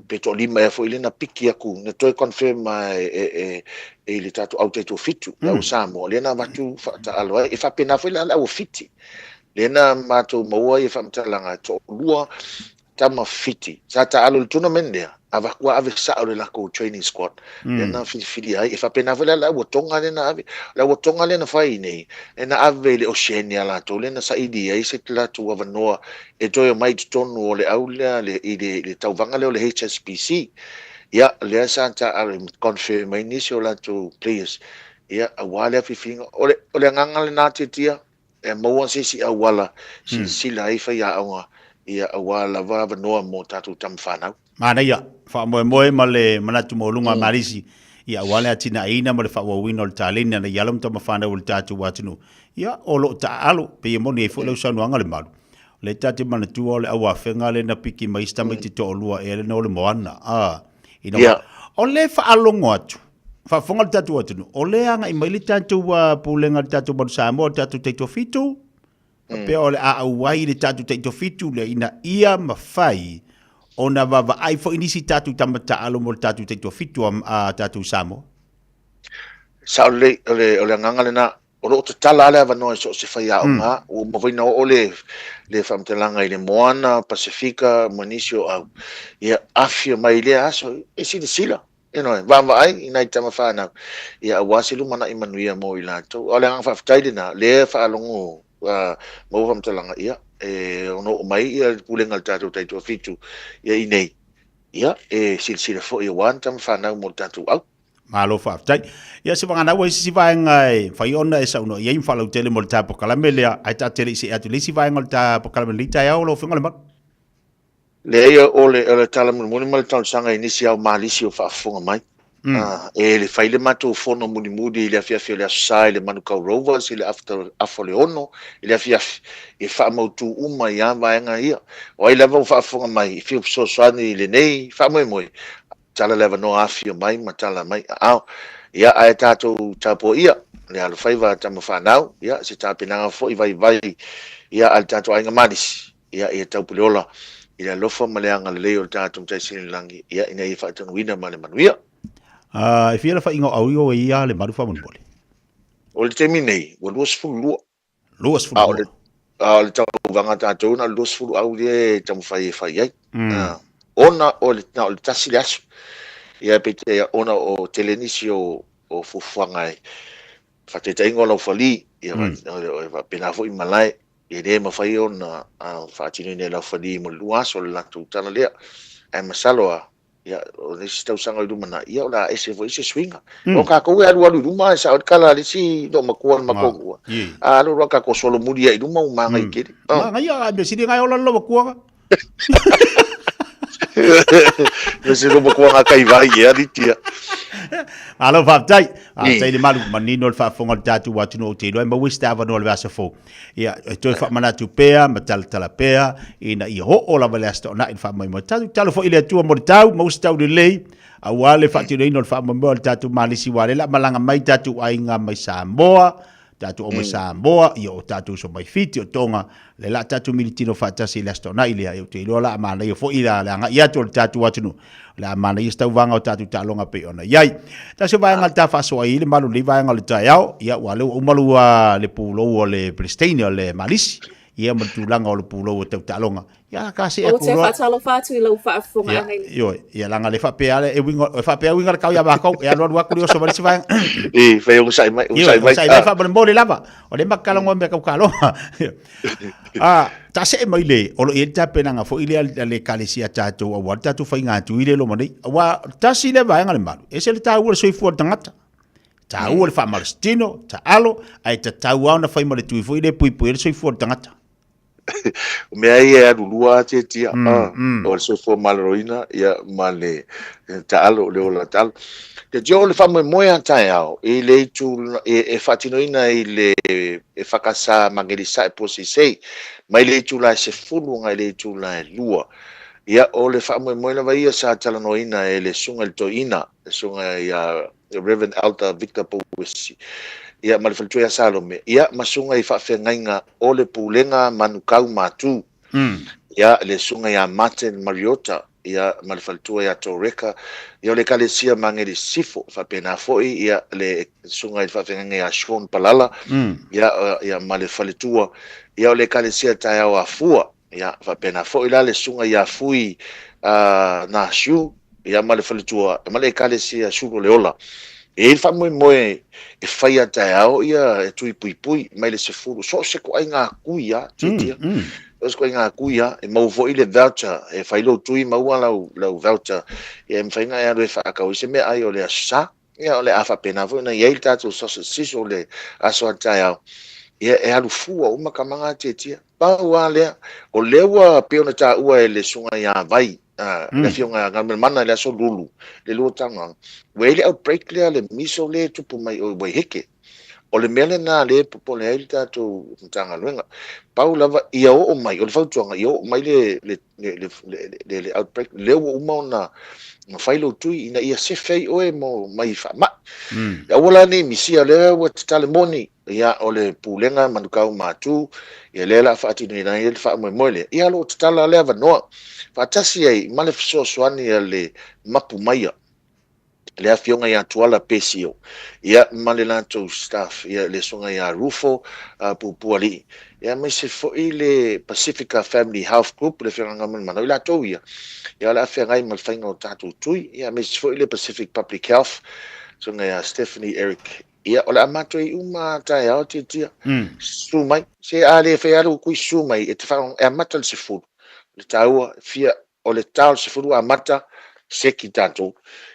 pe toalima ea foi lea na piki atu, na toe confirm e i le tatou au taitoafitu, le au Samoa, lea na avatu faataalo ai. E faapena foi la le au Fiti, lea na matou maua ai faamatalaga, e toalua tama Fiti sa taalo i le tournament lea, avatu ave sao i le latou training squad, lea na filifilia ai. E faapena foi la le au Tonga lea na ave. O le au Tonga lea na fai nei, lea na ave i le Oceania latou, lea na saili ai se latou avanoa e toe omai i totonu o le au lea i le tauvaga lea o le HSBC. Ia, lea sa taaalo e confirm ai nisi o latou players, ia, aua lea filifiliga. O le, o le agaga lena Tiatia, e maua se isi auala silasila ai faiaoga, ia, aua lava avanoa mo tatou tama fanau. Manaia, faamoemoe ma le manatu maualuga a Malisi, ia aua le atinaeina ma le faaauauina o le taleni a nai alo ma tamafanau o le tatou atunuu. Ia, o lo o taaalo, pei e moni ai foi lau saunoaga le malu. O lea ta te manatua o le auafega lea na piki mai si tamaiti toalua ea lena o le Moana. A, ina Ia. O lea e faalogo atu, faafofoga le tatou atunuu, o lea e agai mai le tatou pulega a le tatou Manu Samoa, le tatou Taitoafitu, Faapea o le a auai le tatou taitofitu lea ina ia mafai ona vaavaai foi nisi tatou tama taaalo mo le tatou taitofitu a tatou i Samoa. Sao lelei, o le, o le agaga lena. O lo o tatala lava le avanoa i so o se faiaoga. Ua uma foi ona oo le, le faamatalaga i le Moana, Pasefika ma nisi o au. Ia, afifio mai i lea aso e silasila, you know, vaavaai i nai tama fanau, ia aua se lumanai manuia mo i latou. A o le agaga faafetai lena, lea e faalogo maua faamatalaga, ia, e ono oo mai ia le pulega a le tatou Taitoafitu ia i nei, ia, e silasila foi aua ni tama fanau mo le tatou au. Malo faafetai. Ia se vagana ua i se isi vaega e mafai ona e saunoa i ai ma faalautele mo le ta polokalame lea, ae ta te le i see atu i le isi vaega o le ta polokalame i lenei taeao lau Afioga Lemalu. Leai, o le, o le tala mulimuli ma le talosaga i nisi ao Malisi o faafofoga mai. E le fai le matou fono mulimuli i le afiafi o le Aso Sa i le Manukau Rovers i le afa o le 6 i le afiafi, e faamautu uma ai lava vaega ia. O ai lava ua faafofoga mai e fia fesoasoani i lenei faamoemoe, tala le avanoa afifio mai ma tala mai aao. Ia, ae tatou tapuaia le alofaiva a tama fanau, ia, se tapenaga foi vaivai ia a le tatou aiga Malisi. Ia, ia taupuleola i le alofa ma le agalelei o le tatou Matai Sili i le Lagi, ia, ina ia faataunuuina ma le manuia. A, e fia le faiga o au i ia le malu faamolemole? O le taimi nei, ua 22. 22. A o le tauvaga a tatou, na o le 20 au lea e taumafai e fai ai. Ona o le, na o le tasi le aso. Ia, peitai, ona o tele nisi o, o fuafuaga e faataitaiga o Laufali, ia, mm. faapena foi malae, e le mafai ona faatinoina e Laufali mo le lua aso le latou tala lea. Ae masalo a, ia, o le isi tausaga i lumanai, ia, o le a ese foi se suiga. Mm. O kākou e alualu i luma, e sao le kala a le isi loomatua o le matou nuu. A alu alu a kākou solomuli ai i luma, ua magai tele. Magai a, mea sili ngai ola le loomatua. Me se loomatua ngā kai vai e ali tia. Malo faafetai. Faafetai le malu manino le faafofoga o le tatou atunuu ou te iloa e maua isi avanoa o le vaiaso fou. Ia, e toe faamanatu pea ma talatala pea ina ia oo lava le Aso Toonai le faamoemoe. Tatou tatalo foi i le Atua mo le tau, maua se tau lelei aua le faatinoina o le faamoemoe o le tatou Malisi aua o lea o le a malaga mai tatou aiga mai Samoa, tatou ao mai Samoa, ia o tatou uso mai Fiti, o Tonga, lea la tatou militino faatasi i le Aso Toonai lea, ou te iloa la a manaia foi la le agai atu o le tatou atunuu, le a manaia se tauvaga o tatou taaloga pei ona i ai. Tasi o vaega le ta faasoa ai le malu lenei vaega o le taeao, ia ua lea ua uma lua le pulou o le Pelesteine o le Malisi, ia ma le tulaga o le pulou o tau taaloga. Ia ka see Ou atu te loa. faatalofa atu i lau faafofogaaga i le. Ioe, ia leaga le faapea lava e uiga, e faapea uiga le kau ia matou, e alualu atu le oso mai le isi vaega. E, fai onosai mai, Ioe, onosai mai. onosai mai faamolemole lava. O lea matou talanoa i mea tau taaloga. Ah, taasee mai le, o lo o i ai le tapenaga foi lea a le Ekalesia a tatou aua le tatou faiga tui lea e loma nei. Aua tasi lea vaega le malu, e ese le taua o le soifua o le tagata. Taua le faamalositino, taalo, ae tatau lava ona fai ma le tui foi lea e puipui ai le soifua o le tagata. O mea ia e alu lua a Tietia, o le soifua maloloina ia, ma le taalo, le ola taalo. Tietia, o le faamoemoe a taeao i le itu e faatinoina i le EFKS Magelisae po o Seisei, mai le itula e 10 agai le itula e 2. Ia, o le faamoemoe lava ia sa talanoaina e le Susuga i le Toeaina, le Susuga ia Rev. Elder Victor Pouesi, ia, ma le faletua ia Salome, ia, ma susuga i faafeagaiga o le Pulega Manukau Matu, ia, le susuga ia Martin Mariota, ia, ma le faletua ia Toreka, ia, o le Ekalesia Mageli Sisifo, faapena foi, ia, le susuga i le faafeagaiga ia Shawn Palala, ia, ia, ma le faletua, ia, o le Ekalesia Taeao Afua, Ia, faapena foi la le susuga ia Fui Na Siu, ia ma le faletua, ma le Ekalesia Sulu o le Ola. E i ai le faamoemoe e fai a taeao ia e tui puipui mai le 10, so o se ituaiga tui lava, tiatia. So o se ituaiga tui lava, e maua foi le voucher, e fai lou tui maua lau, lau voucher, ia e mafai ona e alu e faatau ai se meaai o le Aso Sa. Ia, o le a faapena foi ona i ai le tatou sausage sizzle o le aso a taeao, ia e alu fua uma tama na tiatia. Pau lava lea, o lea ua pei ona taua e le Susuga ia Vai, le Afioga ia Galumalemana i le aso Lulu, le lua talanoaga, ua i ai le outbreak lea, le miso lea e tupu mai i o i Waiheke. O le mea lena lea e popole ai le tatou Matagaluega. Pau lava, ia oo mai, o le fautuaga, ia oo mai le, le le, le, le, le, le outbreak, lea ua uma ona na fai lou tui ina ia sefe ai oe mo mai faamai. Aua la ne i misia, lea ua tatale moni, ia, o le Pulega Manukau Matu, ia lea o le a faatinoina ai le faamoemoe lea, ia o lo o tatala le avanoa faatasi ai ma le fesoasoani a le Mapu Maia. le Afioga ia Tuala Pesio, ia, ma le latou staff, ia, le Susuga ia Rufo Pupualii, ia, aemaise foi le Pacifica Family Health Group, le Afioga Galumalemana, o i latou ia, ia, o le a feagai ma le faiga o tatou tui, ia, aemaise foi le Pacific Public Health, Susuga ia Stephanie Eric, ia, o le a matou i uma lava taeao, Tiatia, susu mai, se a le fai lava lou tui susu mai, e te faalogo, e amata i le 10, le taua, fia o le ta o le 10 amata seki tatou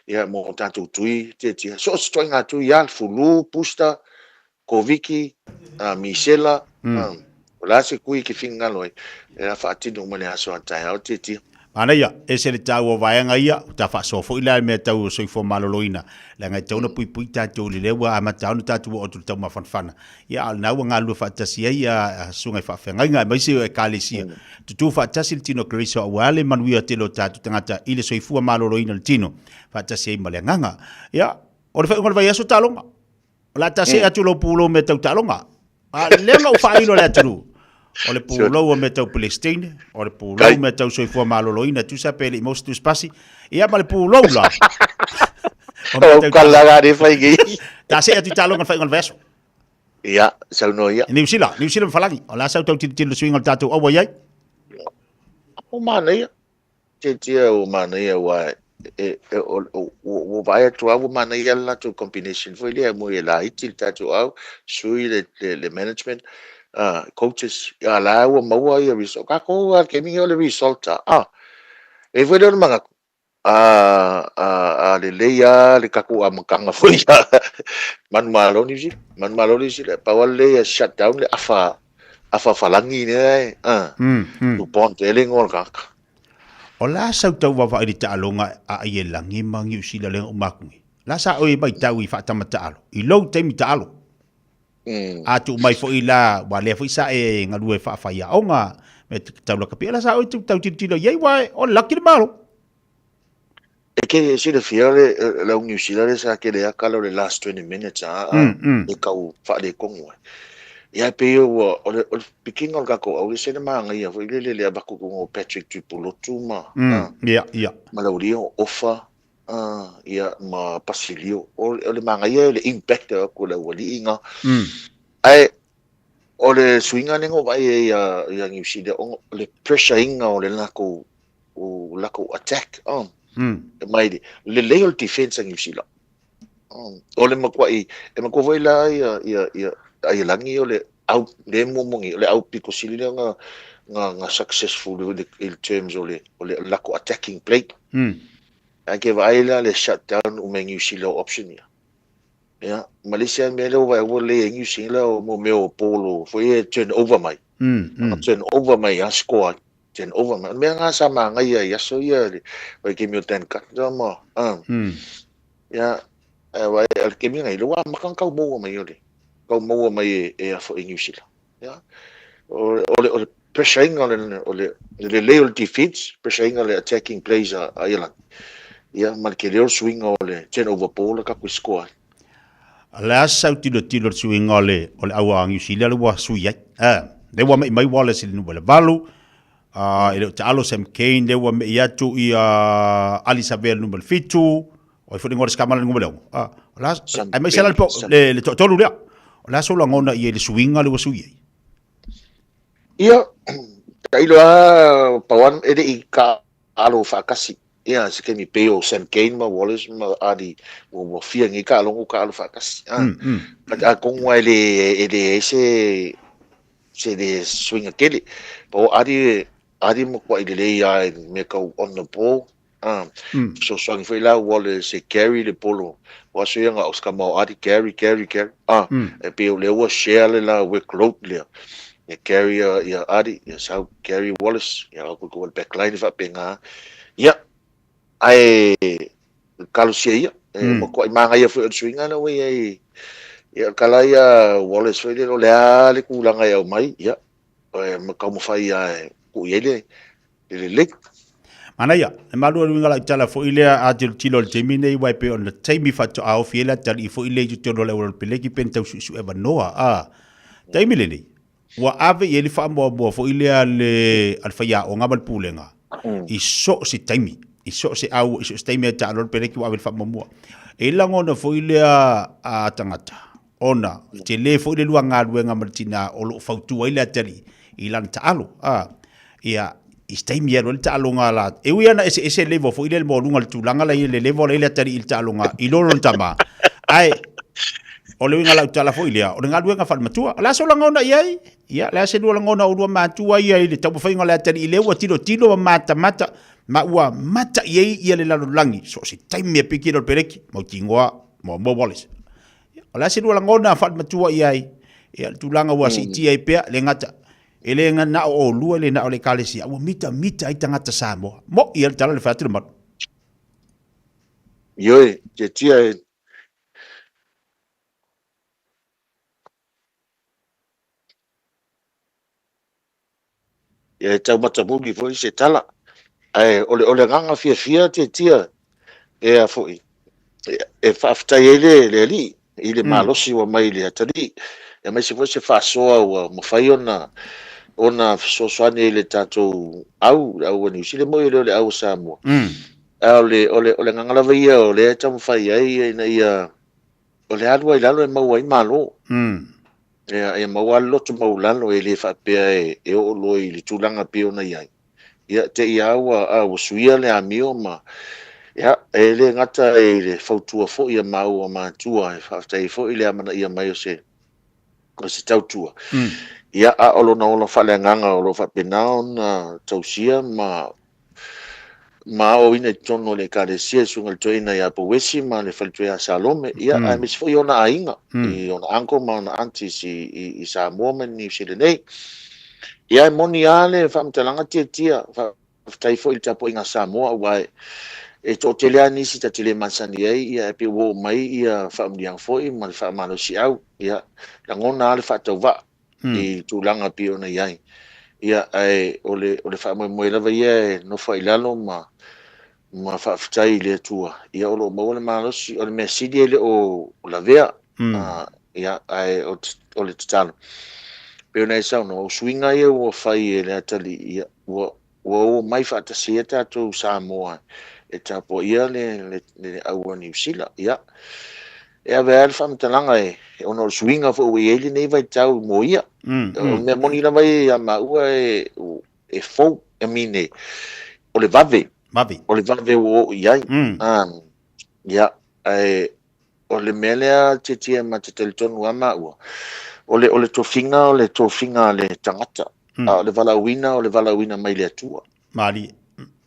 ia mo tatou tui tiatia so o se ituaiga tui lava fulu booster koviki misela o le a se tui e te finagalo ai e faatino uma i le aso a taeao tiatia. Manaia, ese le taua o vaega ia, ua ta faasoa foi la i mea tau soifua maloloina, leaga e tatau ona puipui tatou i le lea ua amata ona tatou oo atu i le taumafanafana. Ia, a o lena ua galulue faatasi ai a susuga i faafeagaiga aemaise o Ekalesia. Tutū faatasi le tino o Keriso aua le manuia tele o tatou tagata i le soifua maloloina o le tino, faatasi ai ma le agaga. Ia, o le faaiuga o le vaiaso taaloga. O le a ta see atu lou pulou mea tau taaloga. A lea na ou faailo i le atunuu. O le pulou o mea tau Palestine, o le pulou mea tau soifua maloloina, tusa pe le i maua se tusipasi. Ia ma le pulou la. O mea tau taaloga. Ta see atu i taaloga i le faaiuga o le vaiaso. Ia, saunoa ia. Niu Sila, Niu Sila ma Falagi. O le a sau tau tilotilo i le suiga o le tatou aua i ai? O manaia. Tiatia ua manaia aua e, e, o, o, ua, ua vaai atu lava ua manaia le latou combination foi lea moi e laiti le tatou au, sui le, le, le management, uh, coaches, a la ua maua ia result. Tatou lava le taimi lenei o le result lava. Ah, e i ai foi lea o le manatu, a, a, a lelei lava le tatou amataga foi ia manumalo Niu Sila, manumalo Niu Sila, pau lava lelei ia shut down le afa, afa falagi lea e, ah, mm, mm. Dupont e le igoa o le tagata. O le a sau tau vaavaai i le taaloga a Aielagi ma Niu Sila lea na uma atu nei? O le a sa oe matau i faatama taalo, i lou taimi taalo? A tuu mai foi la, ua lea foi sa e galue faafaiaoga me te tau lakapi. O le a sa oe tau tilotilo i ai, ua o le laki le Malo. E ke silafia le le au Niu Sila lea sa kele a kala o le last 20 minutes a a e kau faaletonu ai. Ia e pei ua o le o le pikiga o le tatou au le se le manaia foi lele le avatu i luga o Patrick Tuipulotu ma a Ia, ia. ma Laulia Ofa a ia ma Pasilio. O o le manaia le impact e o atu i le aualii na. Ae o le suiga lea na ou vaai ai ia ia Niu Sila ona o le pressure ina o le latou o lakou attack oh. Mm. Mai le lelei o le defense a New Zealand. Oh. O le matuai, e matua foi la ia, ia, ia, Aielagi o le au, le muamua nei, o le au pito sili lea na, na, na successful i le, in terms o le, o le lako attacking play. Mm. Ae ke vaai la le shut down o me New Zealand option ia. Ia, ma le isi lava mea lea ua vaai ua lelei ai New Zealand o mo mea o polo foi e turn over mai. Mm, mm. Turn over mai a score ai. Turn over mai. O le mea lena sa manaia i aso ia le vaitaimi o Dan Carter ma a. Mm. Ia, ae vaai o le taimi lenei lea ua amata ona tau maua mai o le tau maua mai e e a foi New Zealand. Ia. O o le o le pressure ina o le o le lelei o le defense, pressure ina o le attacking plays a a Ireland. Ia ma le tele o le suiga o le turn over ball la tatou i score ai. O le a sau tilotilo i le suiga o le, o le au a Niu Sila lea ua sui ai. Eh, lea ua mei mai Wallace i le numera 8, uh, e le o taalo Sam Cane, lea ua mei atu i uh, Ali Savea i le numera 7, o ai foi le igoa o le Skamala i le numera 6. Uh, o le a, ai mai sala le, po, le, le toatolu lea. O le a sou lagona i ai le suiga lea ua sui ai? Ia, tailo lava, pau lava e le i taalo faatasi. Ia, se taimi pei o Sam Cane ma Wallace ma Ardie, ua, ua fia nei taaloga o taalo faatasi. Ah, mm, mm. Atonu lava e le, e leai se, se le suiga tele. Pau o Ardie, Ardie matuai lelei lava i mea tau on the ball. Ah, mm. Fesoasoani foi la Wallace e carry le polo. O aso ia na o se tama o Ardie, carry, carry, carry. Ah, mm. e pei o lea ua share le la workload lea. Ia carry ia, ia Ardie, ia sau carry Wallace, ia au ko le backline e faapena. Ia, ae talosia ia, e mm. matuai manaia foi o le suiga lea ua i ai. Ia, kala ia Wallace foi lele, o le a le tulaga e aumai, ia, e taumafai ia e tuu i ai le, le lelei. Manaia, e malualuiga lau tala foi lea a tilotilo i le taimi nei, uae pei ona taimi faatoa ofi ai le atalii foi lea i totonu o le auala o le peleki pe na tau suesue avanoa. A, taimi lenei, ua ave i ai le faamuamua foi lea a le, a le faiaoga ma le pulega i so o se taimi, i so o se au, i so o se taimi e taalo le peleki ua ave le faamuamua. E lagona foi lea a tagata, ona e tele foi le lua galuega ma le tina o lo o fautua ai le atalii i lana taalo. A, ia, i se taimi e alu ai le taaloga la, e ui lava ina eseese level foi lea i le maualuga o le tulaga la i ai le level la i ai le atalii i le taaloga i lo lona tama, ae o le uiga lau tala foi lea, o le galuega faale-matua. O le a sou lagona i ai? Ia, o le a se lua lagona o oulua matua ia i le taumafaiga o le atalii lea ua tilotilo ma matamata ma ua mata i ai ia le lalolagi, so o se taimi e piki ai le peleki, mautinoa muamua Wallace. O le a se lua lagona faale-matua i ai? Ia, le tulaga ua siitia ai pea, le gata, e le na o oulua, e le na o le Ekalesia, ua mitamita ai tagata Samoa. Mo'i ia le tala le fai atu le malu. Ioe, tiatia e Ia e tau matamuli foi se tala. Ae o le, o le agaga fiafia tiatia e a foi, e, e faafetai ai le, le Alii i le malosi ua mai i le atalii, aemaise foi se faasoa ua mafai ona, ona fesoasoani ai i le tatou au, le au a Niu Sila, e moni o lea o le au a Samoa. Ae o le, o le, o le agaga lava ia o lea e taumafai ai ina ia, o le alu ai i lalo e maua ai malo. Ia, ia maua lava le loto maualalo e le faapea e, e oo loa i le tulaga e pei ona i ai. Ia, te i lava ua, a, ua suia le amio ma, ia, e le gata i le fautua foi a maua matua, e faafetai ai foi le amanaia mai o se, o se tautua. Ia, a o lona ola faaleagaga o lo o faapena ona tausia ma ma aoaoina i totonu o le Ekalesia i Susuga i le Toeaina ia Pouesi ma le faletua ia Salome, ia, aemaise foi ona aiga, i ona uncle ma ona aunties i Samoa ma Niu Sila nei. Ia, e moni lava le faamatalaga Tiatia, faafetai foi i le tapuaiga a Samoa, aua e toatele lava nisi ta te le masani ai, ia, ae pei ua oo mai ia faamanuiaga foi ma le faamalosiau, ia, lagona lava le faatauvaa. i tulaga e pei ona i ai. Ia, ae o le, o le faamoemoe lava ia e nofo ai i lalo ma, ma faafetai i le Atua, ia o lo o maua le malosi. O le mea sili e le o lavea, ia, ae o, o le tatalo, pei ona e saunoa, o suiga ia ua fai e le atalii, ia, ua, ua omai faatasi ai tatou Samoa e tapuaia le, le, le au a Niu Sila. Ia, e ave ai le faamatalaga e, ona o le suiga foi ua i ai lenei vaitau mo ia. O le mea moni lava ia ia maua e, e fou, I mean, e, o le vave. Vave. O le vave ua oo i ai. Ia, ae o le mea lea Tietie ma te talitonu lava maua, o le, o le tofiga o le tofiga a le tagata, a o le valaauina o le valaauina mai le Atua. Malie.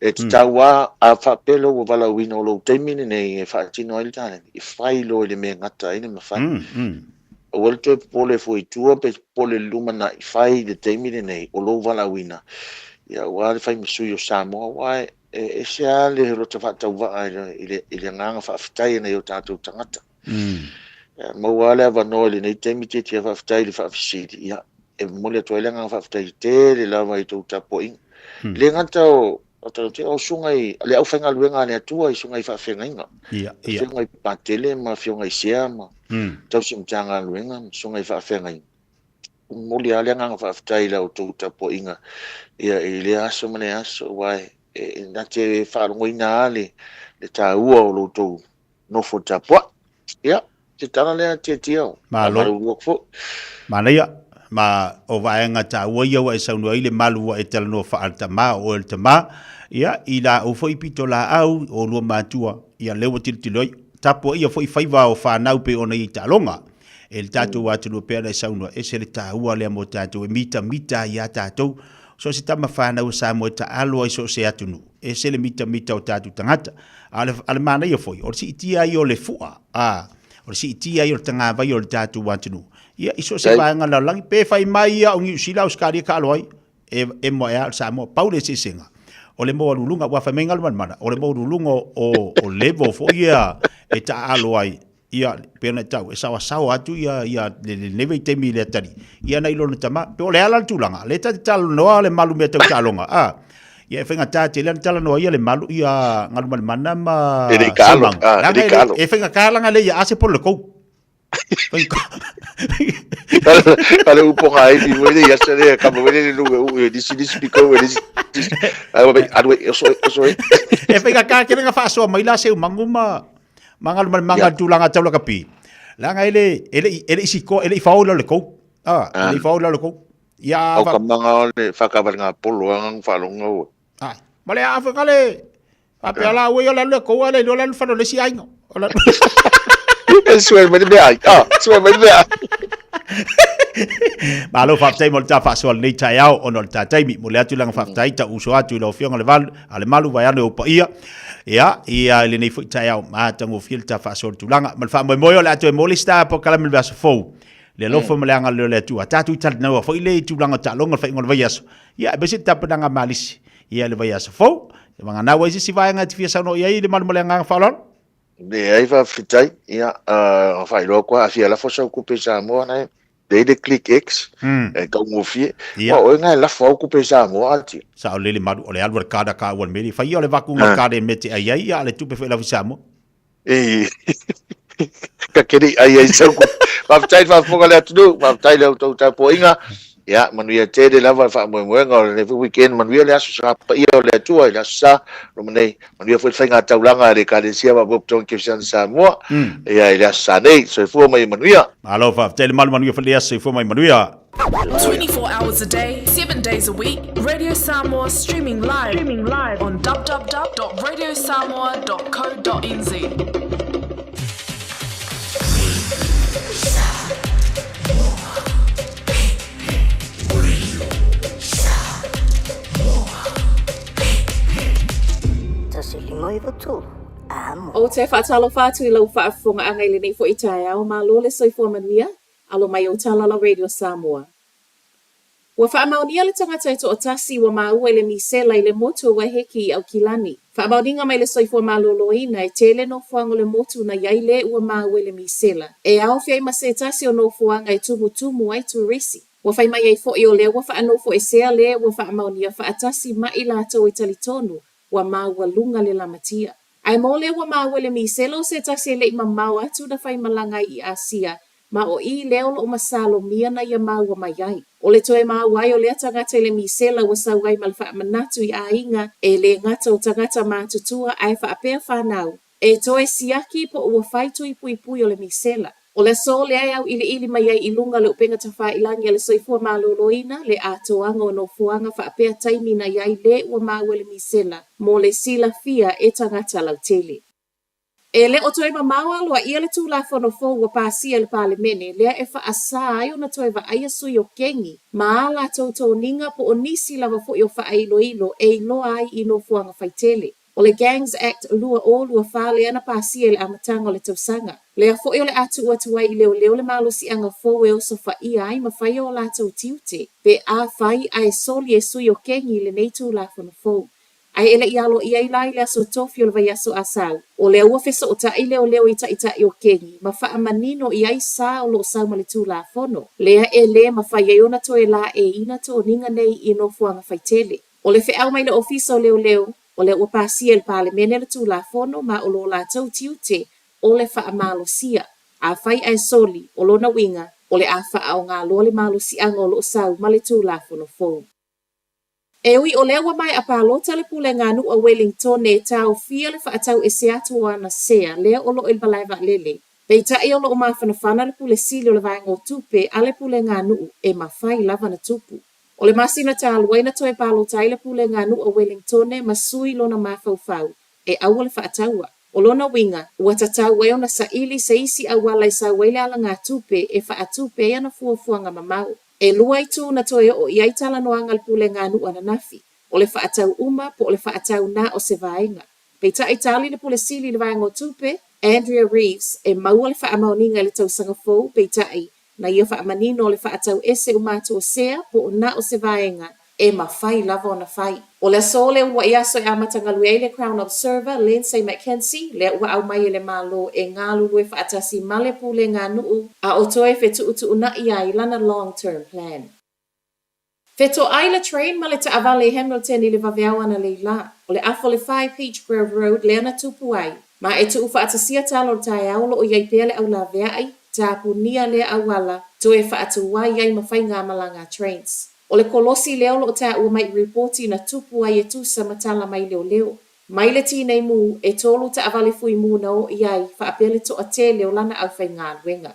E tatau lava, a faapea loa ua valaauina o lou taimi lenei e faatino ai le taleni, e fai loa i le mea e gata ai le mafai. Aua le toe popole fua i tua pe popole i le lumanai, fai i le taimi lenei o lou valaauina, ia aua le fai ma sui o Samoa, aua e, E ese lava le loto faatauvaa i le, i le agaga faafetai i nai o tatou tagata. E maua lava le avanoa i lenei taimi, Tietia, faafetai i le faafesili. Ia, e momoli atu ai le agaga faafetai tele lava i tou tapuaiga. E le gata o, o susuga i le aufaigaluega a le Atua i susuga i faafeagaiga, afioga i Patele ma afioga i Sea ma tausi Matagaluega ma susuga i faafeagaiga. Momoli lava le agaga faafetai i la outou tapuaiga ia i lea aso ma lea aso, aua e na te faalogoina lava le, le taua o lo outou nofo tapuai. Ia, se tala lea Tietia, Malo. Faamalulu atu foi. Manaia, ma o vaega taua ia ua e saunoa ai le malu ua e talanoa faa-tama o oe o le tama, ia, i la ou foi pitolaau, o oulua matua, ia lea ua tilotilo ai, tapuaia foi faiva o fanau pei ona i ai taaloga. E le tatou atunuu pei ona e saunoa, ese le taua lea mo tatou e mitamita ai ia tatou. So o se tama fanau a Samoa e taalo ai so o se atunuu, ese le mitamita o tatou tagata. A o le, a le manaia foi, o le siitia ai o le fua, a, o le siitia ai o le tagavai o le tatou atunuu. Ia, i so o se vaega o le lalolagi, pe fai mai ia o Niu Sila, Ausetalia taalo ai, e, emo ae lava o le Samoa. Pau le eseesega, o le maualuluga, aua fai mai Galumalemana, o le maualuluga o, o level foi ia e taaalo ai Ia, pei ona e tau, e saoasaoa atu ia, ia lenei vaitaimi i le atalii, ia nai lona tama. Po o le a la le tulaga, lea ta te talanoa le malu mea tau taaloga, a, ia e faigata tele ona talanoa ia le malu, ia Galumalemana ma E le i kaalo, Seumaga. a, e Leaga le i e le, kaalo. e faigata laga le ia ase polo le kou. Ale upo nga ai fi wele ia sele ka wele le lu u e disi disi piko e disi. Ai wa alu e oso oso e. E faigata tele na faasoa mai la Seumagu ma ma Galumalemana i le tulaga tau lakapi. Leaga e le e le e le i sikoa e le i fao i lalo le kou. A, e le i fao i lalo le kou. Ia Au ka manga o le whakawale ngā polo a ngā whalonga ua. Ai, ma le afa ka le faapea la ua ia o le alu le kou a le iloa le alu fana o le isi aiga. O le E sue mai le mea ai. Ah, sue mai le mea ai. Malo faafetai mo le ta faasoa lenei taeao ona o le ta taimi. Momoli atu le agaga faafetai tau uso atu i lau Afioga le Valu, a le Malu vaeane ou paia. Ia, ia i lenei foi taeao matagofie le ta faasoa le tulaga. Ma le faamoemoe o le a toe maua le isi ta polokalame i le vaiaso fou. Le alofa ma le agalelei o le Atua. Tatou talanoa foi le i tulaga o taaloga le faaiuga o le vaiaso. Ia, aemaise le tapenaga malisi ia i le vaiaso fou. Ia vagana ai se isi vaega e te fia saunoa i ai le Malu ma le agaga faaaloalo. Leai faafetai, ia, faailoa atu lava a fia lafo sau tupe i Samoa na e lea i le Click X, e taugofie. Ia. Aua o oe na e lafo au tupe i Samoa a tia. Saolele malu, o le alu a le card a ka ua le mea lea. Fai ia o le vakuga o le card e mea te ai ai, ia a o le tupe foi e lafo i Samoa. E, ka kere i ai ai sau tupe. Faafetai i le faafofoga a le atunuu, faafetai i la outou tapuaiga. Ia, manuia tele lava le faamoemoega o lenei foi weekend, manuia le Aso Sa paia o le Atua i le Aso Sa loma nei, manuia foi le faigataulaga a le Ekalesia Faapotopotoga Kerisiano Samoa, ia i le Aso Sa nei. Soifua ma ia manuia. Malo faafetai le malu manuia foi lenei aso soifua ma ia manuia. 24 hours a day, 7 days a week, Radio Samoa streaming live, streaming live on www.radiosamoa.co.nz. Ou te faatalofa atu i lau faafofogaaga i lenei foi taeao, malo le soifua manuia, alo mai ou tala la Radio Samoa. Ua faamaonia le tagata e toatasi ua maua i le misela i le motu o Waiheke i Aukilani. Faamaoniga mai le Soifua Maloloina e tele nofoaga o le motu na i ai le ua maua i le misela, e aofia ai ma se tasi o nofoaga e tumutumu ai turisi. Ua fai mai ai foi o lea ua faanofoesea le ua faamaonia faatasi ma i latou e talitonu ua maualuga le lamatia. Ae mo le ua maua i le misela o se tasi e le i mamao atu na faimalaga ai i Asia, ma o i lea o lo o masalomia na ia maua mai ai. O le toe maua ai o lea tagata i le misela ua sau ai ma le faamanatu i aiga e le gata o tagata matutua ae faapea whanau e toe siaki po o ua fai tui puipui o le misela. O le aso lea e auiliili mai ai i luga o le upega tafailagi a le Soifua Maloloina le atoaga o nofoaga faapea taimi na i ai le ua maua i le misela mo le silafia e tagata lautele. E le o toe mamao aloaia le Tulafono fou ua pasia e le Palemene lea e faasā ai ona toe vaaia sui o kengi ma a latou toniga po o nisi lava foi o faailoilo e iloa ai i nofoaga faitele. O le Gangs Act 2024 lea na pasia i le amataga o le tausaga. Lea foi o le a tuu atu ai i leoleo le malosiaga fou e osofaia ai ma faia o latou tiute pe afai ae soli e sui o kengi lenei Tulafono fou. Ae e le i aloaia ai la i le aso Tofi o le vaiaso a sau, o lea ua fesootai leoleo i taitai o kengi ma faamanino i ai sa o lo o sau ma le Tulafono lea e lē mafai ai ona toe laeiina toniga nei i nofoaga faitele. O le feau mai le Ofisa o Leoleo, o lea ua pasia e le Palemene le Tulafono ma o lo latou tiute o le faamalosia. Afai ae soli, o lona uiga, o le a faaaoga loa le malosiaga o lo o sau ma le Tulafono fou. E ui o lea ua maea palota le pulega a nuu a Wellingtone e taofia le faatauese atu o ana sea lea o lo o i le malae vaalele, peitai o lo o mafanafana le Pule Sili o le Vaega o Tupe a le pulega a nuu e mafai lava ona tupu. O le masina talu ai na toe palota ai le pulega a nuu o Wellingtone ma sui lona mafaufau e aua le faataua. O lona uiga, ua tatau ai ona saili se isi auala e sau ai le alagatupe e faatupe ai ana fuafuaga mamao. E lua itu na toe oo i ai talanoaga a le pulega a nuu ananafi, o le faatau uma po o le faatau na o se vaega. Peitai tali le Pule Sili i le Vaega o Tupe, Andrea Reeves, e maua le faamaoniga i le tausaga fou, peitai, na ia faamanino o le faatau ese uma atu o sea po o na o se vaega e mafai lava ona fai. O le aso le uluai aso e amata galue ai le Crown Observer, Lindsay McKenzie, lea ua aumai e le Malo e galulue faatasi ma le Pulega a Nuu a o toe fetuutuunai ai lana long term plan. Fetoai le train ma le taavale i Hamilton i le vaveao analeila. O le afa o le 5 Peach Grove Road lea na tupu ai. Ma e tuufaatasia tala o le taeao o lo o i ai pea le aulaveai, tapunia lea auala, toe faatuai ai ma faigamalaga a trains. O le kolosi lea o lo o taua mai i ripoti na tupu ai e tusa ma tala mai leoleo. Mai le tinei mu, e tolu taavale fui mu na oo i ai, faapea le toatele o lana aufaigaluega.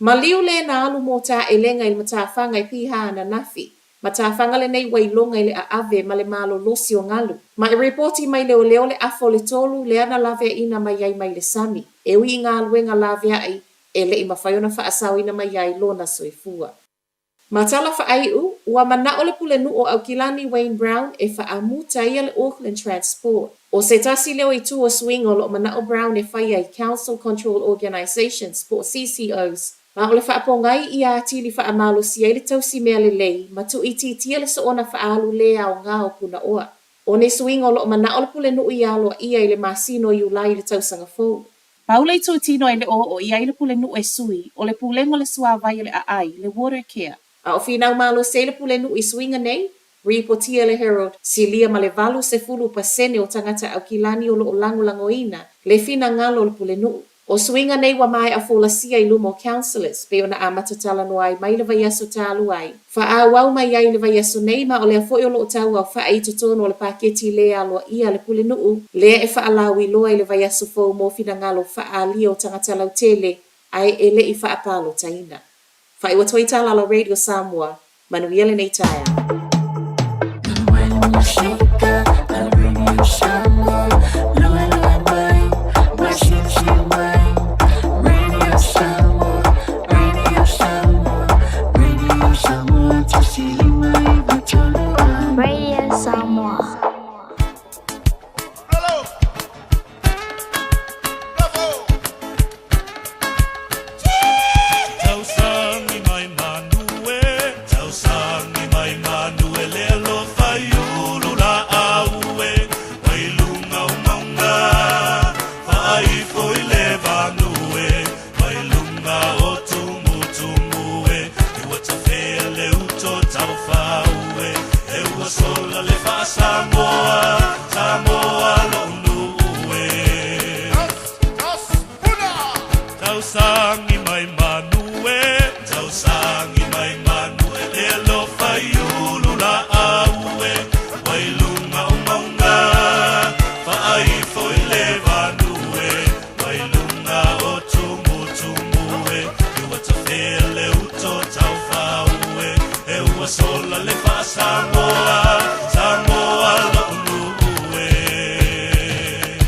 Maliu le na alu mō taelega i le matafaga i piha ananafi. Matafaga lenei ua iloga i le aave ma le malolosi o galu. Ma e ripoti mai leoleo le afa o le tolu lea na laveaiina mai ai mai le sami. E ui i galuega laveai e le i mafai ona faasaoina mai ai lona soifua. Ma tala faaiu, ua manao le Pulenuu o Aukilani Wayne Brown e faamuta ia le Auckland Transport. O se tasi lea o itu o suiga o lo o manao Brown e fai ai Council Control Organisations po o CCOs, ma o le faapogai ia atili faamalosia ai le tausi mea lelei ma tuuitiitia le soona faaalu lē aoga o Punaoa. O nei suiga o lo o manao le Pulenuu ia aloaia i le masina o Iulai i le tausaga fou. Pau le itu tino e le o oo i ai le pulenuu e sui, o le pulega o le suāwai o le ʻaʻai, le Watercare. A o finau malosi ai le pulenuu i suiga nei, ripotia e le Herald, silia ma le 80% o tagata Aukilani o lo o lagolagoina le finagalo o le pulenuu. O suiga nei ua maea folasia i luma o councillors, pei ona amata talanoa ai mai le vaiaso talu ai. Faaauau mai ai i le vaiaso nei ma o lea foi o lo o tauaofaʻi i totonu o le paketi lē aloaia a le Pulenuu lea e faalauiloa i le vaiaso fou mo finagalo faaalia o tagata lautele ae e le i faapalotaina. Faaiu atu ai tala a la Radio Samoa, manuia lenei taeao. Radio Samoa. Tausangi mai manu e, tausangi mai manu e le alofa i ulu laau e, mai luga o mauga, faaifo i le vanu e, mai luga o tumutumu e, e ua tafea le uto taufau e, e ua sola le faa-Samoa, Samoa lo'u nuu e. Tausangi mai manu e, tausangi mai manu e le alofa i ulu laau e, mai luga o mauga, faaifo i le vanu e, mai luga o tumutumu e, e ua tafea le uto taufau e, e ua sola le faa-Samoa, Samoa lo'u nuu e.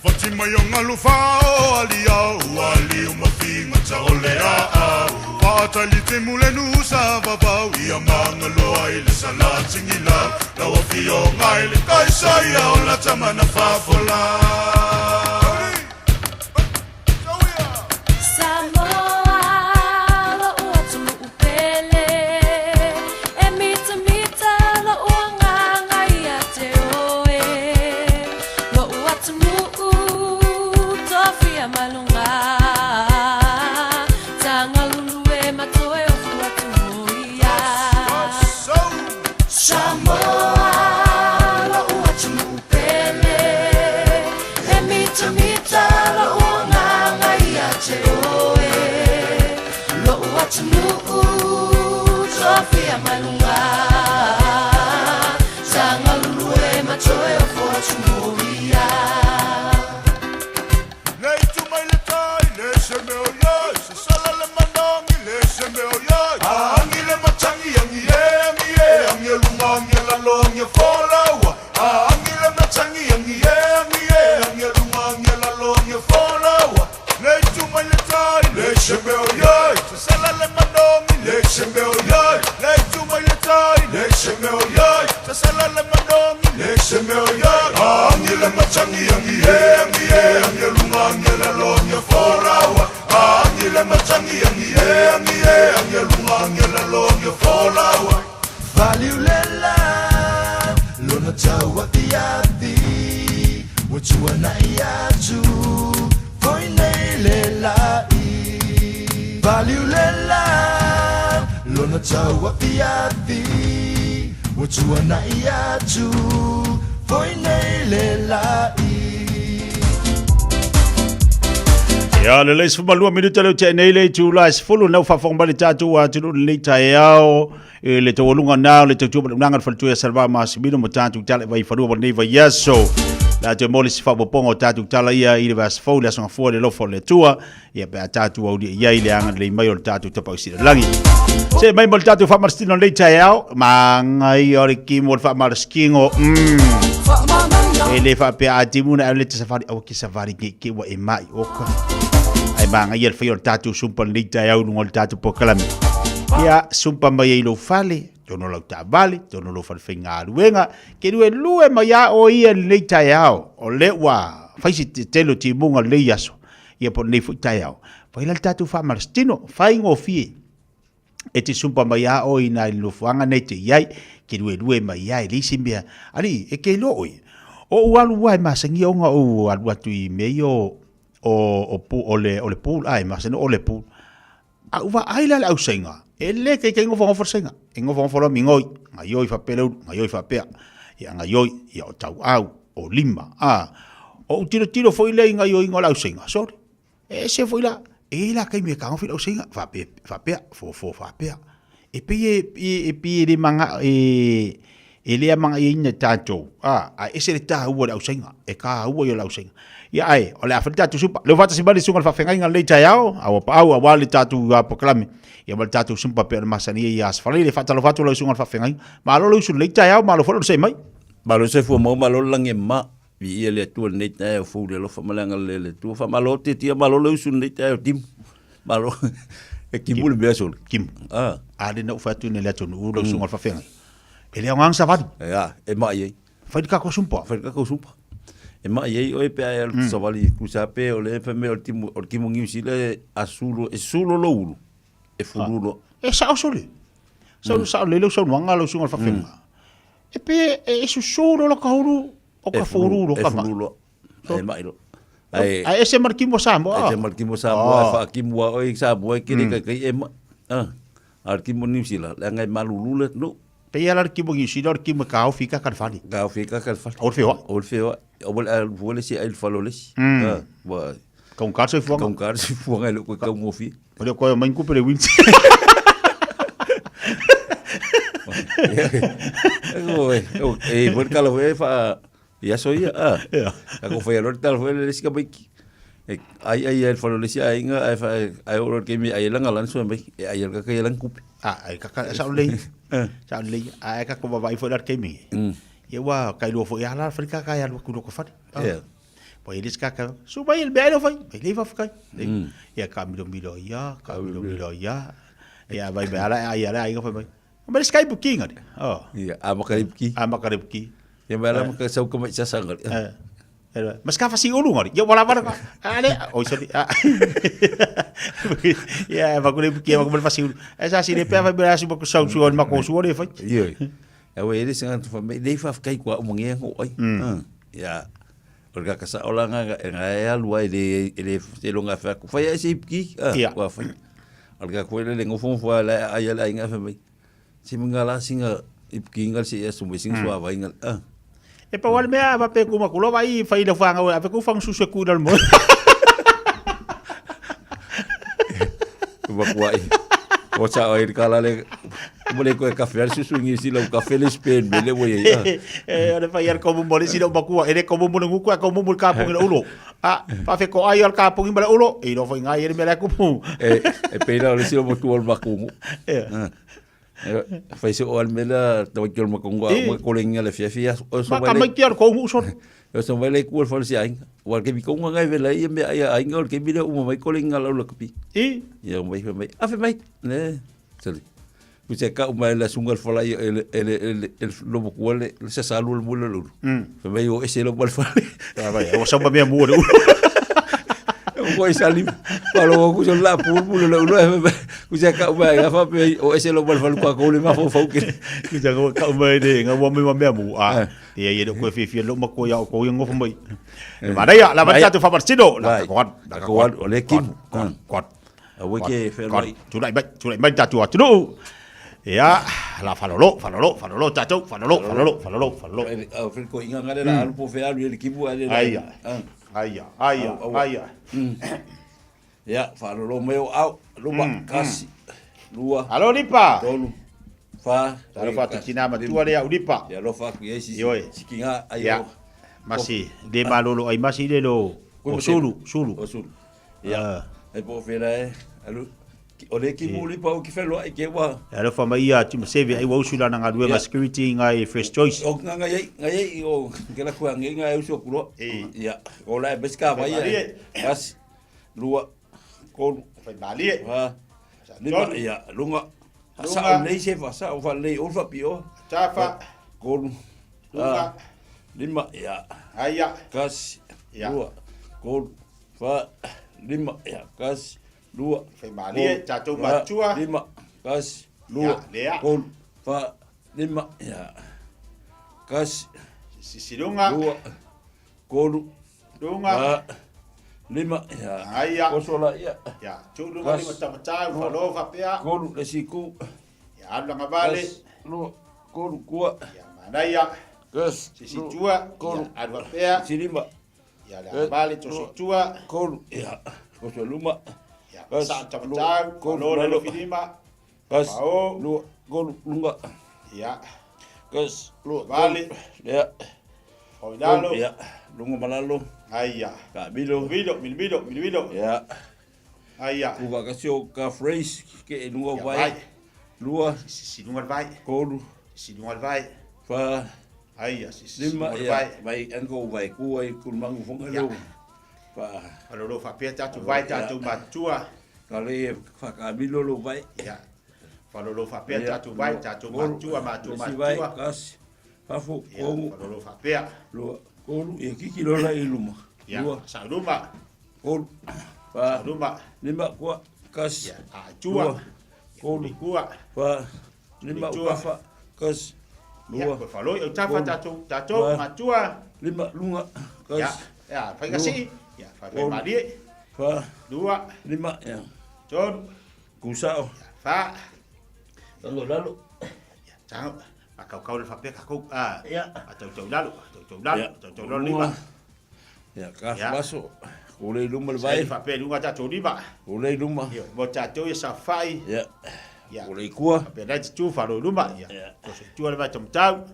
Fati mai o ngalu fao ali au ali o mafinga ta o le a Faatali te mule nusa vavau ia mangaloa i le salatingi lau Lau afioga i le kaisa ia o la tamana fafola. Samoa, lo'u atunuu pele, e mitamita lo'u agaga ia te oe. Lo'u atunuu, tofia mai luga, tagalulue ma toe ofu atu o ia. Samoa, lo'u atunuu pele, e mitamita lo'u agaga ia te oe. Lo'u atunuu, tofia mai luga, tagalulue ma toe ofu atu o ia. Le itu mai le tai, le se meo iai, se sala le manangi, le se meo iai. Angi le matangi, angi e, angi e, angi e lunga, angi e lalo, angi e folaua. Angi le matangi, angi e, angi e, angi e lunga, angi e lalo, angi e folaua. Le itu mai le tai, le se meo iai, se sala le manangi, le se meo iai. Le itu mai le tai, le se meo iai, se sala le manangi, le se meo iai. Angi le matangi, angi e, angi e, angi e lunga, angi e lalo, angi e folaua. Angi le matangi, angi e, angi e, angi e lunga, angi e lalo, angi e folaua. Valiulela lona tau afiafi ua tuana'i atu foi nei le la'i. Valiulela lona tau afiafi ua tuana'i atu foi nei le la'i. Ia, le lei 12 minuta leo te nei le itula e 10 nau faafofoga mai le tatou atunuu lenei taeao i le taualuga na o le tautua ma le unaga le faletua ia Salva Masimino ma tatou tala i Vaifanua mo lenei vaiaso. Le a toe mo le isi faaopoopoga o tatou tala ia i le vaiaso fou le aso Gafua i le alofa o le Atua ia pe a tatou aulia i ai le agalelei mai o le tatou Tapaau Sili i le Lagi. Se mai mo le tatou faamalositino lenei taeao, magaia o le kimo o le faamalosikino. E le faapea a timu na le te safari aua ke safari ke ke ua e mai oka. Ai magaia le whai o le tatou sumpa lenei taeao i luga o le tatou polokalame. Ia sumpa mai ai i lou fale, tonu lau taavale, tonu lou fale faigaluega, ke lue lue mai a o ia lenei taeao. O le ua fai se tele o timuga lenei aso, ia po o lenei foi taeao. Fai la le tatou faamalositino, faigofie. E te sumpa mai a oe i nā i le nofoaga nei te i ai, ke luelue mai ai, leai se mea. Alii, e ke iloa oe, o ou alu ua e masagia ona ou alu atu i mea ia o, o, o, pu, o le, o le pool, a e masani o le pool. A ou vaai la i le ausaiga, e le taitai nofonofo le saiga. E nofonofo loa migoi, gaioi faapea le ulu, gaioi faapea. Ia gaioi, ia o tauau, o lima, a. O ou tilotilo foi lea i gaioiga o le ausaiga, sole, E ese foi la, e i ai la taimi e tagofi lau seiga, faapea, faapea, fofo faapea. E pei e, e, e pei e le manao, e, E le amagaiaina e tatou, a, ae ese le taua o le ausaiga, e taua ia o le ausaiga. Ia ae, o le a fai le tatou supa. Leo faatasi mai le susuga i le faafeagaiga i lenei taeao, a ua paau aua le tatou polokalame, ia ma le tatou sumpa pei ona masani ai ia Aso Faraile. Faatalofa atu lau susuga i le faafeagaiga. Malo le usu i lenei taeao, malo foi le onosai mai. Malo le soifua maua, malo le lagi e mama. Viia le Atua i lenei taeao fou i le alofa ma le agalelei o le Atua. Faamalo Tiatia, malo le usu i lenei taeao Timu. Malo. E timu le mea sole. Timu. Ah. A le na ou fai atu nei le atunuu lau susuga i le faafeagaiga. E le aoga savali. Ia, e mai ai. Fai le kako sumpa. Fai le kako sumpa. E mai ai oe pe ai alu savali kusa pe o le fai mai o le timu o le timu Niu Sila a sulo e sulo lou ulu. E fulu loa. E sao sole. Sao sao le lau saunoaga lau susuga i le faafeagaiga. E pe e susu loa laka ulu o ka fulu loa ka E fulu loa. E mai loa. Ae ae ese ma le timu o Samoa. Ese ma le timu o Samoa, e faakimu lava oe i Samoa e kele kaikai e mai. A o le timu o Niu Sila, leaga e malulu le atunuu. Pei lava la le timu o Niu Sila o le timu e taofi i kaka le fale. Taofi i kaka le fale. Aua le feoai. Aua le feoai. Aua le alu fua le isi e ai i le fale o le isi. Ua Taugata le soifuaga. Taugata le soifuaga e le o toe taugofie. O le koe mai kupe le wheelchair. E foi le tala foi e faa I aso ia, a. Ia. Ka ko whai aloa le tala foi le lesi ka maiki. E ai ai ai le fale o le isi aiga, ai fa ai oro le kemi ai langa lan sua mai. E ai ka kai lan kupe. A ai ka ka sa lei. Sa lei. A ka ko vavai foi la kemi. Ia ua kai lua foi ala fali ka kai alu ku ko fali. Ia. Po e lesi ka ka. Su mai le mea fai. Mai le fa kai. Ia ka milo milo ia, ka milo milo ia. Ia vai mai ala ai ala ai ka fai mai. Ma le Skype ki ngari. Oh. Ia, a makare ki. A makare ki. Ia mai la maka sau ka mai sasa ngari. Eh. Eh, mas ka fasi ulu ngari. Ia wala wala ka. Ale, oi soli. Ia, va kule ki va kule fasi ulu. E sa si le pe fa bela su ko sau su on mako su ole fai. Ia. E we ele singa tu fa me le fa kai kwa mo nge ngo ai. Ia. O le kaka sa ola nga nga e alu ai le le te longa fa ku fai ai se ki. Wa fai. O le kaka le ngofo fo la ai ala inga fa mai. Si mga la singa i kinga si ya sumbe sing sua vai nga. Ah. E pa wale mea va pe kuma kulo vai fai le fanga we ape ku fang su se ku dal mo. Wa kuai. O sa oi kala le mo le ko e kafe al susu ngi si lo kafe le Spain me le we ya. E ole fai al komu mo le si lo makua ele komu mo le nguku a komu mo le kapungi le ulo. A fa fe ko ai al kapungi mo le ulo e lo fai ngai ele me le kupu. E e peila le si lo mo tu al makungu. Yeah. Fai se o al mela tawai ki o le makongo a mo kolenga le fia fia o so vai le ki al kongu so o so vai le ku al fal si ainga o al ke mi konga ngai vela ia me ai ainga o ke mi le uma mai kolenga la ula kapi i ia mai mai a fe mai ne sali ku se ka uma la sunga al fala ia ele ele ele ele lobo ku le se salu le mula lulu fe mai o ese lo bal fale vai o sa me mu le ko sali palo ku so la pu pu le ulo ku se ka uma ga fa pe o ese lo bal fal ko ko le ma fo fo ke ku se ka uma de nga wa me me mu a te ia ko fi fi lo ma ko ya ko ngo fo mai ma dai la ba ta tu fa martino la ko la ko o le kim ko o ke fe mai tu lai mai tu lai mai ta tu tu ia la falolo falolo falolo ta tu falolo falolo falolo falolo o fe ko inga ngale la alu po fe alu le kibu ale ai Aia, aia, aia. Ia, faalolo mai o au, luma, kasi, lua. Alo Lipa. Tolu, fa. Talofa atu tina matua lea u Lipa. Ia alofa atu i ai si sikiga ai o. Masi, le malolo ai masi le lo o sulu, sulu. O sulu. Ia, ai po fela e, alu, O le ki muli pau ki whenua i ke wa. E alofa mai ia Timo Seve ai ua usu lana galuega security ngai First Choice. O nga ngai ai ngai ai o ke la kua ngai ngai usu kulo. Ia o la e beska vai ia. As lua kolu fai malie. Ha. Lima ia lunga. Sa o nei se fa sa o fa nei o fa pio. Tafa. Kolu. Lunga. Lima ia. Aia. Kasi. Lua. Kolu. Fa. Lima ia. Kasi. lua, Fai malie, tatou matua. lima, kasi, lua, lea. tolu, fa, lima, ia, kasi, Sisiluga. lua, tolu, Luga. fa, lima, ia, Aia. koso la, ia, Ia, tu luga lima tamatau, falo fapea. Tolu, le siku. Ia, alu langa vale. Kasi, lua, tolu, kua. Ia, manaia. Kasi, Sisitua. tolu, Ia, alu fapea. Silima. Ia, le agavale, toso i tua. Kolu, ia, koso luma. Ia, sa tamatau, falo le filima. Kasi, lua, kolu, lunga. Ia. Kas, lua, Vale. Ia. Fau i lalo. Ia. Luga ma lalo. Aia. Kaamilo. Milo, milo, milo, milo. Ia. Aia. Kuvakasi o ka phrase ke e luga Ia, vai. vai. Lua. Sisi luga le vai. Kolu. Sisi luga le vai. Fa. Aia, sisi Lima, luga le ia. vai. Vai, anko vai kua i kulumangu fonga Ia. leo. Fa. Falolo faapea tatou vai tatou matutua. Ka le e whakamilo lo vai. Ia. Falolo faapea Ia, tatou vai lua, tatou kolu, matua matua lesi vai, matua. kasi, fafo, Ia, kongu. falolo faapea. Lua, kolu, ia kiki lola i luma. Ia, Lua, sauluma. kolu, fa, Sauluma. lima, kua, kasi, Ia, a tua. lua, kolu, Kua. fa, lima, Tua. ukafa, kasi, Ia, lua, koe faloi au tafa kolu, tatou tatou fa, matua. lima, lunga, Ia, kasi, ia, fai lua, kasi. Ia, fai fai kolu, malie. fa, Lua, lima, ia, tolu, kusao, fa. lalo, lalo, Tango. Makaukau le faapea kakou. Ah. Ia. Atautau lalo, atautau lalo, ia, atautau lalo lunga, lima. ia, ka Ia. faso, kule i luma le Sai vai, faapea i luga tatou lima. kule i luma, Ia, mo tatou ia safai. ia, Ia. kule i kua, Faapea nai te falo i luma. Ia. Ia. Toso i tua le vai tomtau.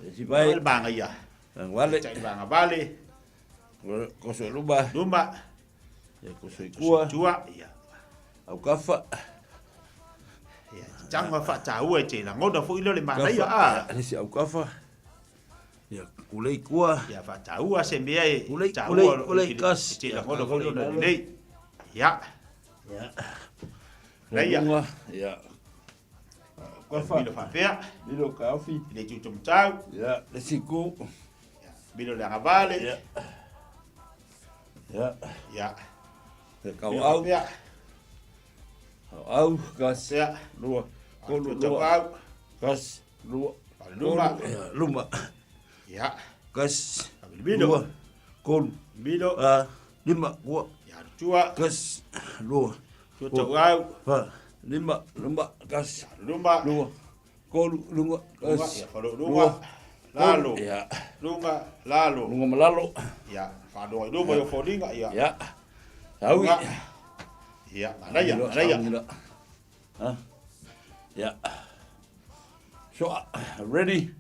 lesi vai, Le manga ia. angwale, Tai manga vale. koso i luma, Luma. ia, koso i kua, Tua. Ia. aukafa, Ia. Tango faataua i te lagona foi lea o le manaia. kafa, Ah. lesi aukafa, ia, kule i kua, Ia faataua se mea e Kulei, taua kulei, o- kulei, i te- kas. i te Ia, lagona foi lea kulei, o le lelei. Ia. ia, Leia. lunga, ia, aukafa, Milo faapea. milo kaofi, I le itu tomtau. ia, lesi ku, Milo le agavale. ia, ia, Ia. ia, kau Milo au, faapea. kau au, kas, Ia. lua, kolu, Tau lua, au. kas, lua, Luma. kolu, ia, luma, Ia. kas, Milo. lua, kolu, Milo. ah, lima, kua, Ia tua. kas, lua, Tua tau au. fa, lima, luma, kas, Luma. lua, kolu, lunga, Lunga. kas, Ia falo lua, lunga. Lalo. kolu, ia, Lunga. Lalo. lunga malalo, Ia. Faloa i luma i o foliga. Ia. ia, saui, Lunga. Ia. Manaia. Milo, Manaia. saui la. Ah, ia. So, ready,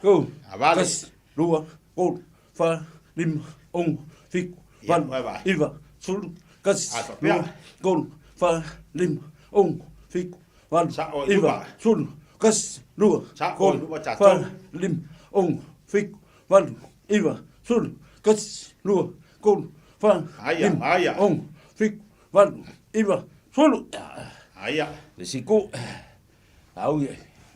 go. Avale. Kas, lua, kolu, fa, lima, ongo, fiku, Ia, valu, vai, vai. iva, sulu, kas, Ah, faapea. lua, kolu, fa, lima, ongo, fiku, valu, Sao i iva, luma. sulu, kas, lua, Sao i kolu, luma fa, tatou. lima, ongo, fiku, valu, iva, sulu, kas, lua, kolu, fa, Aia, lima, aia. ongo, fiku, valu, iva, sulu. Aia. Le siku. Au ia.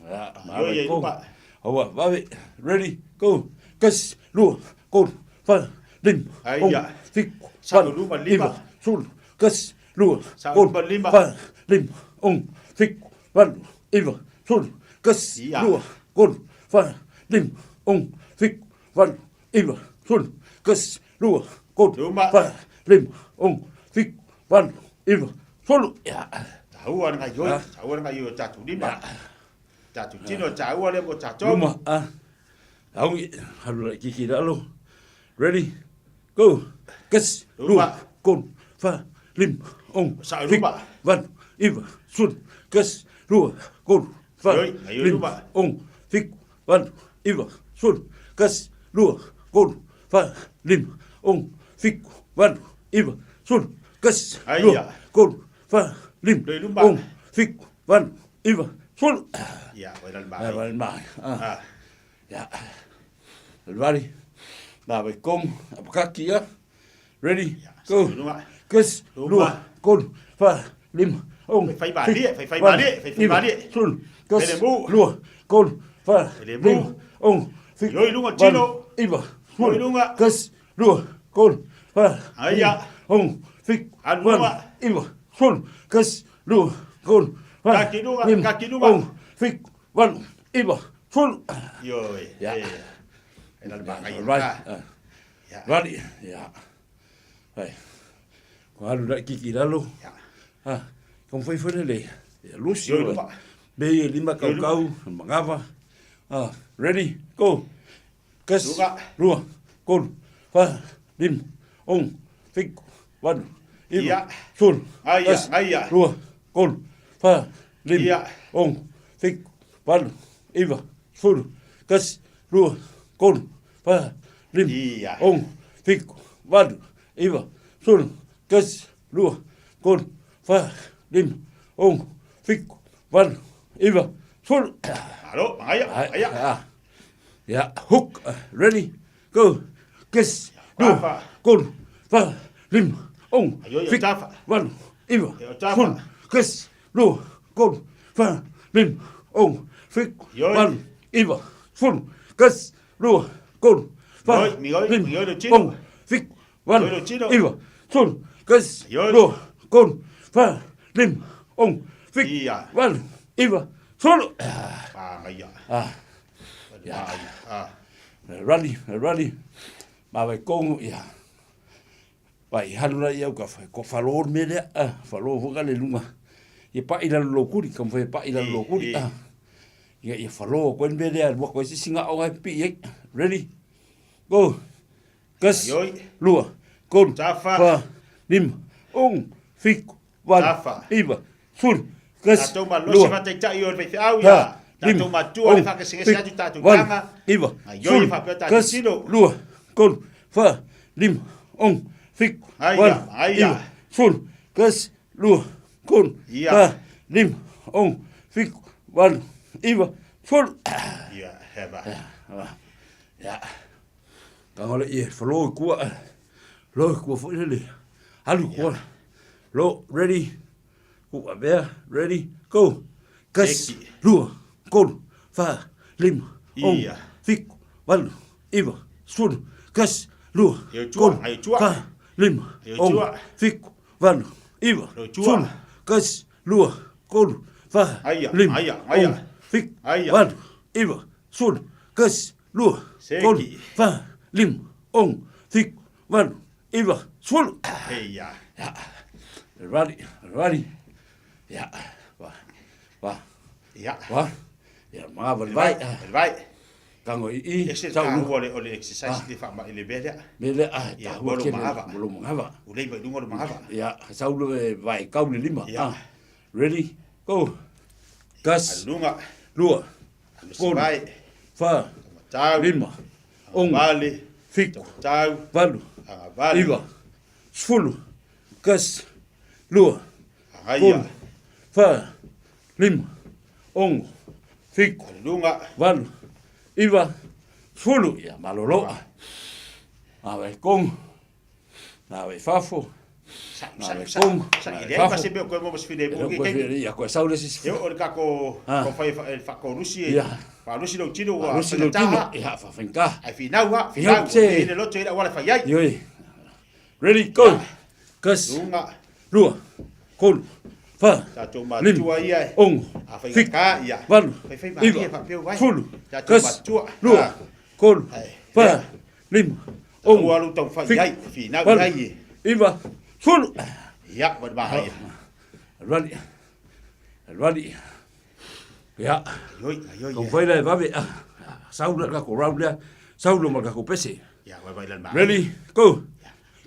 Ya, Io ia i luma. Aua, vave. Ready, go. Kas, lua, kolu, fa, lima, Aia. ongo, fiku, Sao valu, luma, lima. iva, sulu, kas, lua, Sao kolu, luma, lima. fa, lima, ongo, fiku, valu, iva, sulu, kas, Ia. lua, kolu, fa, lima, ongo, fiku, valu, iva, sulu, kas, lua, kolu, Luma. fa, lima, ongo, fiku, valu, iva, sulu. Ya. Taua le gaioi. Ah. Taua le gaioi o tatou lima. Tatou tino taua le mo tatou. Luma, ah. Au, halu la kiki lalo. Ready, go. Kas, Luma. lua, kolu, fa, lima, ongo, Sao fiku, luma. valu, iva, sulu, kas, lua, kolu, fa, Ioi, ioi lima, luma. ongo, fiku, valu, iva, sulu, kas, lua, kolu, fa, lima, ongo, fiku, valu, iva, sulu, kas, Aia. lua, kolu, fa, lima, Loi luma. ongo, fiku, valu, iva, sulu. Ia, oi la le Ah, magai. vai mai. Ah. Ah. Ya. Ready? Na vai kom, apakaki ya. Ready? Go. Luma. Kas, Luma. lua, kolu, fa, lima, ongo, Fai malie, fiku, fai fai valu, malie, fai fai iva, malie. sulu, kas, Ele mu. lua, kolu, fa, Ele mu. lima, ongo, fiku, Ioi lunga, valu, tino. iva, Ioi sulu, lunga. kas, lua, kolu, fa, Aia. lima, ongo, fiku, Alu valu, luma. iva, sulu, kas, lua, kolu, fa, Kaki lunga, lima, kaki lunga. ongo, fiku, valu, iva, sulu. Ioi. Ia. E. E la le magai. Right. Ah. Ah. Ia. Ready? Ya. Hai. Ko alu la kiki lalo. Ia. Ah, kom fai fai le. Ya lusi. Ioi luma. Be ye lima kau Ioi luma. kau mangava. Ah, ready? Go. Kas. Lunga. Lua. Kolu. Fa. Lim. Ong. Fiku. Valu. Iva. Ia. Sulu. Aia, Kas. aia. Lua. Kolu. Fa. Lim. Ia. Ong. Fiku. Valu. Iva. Sulu. Tasi, lua, tolu, fa, lima, ono, fitu, valu, iva, sefulu, tasi, lua, tolu, fa, lima, ono, fitu, valu, iva, sefulu. Malo, magaia, magaia. Ia, hook, ready, go. Tasi, lua, tolu, fa, lima, ono, fitu, valu, iva, sefulu, tasi, lua, tolu, fa, lima, ono, fitu, valu, iva, sefulu, tasi, lua, tolu, fa, lima, ono, fitu, valu, iva, sefulu, tasi, lua, tolu, fa, lima, ono, fitu, valu, iva, sefulu. Ia. Rali, rali, ma vai kongo, ia. Vai halu la ia ka ko falo le mea lea, ah, falo foi ka le lunga. Ia pa'i lalo lou kuli, ka mawhai pa'i lalo lou kuli, ah. Ia ia falo koe le mea lea, lua koe se singa o ngai pi'i ai. Ready? Go. Tasi, lua, tolu, fa, lima, ono, fitu, valu, iva, sefulu, tasi, Tatou malosi lua, faataitai o le faifeau fa, ia lima, tatou matua le ono, faakesegese fitu, atu tatou valu, taga iva, gaioi sefulu, faapea tatou tasi, tino lua, tolu, fa, lima, ono, fitu, Aia, valu, aia. iva, sefulu, tasi, lua, tolu, Ia. fa, lima, ono, fitu, valu, iva, sefulu. Ia, heva. Ia. Taga le ie falo i kua, lo i kua foi lele. Alu kua. Lo, ready, ku avea, ready, go. Tasi, lua, tolu, fa, lima, ono, fitu, valu, iva, sefulu, tasi, lua, tolu, fa, lima, ono, fitu, valu, iva, sefulu, tasi, lua, tolu, fa, lima, ono, fitu, valu, iva, sefulu, tasi, lua, tolu, fa, lima, ono, fitu, valu, iva, sefulu. Eia. Ia. Rali, rali. Ia. Va. Va. Ia. Va. Ia, mga vale vai. Vale vai. Tango i i. Ese tahua o le exercise le whaama i le mea lea. Mea lea, ah, Ia, tahua mo lo kele, mahava. mo lo mahava. Ulei mai lunga o lo mahava. Ia, sau le vai kau le lima. Ia. Ah. Ready, go. Tasi. Alunga. Lua. Tolu. Fa. Lima. Ono. Fitu. Valu. Iva. Sefulu. Tasi. Lua. Tolu. Fa. Lima. Ono. Fitu. Valu. Iva. Sefulu. Ia malolo. A vai kongo. Na vai fafo. Na vai kongo. Sa Na i vai leai fafo. ma se mea o koe mo ma se whine E mo leo ke koe keiki. whine, ia koe sau le sisi. Eo o le kako Ah. ko whai e whakorusi e Ia. wharusi lau tino ua Wharusi lau tino, whaingatā. ia, whawhainga. Ai whinau ha, Whinau whinau, se. i le loto i le awala whai ai. Ioi. Ready, go. Tasi. Lunga. Lua. Tolu. Fa. Tatou Lima. matua ia e. Ono. A Fitu. whaingatā ia. Valu. Whaiwhai maria Iva. whapeu vai. Sefulu. Tatou Tasi. matua. Lua. Ah. Tolu. Fa. Ia. Lima. Tatou Ono. alu tau whai Fitu. ai, whinau Valu. ai e. Iva. Sefulu. Ia, wad maha ia. Rali. Rali. Ia. Ioi, ioi. Kau whai lai wawe. ah, Sau le kako rau lea. Sau lo ma kako pese. Ia, wai wai lan maha. Ready, go.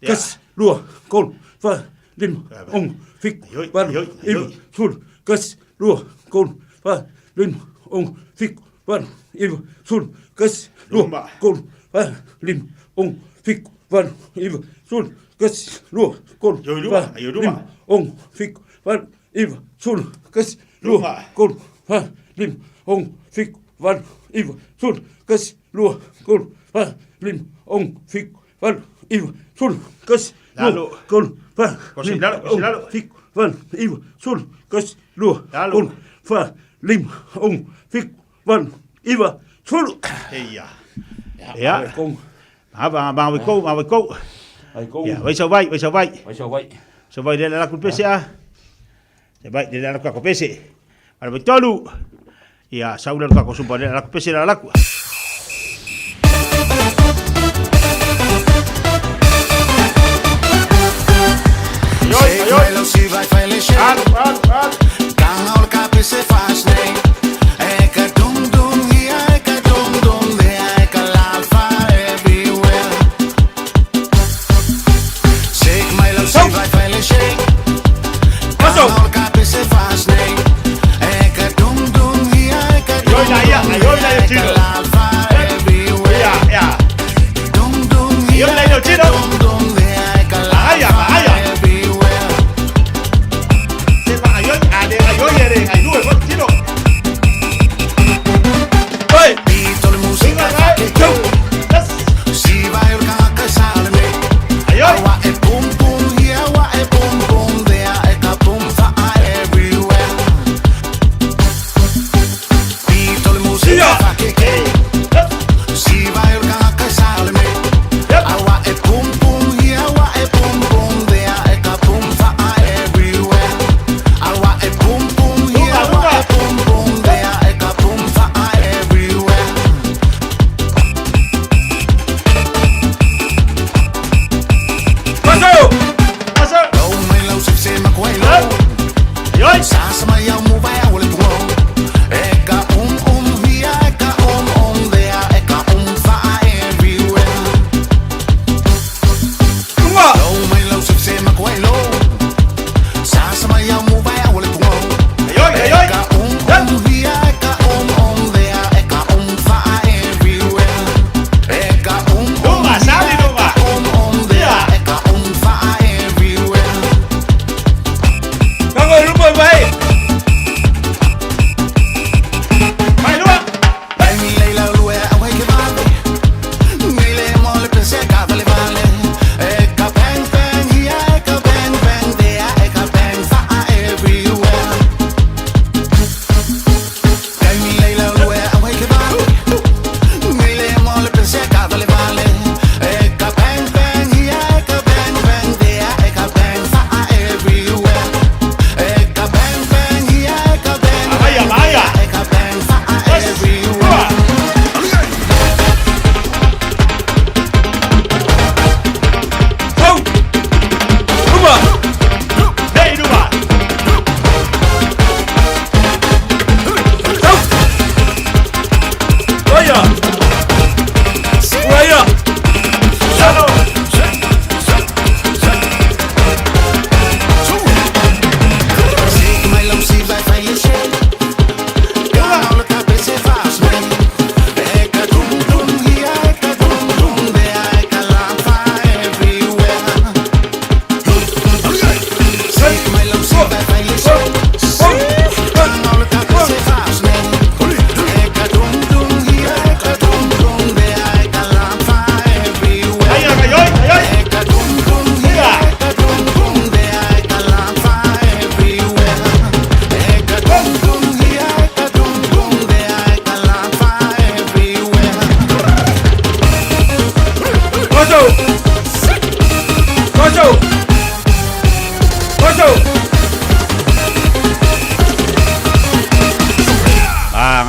Ia. Tasi, lua, tolu, fa, lima, ono, fitu, valu, iva, sefulu, tasi, lua, tolu, fa, lima, ono, fitu, valu, iva, sefulu, tasi, lua, tolu, fa, lima, ono, fitu, valu, iva, sefulu, tasi, lua, tolu, fa, lima, ono, fitu, valu, iva, sefulu, tasi, lua, tolu, fa, lima, ono, fitu, valu, iva, sefulu, tasi, lua, tolu, fa, lima, ono, fitu, valu, iva, sefulu, tasi, lua, Lalo. tolu, fa, Kosi lima, lalo, kosi ono, lalo. fitu, valu, iva, sefulu, tasi, lua, tolu, fa, lima, ono, fitu, valu, iva, sefulu. Eia. Ia. Ia. Mahava, mahava i kou, mahava i kou. Ai kou. Ia, vai sau vai, vai sau vai. Vai sau vai. Sau vai le la ku pese a. Sau vai le la ku pese. Mara vai tolu. Ia, sau le la ku sumpa le la ku pese la la ku.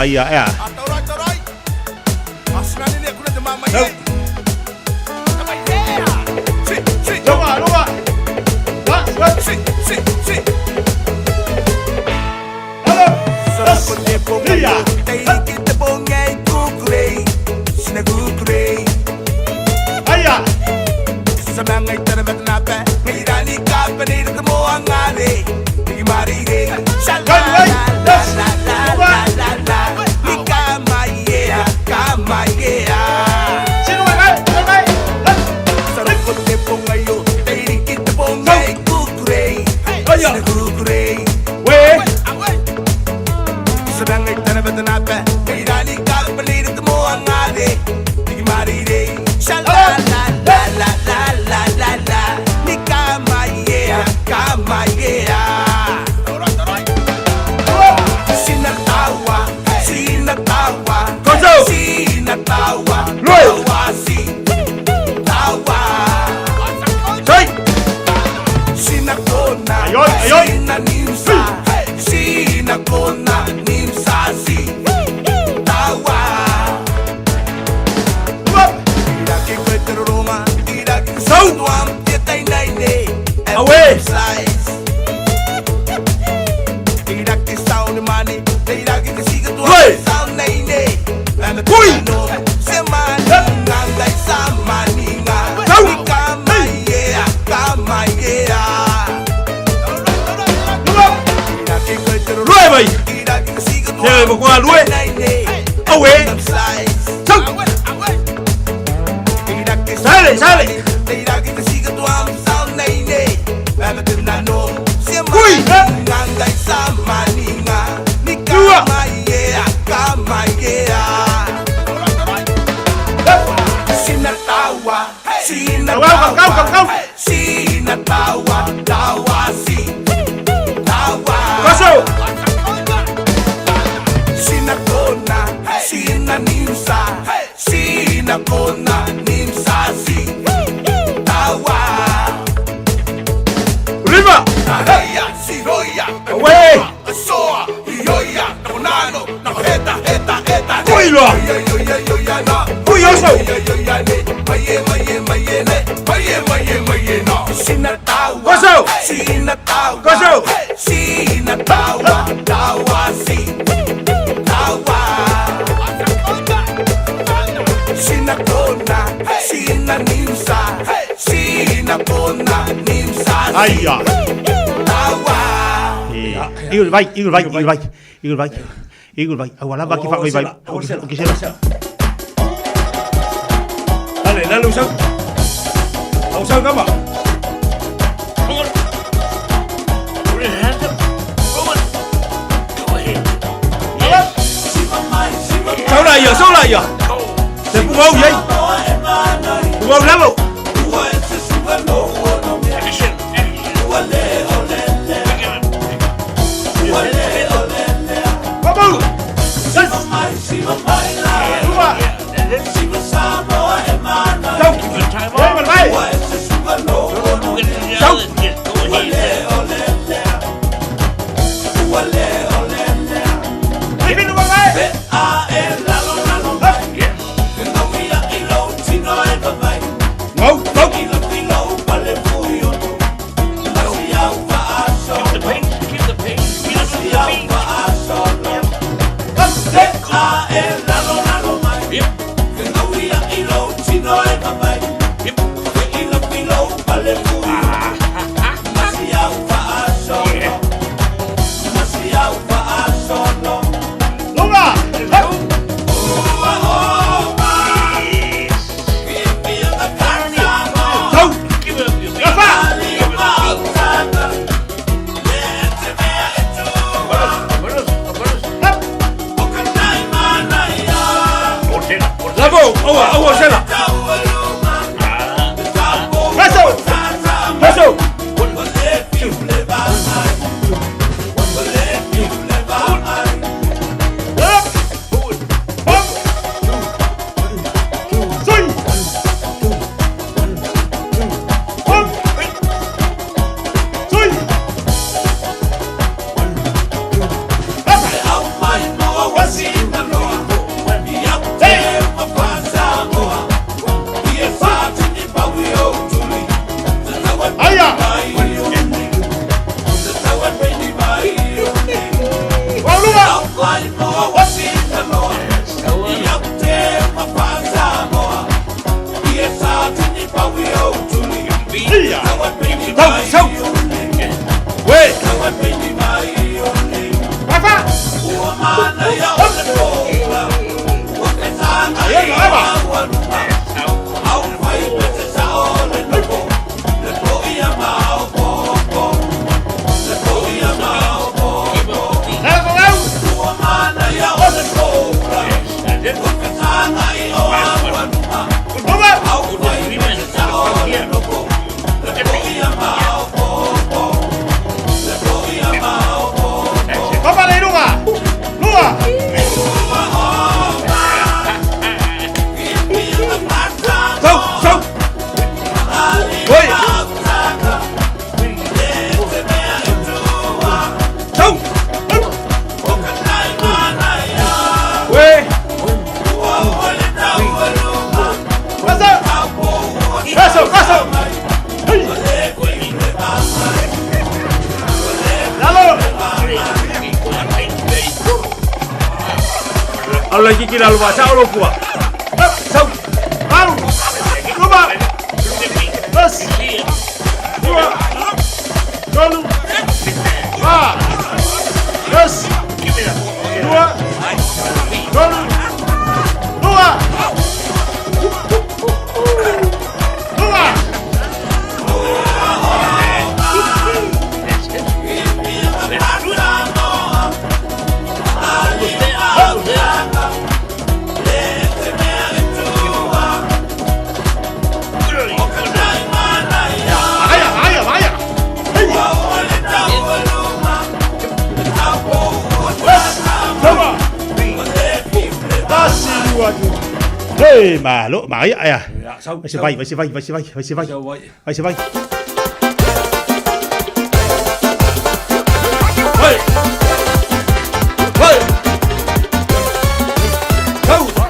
Aia, ea. Luga, luga. Aia. Eagle vai, eagle vai, eagle vai, eagle vai, eagle vai. Aua lava ki whakamai vai. Oki sela. Dale, dale usau. Usau kama. Sau lại giờ, sau lại giờ. Te pungau vậy. Pungau lalo. Aua, aua, sela. Tau, sau. Uē. Afa. Aia, lava. Papa le luga. Luga. Sau, sau. Oi. Sau. Ué. Passa. Passa, passa. Hey. Lalo. Alu lagi kira lu baca lu kuah. Sau. Alu. Luma. Bas. Dua. Tolu. Fa. Bas. Dua. Tolu. Dua. Dua. Vaya, vaya, vaya. Hey, malo, Maria, ja. Vai se vai, vai se vai, vai se vai, vai se vai. Vai se vai. Hey. Hey. Go.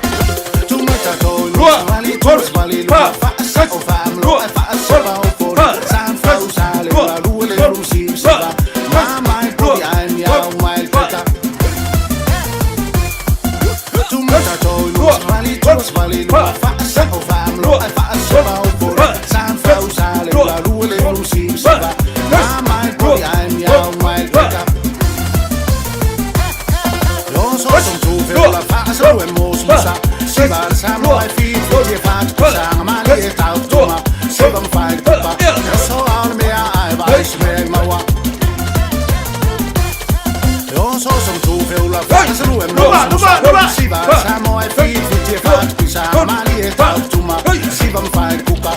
Lua, tol, pa, sas, lua, tol, pa, sas, lua, tol, pa, sas, lua, tol, pa. Lua, tol, pa, sas, lua, tol, pa, sas, lua, tol, pa, sas, lua, tol, pa.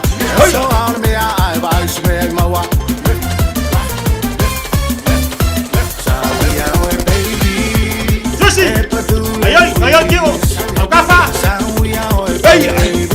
Ai, ai, ai, ai, Au kafa. Hey. Hey.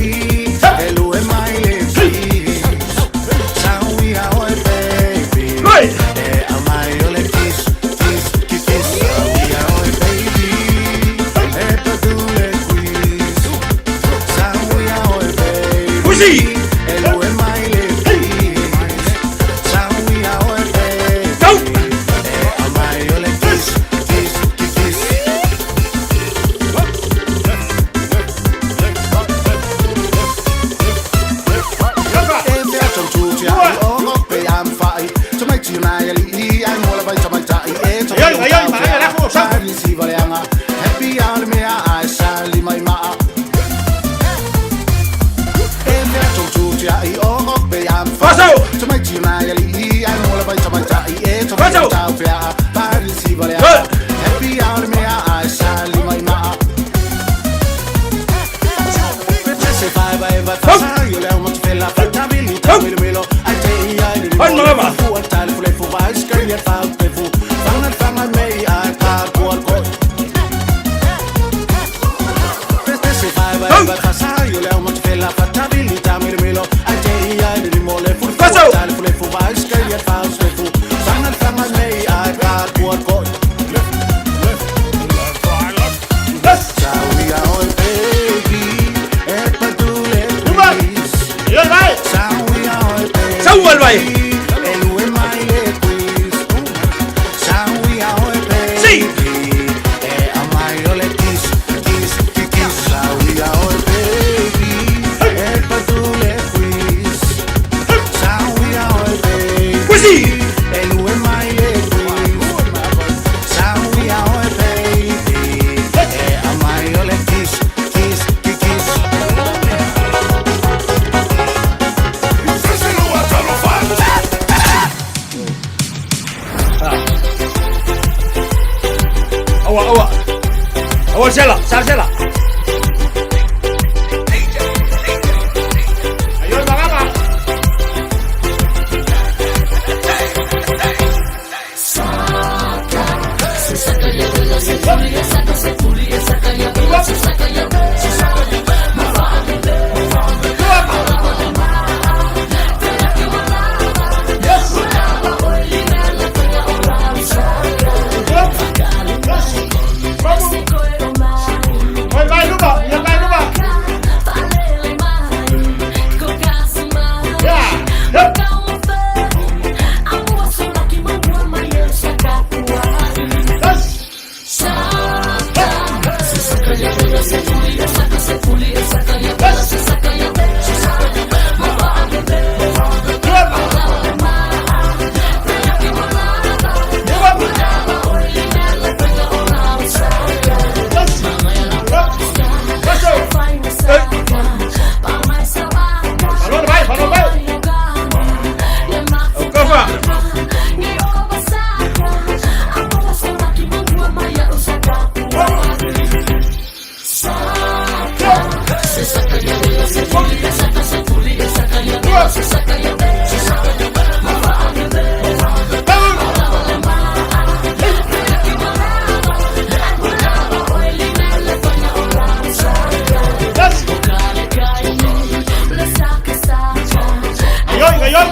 Gaioi, gaioi.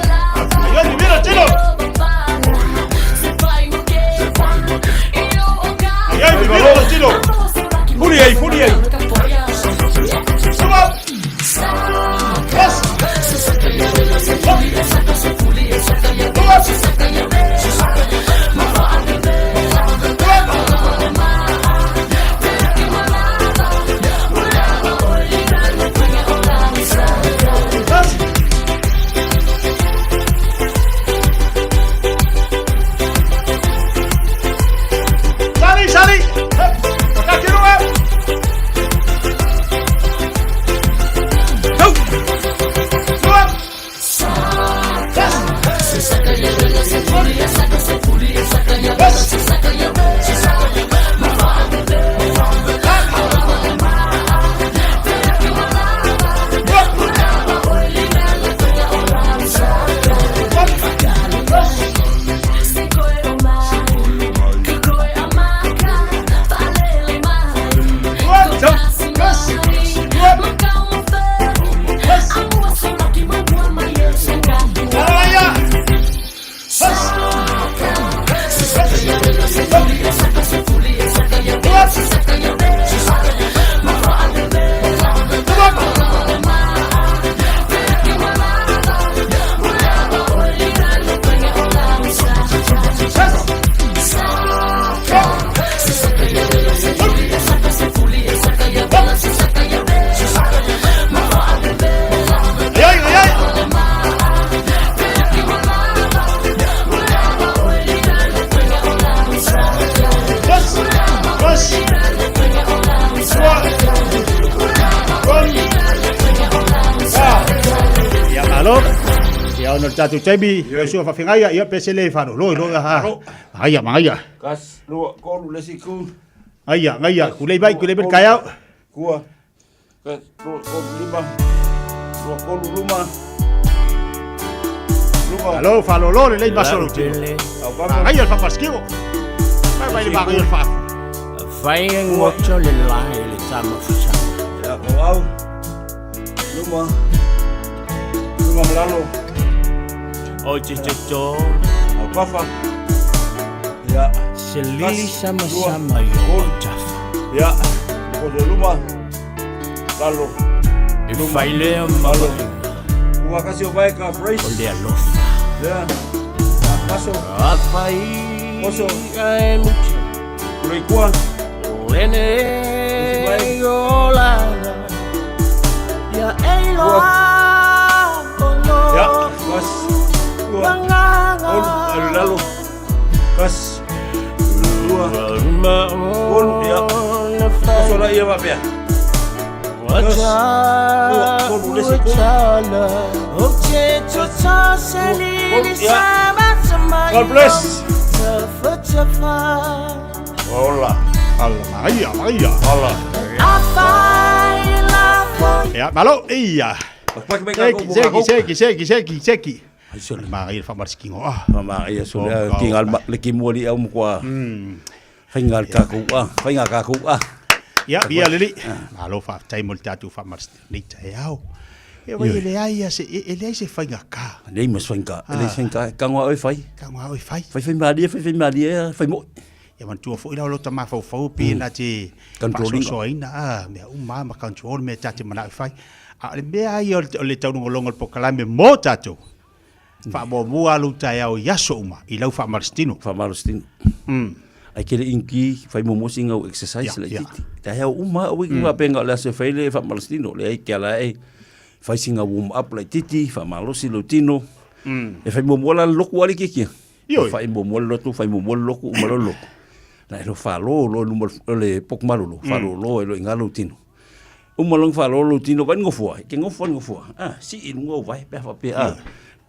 Gaioi, vivira, tino. Gaioi, vivira, tino. Fuli ai, fuli ai. Come on. Yes. Sali, sali. Whakatiro au. Tau. Tua. Ai, ai, ai. Yes. Yes. Tua. Ah. Ia malo. Ia ono tatou taimi, ia sua whawhingaia, ia pese le whano. Loi, loi, ha. Magaia, magaia. Kas, lua, kolu, le siku. Ngaia, ngaia, kulei mai, kulei mai kaiau. Kua. Kas, lua, kolu, lima. Lua, kolu, luma. Luma. Alo, whalolo, le lei maso lo tino. Magaia le whapasikigo. Mai mai le magaia le whaafu. Fai ngoto le lai le tama fusanga. Ia, ko au. Luma. Luma malalo. O te te tō. Au kafa. Ia. Se lili Kas, sama lua, sama i o kolu. tafa. Ia. Ko te luma. Lalo. E Luma. fai lea Lalo. mamaina Ua kasi o vai ka brace. o le alofa. Ia. Kaso. A fai Oso. e mutu. Kurei kua. Lene o lana. Ia e loa o lo. Ia. Kas. Lua. Kolu. Alu lalo. Kas. Lua. Kolu. Ia. Kaso la ia mapea. Kas. Lua. Kolu. Le siku. God bless. Ola. Ala, magaia, magaia. Ola. Ia, malo, ia. Seki, seki, seki, seki, seki, seki. Magaia le whamarisikingo. Ah. Magaia so le ki ngal le ki moli au mo kwa. Whainga le kākou a, whainga kākou a. Ia, ia lili. Malo whaatai mo le tātou whamarisikingo. Nei tae au. E wai e leai a se, e leai se whainga ka. Nei mas whainga, e leai se whainga, ka ngā oi whai. Ka ngā oi whai. Whai whai mārie, whai whai mārie, whai mo. Ia manatua foi la o lo ta mafaufau pe na te Controlling. faasoasoaina a mea uma ma control mea ta te manao e fai. A o le mea ia o le taulogologo o le polokalame mo tatou. Faamuamua lou taeao i aso uma i lau faamalositino. Faamalositino. Ai kele inki fai momo singa o exercise le titi. Ta hea uma o wiki penga o le aso e fai le faamalositino. Le ai ke ala e fai singa warm up le titi, faamalosi lou tino. E fai muamua la le loku ale keiki. Ioe. Fai muamua le lotu, fai muamua le loku, uma loa le loku. Na e lo falo lo luma o le poku malolo, falo lo e lo inga lou tino. Uma loa falo lou tino, vai ngofoa, ke ngofoa ngofoa. Ah, si i lunga o vai, pe fa pe ah.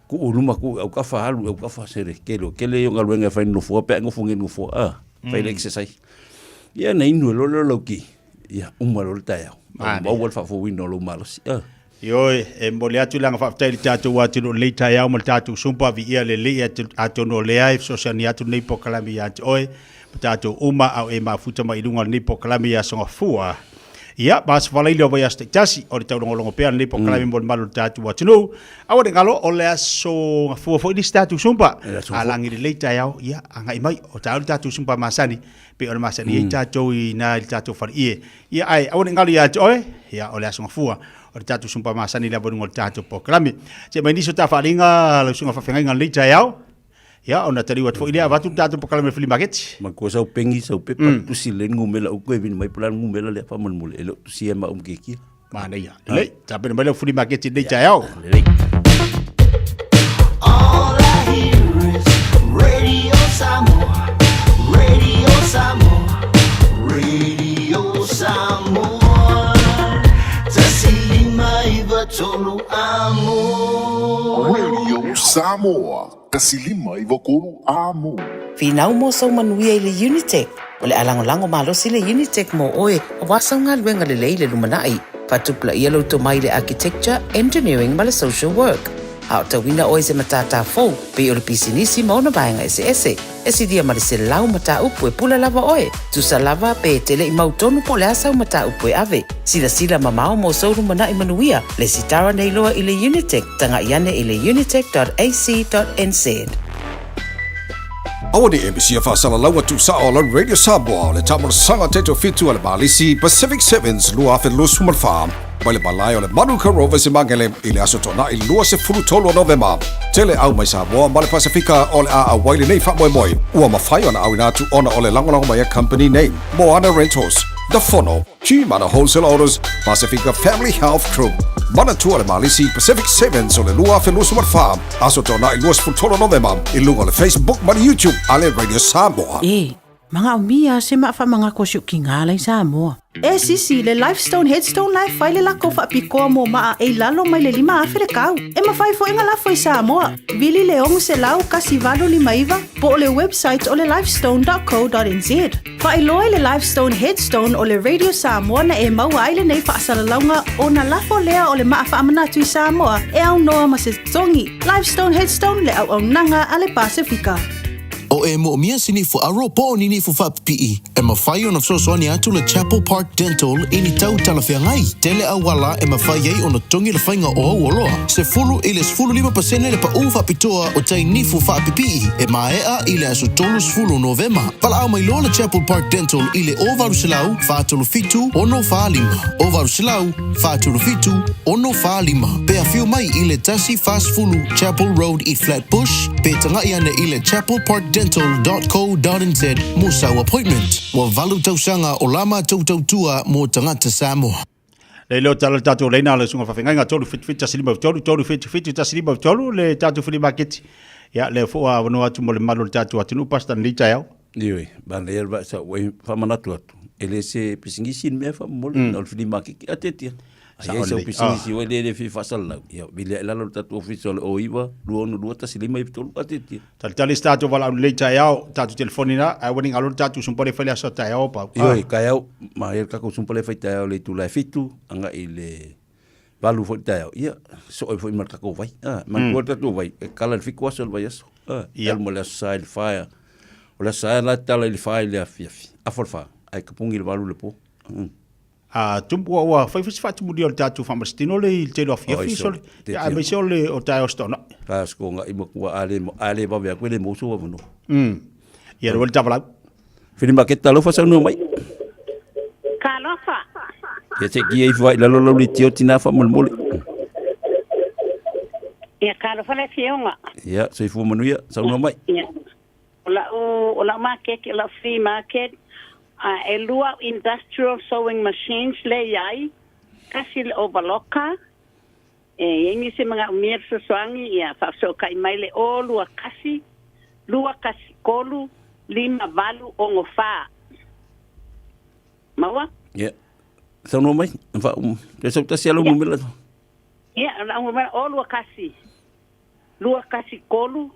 Ku o luma ku au ka fa alu au ka fa sere ke lo ke le yo galuega e fai nofoa pe ngofo nge nofoa ah. Fai le exercise. Ia na inu e lo lo lau ki. Ia uma lo le taeao. Mane. Maua le faafouina o lou malosi. Ah. Ioe, e momoli atu le aga faafetai i le tatou atunuu i lenei taeao ma le tatou sumpa, viia le Alii atonu o lea e fesoasoani atu lenei polokalame ia te oe ma tatou uma a o e mafuta mai i luga o lenei polokalame i Aso Gafua. Ia, ma aso falaili o vaiaso taitasi, o le taulogologo pea lenei polokalame mo le malu o le tatou atunuu. Aua ne i galo, o le aso gafua foi le isi tatou Zumba. A lagi lelei taeao, ia, agai mai, o taeao le tatou Zumba masani, pei ona masani ai tatou i ina i le tatou faleie. Ia, ae aua ne i galo ia te oe, ia, o le aso gafua, o le tatou Zumba masani lava i luga o le tatou polokalame. Se mai nisi o ta faaaliga lau susuga faafeagaiga i lenei taeao. Ia, ona taliu atu foi lea, avatu le tatou polokalame flea market. Matua sau pengi sau pepa mm. tusi le ngumela u koe vini mai pula ngumela le faamolemole e le o tusi e ma um kekia. Manaia. Lelei, tapena mai lau flea market i lenei taeao. Lelei. All I hear is Radio Samoa, Radio Samoa, Radio Samoa. Tasi lima iva tolu amo. Radio Samoa, 159 amo. Finau mo sou manuia i le Unitec. O le a lagolago malosi le Unitec mo oe aua sau galuega lelei i le lumanai. Faatupulaia lou tomai i le Architecture, Engineering ma le Social Work. A o tauina oe i se matata fou, pei o le pisinisi ma ona vaega eseese. E silia ma le selau mataupu e pule lava oe. Tusa lava pe e te le i mautonu po o le a sau mataupu e ave. Silasila mamao mo sou lumanai manuia, lesitara nei loa i le Unitec, taga'i ane i le unitec.ac.nz. Aua ne i misia faasalalaua tuusao o lau Radio Samoa o le taamolosaga taitofitu a le Malisi Pacific Sevens 2024 mai le malae o le Manuka Rovers i Magele i le aso Toonai 23 o Novema. Tele au mai Samoa ma le Pasefika o le a auai lenei faamoemoe ua mafai ona auina atu ona o le lagolago mai a company nei, Moana Rentals, The Fono, Gmana Wholesale Autos, Pasifika Family Health Group, Manatua le Malisi Pacific Sevens o le 2024, Aso Toonai 23 Novema i luga o le Facebook ma le YouTube a le Radio Samoa. E, magaomia se maa faamagako si o kiga la i Samoa. E sisi, le Lifestone Headstone la e fai le lako faapikoa mo maa e i lalo mai le 5000 le kau. E mafai foi nga lafo i Samoa. Vili le 600 1859 po o le website o le lifestone.co.nz. Faailoa i le Lifestone Headstone o le Radio Samoa na e maua ai lenei faasalalauga ona lafo lea o le maa faamanatu i Samoa e aunoa ma se totogi. Lifestone Headstone le auaunaga a le Pasefika. O e moomia se nifu aro po o ni nifu faapipii, e mafai ona fesoasoani atu le Chapel Park Dental i ni tau talafeagai. Tele auala e mafai ai ona totogi le faiga o au oloa. 10 i le 15% le paʻū faapitoa o tai nifu faapipii e maea i le aso 30 Novema. Valaau mai loa le Chapel Park Dental i le 0800 437 645, 0800 437 645. Pe afio mai i le 140 Chapel Road i Flat Bush, pe taga'i ane i le chapelparkdental.co.nz mo sau appointment. Ua valu tausaga o la matou tautua mo tagata Samoa. Le leo tala le tatou leina le susuga faafeagaiga 377 153 377 153 le tatou flea market. Ia le fua avanoa atu mo le mamalu o le tatou atunuu Pastor lenei taeao. Ioe, manaia le vaa sa ua faamanatu atu, e le se pisinisi le mea faamolemole, na o le flea market a tiatia. A i ai sau pisinisi ua le le fia faasalalau, ia vili ae i lalo o le tatou ofisa o le 09 262 1593 a tiatia. Talitali se tatou valaau lelei taeao, tatou telefoni na, ae ua ni galo le tatou sumpa le fai le aso taeao pau. Ioe, taeao, manaia le tatou sumpa le fai taeao i le itula e 7 agai i le 8 foi le taeao, ia, soo ai foi ma le tatou vai. Ah, manatua le tatou vai, e kala i le 7 aso o le vaiaso. Ah, e alu ma le Aso Sa i le 4, o le Aso Sa la e tala i le 4 i le afiafi, afa le 4, ae tapuni i le 8 i le po. A tupu ua ua fai foi se faatumulia o le tatou faamasitino le i le tele o afiafi sole. Ia aemaise o le o taeao se toonai. Taeao se toonai matua a le a le vave atu e le maua sou avanoa. Ia le tavalau. Fili maketa alofa saunoa mai. Talofa. Ia se kia ifo ai lalo lau leitio tina faamolemole. Ia talofa le afioga. Ia soifua manuia saunoa mai. Ia. O lau, o lau maketi, o lau flea market, a e lua au industrial sewing machines lea e i ai, tasi le overlocker, e i ai nisi e manaomia fesoasoani, ia faafesootai mai le 0 2 1 2 1 3 5 8 6 4. Maua? Ia. Saunoa mai, faauma. Toe sau tasi lava lau numera. Ia, o lau numera 0 2 1 2 1 3 5 8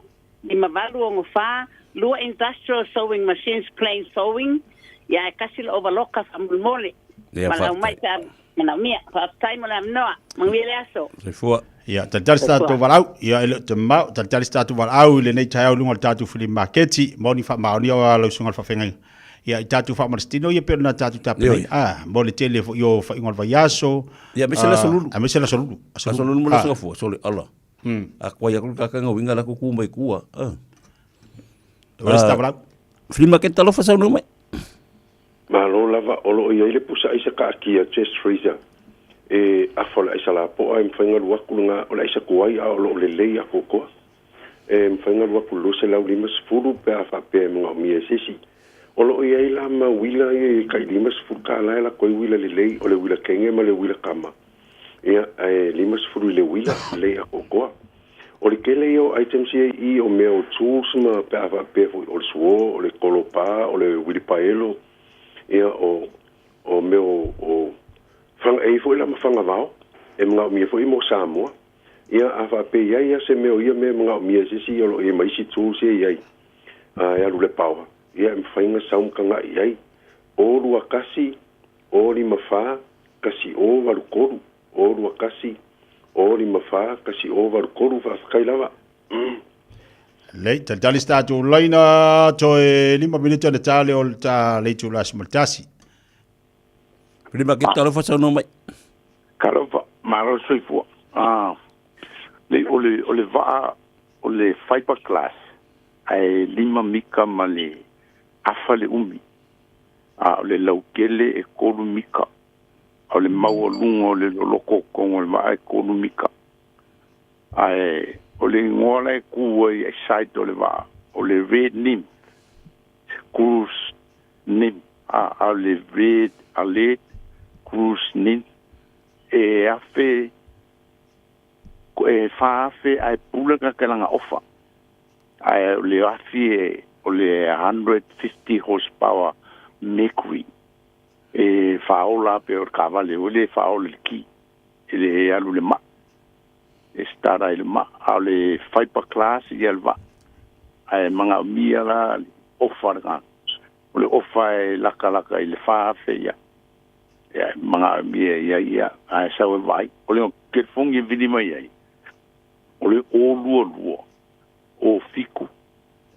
6 4, lua industrial sewing machines plain sewing, ia ae tasi le overlocker faamolemole. Ia, Valaau mai pe a manaomia. Faafetai mo le avanoa. Manuia le aso. Soifua. Ia, talitali se tatou valaau, ia e le o te mamao, talitali se tatou valaau i lenei taeao i luga o le tatou flea maketi, mo ni faamaonia o lau susuga i le faafeagaiga. Ia, i tatou faamalositino ia pei ona tatou tapenaina, a, mo le tele foi o faaiuga o le vaiaso. Ia, aemaise le Aso Lulu. Aemaise le Aso Lulu. Aso Lulu ma le Aso Gafua, sole ala. A kuai aku le kakanga uiga la kuku mai kua. O le tavalau. Flea market talofa saunoa mai. Malo lava, o lo o i ai le pusa aisa kaakia, chest freezer, e afa o le aisa lapoa e mafai ona alu atu lena, o le aisa tuai a o lo o lelei atoatoa. E mafai ona alu atu i le 250 pe a faapea e manaomia e se isi. O lo o i ai la ma uila ia e tai 50 tala e latou ai uila lelei, o le uila kenge ma le uila kama, ia, ae 50 i le uila, lelei atoatoa. O le tele ia o items ia i i, o mea o tools ma pe a faapea foi o le suo, o le kolopa, o le uilipaelo, ia, o, o mea o, o faga, e i ai foi la ma fagavao e manaomia foi mo Samoa. Ia, a faapea e i ai lava se mea o ia mea e manaomia e se isi, o lo o i ai ma isi tools ia e i ai, a e alu i le power, ia e mafai ona sau ma tagai i ai. O 2 1, o 5 4, 1 o 8 3, o 2 1, o 5 4, 1 o 8 3, faafetai lava. Lelei, talitali se tatou laina, toe 5 minute ona ta lea o le ta le itula 11. Lima ke talofa saunoa mai. Talofa, malo le soifua. Ah, le, o le, o le vaa, o le fiberglass, ae lima mika ma le afa le umi. A o le laukele e kolu mika. A o le maualuga o le loloko o totonu o le vaa e kolu mika. Ae o le igoa la e ku ai ai side o le vaa, o le red nymph, cruise nymph, a, a o le red alert cruise nymph, e afe, e 4,000 ae pule ka ke langa ofa. Ae o le afi e, o le 150 horsepower Mercury e faaola pe o le taavale o le faaola i le ki e le alu i le maa e start ai le maa. A o le fiberglass ia le vaa ae manaomia la le ofa lena, o le ofa e lakalaka i le 4,000 ia ia e manaomia ia ia ae sau e vaai. O le telefoni e vili mai ai o le o 22 o 7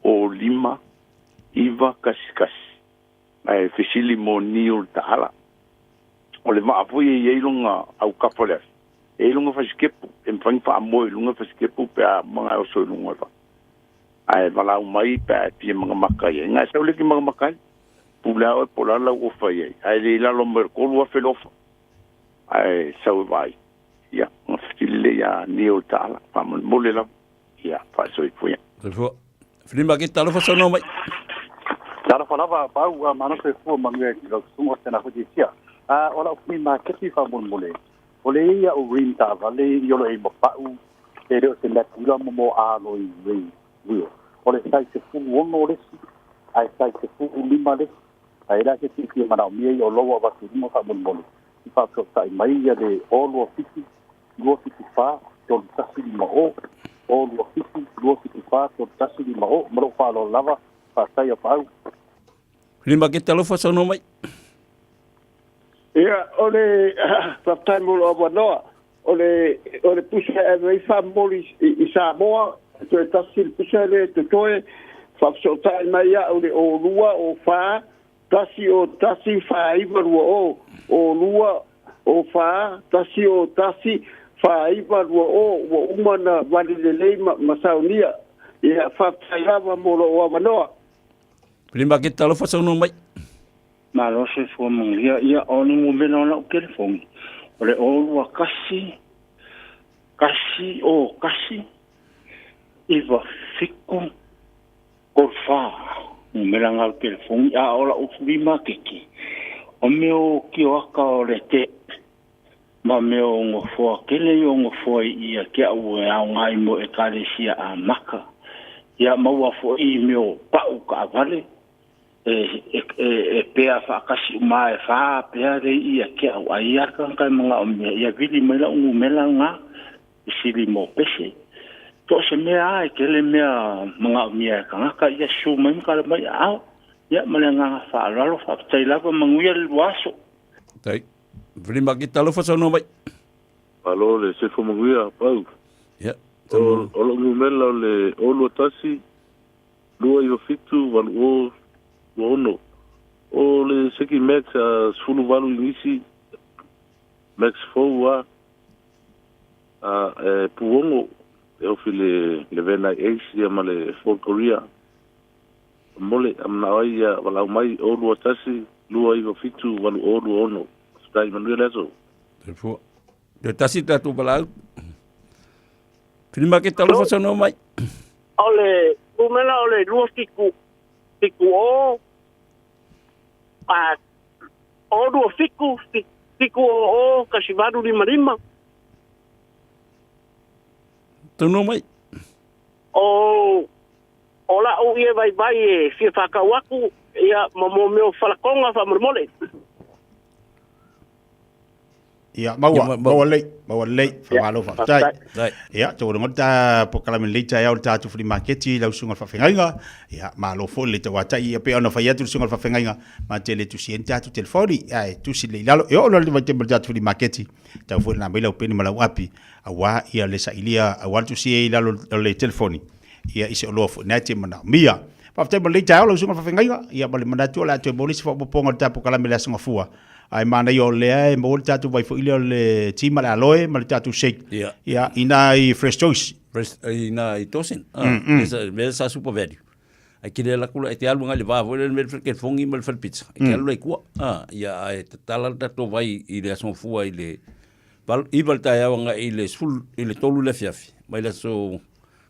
o 5 9 1 1 ae fesili mo ni o le taala. O le vaa foi e i ai lona aukafa o le afi, e i ai lona fasikepu e mafai ona faamoe i luga fasikepu pe a uma ona e oso i luga o le vaa. Ae valaau mai pe a e fia magamaka i ai. Na e sau le ki magamaka ai. Pule a oe po o le a lau ofa i ai. Ae le i lalo mai o le 3,000 le ofa. Ae sau e vaai. Ia, ona fesili lea ia ni o le taala. Faamolemole lava. Ia, faasoifua ia. Soifua. Filima ke talofa saunoa mai. Talofa lava Pau, a malo soifua manuia i lau susuga o tena foi tia. A o lau flea market faamolemole. O le ia o rim taavale i olo e mapau e le o se mea pula mo mo alloy rim wheel. O le size 16 le isi, ae size 15 le isi. Ae la se fiafia manaomia ia o loa avatu i luga faamolemole. I faafesootai mai ia le o 27 274 3150, o 27 274 3150. Ma lou faaaloalo lava, faafetai a Pau. Lima ke talofa saunoa mai. Ia, o le faafetai mo lou avanoa. O le, o le pusa e ave ai faamomoli i, i Samoa, toe tasi le pusa lea e totoe, faafesootai mai au i le 02 04 1 0 1 4 9 2 0, 02 04 1 0 1 4 9 2 0, ua uma ona vali lelei ma, ma saunia. Ia, faafetai lava mo lou avanoa. Lima ke talofa saunoa mai. Malo soifua manuia. Ia, o le numera o lau telefoni, o le 0 21 1 0 1 9 7 3 4. Numera na o le telefoni. A o lau flea maketi, o mea o kioaka o le te ma mea o nofoa tele ia o nofoa i ia ke au e aoga ai mo ekalesia amaka. Ia maua foi i mea o pau taavale e, e, e, e pea faatasi uma e fa pea le ia ke au ai a ka ka manaomia ia vili mai lau numera lena i sili mo pese. So o se mea a e tele mea manaomia e tagata ia susu mai ma tala mai aao. Ia ma le agaga faaaloalo, faafetai lava, manuia le lua aso. Tai. Lima ke talofa saunoa mai. Malo le soifua manuia Pau. Ia. O, o lou numera o le 0 21 297 80 26. O le Seki Max 18 inisi, Max fou a, a e puogo e ofi le le Venai Ace ia ma le Ford Korea. Mole a manao ai ia valaau mai o 21 297 8026. Faafetai, manuia le aso. Soifua. Toe tasi le tatou valaau. Whirinaki talofa saunoa mai. O le numera o le 27 70 a o 27 700 1855. Taunoa mai. O o la'u ia vaivai e fia whakau aku ia ma mo mea o falakoga faamolemole. Ia, maua, maua lelei, maua lelei, faamalo faafetai. Ia, tau aloga ta polokalame lelei taeao le tatou flea market i lau susuga i le faafeagaiga. Ia, malo foi le tauatai ia pei ona fai atu le susuga i le faafeagaiga, ma te le tusi ai ni tatou telefoni, ae tusi lelei i lalo. E oo loa i le vaitaimi o le tatou flea market, tau foi ona aumai lau peni ma lau api, aua ia le sailia, aua le tusi ai i lalo o le telefoni, ia i se oloa foi na e te manaomia. Faafetai mo lenei taeao lau susuga i le faafeagaiga, ia ma le manatu o le a toe maua le isi faaopoopoga o le tatou polokalame i le Aso Gafua. Ae manaia o lea e maua le tatou vai foi lea o le ti ma le aloe ma le tatou shake. Ia. Ia, ina i Fresh Choice. Fresh, ina i Dawson. Ah, mea sa super value. Ai kile la kula e te alu ngai le va foi le mea le fongi ma le fale pizza. E te alu lai kua. Ah, ia ai tatala le tatou vai i le aso fua i le iva le taeao ngai i le sefulu i le tolu le afiafi. Mai le aso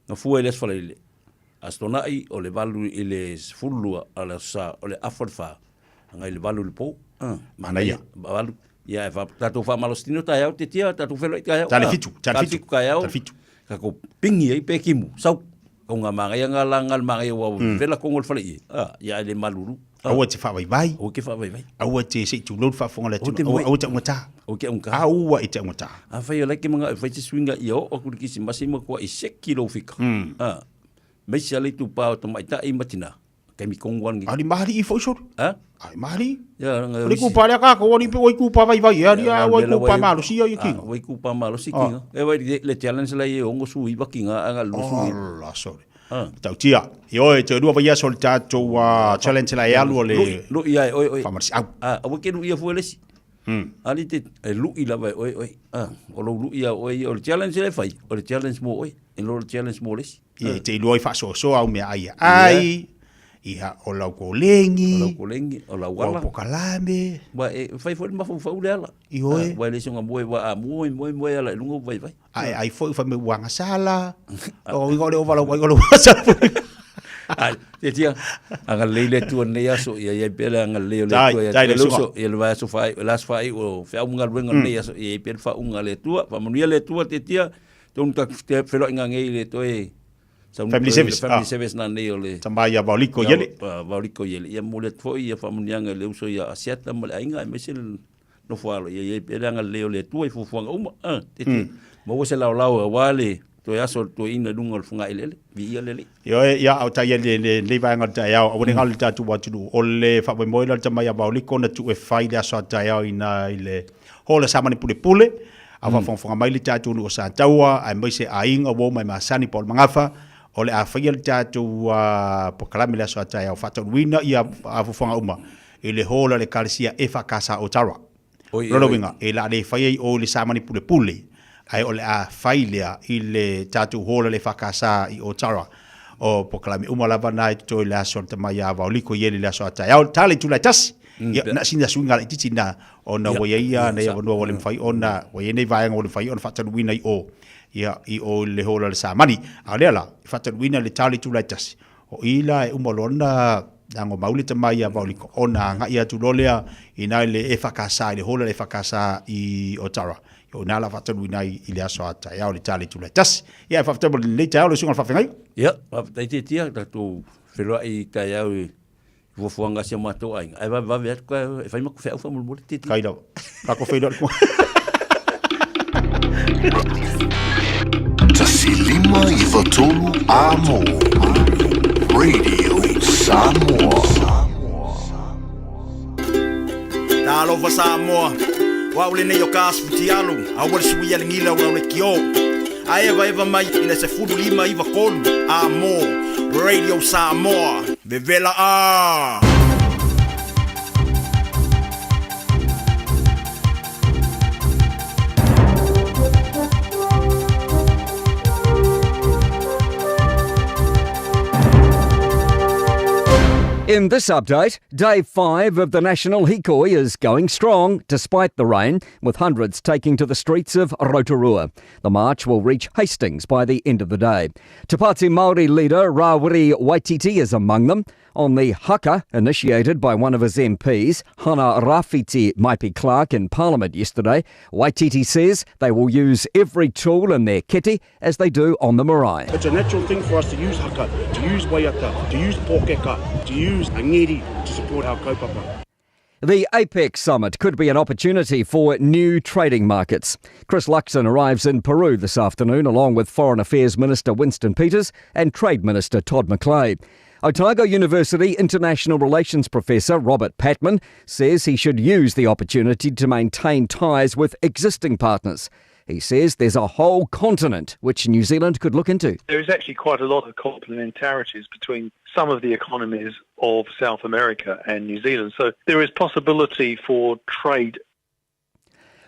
gafua i le aso Faraile. Aso Toonai o le 8 i le 12 a le Aso Sa o le afa le 4 agai i le 8 i le po. Manaia. 8. Ia e tatou faamalositino taeao te tia tatou feiloai taeao. Ta le fitu, ta le fitu taeao. Ta le fitu. Tatou pingi ai pe kimu, sau. Kau ngā māngai ngā la ngā māngai ua vela kongo le fale i. Ia ai le malulu. Aua e te faavaivai. Aua ke faavaivai. Aua e te se i tulou le faafofoga a le atunuu. Aua, aua e te augata. Aua ke augata. Aua e te augata. Afai o la e ke manao e fai se suiga ia oo atu le Kirisimasi ma matua i seki lou fika. A, maise a le itupa o tamaitai ma tina. Taimi tonu lava lenei. Ali mahalii foi solo. A? Ali mahalii. Ia, nga O le itupa lea kākou, ali pe ua itupa vaivai e, ali a ua itupa malosi ia kinga. Ua itupa malosi kinga. E vai le challenge la i e 69 kinga a nga 29. Ala sole. Matautia. Ioe, toe lua vaiaso o le tatou challenge la e alu o le Lui ia e oe oe. Faamalosiau. Aua ke luia fua le isi. Ali te e lui lava e oe oe. O lou lui ia oe ia. O le challenge lea e fai, o le challenge mo oe. E le o le challenge mo le isi. Ia, e te iloa ai faasoasoa au meaai e ai, ia, o lau kolegi, O lau kolegi, o lau ala. O lau pokalame. Ua e fai foi le mafaufau le ala. Ioe. Ua e le soga moe, ua a moe, moe, moe ala i luga ua vaivai. A e ai foi fai mai ua agasala. O uiga o le ova lau ai o lou agasala foi. Ai, te tia, agalelei le Atua i lenei aso, ia i ai pea le agalelei o le Atua ia te oe le uso, ia le vaiaso faaiu, le aso faaiu o feau ma galuega o lenei aso, ia i ai pea le faauuga a le Atua. Faamanuia le Atua te tia, tonu ta te feloaiga nei i le toe Family service, family service na nei o le Tama ia Vaoliko Iele. Vaoliko Iele. Ia momoli atu foi ia faamanuiaga i le uso ia Asiata ma le aiga aemaise le nofo alo ia i ai pea le agalelei o le Atua i fuafuaga uma. Te te maua se laolao aua le toe aso o le toeaina i luga o le fogaeleele. Viia le Alii. Ioe, ia, a o tai le lenei vaega o le taeao, aua ne galo i le tatou atunuu, o le faamoemoe lea o le tama ia Vaoliko na tuu e fai le aso a taeao i ina i le hall a Samane Pulepule, a faafogafoga mai le tatou nuu o Sataua, aemaise aiga, uo ma e masani po o le magafa, o le a faia le tatou polokalame i le aso a taeao, faataunuuina ia fuafuaga uma i le hall a le Ekalesia EFKS Otara. O lona uiga, e le a le faia i o i le Samani Pulepule, ae o le a fai lea i le tatou hall a le EFKS i Otara. O polokalame uma lava na e totoe i le aso o le tama ia Vaoliko Ieli i le aso a taeao, tala i itula e tasi. Ia, na o sina suiga laitiiti lena, ona ua i ai ia nei avanoa ua le mafai ona, ua i ai nei vaega ua le mafai ona faatanuuina i o, ia, i o i le hall a le Samani. A o lea la, e faatanuuina i le tala i itula e tasi, O i la e uma loa ona ago mau le tama ia Vaoliko ona agai atu loa lea i ina i le EFKS i le hall a le EFKS i Otara. O ina la faatanuuina ai i le aso a taeao i le ta le itula e tasi. Ia e faafetai mo lenei taeao lau susuga i le faafeagaiga. Ia, faafetai Tietia, tatou feiloai i taeao i fuafuaga a si o matou aiga, ae vavevave atu ka e fai maku feau faamolemole Tietia. Kai lava. Kako feiloai le 1 5 9 3 Amo Radio Samoa. Talofa Samoa, o au lenei o ka asu futialu, aua le suia le gila o le kio. A evaeva mai i le 15 93 Amo Radio Samoa. Vevela a! In this update, day five of the National Hikoi is going strong despite the rain, with hundreds taking to the streets of Rotorua. The march will reach Hastings by the end of the day. Te Pāti Māori leader Rawiri Waititi is among them. On the haka initiated by one of his MPs, Hana Rawhiti Maipi Clark, in Parliament yesterday, Waititi says they will use every tool in their kete as they do on the marae. It's a natural thing for us to use haka, to use waiata, to use pōkeka, to use angeri to support our kaupapa. The APEC summit could be an opportunity for new trading markets. Chris Luxon arrives in Peru this afternoon along with Foreign Affairs Minister Winston Peters and Trade Minister Todd McClay. Otago University International Relations Professor Robert Patman says he should use the opportunity to maintain ties with existing partners. He says there's a whole continent which New Zealand could look into. There is actually quite a lot of complementarities between some of the economies of South America and New Zealand. So there is possibility for trade.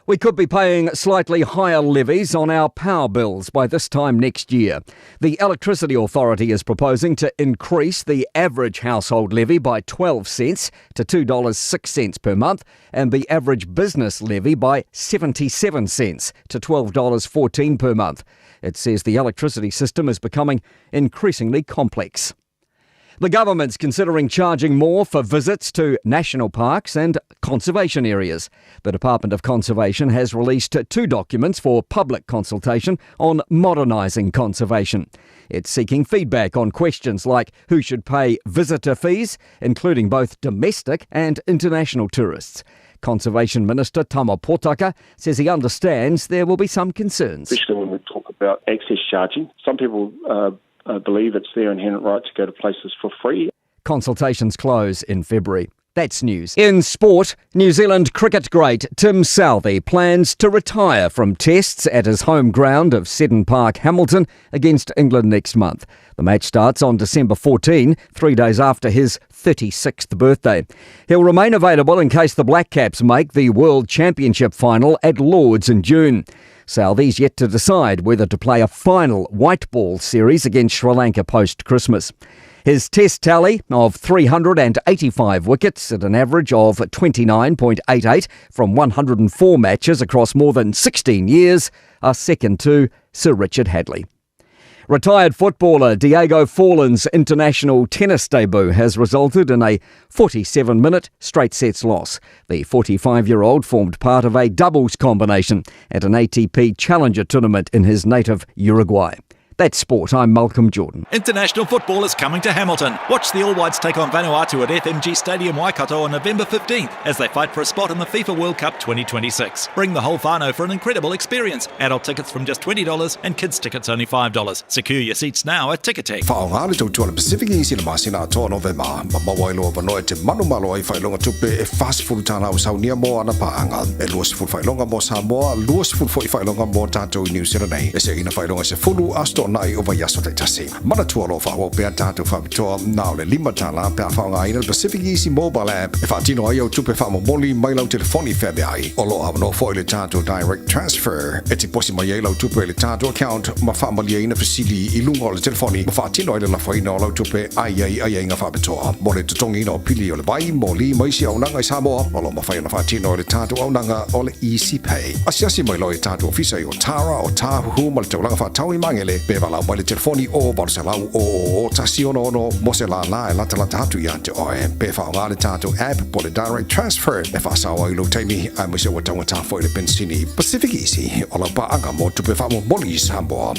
We could be paying slightly higher levies on our power bills by this time next year. The Electricity Authority is proposing to increase the average household levy by 12 cents to $2.06 per month and the average business levy by 77 cents to $12.14 per month. It says the electricity system is becoming increasingly complex. The government's considering charging more for visits to national parks and conservation areas. The Department of Conservation has released two documents for public consultation on modernising conservation. It's seeking feedback on questions like who should pay visitor fees, including both domestic and international tourists. Conservation Minister Tama Potaka says he understands there will be some concerns. Especially when we talk about access charging. Some people believe it's their inherent right to go to places for free. Consultations close in February. That's news. In sport, New Zealand cricket great Tim Southee plans to retire from tests at his home ground of Seddon Park, Hamilton, against England next month. The match starts on December 14, three days after his 36th birthday. He'll remain available in case the Black Caps make the World Championship final at Lords in June. Southee's yet to decide whether to play a final white ball series against Sri Lanka post Christmas. His test tally of 385 wickets at an average of 29.88 from 104 matches across more than 16 years are second to Sir Richard Hadlee. Retired footballer Diego Forlan's international tennis debut has resulted in a 47 minute straight sets loss. The 45 year old formed part of a doubles combination at an ATP Challenger tournament in his native Uruguay. That's sport. I'm Malcolm Jordan. International football is coming to Hamilton. Watch the All Whites take on Vanuatu at FMG Stadium Waikato on November 15th as they fight for a spot in the FIFA World Cup 2026. Bring the whole whānau for an incredible experience. Adult tickets from just $20 and kids tickets only $5. Secure your seats now at Ticketek. Whaonga le tautua le Pacific i sila masina atoa Novema, ma maua ai loa avanoa e te manumalo ai whailonga tupe e 40 tāla o Saunia mō ana pāanga, e 20 whailonga mō Samoa, 20 foi whailonga mō tātou i New Zealand nei, e se ina whailonga se fulu aso toʻanaʻi o vaiaso taitasi. Manatua o lo o faaauau pea tatou faapitoa na o le $5 pe a faaaogaina le Pacific Easy Mobile App e faatino ai au tupe faamomoli mai lau telefoni feaveai. O lo o avanoa foi le tatou Direct Transfer e tiposi mai ai lau tupe i le tatou account ma faamalieina fesili i luga o le telefoni ma faatino ai le lafoina o lau tupe a i ai aiaiga faapitoa. Mo le totogiina o pili o le vai, moli ma isi auaunaga i Samoa, o lo o mafai ona faatino e le tatou auaunaga o le Easy Pay. Asiasi mai loa i tatou ofisa i Otara, Otāhuhu ma le taulaga faatau i Magele, pe valaau mai le telefoni o 800 000 166 mo se lālā e latalata atu iā te oe. Pe faaaoga le tatou app po o le Direct Transfer e faasao ai lou taimi aemaise ua taugata foi le penisini. Pacific Easy, o lau paaga mo tupe faamomoli i Samoa.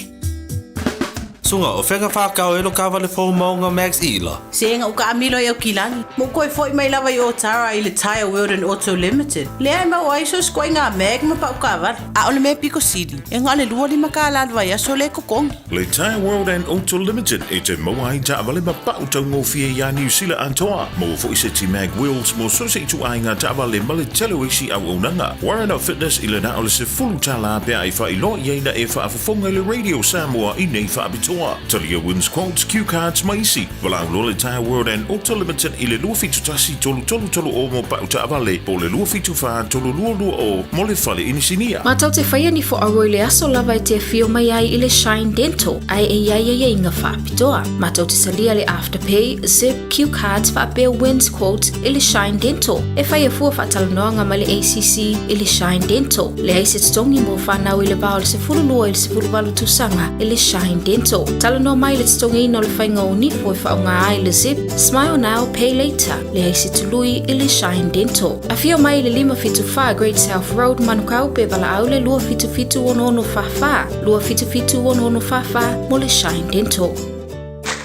Sunga, o fea ka whākau e lo kāwale fou maunga Max Ila? Se nga uka amilo i au kilagi. Mo koe foi mai lava i Otara i le Tyre World and Auto Limited. Lea e mau ai so sikoa i ngā mag ma pau kāwale. A o le mea piko sili, e nga le 25 kālā le vaiaso le kokongi. Le Tyre World and Auto Limited e te maua ai taavale ma pau taugofie iā Niu Sila atoa. Maua foi se ti mag wheels mo so se ituaiga taavale ma le tele o isi auaunaga. Warren of Fitness i le na o le $10 pea e faailoa i ai na e faafofoga i le Radio Samoa i nei faapitoa. Samoa. Talia Wins Quotes, Cue Cards ma isi. Valaau loa le Tyre World and Auto Limited i le 271 3330 mo pau taavale po o le 274 3220 mo le fale inisinia. Matou te faia ni foauro i le aso lava e te afio mai ai i le Shine Dental ae e i ai aiaiga faapitoa. Matou te talia le Afterpay, Zip, Cue Cards faapea Wins Quotes i le Shine Dental. E faia fua faatalanoaga ma le ACC i le Shine Dental. Leai se totogi mo fanau i le va o le 12 i le 18 tausaga i le Shine Dental. Talanoa mai i le totogiina o le faiga o nifo e faaaoga ai le Zip, Smile Now, Pay Later. Leai se tului i le Shine Dental. Afio mai i le 574 Great South Road, Manukau pe valaau le 277 6644, 277 6644 mo le Shine Dental.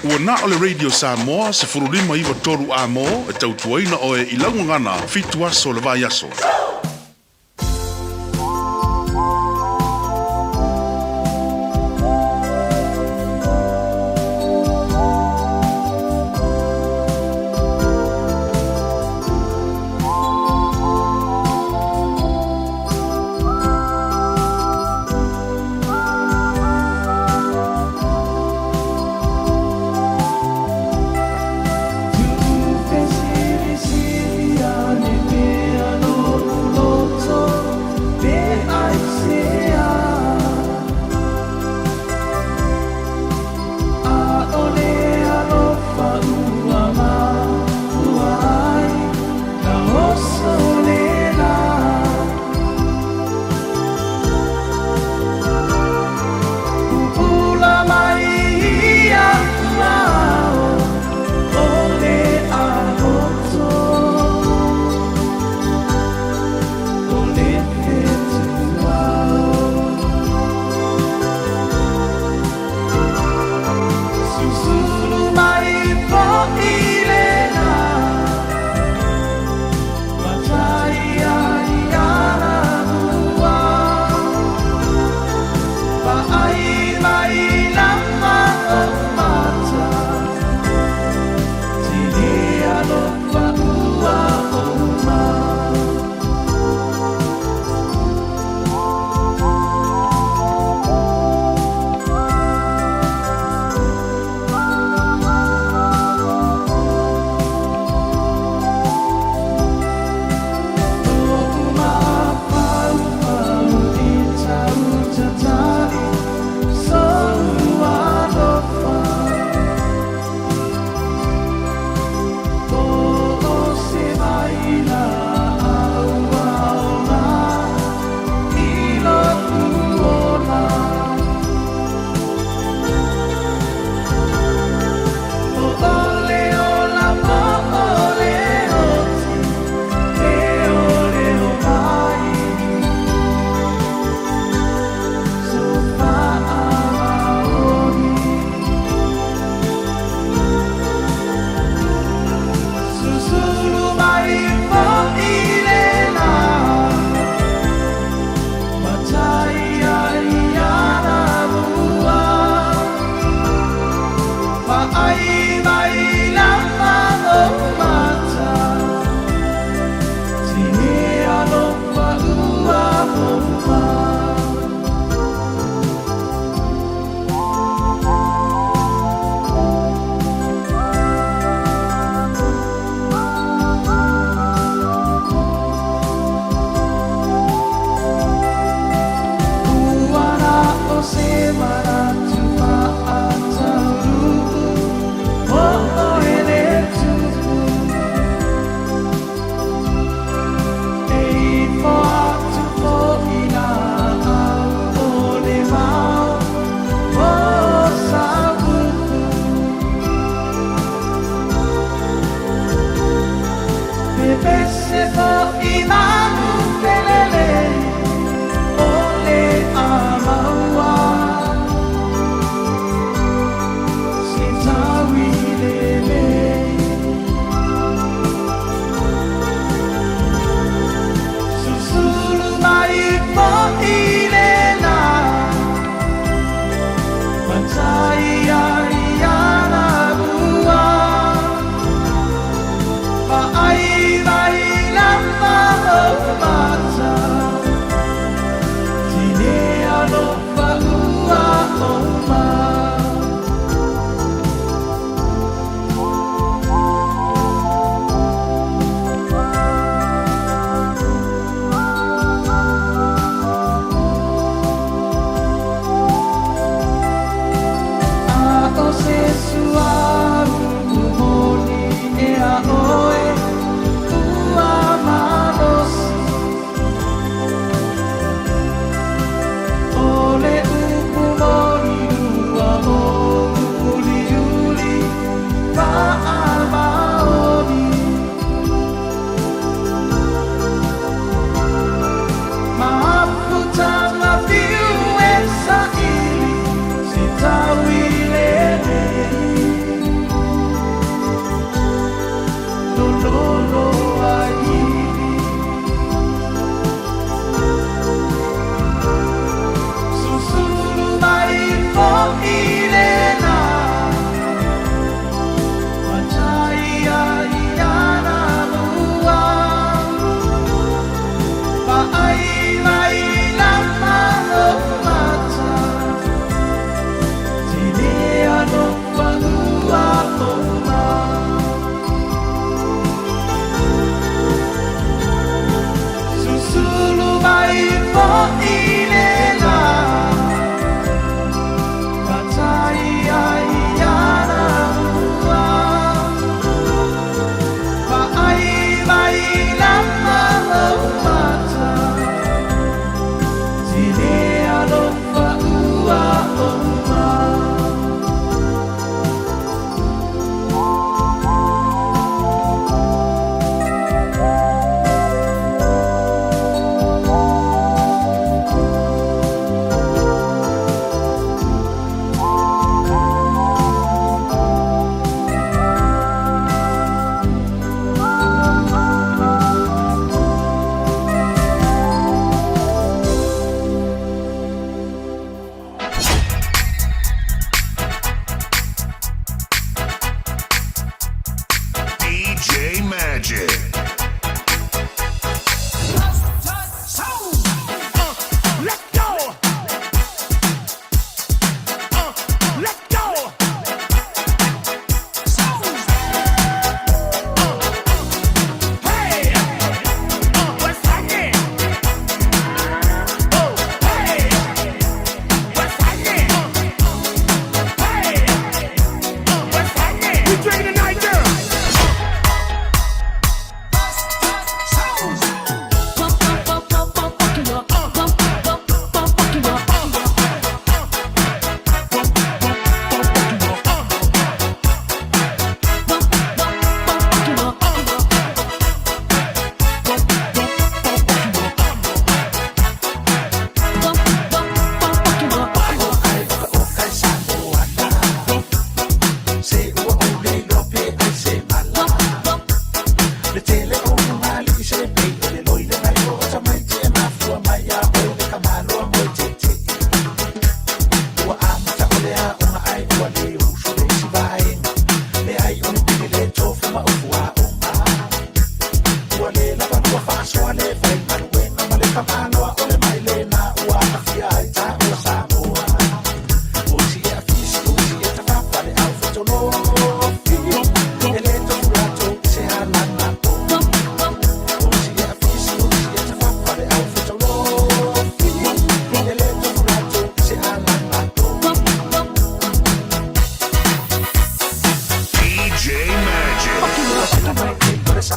Ua na o le Radio Samoa 15 93 amo e tautuaina oe i lau gagana fitu aso o le vaiaso.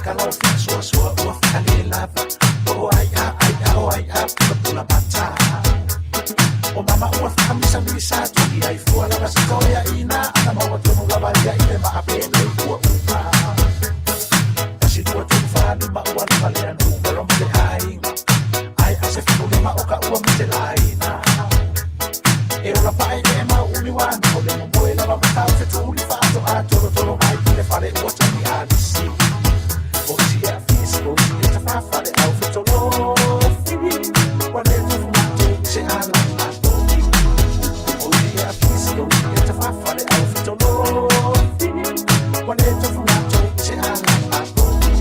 kalau faasoasoa ua faalelava po o ai a ai a o ai a pulapula mata o mama ua faamisamisa tuli ai fua lava sitoeaʻina ana maua tonu lava ia i le maapele ua uma tasi lua tolu fa lima ua lima lea numero ma le aiga ai a se fululima o ka ua matelaina e ola pae e mau umi wana o le momoe lava matau fetuli faatoa tolotolo mai i le fale ua togi alisi o isi e afisi o isi e tafafale au fetolofi ua le tofu matou i se alaga togi o isi e afisi o isi e tafafale au fetolofi ua le tofu matou i se alaga togi.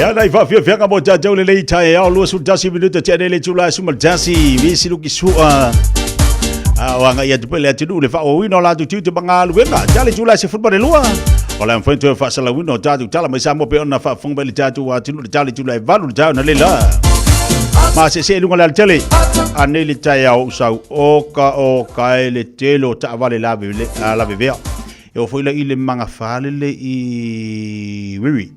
Ia nai faafiafiaga mo tatou lelei taeao 21 minuta tea nei le itula e 11 visi luki sua a o agai atu pea le atunuu le faaauauina o latou tiute ma galuega tea le itula e 12 o le a mafai ona toe faasalauina o tatou tala mai Samoa pei ona faafofoga mai le tatou atunuu le tala itula e 8 le taeao na le la ma seesee i luga o le alatele anei le taeao ou sau oka oka e le tele o taavale lavevea e oo foi la i le magafale i Wiri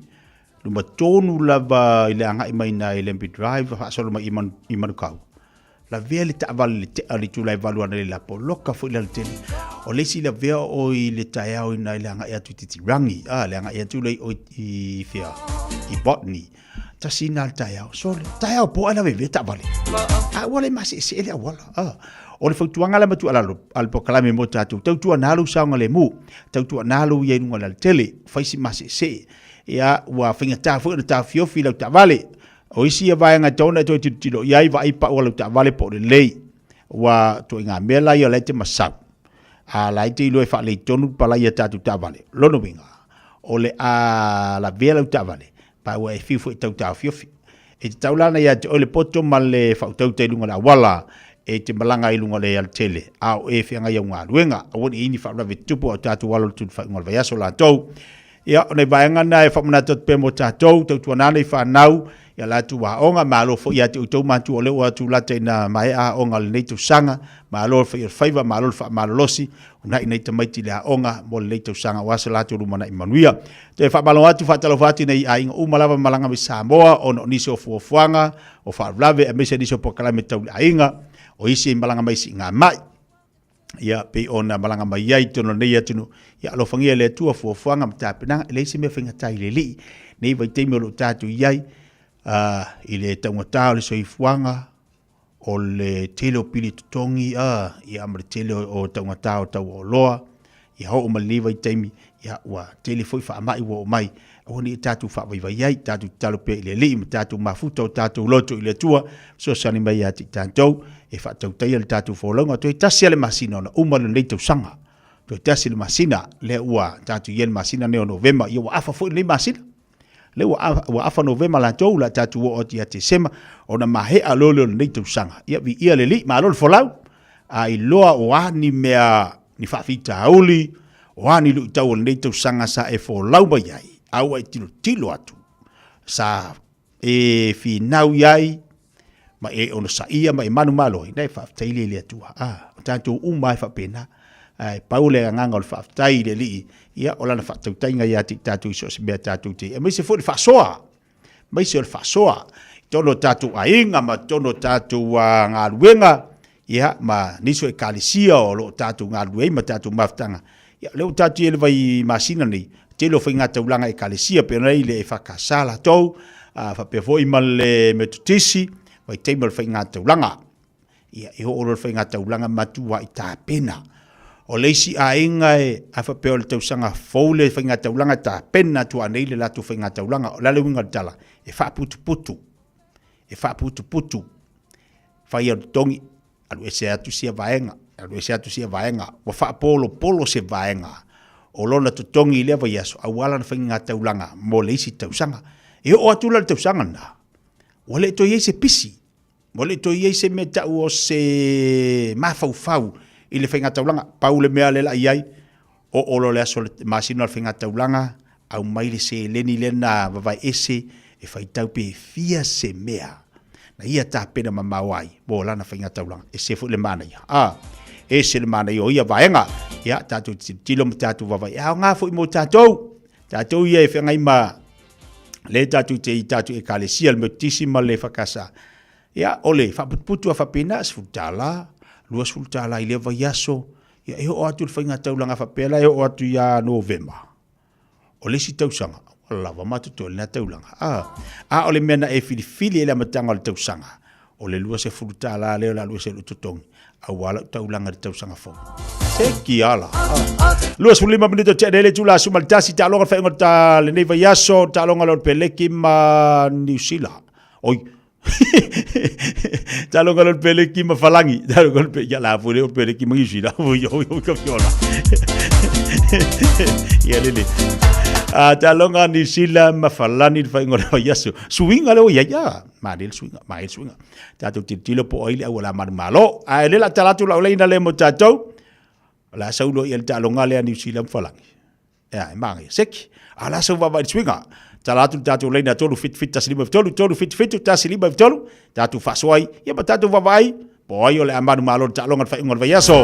luma tonu lava i le agai mai i ina i Lambie Drive faasolo mai i Manukau. Lavea le taavale le tea le itula e 8 analeila poloka foi le alatele. O le isi lavea o i le taeao ina i le agai atu i Titirangi, a le agai atu lea i, i fea, i Botany. Tasi ina le taeao, sole, taeao po ai lavevea taavale. A ua le maseesee le auala. A. O le fautuaga la ma tuualalo a le polokalame mo tatou, tautuana lou saogalemu, tautuana lou ia i luga o le alatele, fai si maseesee. Ia, ua faigata foi ona taofiofi lau taavale. O isi ia vaega e tatau ona e toe tilotilo i ai, vaai pau a lau taavale po o lelei. Ua ituaiga mea la ia o la e te masau, a la e te iloa e faalelei tonu le palai a tatou taavale. O lona uiga, o le a lavea lau taavale, pa ua e fiu foi e tau taofiofi. E tatau la ona ia te oe le poto ma le faautauta i luga o le auala e te malaga ai i luga o le alatele, a o e feagai au galuega. Aua ne i i ai ni faalavelave tutupu a o tatou alo i le faaiuga o le vaiaso latou. Ia, o nai vaega na e faamanatu atu pea mo tatou, tautuana nei fanau, ia latou aoga, malo foi ia te outou matua o lea ua tulata ina maea aoga o lenei tausaga, malo le fai o le faiva, malo le faamalolosi, uunai nai tamaiti i le aoga mo lenei tausaga aua se latou lumanai manuia. Toe faamalo atu, faatalofa atu i nai aiga uma lava malaga mai Samoa ona o nisi o fuafuaga, o faalavelave aemaise nisi o polokalame tau le aiga, o isi e malaga mai i siigamai. Ia, pei ona malaga mai ai i totonu o lenei atunuu, ia alofagia e le Atua fuafuaga ma tapenaga, e leai se mea faigata i le Alii. Nei vaitaimi o lo o tatou i ai, i le taugata o le soifuaga, o le tele o pili totogi, ia ma le tele o taugata o tau o oloa, ia oo mai lenei vaitaimi, ia ua tele foi faamai ua oo mai, aua ne i tatou faavaivai ai, tatou tatalo pea i le Alii ma tatou mafuta o tatou loto i le Atua, fesoasoani mai ia te i tatou, e faatautaia le tatou folauga, toe tasi lava le masina ona uma lea o lenei tausaga. Toe tasi le masina, lea ua tatou i ai i le masina lenei o Novema, ia ua afa foi lenei masina. Lea ua afa Novema latou, o le a tatou oo atu ia Tesema, ona maea loa lea o lenei tausaga. Ia viia le Alii, malo le folau, a iloa o a ni mea, ni faafitauli, o a ni luitau o lenei tausaga sa e folau mai ai, a ua e tilotilo atu, sa e finau i ai, ma e onosaia ma e manumalo ai, na e faafetai lea i le Atua. A, o tatou uma lava e faapena. Ae pau le agaga o le faafetai i le Alii, ia, o lana faatautaiga ia te i tatou i so o se mea tatou te i ai, aemaise foi le faasoa, aemaise o le faasoa i totonu o tatou aiga ma totonu o tatou galuega, ia, ma nisi o ekalesia o lo o tatou galulue ai ma tatou mafutaga. Ia, o lea ua tatou i ai i le vai masina nei, tele o faiga taulaga ekalesia, pei ona i le EFKS latou, faapea foi ma le Metotisi, vaitaimi o le faiga taulaga. Ia, e oo loa le faiga taulaga matuai tapena. O le isi aiga e, a faapea o le tausaga fou le faiga taulaga, e tapena atu anei le latou faiga taulaga. O le a le uiga o le tala? E faaputuputu, e faaputuputu. Fai au totogi, alu ese atu sia vaega, alu ese atu sia vaega, ua faapolopolo se vaega o lona totogi i lea vaiaso aua lana faiga taulaga mo le isi tausaga. E oo atu la le tausaga lena, ua le toe i ai se pisi, ua le toe i ai se mea tau o se mafaufau i le faiga taulaga. Pau le mea lea la i ai, oo loa le aso le masina o le faiga taulaga, aumai le seleni lea na vavae ese e faitau pe fia se mea na ia tapena mamao ai mo lana faiga taulaga. Ese foi le manaia. A, ese le manaia o ia vaega. Ia, tatou tilotilo ma tatou vaavaai. E aoga foi mo tatou. Tatou ia e feagai ma le tatou te i tatou ekalesia, le Metotisi ma le EFKS. Ia, o le faaputuputu a faapena, $10, $20 i lea vaiaso. Ia, e oo atu le faiga taulaga faapea la e oo atu ia Novema. O le isi tausaga, ua lava ma totoe lena taulaga. A, a o le mea na e filifili ai le amataga o le tausaga, o le $20 lea o le a alu ese ai lou totogi, aua lau taulaga i le tausaga fou. Se kiala. 25 minute o tea nei le itula 11, taaloga le faaiuga o ta lenei vaiaso, taaloga lea o le Peleki ma Niu Sila. Oi, Talo ka lol pele ki ma falangi. Talo ka lol pele ya la fule pele ki ma ngisila. Yo yo ka fiola. Ya lele. A talo nga ni sila ma falani le faingo le yaso. Suinga le ya ya. Ma le suinga, ma le suinga. Tatou tilotilo po o ai le auala manumalo. A le la talatu la leina le mo tatou. La saulo ia le taaloga lea Niu Sila ma Falangi. Ea, e māngaia. Seki, a la sau vaavaai i le suiga. Tala atu le tatou laina 3 7 7 1 5 3, 3 7 7 1 5 3, tatou faasoa ai, ia ma tatou vaavaai, po o ai o le a manumalo i le taaloga i le faaiuga o le vaiaso.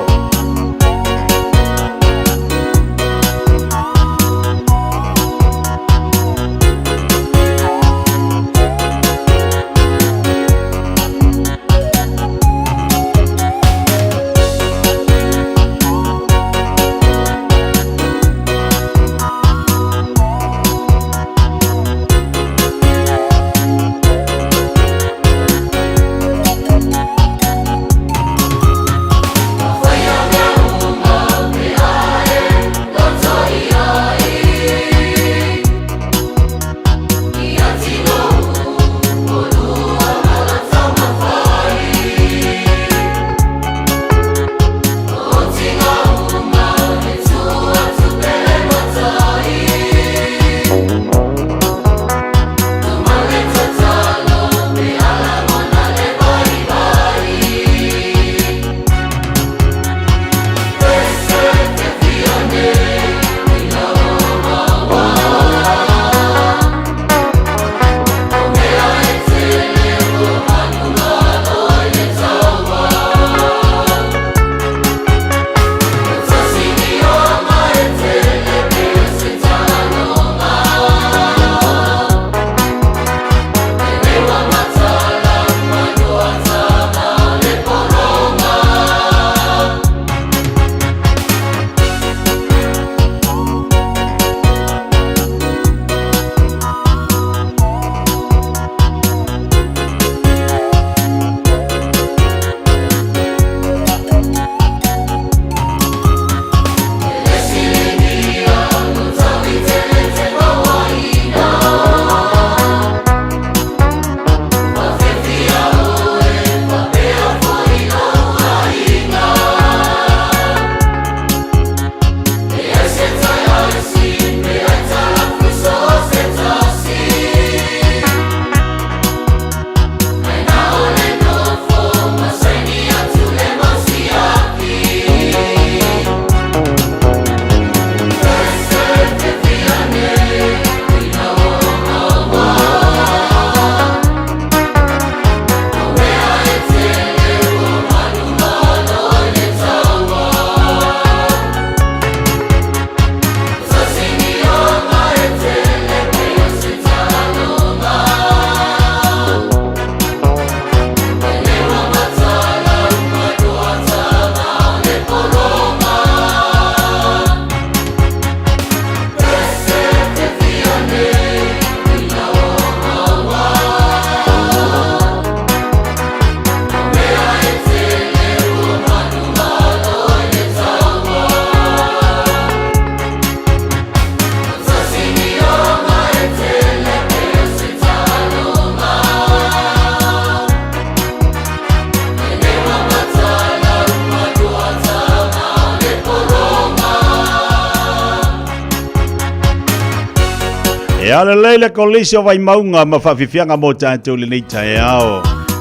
E ala lelei le kolisi o Vaimauga ma faafiafiaga mo tatou i lenei taeao.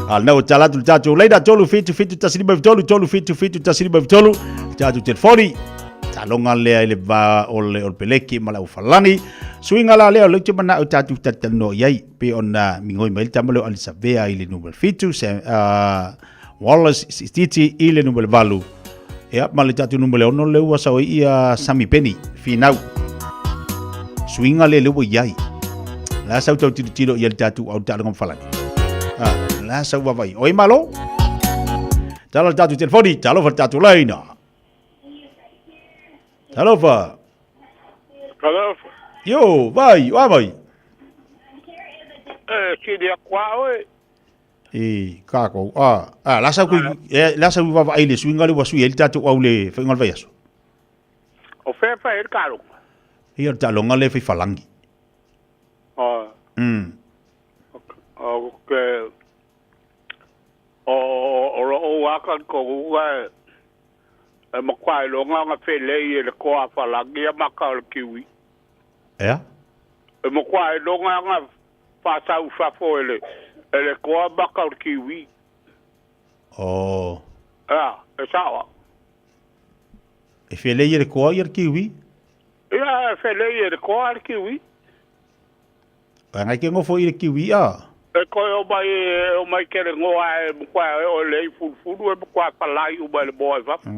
A lena ua tala atu le tatou laina 377 153 377 153 le tatou telefoni. Taloga lea i le va o le o le peleki ma le aufalagi. Suiga la lea o lea ou te manao tatou talatalanoa i ai pe ona migoi mai le tama lea o Alisavea i le numera 7, Wallace Sititi i le numera 8. Ia, ma le tatou numera 6 lea ua sau ai ia Sami Penny, Finau. Suiga lea lea ua i ai. La sau tau tilotilo i ai le tatou au taaloga ma falani. Ah, la sau vaavaai. Oi malo. Tala le tatou telefoni, talofa le tatou laina. Talofa. Talofa. Yo, vai, vai vai. E, kiri aku a oe. E, kākou, a, a, la sau kui, e, la sau vaavaai i le suiga lea ua sui ai le tatou au le faiga o le vaiaso. O fea fai ai le taaloga? Ia, o le taaloga lea e fai falagi. Ah. Ok. O, o lou lava talitonuga e, e matua iloga ona felei e le toa falagi ia maka o le kiwi. Ea? E matua iloga ona faasau i fafo e le, e le toa maka o le kiwi. Oh. Ea, e sao. E felei e le toa ia le kiwi? Ia, e felei e le toa le kiwi. Ai ngai ke ngofo i le kiwi a. E koe o mai, o mai ke le ngoa e mukua e o le i fulufulu e mukua palai uma e le moa i fafo.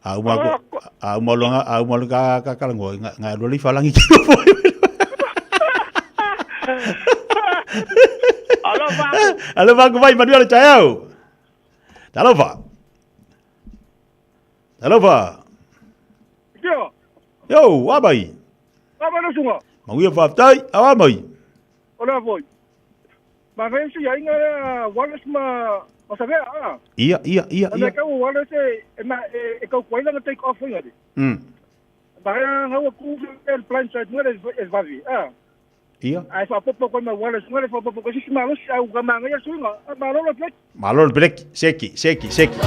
A uma ko a uma longa a uma longa ka ka ka ngoa nga nga lo le falangi ki ngofo. Alofa. Alofa ku vai manuia le taeao. Talofa. Talofa. Yo. Yo, wa mai. Wa mai sunga. Mauia faafetai, awa mai. O lea foi. Ma vei si ainga lea Wallace ma ma Savea a. Ia, ia, ia, ia. kau Wallace e e ma e, e kau kuaila na take off inga di. Ma rea ngaua ku el blind side ngare e vavi a. Ia. Ai fa popo ko ma Wallace ngare fa popo ko si malo si au ka manga ia suinga. Malo le plek. Malo le plek, seki, seki, seki.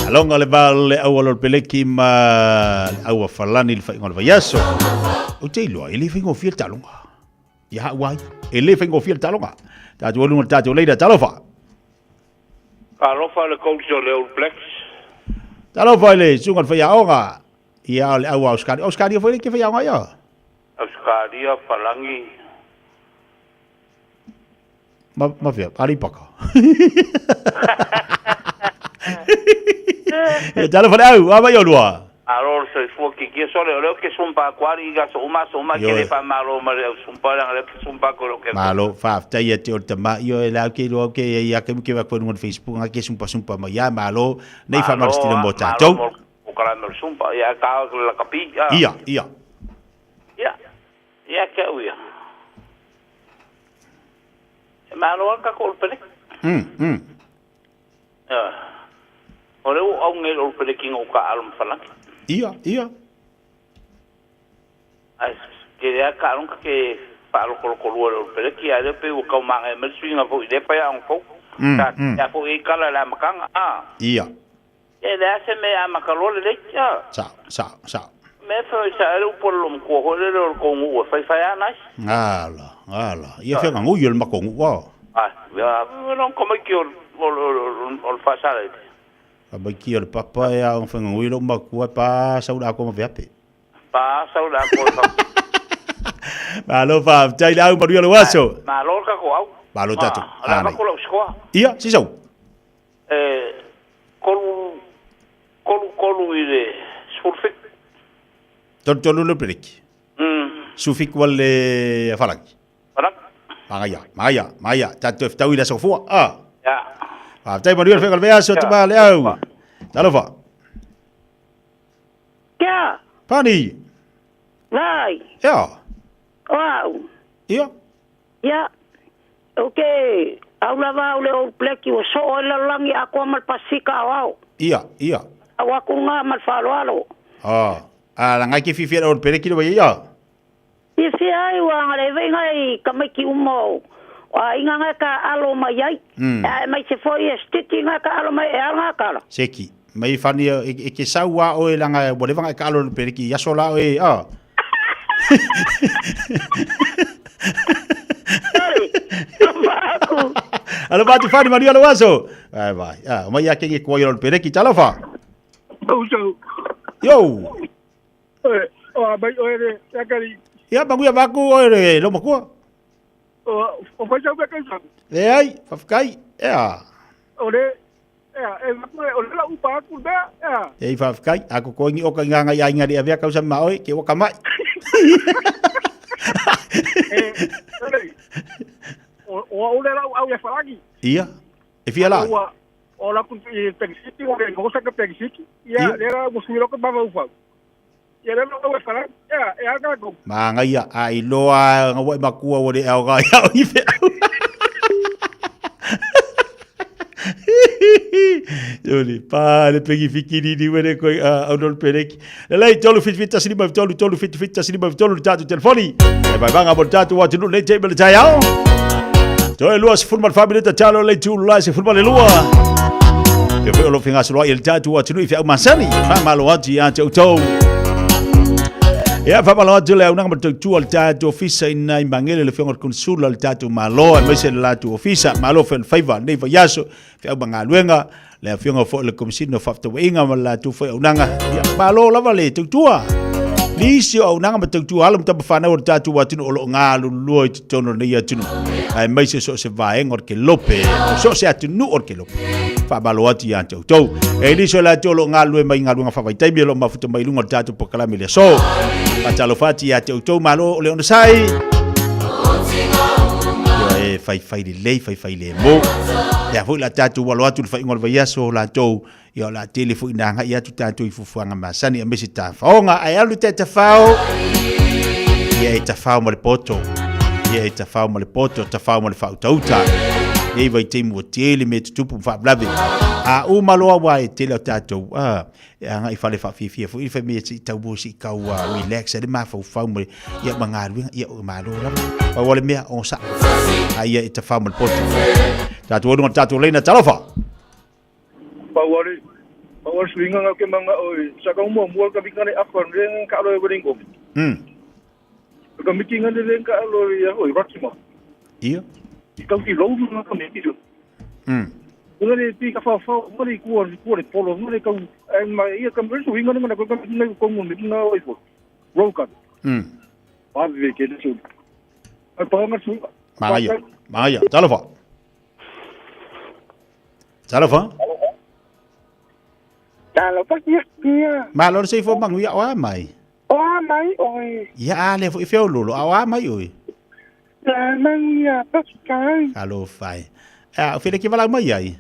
Alonga le va le aua lo peleki ma le aua falani le whainga o le vaiaso. O te iloa, e le whaingofia le talonga. Ia hau ai, e le whaingofia le talonga. Tātou alunga le tātou leira, talofa. Talofa le coach o le All Blacks. Talofa i le sunga le whaiaonga. Ia o le aua Auskaria. Auskaria foi le ke whaiaonga ia. Auskaria, Falangi. Ma, ma fea, Alipaka. E talofa le au, a mai o lua. Alo le soifua kikia sole o leo ke sumpa akuari i aso uma aso uma ke le whamalo ma le au sumpa langa leo ke sumpa ko lo ke Malo, faafetai ia te o le tama io e lau ke iloa ke ia ke ke wa koe Facebook nga ke sumpa sumpa mai ia malo nei whamarastila mo tātou. Malo mo kala mo sumpa ia ka la kapi. Ia, ia. Ia. Ia ke au ia. E malo a ka ko pele. O le au nge o pele ki ngo ka alum falaki. Ia, ia. Ai ke rea ka alum ka ke whaaloko lua le pele ki a le pe o kau manga e mele fo i le pa ia fo. Ka ya fo i kala la makanga a. Ia. E le ase me a makalo le le ia. Sa, sa, sa. Me fo sa le upo lo mko ho le lo ko ngu fai fai ana. Ala, ala. Ia fenga ngu yo le makongu wa. Ah, ya non come ki o o fasale. A mai ki o le papa e a fenga ngu lo makua pa sa ura ko ma veape. Pa sa ura ko. Malo fa, tai lau maruia le waso. Malo ka ko au. Malo tatu. Ah, la ko lo skoa. Ia, si sau. E kolu kolu kolu i le sulfik. Tolu tolu le peleki. Sufik wale falaki. Falaki. Magaia, magaia, magaia. Tatu e ftau i la sofua. Ah. Ya. Ah, tai maruia le fenga le veaso te ma le au. Talofa. Kia. Pani. Vai. Ia. Au. Ia. Ia. O ke au lava au le All Black o so o la langi a ko mal pasika au au. Ia, ia. Au aku ngā mal whaloalo. Ah. Ah, la ngai ke fifi o pere ki le ia. I whia ai ua ngare venga i kamaiki uma o. A inga ngā ka alo mai ai. A mai se foi e stiti ngā ka alo mai e al ngā kala. Seki. Mai fani e ke sau a oe langa ua leva e kaalo le pereki i aso la oe a. Alo ba tu fani mani alo aso. Ai vai. Ah, mai a kenge ko le pereki talofa. Yo. Eh, o a mai oe le akari. Ia manguia vaku oe le lo makua. O o fai sau pe kai. Le ai, faafetai. Ea. O le ea e vaku o le la upa aku bea ea. E faafetai. A ko koingi o ka nganga i ainga le avea kausa ma oe ke o kamai. E, o o le lau au ia falagi. Ia. E fia la. O la ku i Pegisiki o le ngosa ka Pegisiki. Ia le la mo suiro ka baba ufa. Ia le lau e falagi. Ia e aga ko. Mangaia a iloa nga wai makua o le au ga ia i fe. Yoli, pa le pegi fikiri ni wene koi au nol pereki. Le lei tolu fit fit tasini ma tolu tolu fit fit tasini ma tolu tatu telefoni. E vai vanga mo tatu wa tunu le table le tai au. Toe lua se furma family ta talo le tu la se furma le lua. Te foi o lo finga solo i le tatu wa tunu i fe au masani. Fa malo atu ia te utou. Ia fa malo atu le au nanga ma tautua le tatu ofisa ina i mangele le fionga konsula le tatu malo e maise le latu ofisa malo fe le faiva nei vai aso fe au mangaluenga le afioga foi le komisina o faafetauaiga ma le latou foi aunaga ia malo lava le tautua nisi o aunaga ma tautua alo ma tamafanau o le tatou atunuu o loo galulua i totonu o lenei atunuu aemaise so o se vaega o le kelope o so o se atunuu o le kelope faamalo atu iā te outou e nisi o latou o loo galulue mai galuega faavaitaimi o loo mafuta mai luga o le tatou pokalame le aso faatalofa atu iā te outou malo o le onosai e faifai lelei faifai lemu. Lea foi la tatou alo atu le faaiuga o le vaiaso o latou, ia o le a tele foi ina agai atu tatou i fuafuaga masani aemaise tafaoga. Ae alu te tafao, ia e tafao ma le poto, ia e tafao ma le poto, tafao ma le faautauta. Nei vaitaimi ua tele mea tutupu ma faalavelave. A uma loa ua e tele o tatou, ah, e agai i fale faafiafia foi fai mea se i tau mo se i tau relax ai le mafaufau ma ia ma galuega ia o malo lava pau o le mea o sa a ia e tafao ma le poto tatou olu tatou leina talofa Pau ale pau ale suinga ngau ke manga o sa ka mua mua ka vinga le apa le ka lo e wedding Ka miti nga le ka lo ia hoi Ratima. Ia. I kau ki lou nga ka miti. Nga le pi ka fa fa nga le kua kua le polo nga le kau e ma ia ka mri suinga nga ka miti nga ko ngi nga oi fo. Roka. Pa ve ke le su. Ai pa nga su. Magaia. Magaia. Talofa. Talofa. Talofa kia kia. Malo le seifo manguia o a mai. O a mai oe. Ia a le foi feo lolo a o a mai oe. La manguia paskai. Alofa e. A o fele ke vala mai ai.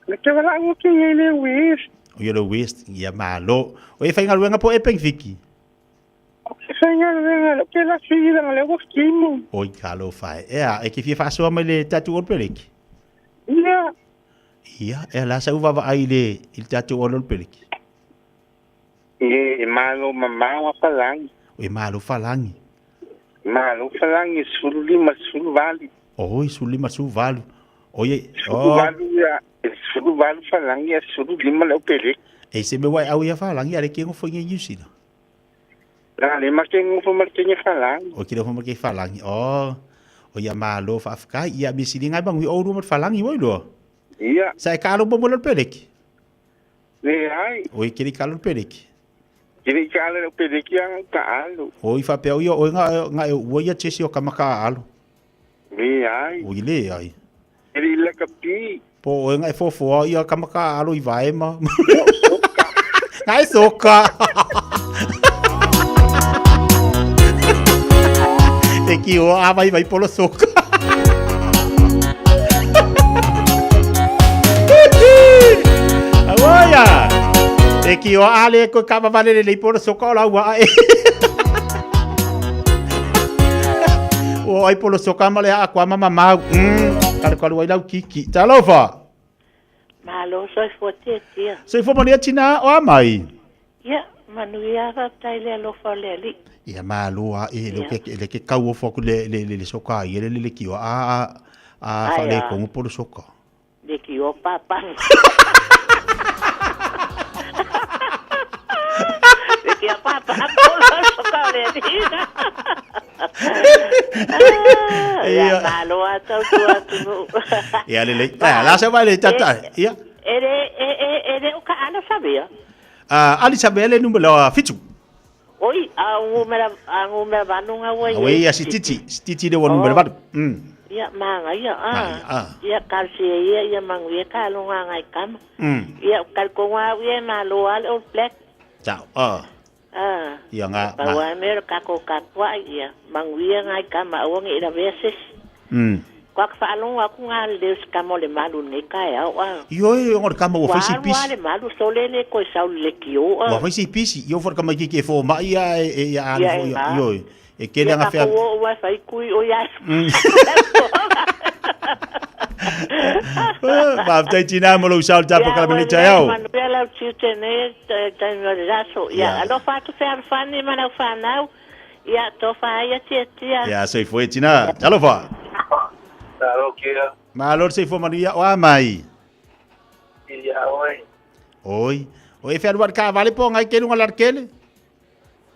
Le ke vala o ke le west. O le west ia malo. O e whainga luenga po e peng fiki. O ke whainga luenga lo ke la fila le o kimu. Oi alofa e. Ea e ke fia whaasoa mai le tatu o peleki. Ia. Ia, e la sa uva ai le i le tatu o peleki. E malo mamau a falangi. O e malo falangi. Malo falangi sulu lima sulu vali. Oi sulu lima sulu valu. Oi sulu valu ia sulu valu falangi ia sulu lima le peleki. E se me wai au ia falangi ale ke ngofo nge New Zealand. La le ma ke ngofo ma ke falangi. O ke le ma ke falangi. Oh. O ia malo fa afka ia mi sili ngai bangui o ru ma falangi woi lo. Ia. Sa e ka lo bo lo peleki. Le ai. Oi ke le ka lo peleki. Ke le ka lo peleki a ka alo. Oi fa pe o ia o nga nga o ia chesi o ka maka alo. Le ai. Oi le ai. Ke le ka pi. Po o nga e fofo ia ka maka alo i vae ma. Ngai soka. E ki o a vai vai polo soka. Awaia. E ki o a le ko ka va le le polo soka o la ua e. O ai polo soka ma le a kwa mama mau. Kare kalu ai lau kiki. Talofa. Malo soifua tiatia. Soifua manuia tina o a mai. Ia, manuia faafetai le alofa o le Alii. Ia malo a e le ke le ke kau ofo aku le le le soka ia le le ki o a a fa le kongo polo soka. Le ki o papa. Ia papa polo so ka le ni. Ia malo a tau tu atu nu. Ia lelei. Ah, la sa vai le tata. Ia. E le e e e le o ka ala sabia. Ah, ali sabia le numero 7. Oi, a numero a numero vanunga ua ia. Oi, a sititi, sititi le ua numero 8. Ia manga ia a. Ia kalsi ia ia mangu ia ka longa ngai kama. Ia kalkonga ia malo ale o black. Tau. Ah. Ah. Ia nga. Paua mero ka ko ka pua ia mangu ia ngai kama o ngi ira veses. Kwa ka whaalonga ku ngā leo se kama o le malu nei ka e au a. Io e ngor kama ua whaisi pisi. Ua le malu sole le koe sau le ki o a. Ua whaisi pisi. Io whar kama ki ke fō mai ia e ia anu fo ia. Io e kele anga whea. Ia ka ua whai kui o ia. Whaftai tina mo lau sau tapo kala mele tai au. Ia manuia lau tiu tēnei taimi o le raso. Ia alofa atu whea ma lau whanau. Ia tofa ia tia tia. Ia soifua tina. Talofa. Talo kia. Malo se fo manuia o amai. Ia oi. Oi. Oi fe aluar ka vale po ngai ke lunga larkele.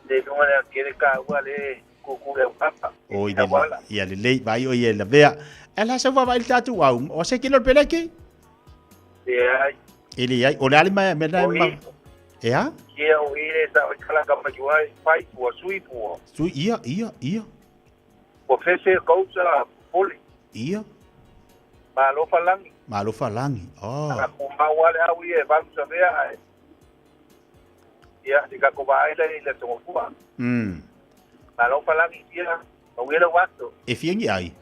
De lunga larkele ka ua le kuku le papa. Oi le ia le lei vai oi la vea. Ela se va vai tatu au. O se kilo peleke? Ia. Ele ai o le ma me na ma. Ea? Ia o ile sa kala ka ma pai pua sui pua. Sui ia ia ia. O fese kausa poli. Ia. Malo falangi. Malo falangi. Oh. Ana kumau ale au ia valu sabea ai. Ia tika ko vai le le tongofua. Malo falangi ia o ile wato. E fiengi ai.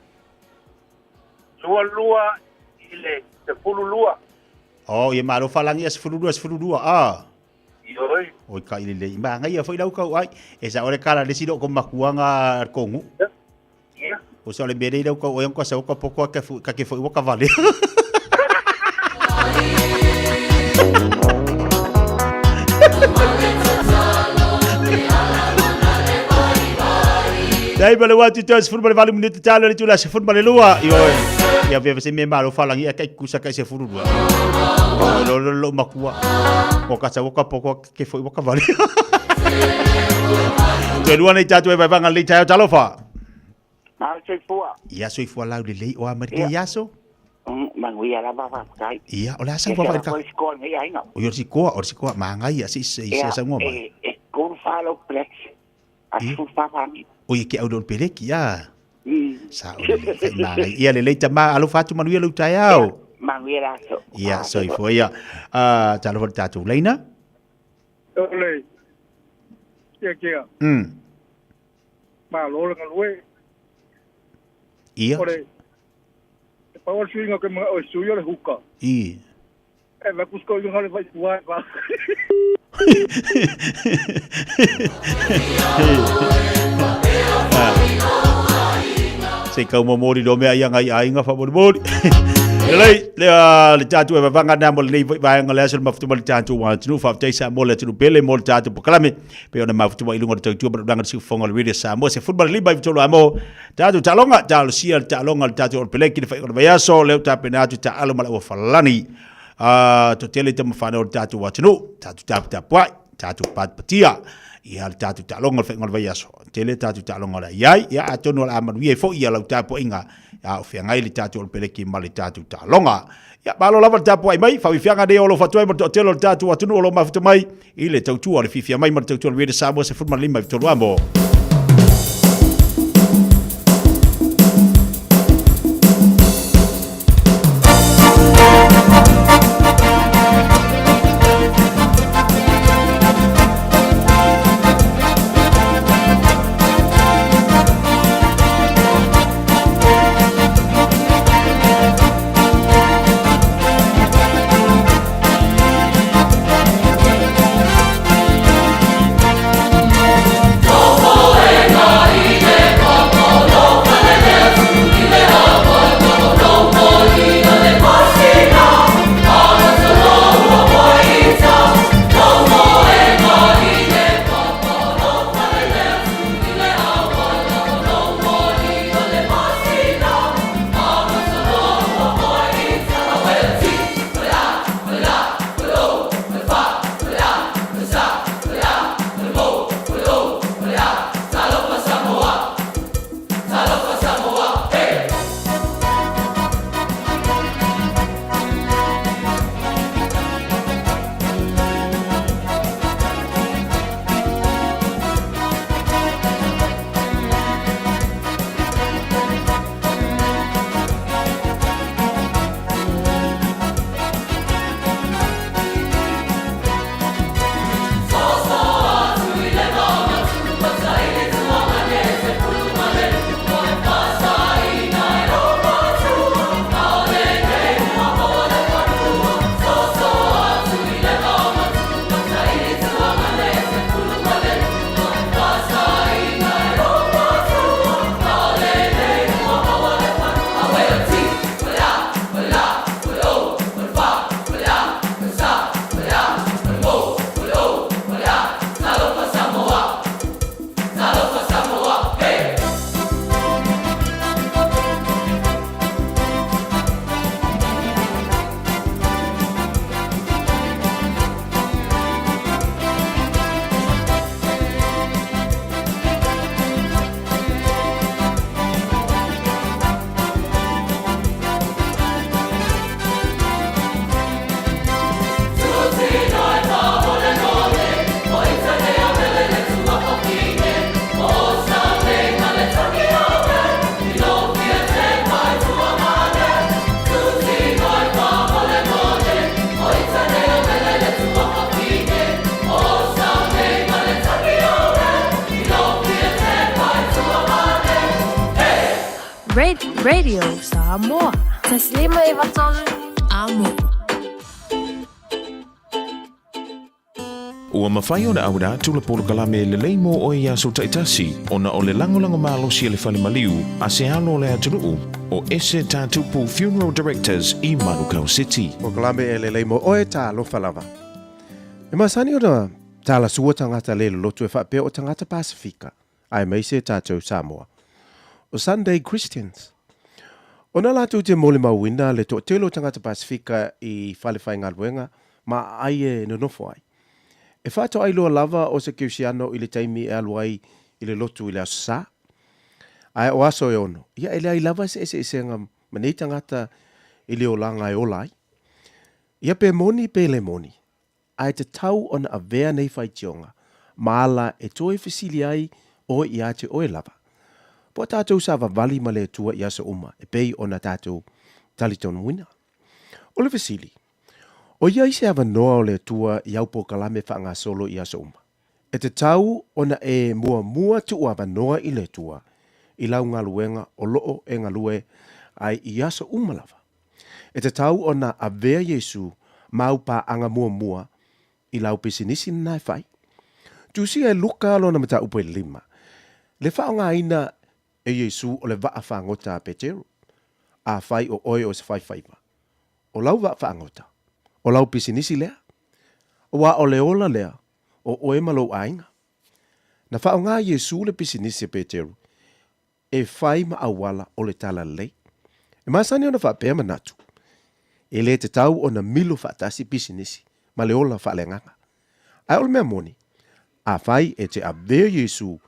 Sua lua ile te fulu lua. Oh, ia malo falangi as fulu lua as fulu lua. Ah. Ioi. Oi ka ile le ma ngai ia foi lau kau ai. E sa ore kala le silo ko makuanga kongu. O sa le mere lau kau oi ko sa ko poko ka ka ke foi waka vale. Dai bale watu tos furu bale vale minuto talo le tula se furu bale lua. Io ia ve se me malo falangi ia kai kusa kai se furu lua. Lo lo lo makua. O ka sa waka poko ke foi waka vale. Te lua nei tatu e vai vanga le tayo talofa. Malo soifua. Ia soifua lau le lei o a marike iaso. Manguia la baba kai. Ia o la sa baba ka. O yo sikoa, o sikoa mangai ia si si sa ngoma. E ko falo plex. A su fafangi. O ye ke au don peleki ia. Sa o le kai mangai. Ia le lei tama alo fatu manuia lu tai au. Manguia la so. Ia soifua ia. Ah talo tatu leina. Ole. Ia kia. Malo le ngalue. Ia. Ore. Te pau suinga ke mga o suio le huka. I. E va kusko yung hale vai kuai va. Se kau momori do mea ia ngai ainga fa mori. Lei le le tatu e vanga na mo le vai nga le aso mafutu mo le tatu wa tunu fa te sa mo le tunu pele mo le tatu pokalame pe ona mafutu wa ilunga tau tu ba si fonga le radio sa mo se football li ba tolo amo tatu talonga talo sia talonga le tatu o pele ki fa o vai aso le ta penatu ta alo mala o falani a to tele te mafana o tatu wa tunu tatu tap tap wa tatu pat patia ia le tatu talonga le fa vai aso tele tatu talonga la iai ia atonu la manu ia fo ia lau tapo inga ia o fiangai le tatu o le peleki ma le tatu talonga ia malo lava le tapo ai mai fa fianga de olo fatuai mo tele le tatu atunu olo mafutu mai i le tautua le fifia mai ma le tautua le Samoa se fulu ma lima tolu amo. Go! Radio Samoa. 1 5 3 Amo. Ua mafai ona auina atu le polokalame lelei mo oe i aso taitasi ona o le lagolago malosi a le fale maliu a se alo o le atunuu o Ese Tatupu Funeral Directors i Manukau City. Polokalame e lelei mo oe, talofa lava. E masani ona talasua tagata le loloto e faapea o tagata Pasifika, aemaise tatou Samoa. O Sunday Christians. Ona latou te molimauina le toatele o tagata Pasifika i fale faigaluega ma aai e nonofo ai. E faatoailoa lava o se Kerisiano i le taimi e alu ai i le lotu i le Aso Sa. Ae o aso e ono, ia e leai lava se eseesega ma nei tagata i le olaga e ola ai. Ia pe moni pe le moni, ae tatau ona avea nei faitioga ma ala e toe fesili ai oe ia te oe lava. Po o tatou savavali ma le Atua i aso uma e pei ona tatou talitonuina. O le fesili, o i ai se avanoa o le Atua i au polokalame faagasolo i aso uma? E tatau ona e muamua tuu avanoa i le Atua i lau galuega o loo e galue ai i aso uma lava. E tatau ona avea Iesu ma au paaga muamua i lau pisinisi lena e fai. Tusia e Luka lona mataupu e lima, le faaaogaina e Iesu o le vaa fagota a Peteru. Afai o oe o se faifaiva, o lau vaa fagota, o lau pisinisi lea, aua o le ola lea o oe ma lou aiga. Na faaaoga Iesu le pisinisi a Peteru e fai ma auala o le talalelei. E masani ona faapea manatu, e le tatau ona milo faatasi pisinisi ma le ola faaleagaga. Ae o le mea moni, afai e te avea Iesu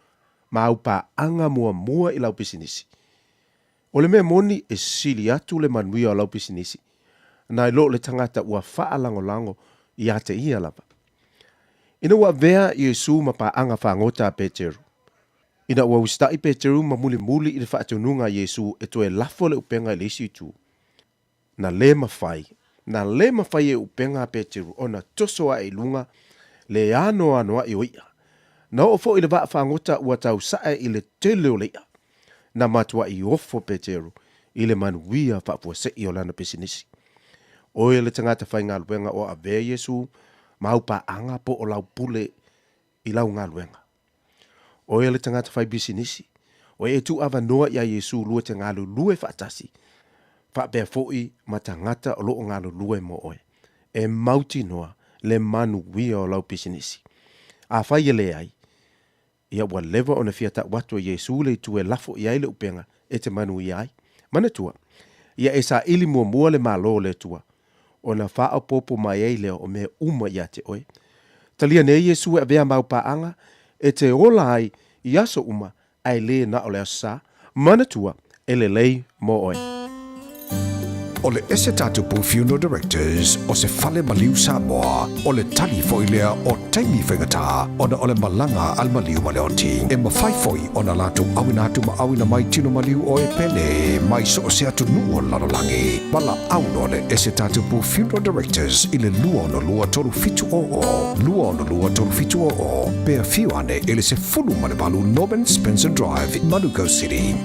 ma au paaga muamua i lau pisinisi, o le mea moni e sili atu le manuia o lau pisinisi nai lo le tagata ua faalagolago ia te ia lava. Ina ua avea Iesu ma paaga fagota a Peteru, Ina ua usitai Peteru ma mulimuli i le faatonuga a Iesu e toe lafo le upega i le isi itu, na le mafai, na le mafai e upega a Peteru ona toso ae i luga le anoanoai o i'a. Na oo foi i le vaa fagota ua tau sae i le tele o le i'a. Na matuai ofo Peteru i le manuia faafuasei o lana pisinisi. O ia le tagata faigaluega o avea Iesu ma au paaga po o lau pule i lau galuega. O ia le tagata fai pisinisi, o e tuu avanoa iā Iesu lua te galulue faatasi, faapea foi ma tagata o loo galulue mo oe. E mautinoa le manuia o lau pisinisi. Afai e leai, ia ua leva ona fia tau atu e Iesu le itu e lafo i ai le upega e te manuia ai. Manatua, ia e saili muamua le Malo o le Atua, ona faaopoopo mai ai lea o mea uma ia te oe. Talia nei Iesu e avea mau paaga e te ola ai i aso uma ae le na o le Aso Sa. Manatua, e lelei mo oe. O le Ese Tatupu Funeral Directors o se fale maliu Samoa, o le tali foi lea o taimi faigata ona o le malaga a le maliu ma le oti. E mafai foi ona latou auina atu ma auina mai tino maliu o e pele mai so o se atunuu o le lalolagi. Valaau loa le Ese Tatupu Funeral Directors i le 262 3700, 262 3700, pe afio ane i le 18 Norman Spencer Drive, Manukau City.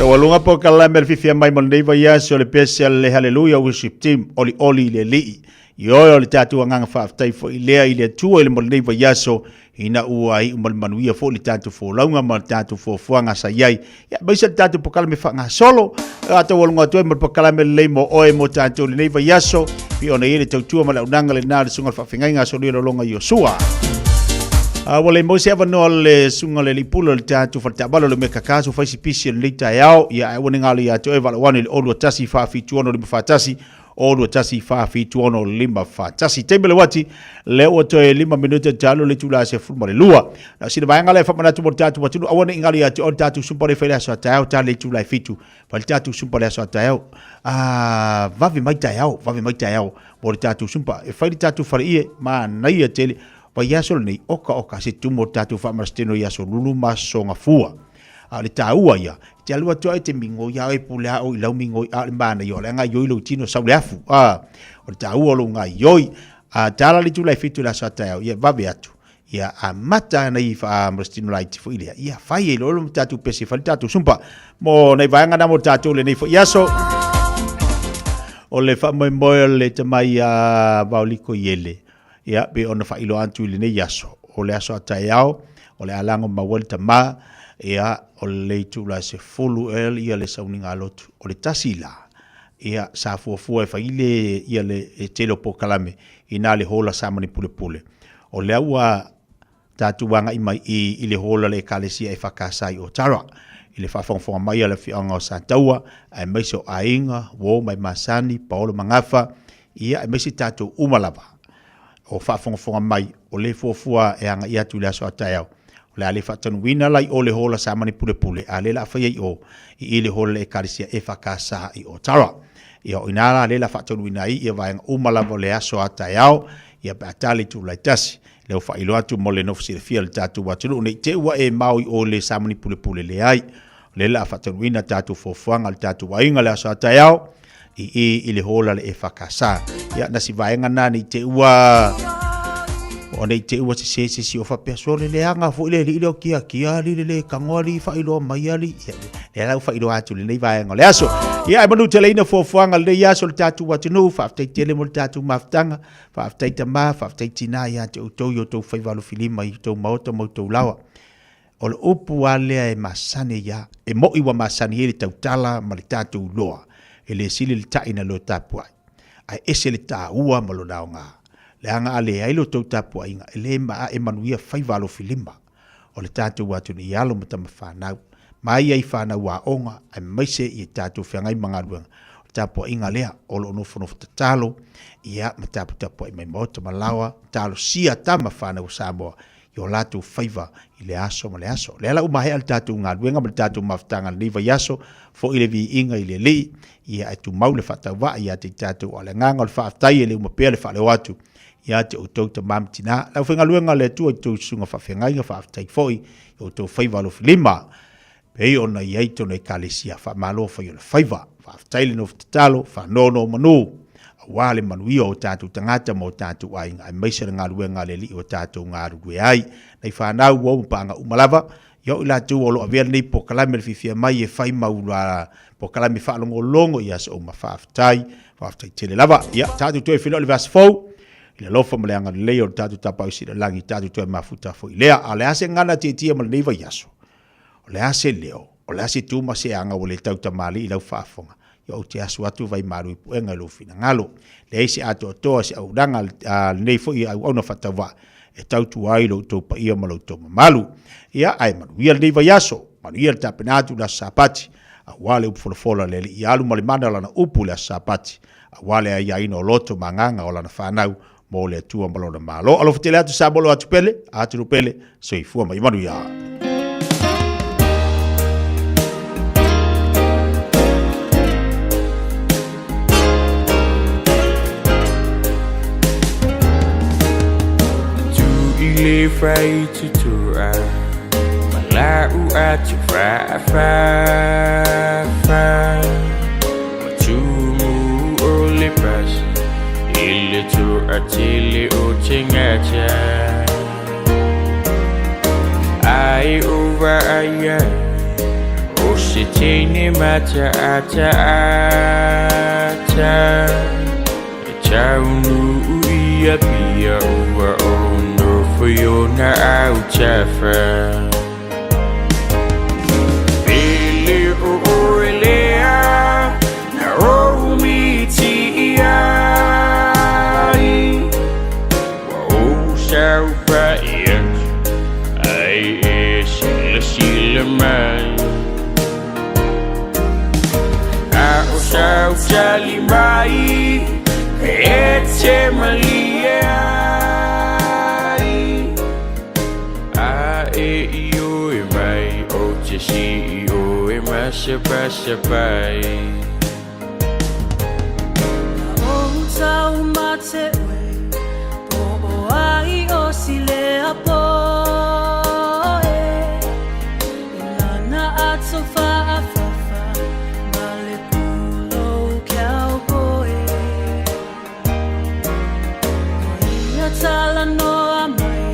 Taualuga polokalame le fiafia mai mo lenei vaiaso le pese a le Haleluia Worship Team Olioli i le Alii. Ioe o le tatou agaga faafetai foi lea i le Atua i le mo lenei vaiaso ina ua iu ma le manuia foi le tatou folauga ma le tatou fuafuaga sa i ai. Ia, aemaise le tatou polokalame faagasolo. A taualuga atu ai ma le polokalame lelei mo oe mo tatou i lenei vaiaso, pei ona i ai le tautua ma le auaunaga lena a le Susuga i le Faafeagaiga a Solia Lolonga Iosua. A ua le maua se avanoa le susuga le alii pule o le tatou faletaavale o le mea kakaso fai si pisi o lenei taeao. Ia, ae aua ne galo ia te oe valaau ane i le 021 476 541 021 476 541. Taimi o le uati, lea ua toe 5 minute talu le itula 12. Na o sina vaega lea e faamanatu mo le tatou atunuu, aua ne i galo ia te oe le tatou sumpa lea e fai i le aso a taeao, tala le itula e 7, fai le tatou sumpa i le aso a taeao. Ah, vave mai taeao, vave mai taeao mo le tatou sumpa. E fai le tatou faleie, manaia tele. Vaiaso lenei, oka oka se tumu o le tatou faamalositino i aso Lulu ma aso Gafua. A o le taua ia, e te alu atu ai e te migoi a oe pule a oe i lau migoi a o le manaia o le gaioi lou tino sau le afu. A o le taua o lou gaioi. A tala le itula e 7 i le aso a taeao, ia vave atu. Ia amata ana i faamalositino laiti foi lea. Ia fai ai loa le tatou pese fai le tatou sumpa. Mo nai vaega na mo tatou lenei foi aso. O le faamoemoe o le tamai a Vaoliko Iele. Ia, pei ona faailoa atu i lenei aso, o le aso a taeao, o le a lago mau ai le tama, ia, o le itula 10 el ia le sauniga lotu. O le tasi la, ia, sa fuafua e fai le, ia le e tele o polokalame, ina le hola sa mani pulepule. O lea ua tatou agai mai i, i le hola le Ekalesia EFKS i Otara, i le faafogafoga mai a le afioaga o Sataua, aemaise o aiga, uo ma e masani, paolo ma gafa, Ia, aemaise tatou uma lava o faafogafoga mai, o le fuafua e agai atu i le aso a taeao. O le a le faatanuina la i o le hola samani pulepule, a le la faia i o, i i le hola le Ekalesia EFKS i Otara. Ia, o ina la le la faatanuina ai ia vaega uma lava o le aso a taeao, ia pe a tali itula e tasi. Lea ua faailoa atu mo le nofo silafia o le tatou atunuu, ne i te i ua e mao i o i le samani pulepule, leai. O lea la a faatanuina tatou fuafuaga o le tatou aiga le aso a taeao, i i i le hola le EFKS. Ia, na si vaega na nei te ua o nei te ua se se se si o faapea sole leaga foi le alii lea o kia kia ali le le tago ali faailoa mai ali. Ia, lea la ua faailoa atu lenei vaega o le aso. Ia, e manuteleina fuafuaga o lenei aso le tatou atunuu, faafetai tele mo le tatou mafutaga, faafetai tama, faafetai tina ia te outou i outou faiva alofilima i outou maota ma outou laoa. O le upu lava lea e masani ai a, e mo'i ua masani ai le tautala ma le tatou iloa, e le sili le ta'i na lo tapuai, ae ese le taua ma lona aoga. Leaga a leai lo tou tapuaiga, e le maa'e manuia faiva alofilima o le tatou atunuu i alo ma tama fanau, mai ai fanau aoga aemaise i tatou feagai ma galuega. O le tapuaiga lea o lo o nofonofo tatalo, ia, ma taputapuai mai maota ma laoa, talosia tama fanau o Samoa i o latou faiva i le aso ma le aso. O lea la ua maea le tatou galuega ma le tatou mafutaga i lenei vaiaso, foi le viiga i le Alii, ia ae tumau le faatauvaa ia te i tatou. A o le agaga o le faafetai e le uma pea le faaleo atu ia te outou tama ma tina. Le aufaigaluega a le Atua i tou susuga faafeagaiga, faafetai foi i outou faiva alofilima, pei ona i ai tonu Ekalesia, faamalo fai o le faiva. Faafetai le nofo tatalo, faanonomanu, aua le manuia o tatou tagata ma o tatou aiga, aemaise le galuega a le Alii ua tatou galulue ai. Nai fanau ua uma paaga uma lava, ia o i latou o lo o avea lenei polokalame le fiafia mai e fai mau polokalame faalogologo i aso uma. Faafetai, faafetai tele lava. Ia, tatou toe feiloai i le vaiaso fou, i le alofa ma le agalelei o le tatou Tapaau i Sili-o-Lagi, tatou toe mafuta foi lea. A o le a se gagana tietie ma lenei vaiaso? O le a se leo, o le a se tu ma se aga ua le tautamalii i lau faafofoga, ia ou te asu atu vaimalu i puega i lou finagalo. Leai se atoatoa, se auaunaga a lenei foi auauna faatauvaa e tautua ai lo outou paia ma lo outou mamalu. Ia, ae manuia lenei vaiaso, manuia le tapena atu i le aso Sapati, aua le upu folafola a le Alii ia alu ma le mana o Lana upu i le aso Sapati, aua le aiaina o loto ma agaga o Lana fanau mo le Atua ma lona Malo. Alofa tele atu Samoa lo atu pele, atu pele, soifua ma ia manuia. Le fai tutua Malau atu fa fa fa Matumu o le pasi I le toatele o te gata Ai o vaai ai O se teine mataataata E taunuu i Apia ua ou nofo i ona autafa. E le o oe lea na ou miti ai, Ua ou saofai atu ai e silasila mai. A o sau tali mai e te malie ai, A e ioe mai ou te sii oe masapasapai. O tau mate oe, po o ai o silea poe. I lana ato faafafa, ma le pulou cowboy. O ia talanoa mai,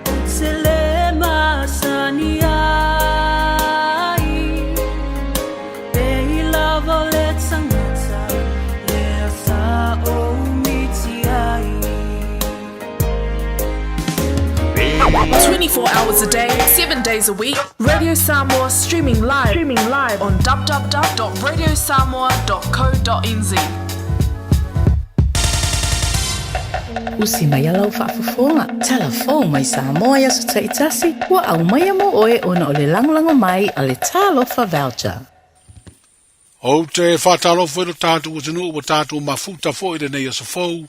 o te le masani ai. E i lava o le tagata, lea sa ou miti ai. 24 hours a day, 7 days a week, Radio Samoa streaming live on www.radiosamoa.co.nz. Usi mai a lau faafofoga, tala fou mai Samoa i aso taitasi, ua aumaia mo oe ona o le lagolago mai a le Talofa Voucher. Ou te faatalofa i lo tatou atunuu ua tatou mafuta foi i lenei aso fou,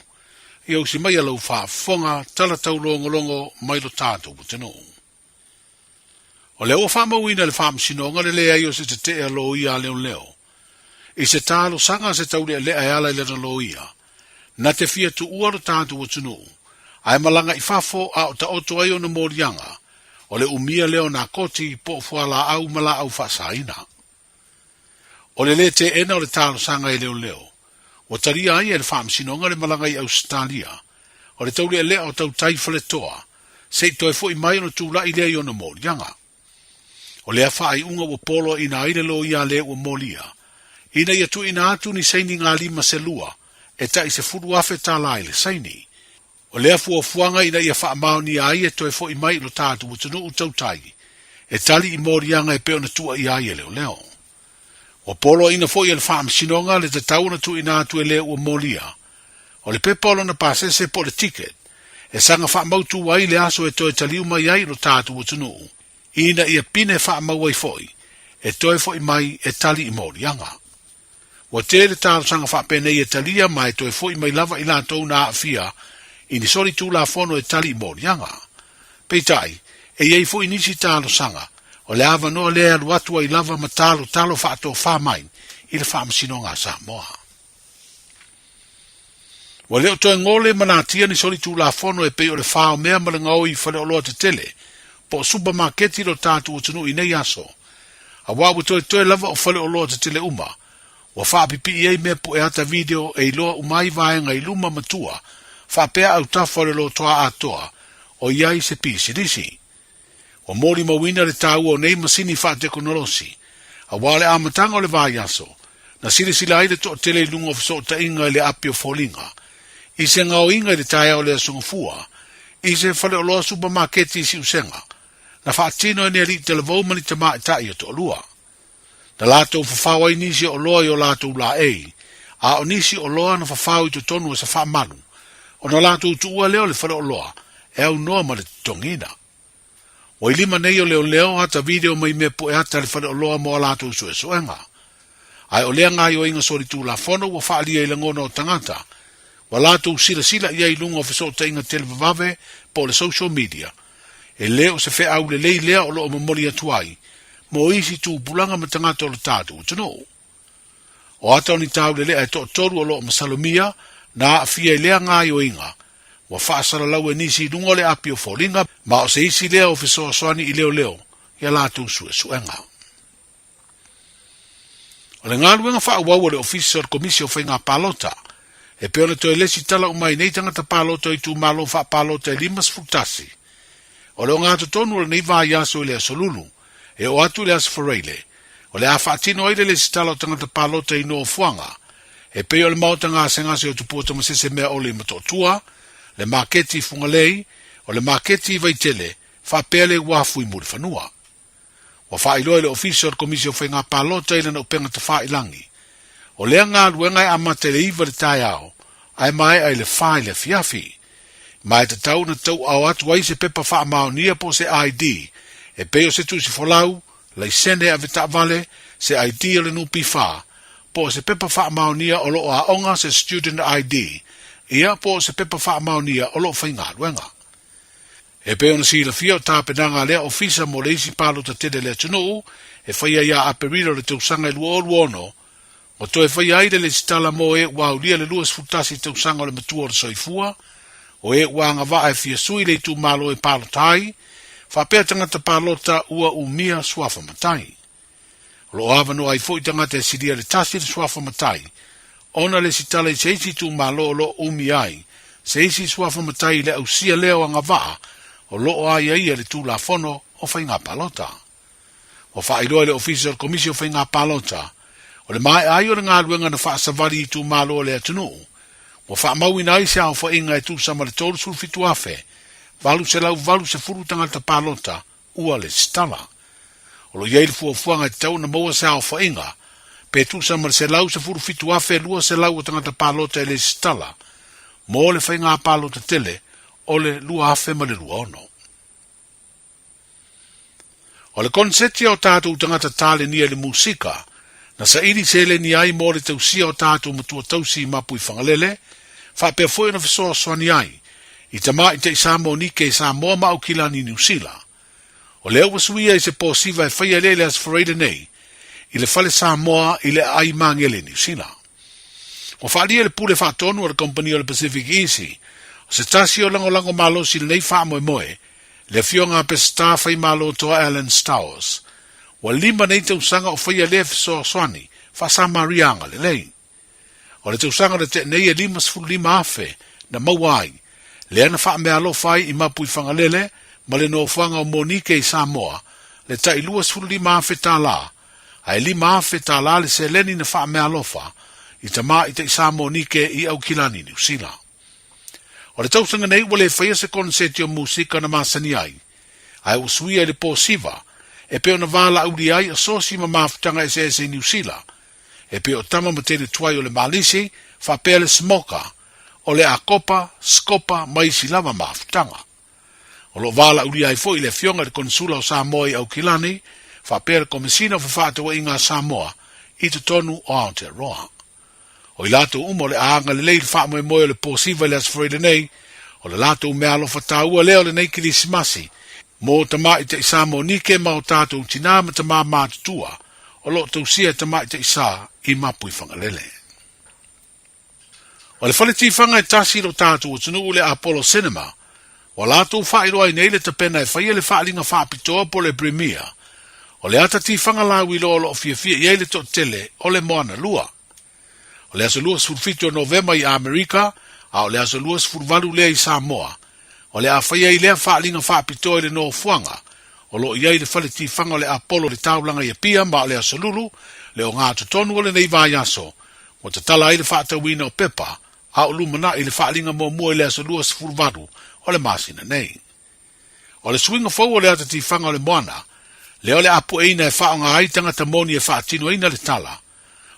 ia usi mai a lau faafofoga, tala taulogologo mai lo tatou atunuu. O lea ua faamauina e le Faamasinoga le leai o se tetee a loia a leoleo i se talosaga a se taulealea e ala i lana loia, na te fia tuua lo tatou atunuu, ae malaga i fafo a o taoto ai ona moliaga, o le umia lea o nā koti po o fualaau ma laau faasaina. O le lē teena o le talosaga e leoleo, ua talia ai e le Faamasinoga le malaga i Ausetalia, o le taulealea o tautai faletoa, se i toe fo'i mai ona tula'i lea i ona moliaga. O lea faaiuga ua poloaiina ai le loia lē ua molia, ina ia tuuina atu ni saini galima se lua e ta'i $10,000 tālā i le saini. O lea fuafuaga ina ia faamaonia ai e toe fo'i mai i lo tatou atunuu tautai e tali i moliaga e pei ona tuuaia ai e leoleo. Ua poloaiina foi e le Faamasinoga le tatau ona tuuina atu e le ua molia o le pepa o lona pasese po o le ticket e saga faamautu ai le aso e toe taliu mai ai i lo tatou atunuu ina ia pine faamau ai foi e toe fo'i mai e tali i moliaga. Ua tele talosaga faapenei e talia ma e toe fo'i mai lava i latou na aafia i ni soli tulafono e tali i moliaga. Peitai, e i ai foi nisi talosaga, o le avanoa lea e alu atu ai lava ma talotalo faatofā mai i le Faamasinoga a Samoa. Ua le o toe gole ma natia ni soli tulafono e pei o le fao mea ma le gaoi i faleoloa tetele po o supamaketi i lo tatou atunuu i nei aso, Auā ua toetoe lava o faleoloa tetele uma, ua faapipii ai mea puʻe ata video e iloa uma ai vaega i luma ma tua, faapea autafa o le lotoa atoa o i ai se pisinisi. Ua molimauina le taua o nei masini faatekonolosi, auā o le amataga o le vaiaso, na silasila ai le toatele i luga o fesootaiga i le api o foliga, i se gaoiga i le taeao o le Aso Gafua, i se faleoloa supamaketi i Siusega, na faatino e ni alii talavou ma ni tamaitai e toalua. Na latou fafao ai nisi o oloa i o latou laei, a o nisi oloa na fafao i totonu o se faamalu, ona latou tuua lea o le faleoloa e aunoa ma le totogiina. Ua i lima nei o leoleo ata video mai mea pue ata a le faleoloa mo a latou suesuega. Ae o lea gaoioiga solitulafono ua faaalia i lagona o tagata, ua latou silasila i ai i luga o fesootaiga televavave po o le social media, E le o se feau lelei lea o lo o momoli atu ai mo isi tupulaga ma tagata o lo tatou atunuu. O ata o ni taulelea e toatolu o lo o masalomia na aafia i lea gaoioiga ua faasalalau e nisi i luga o le api o foliga ma o se isi lea o fesoasoani i leoleo i a latou suesuega. O le galuega faaauau a le Ofisa o le Komisi o Faiga Palota, e pei ona toe lesitala uma ai nei tagata palota o itumalo faapalota e 51. O le ogatotonu o lenei vaiaso i le Aso Lulu, e oo atu i le Aso Faraile, O le a faatino ai le lesitala o tagata palota i nofoaga e pei o le maota gasegase o Tupua Tamasese Meaole i Motootua, le maketi i Fugalei, o le maketi i Vaitele, faapea le uafu i Mulifanua. Ua faailoa e le Ofisa o le Komisi o Faiga Palota i lana upega tafailagi, o lea galuega e amata i le 9 i le taeao ae maea i le 4 i le afiafi. Ma e tatau ona tauaao atu ai se pepa faamaonia po o se ID e pei o se tusi folau, laisene avetaavale, se ID o le NPF, po o se pepa faamaonia o lo o aoga se Student ID, ia po o se pepa faamaonia o lo o faigaluega. E pei ona silafia o tapenaga a lea ofisa mo le isi palota tele a le atunuu e faia ia Aperila o le tausaga e 2026, ua toe faia ai le lesitala mo e ua aulia le 21 tausaga o le matua o le soifua, o e ua agavaa e fia sui le itumalo e palota ai, faapea tagata palota ua umia suafa matai. O lo o avanoa ai foi tagata e silia le tasi le suafa matai, ona lesitala i se isi itumalo o lo o umia ai se isi suafa matai i le ausia lea o agavaa o lo o aiaia i le Tulafono o Faiga Palota. Ua faailoa e le Ofisa o le Komisi o Faiga Palota, o le maea ai o le galuega na faasavali i itumalo o le atunuu, ua faamauina ai se aofaiga e tusa ma le 37,880 tagata palota ua lesitala. O lo o i ai le fuafuaga e tatau ona maua se aofaiga pe tusa ma le 117,200 o tagata palota e lesitala mo le faiga palota tele o le 2026. O le konseti a o tatou tagata talenia i le musika, na saili seleni ai mo le tausia o tatou matua tausi i Mapuifagalele, faapea foi ona fesoasoani ai i tamaitai Samoa Nike i Samoa ma Aukilani i Niu Sila. O lea ua suia i se po siva e faia lea i le Aso Faraile nei, i le Fale Samoa i le Aai Magele i Niu Sila. Ua faaalia le pule faatonu a le kamupani o le Pacific Easy, o se tasi o lagolago malosi i lenei faamoemoe, le afioga a Peseta Faimalo Toa Alan Stowers. Ua 5 nei tausaga o faia lea fesoasoani faa-Samaria agalelei. O le tausaga na tea nei e 55,000 na maua ai, lea na faameaalofa ai i Mapuifagalele ma le nofoaga o Monike i Samoa le tai $25,000 tālā, ae $5,000 tālā le seleni na faameaalofa i tamaitai Samoa Nike i Aukilani, Niu Sila. O le tausaga nei ua le faia se koneseti o musika na masani ai, ae ua suia i le po siva e pei ona valaaulia ai asosi ma mafutaga eseese i Niu Sila, e pei o tama ma teine tuai o le Malisi faapea le Smoka, o le Akopa, Skopa ma isi lava mafutaga. O lo o valaaulia ai foi le Afioga i le Konesula o Samoa i Aukilani faapea le Komesina o Fefaatauaiga a Samoa i totonu o Aotearoa. O i latou uma o le a agalelei i le faamoemoe o le po siva i le Aso Faraile nei, o le latou meaalofa taua lea o lenei Kerisimasi, mō tamaitai Samoa Nike ma o tātou tinā ma tamā matutua o lo o tausia e tamaitai sa i Mapuifagalele. O le fale tifaga e tasi i lo tātou atunuu le Apollo Cinema, ua latou faailoa ai nei le tapena e faia le faaaliga faapitoa po o le Premiere o le ata tifaga lauiloa o lo o fiafia i ai le toatele o le Moana Lua. O le aso 27 o Novema i Amerika, a o le aso 28 lea i Samoa, o le a faia ai lea faaaliga faapitoa i le nofoaga o lo o i ai le fale tifaga o le Apollo i le taulaga i Apia ma o le aso Lulu le ogatotonu o lenei vaiaso ua tatala ai le faatauina o pepa a o lumanai le faaaliga muamua i le aso 28 o le masina nei. O le suiga fou o le ata tifaga o le moana, lea o le a pueina e faaaoga ai tagata moni e faatinoina le tala.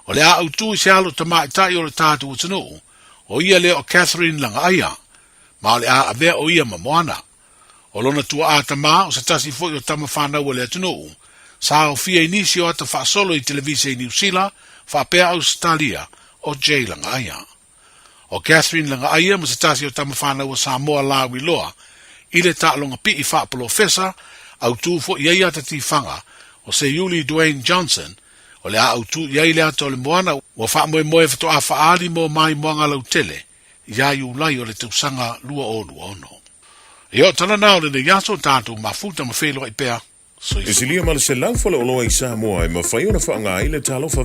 O le a autū i se alo tamaitai o le tatou atunuu, o ia lea o Catherine Lagaaia, ma o le a avea o ia ma moana. O lona tuaa tamā, o se tasi foi o tama whanau o le atunuu, sa aofia i nisi o ata faasolo i televise i Niu Sila, faapea Ausetalia, o Jay Lagaaia. O Catherine Lagaaia ma se tasi o tama whanau o Samoa lauiloa i le taaloga pii faapolofesa, autū foi i ai ata tifaga o Seiuli Dwayne Johnson, o le a autū i ai le ata o le moana ua faamoemoe faatoa faaali mo maimoaga lautele iā Iulai o le tausaga 2026. Ia o tala na o lenei aso, tatou mafuta ma feiloai pea. E Soifua. silia ma le 100 faleoloa i Samoa e mafai ona faaaoga ai le Talofa.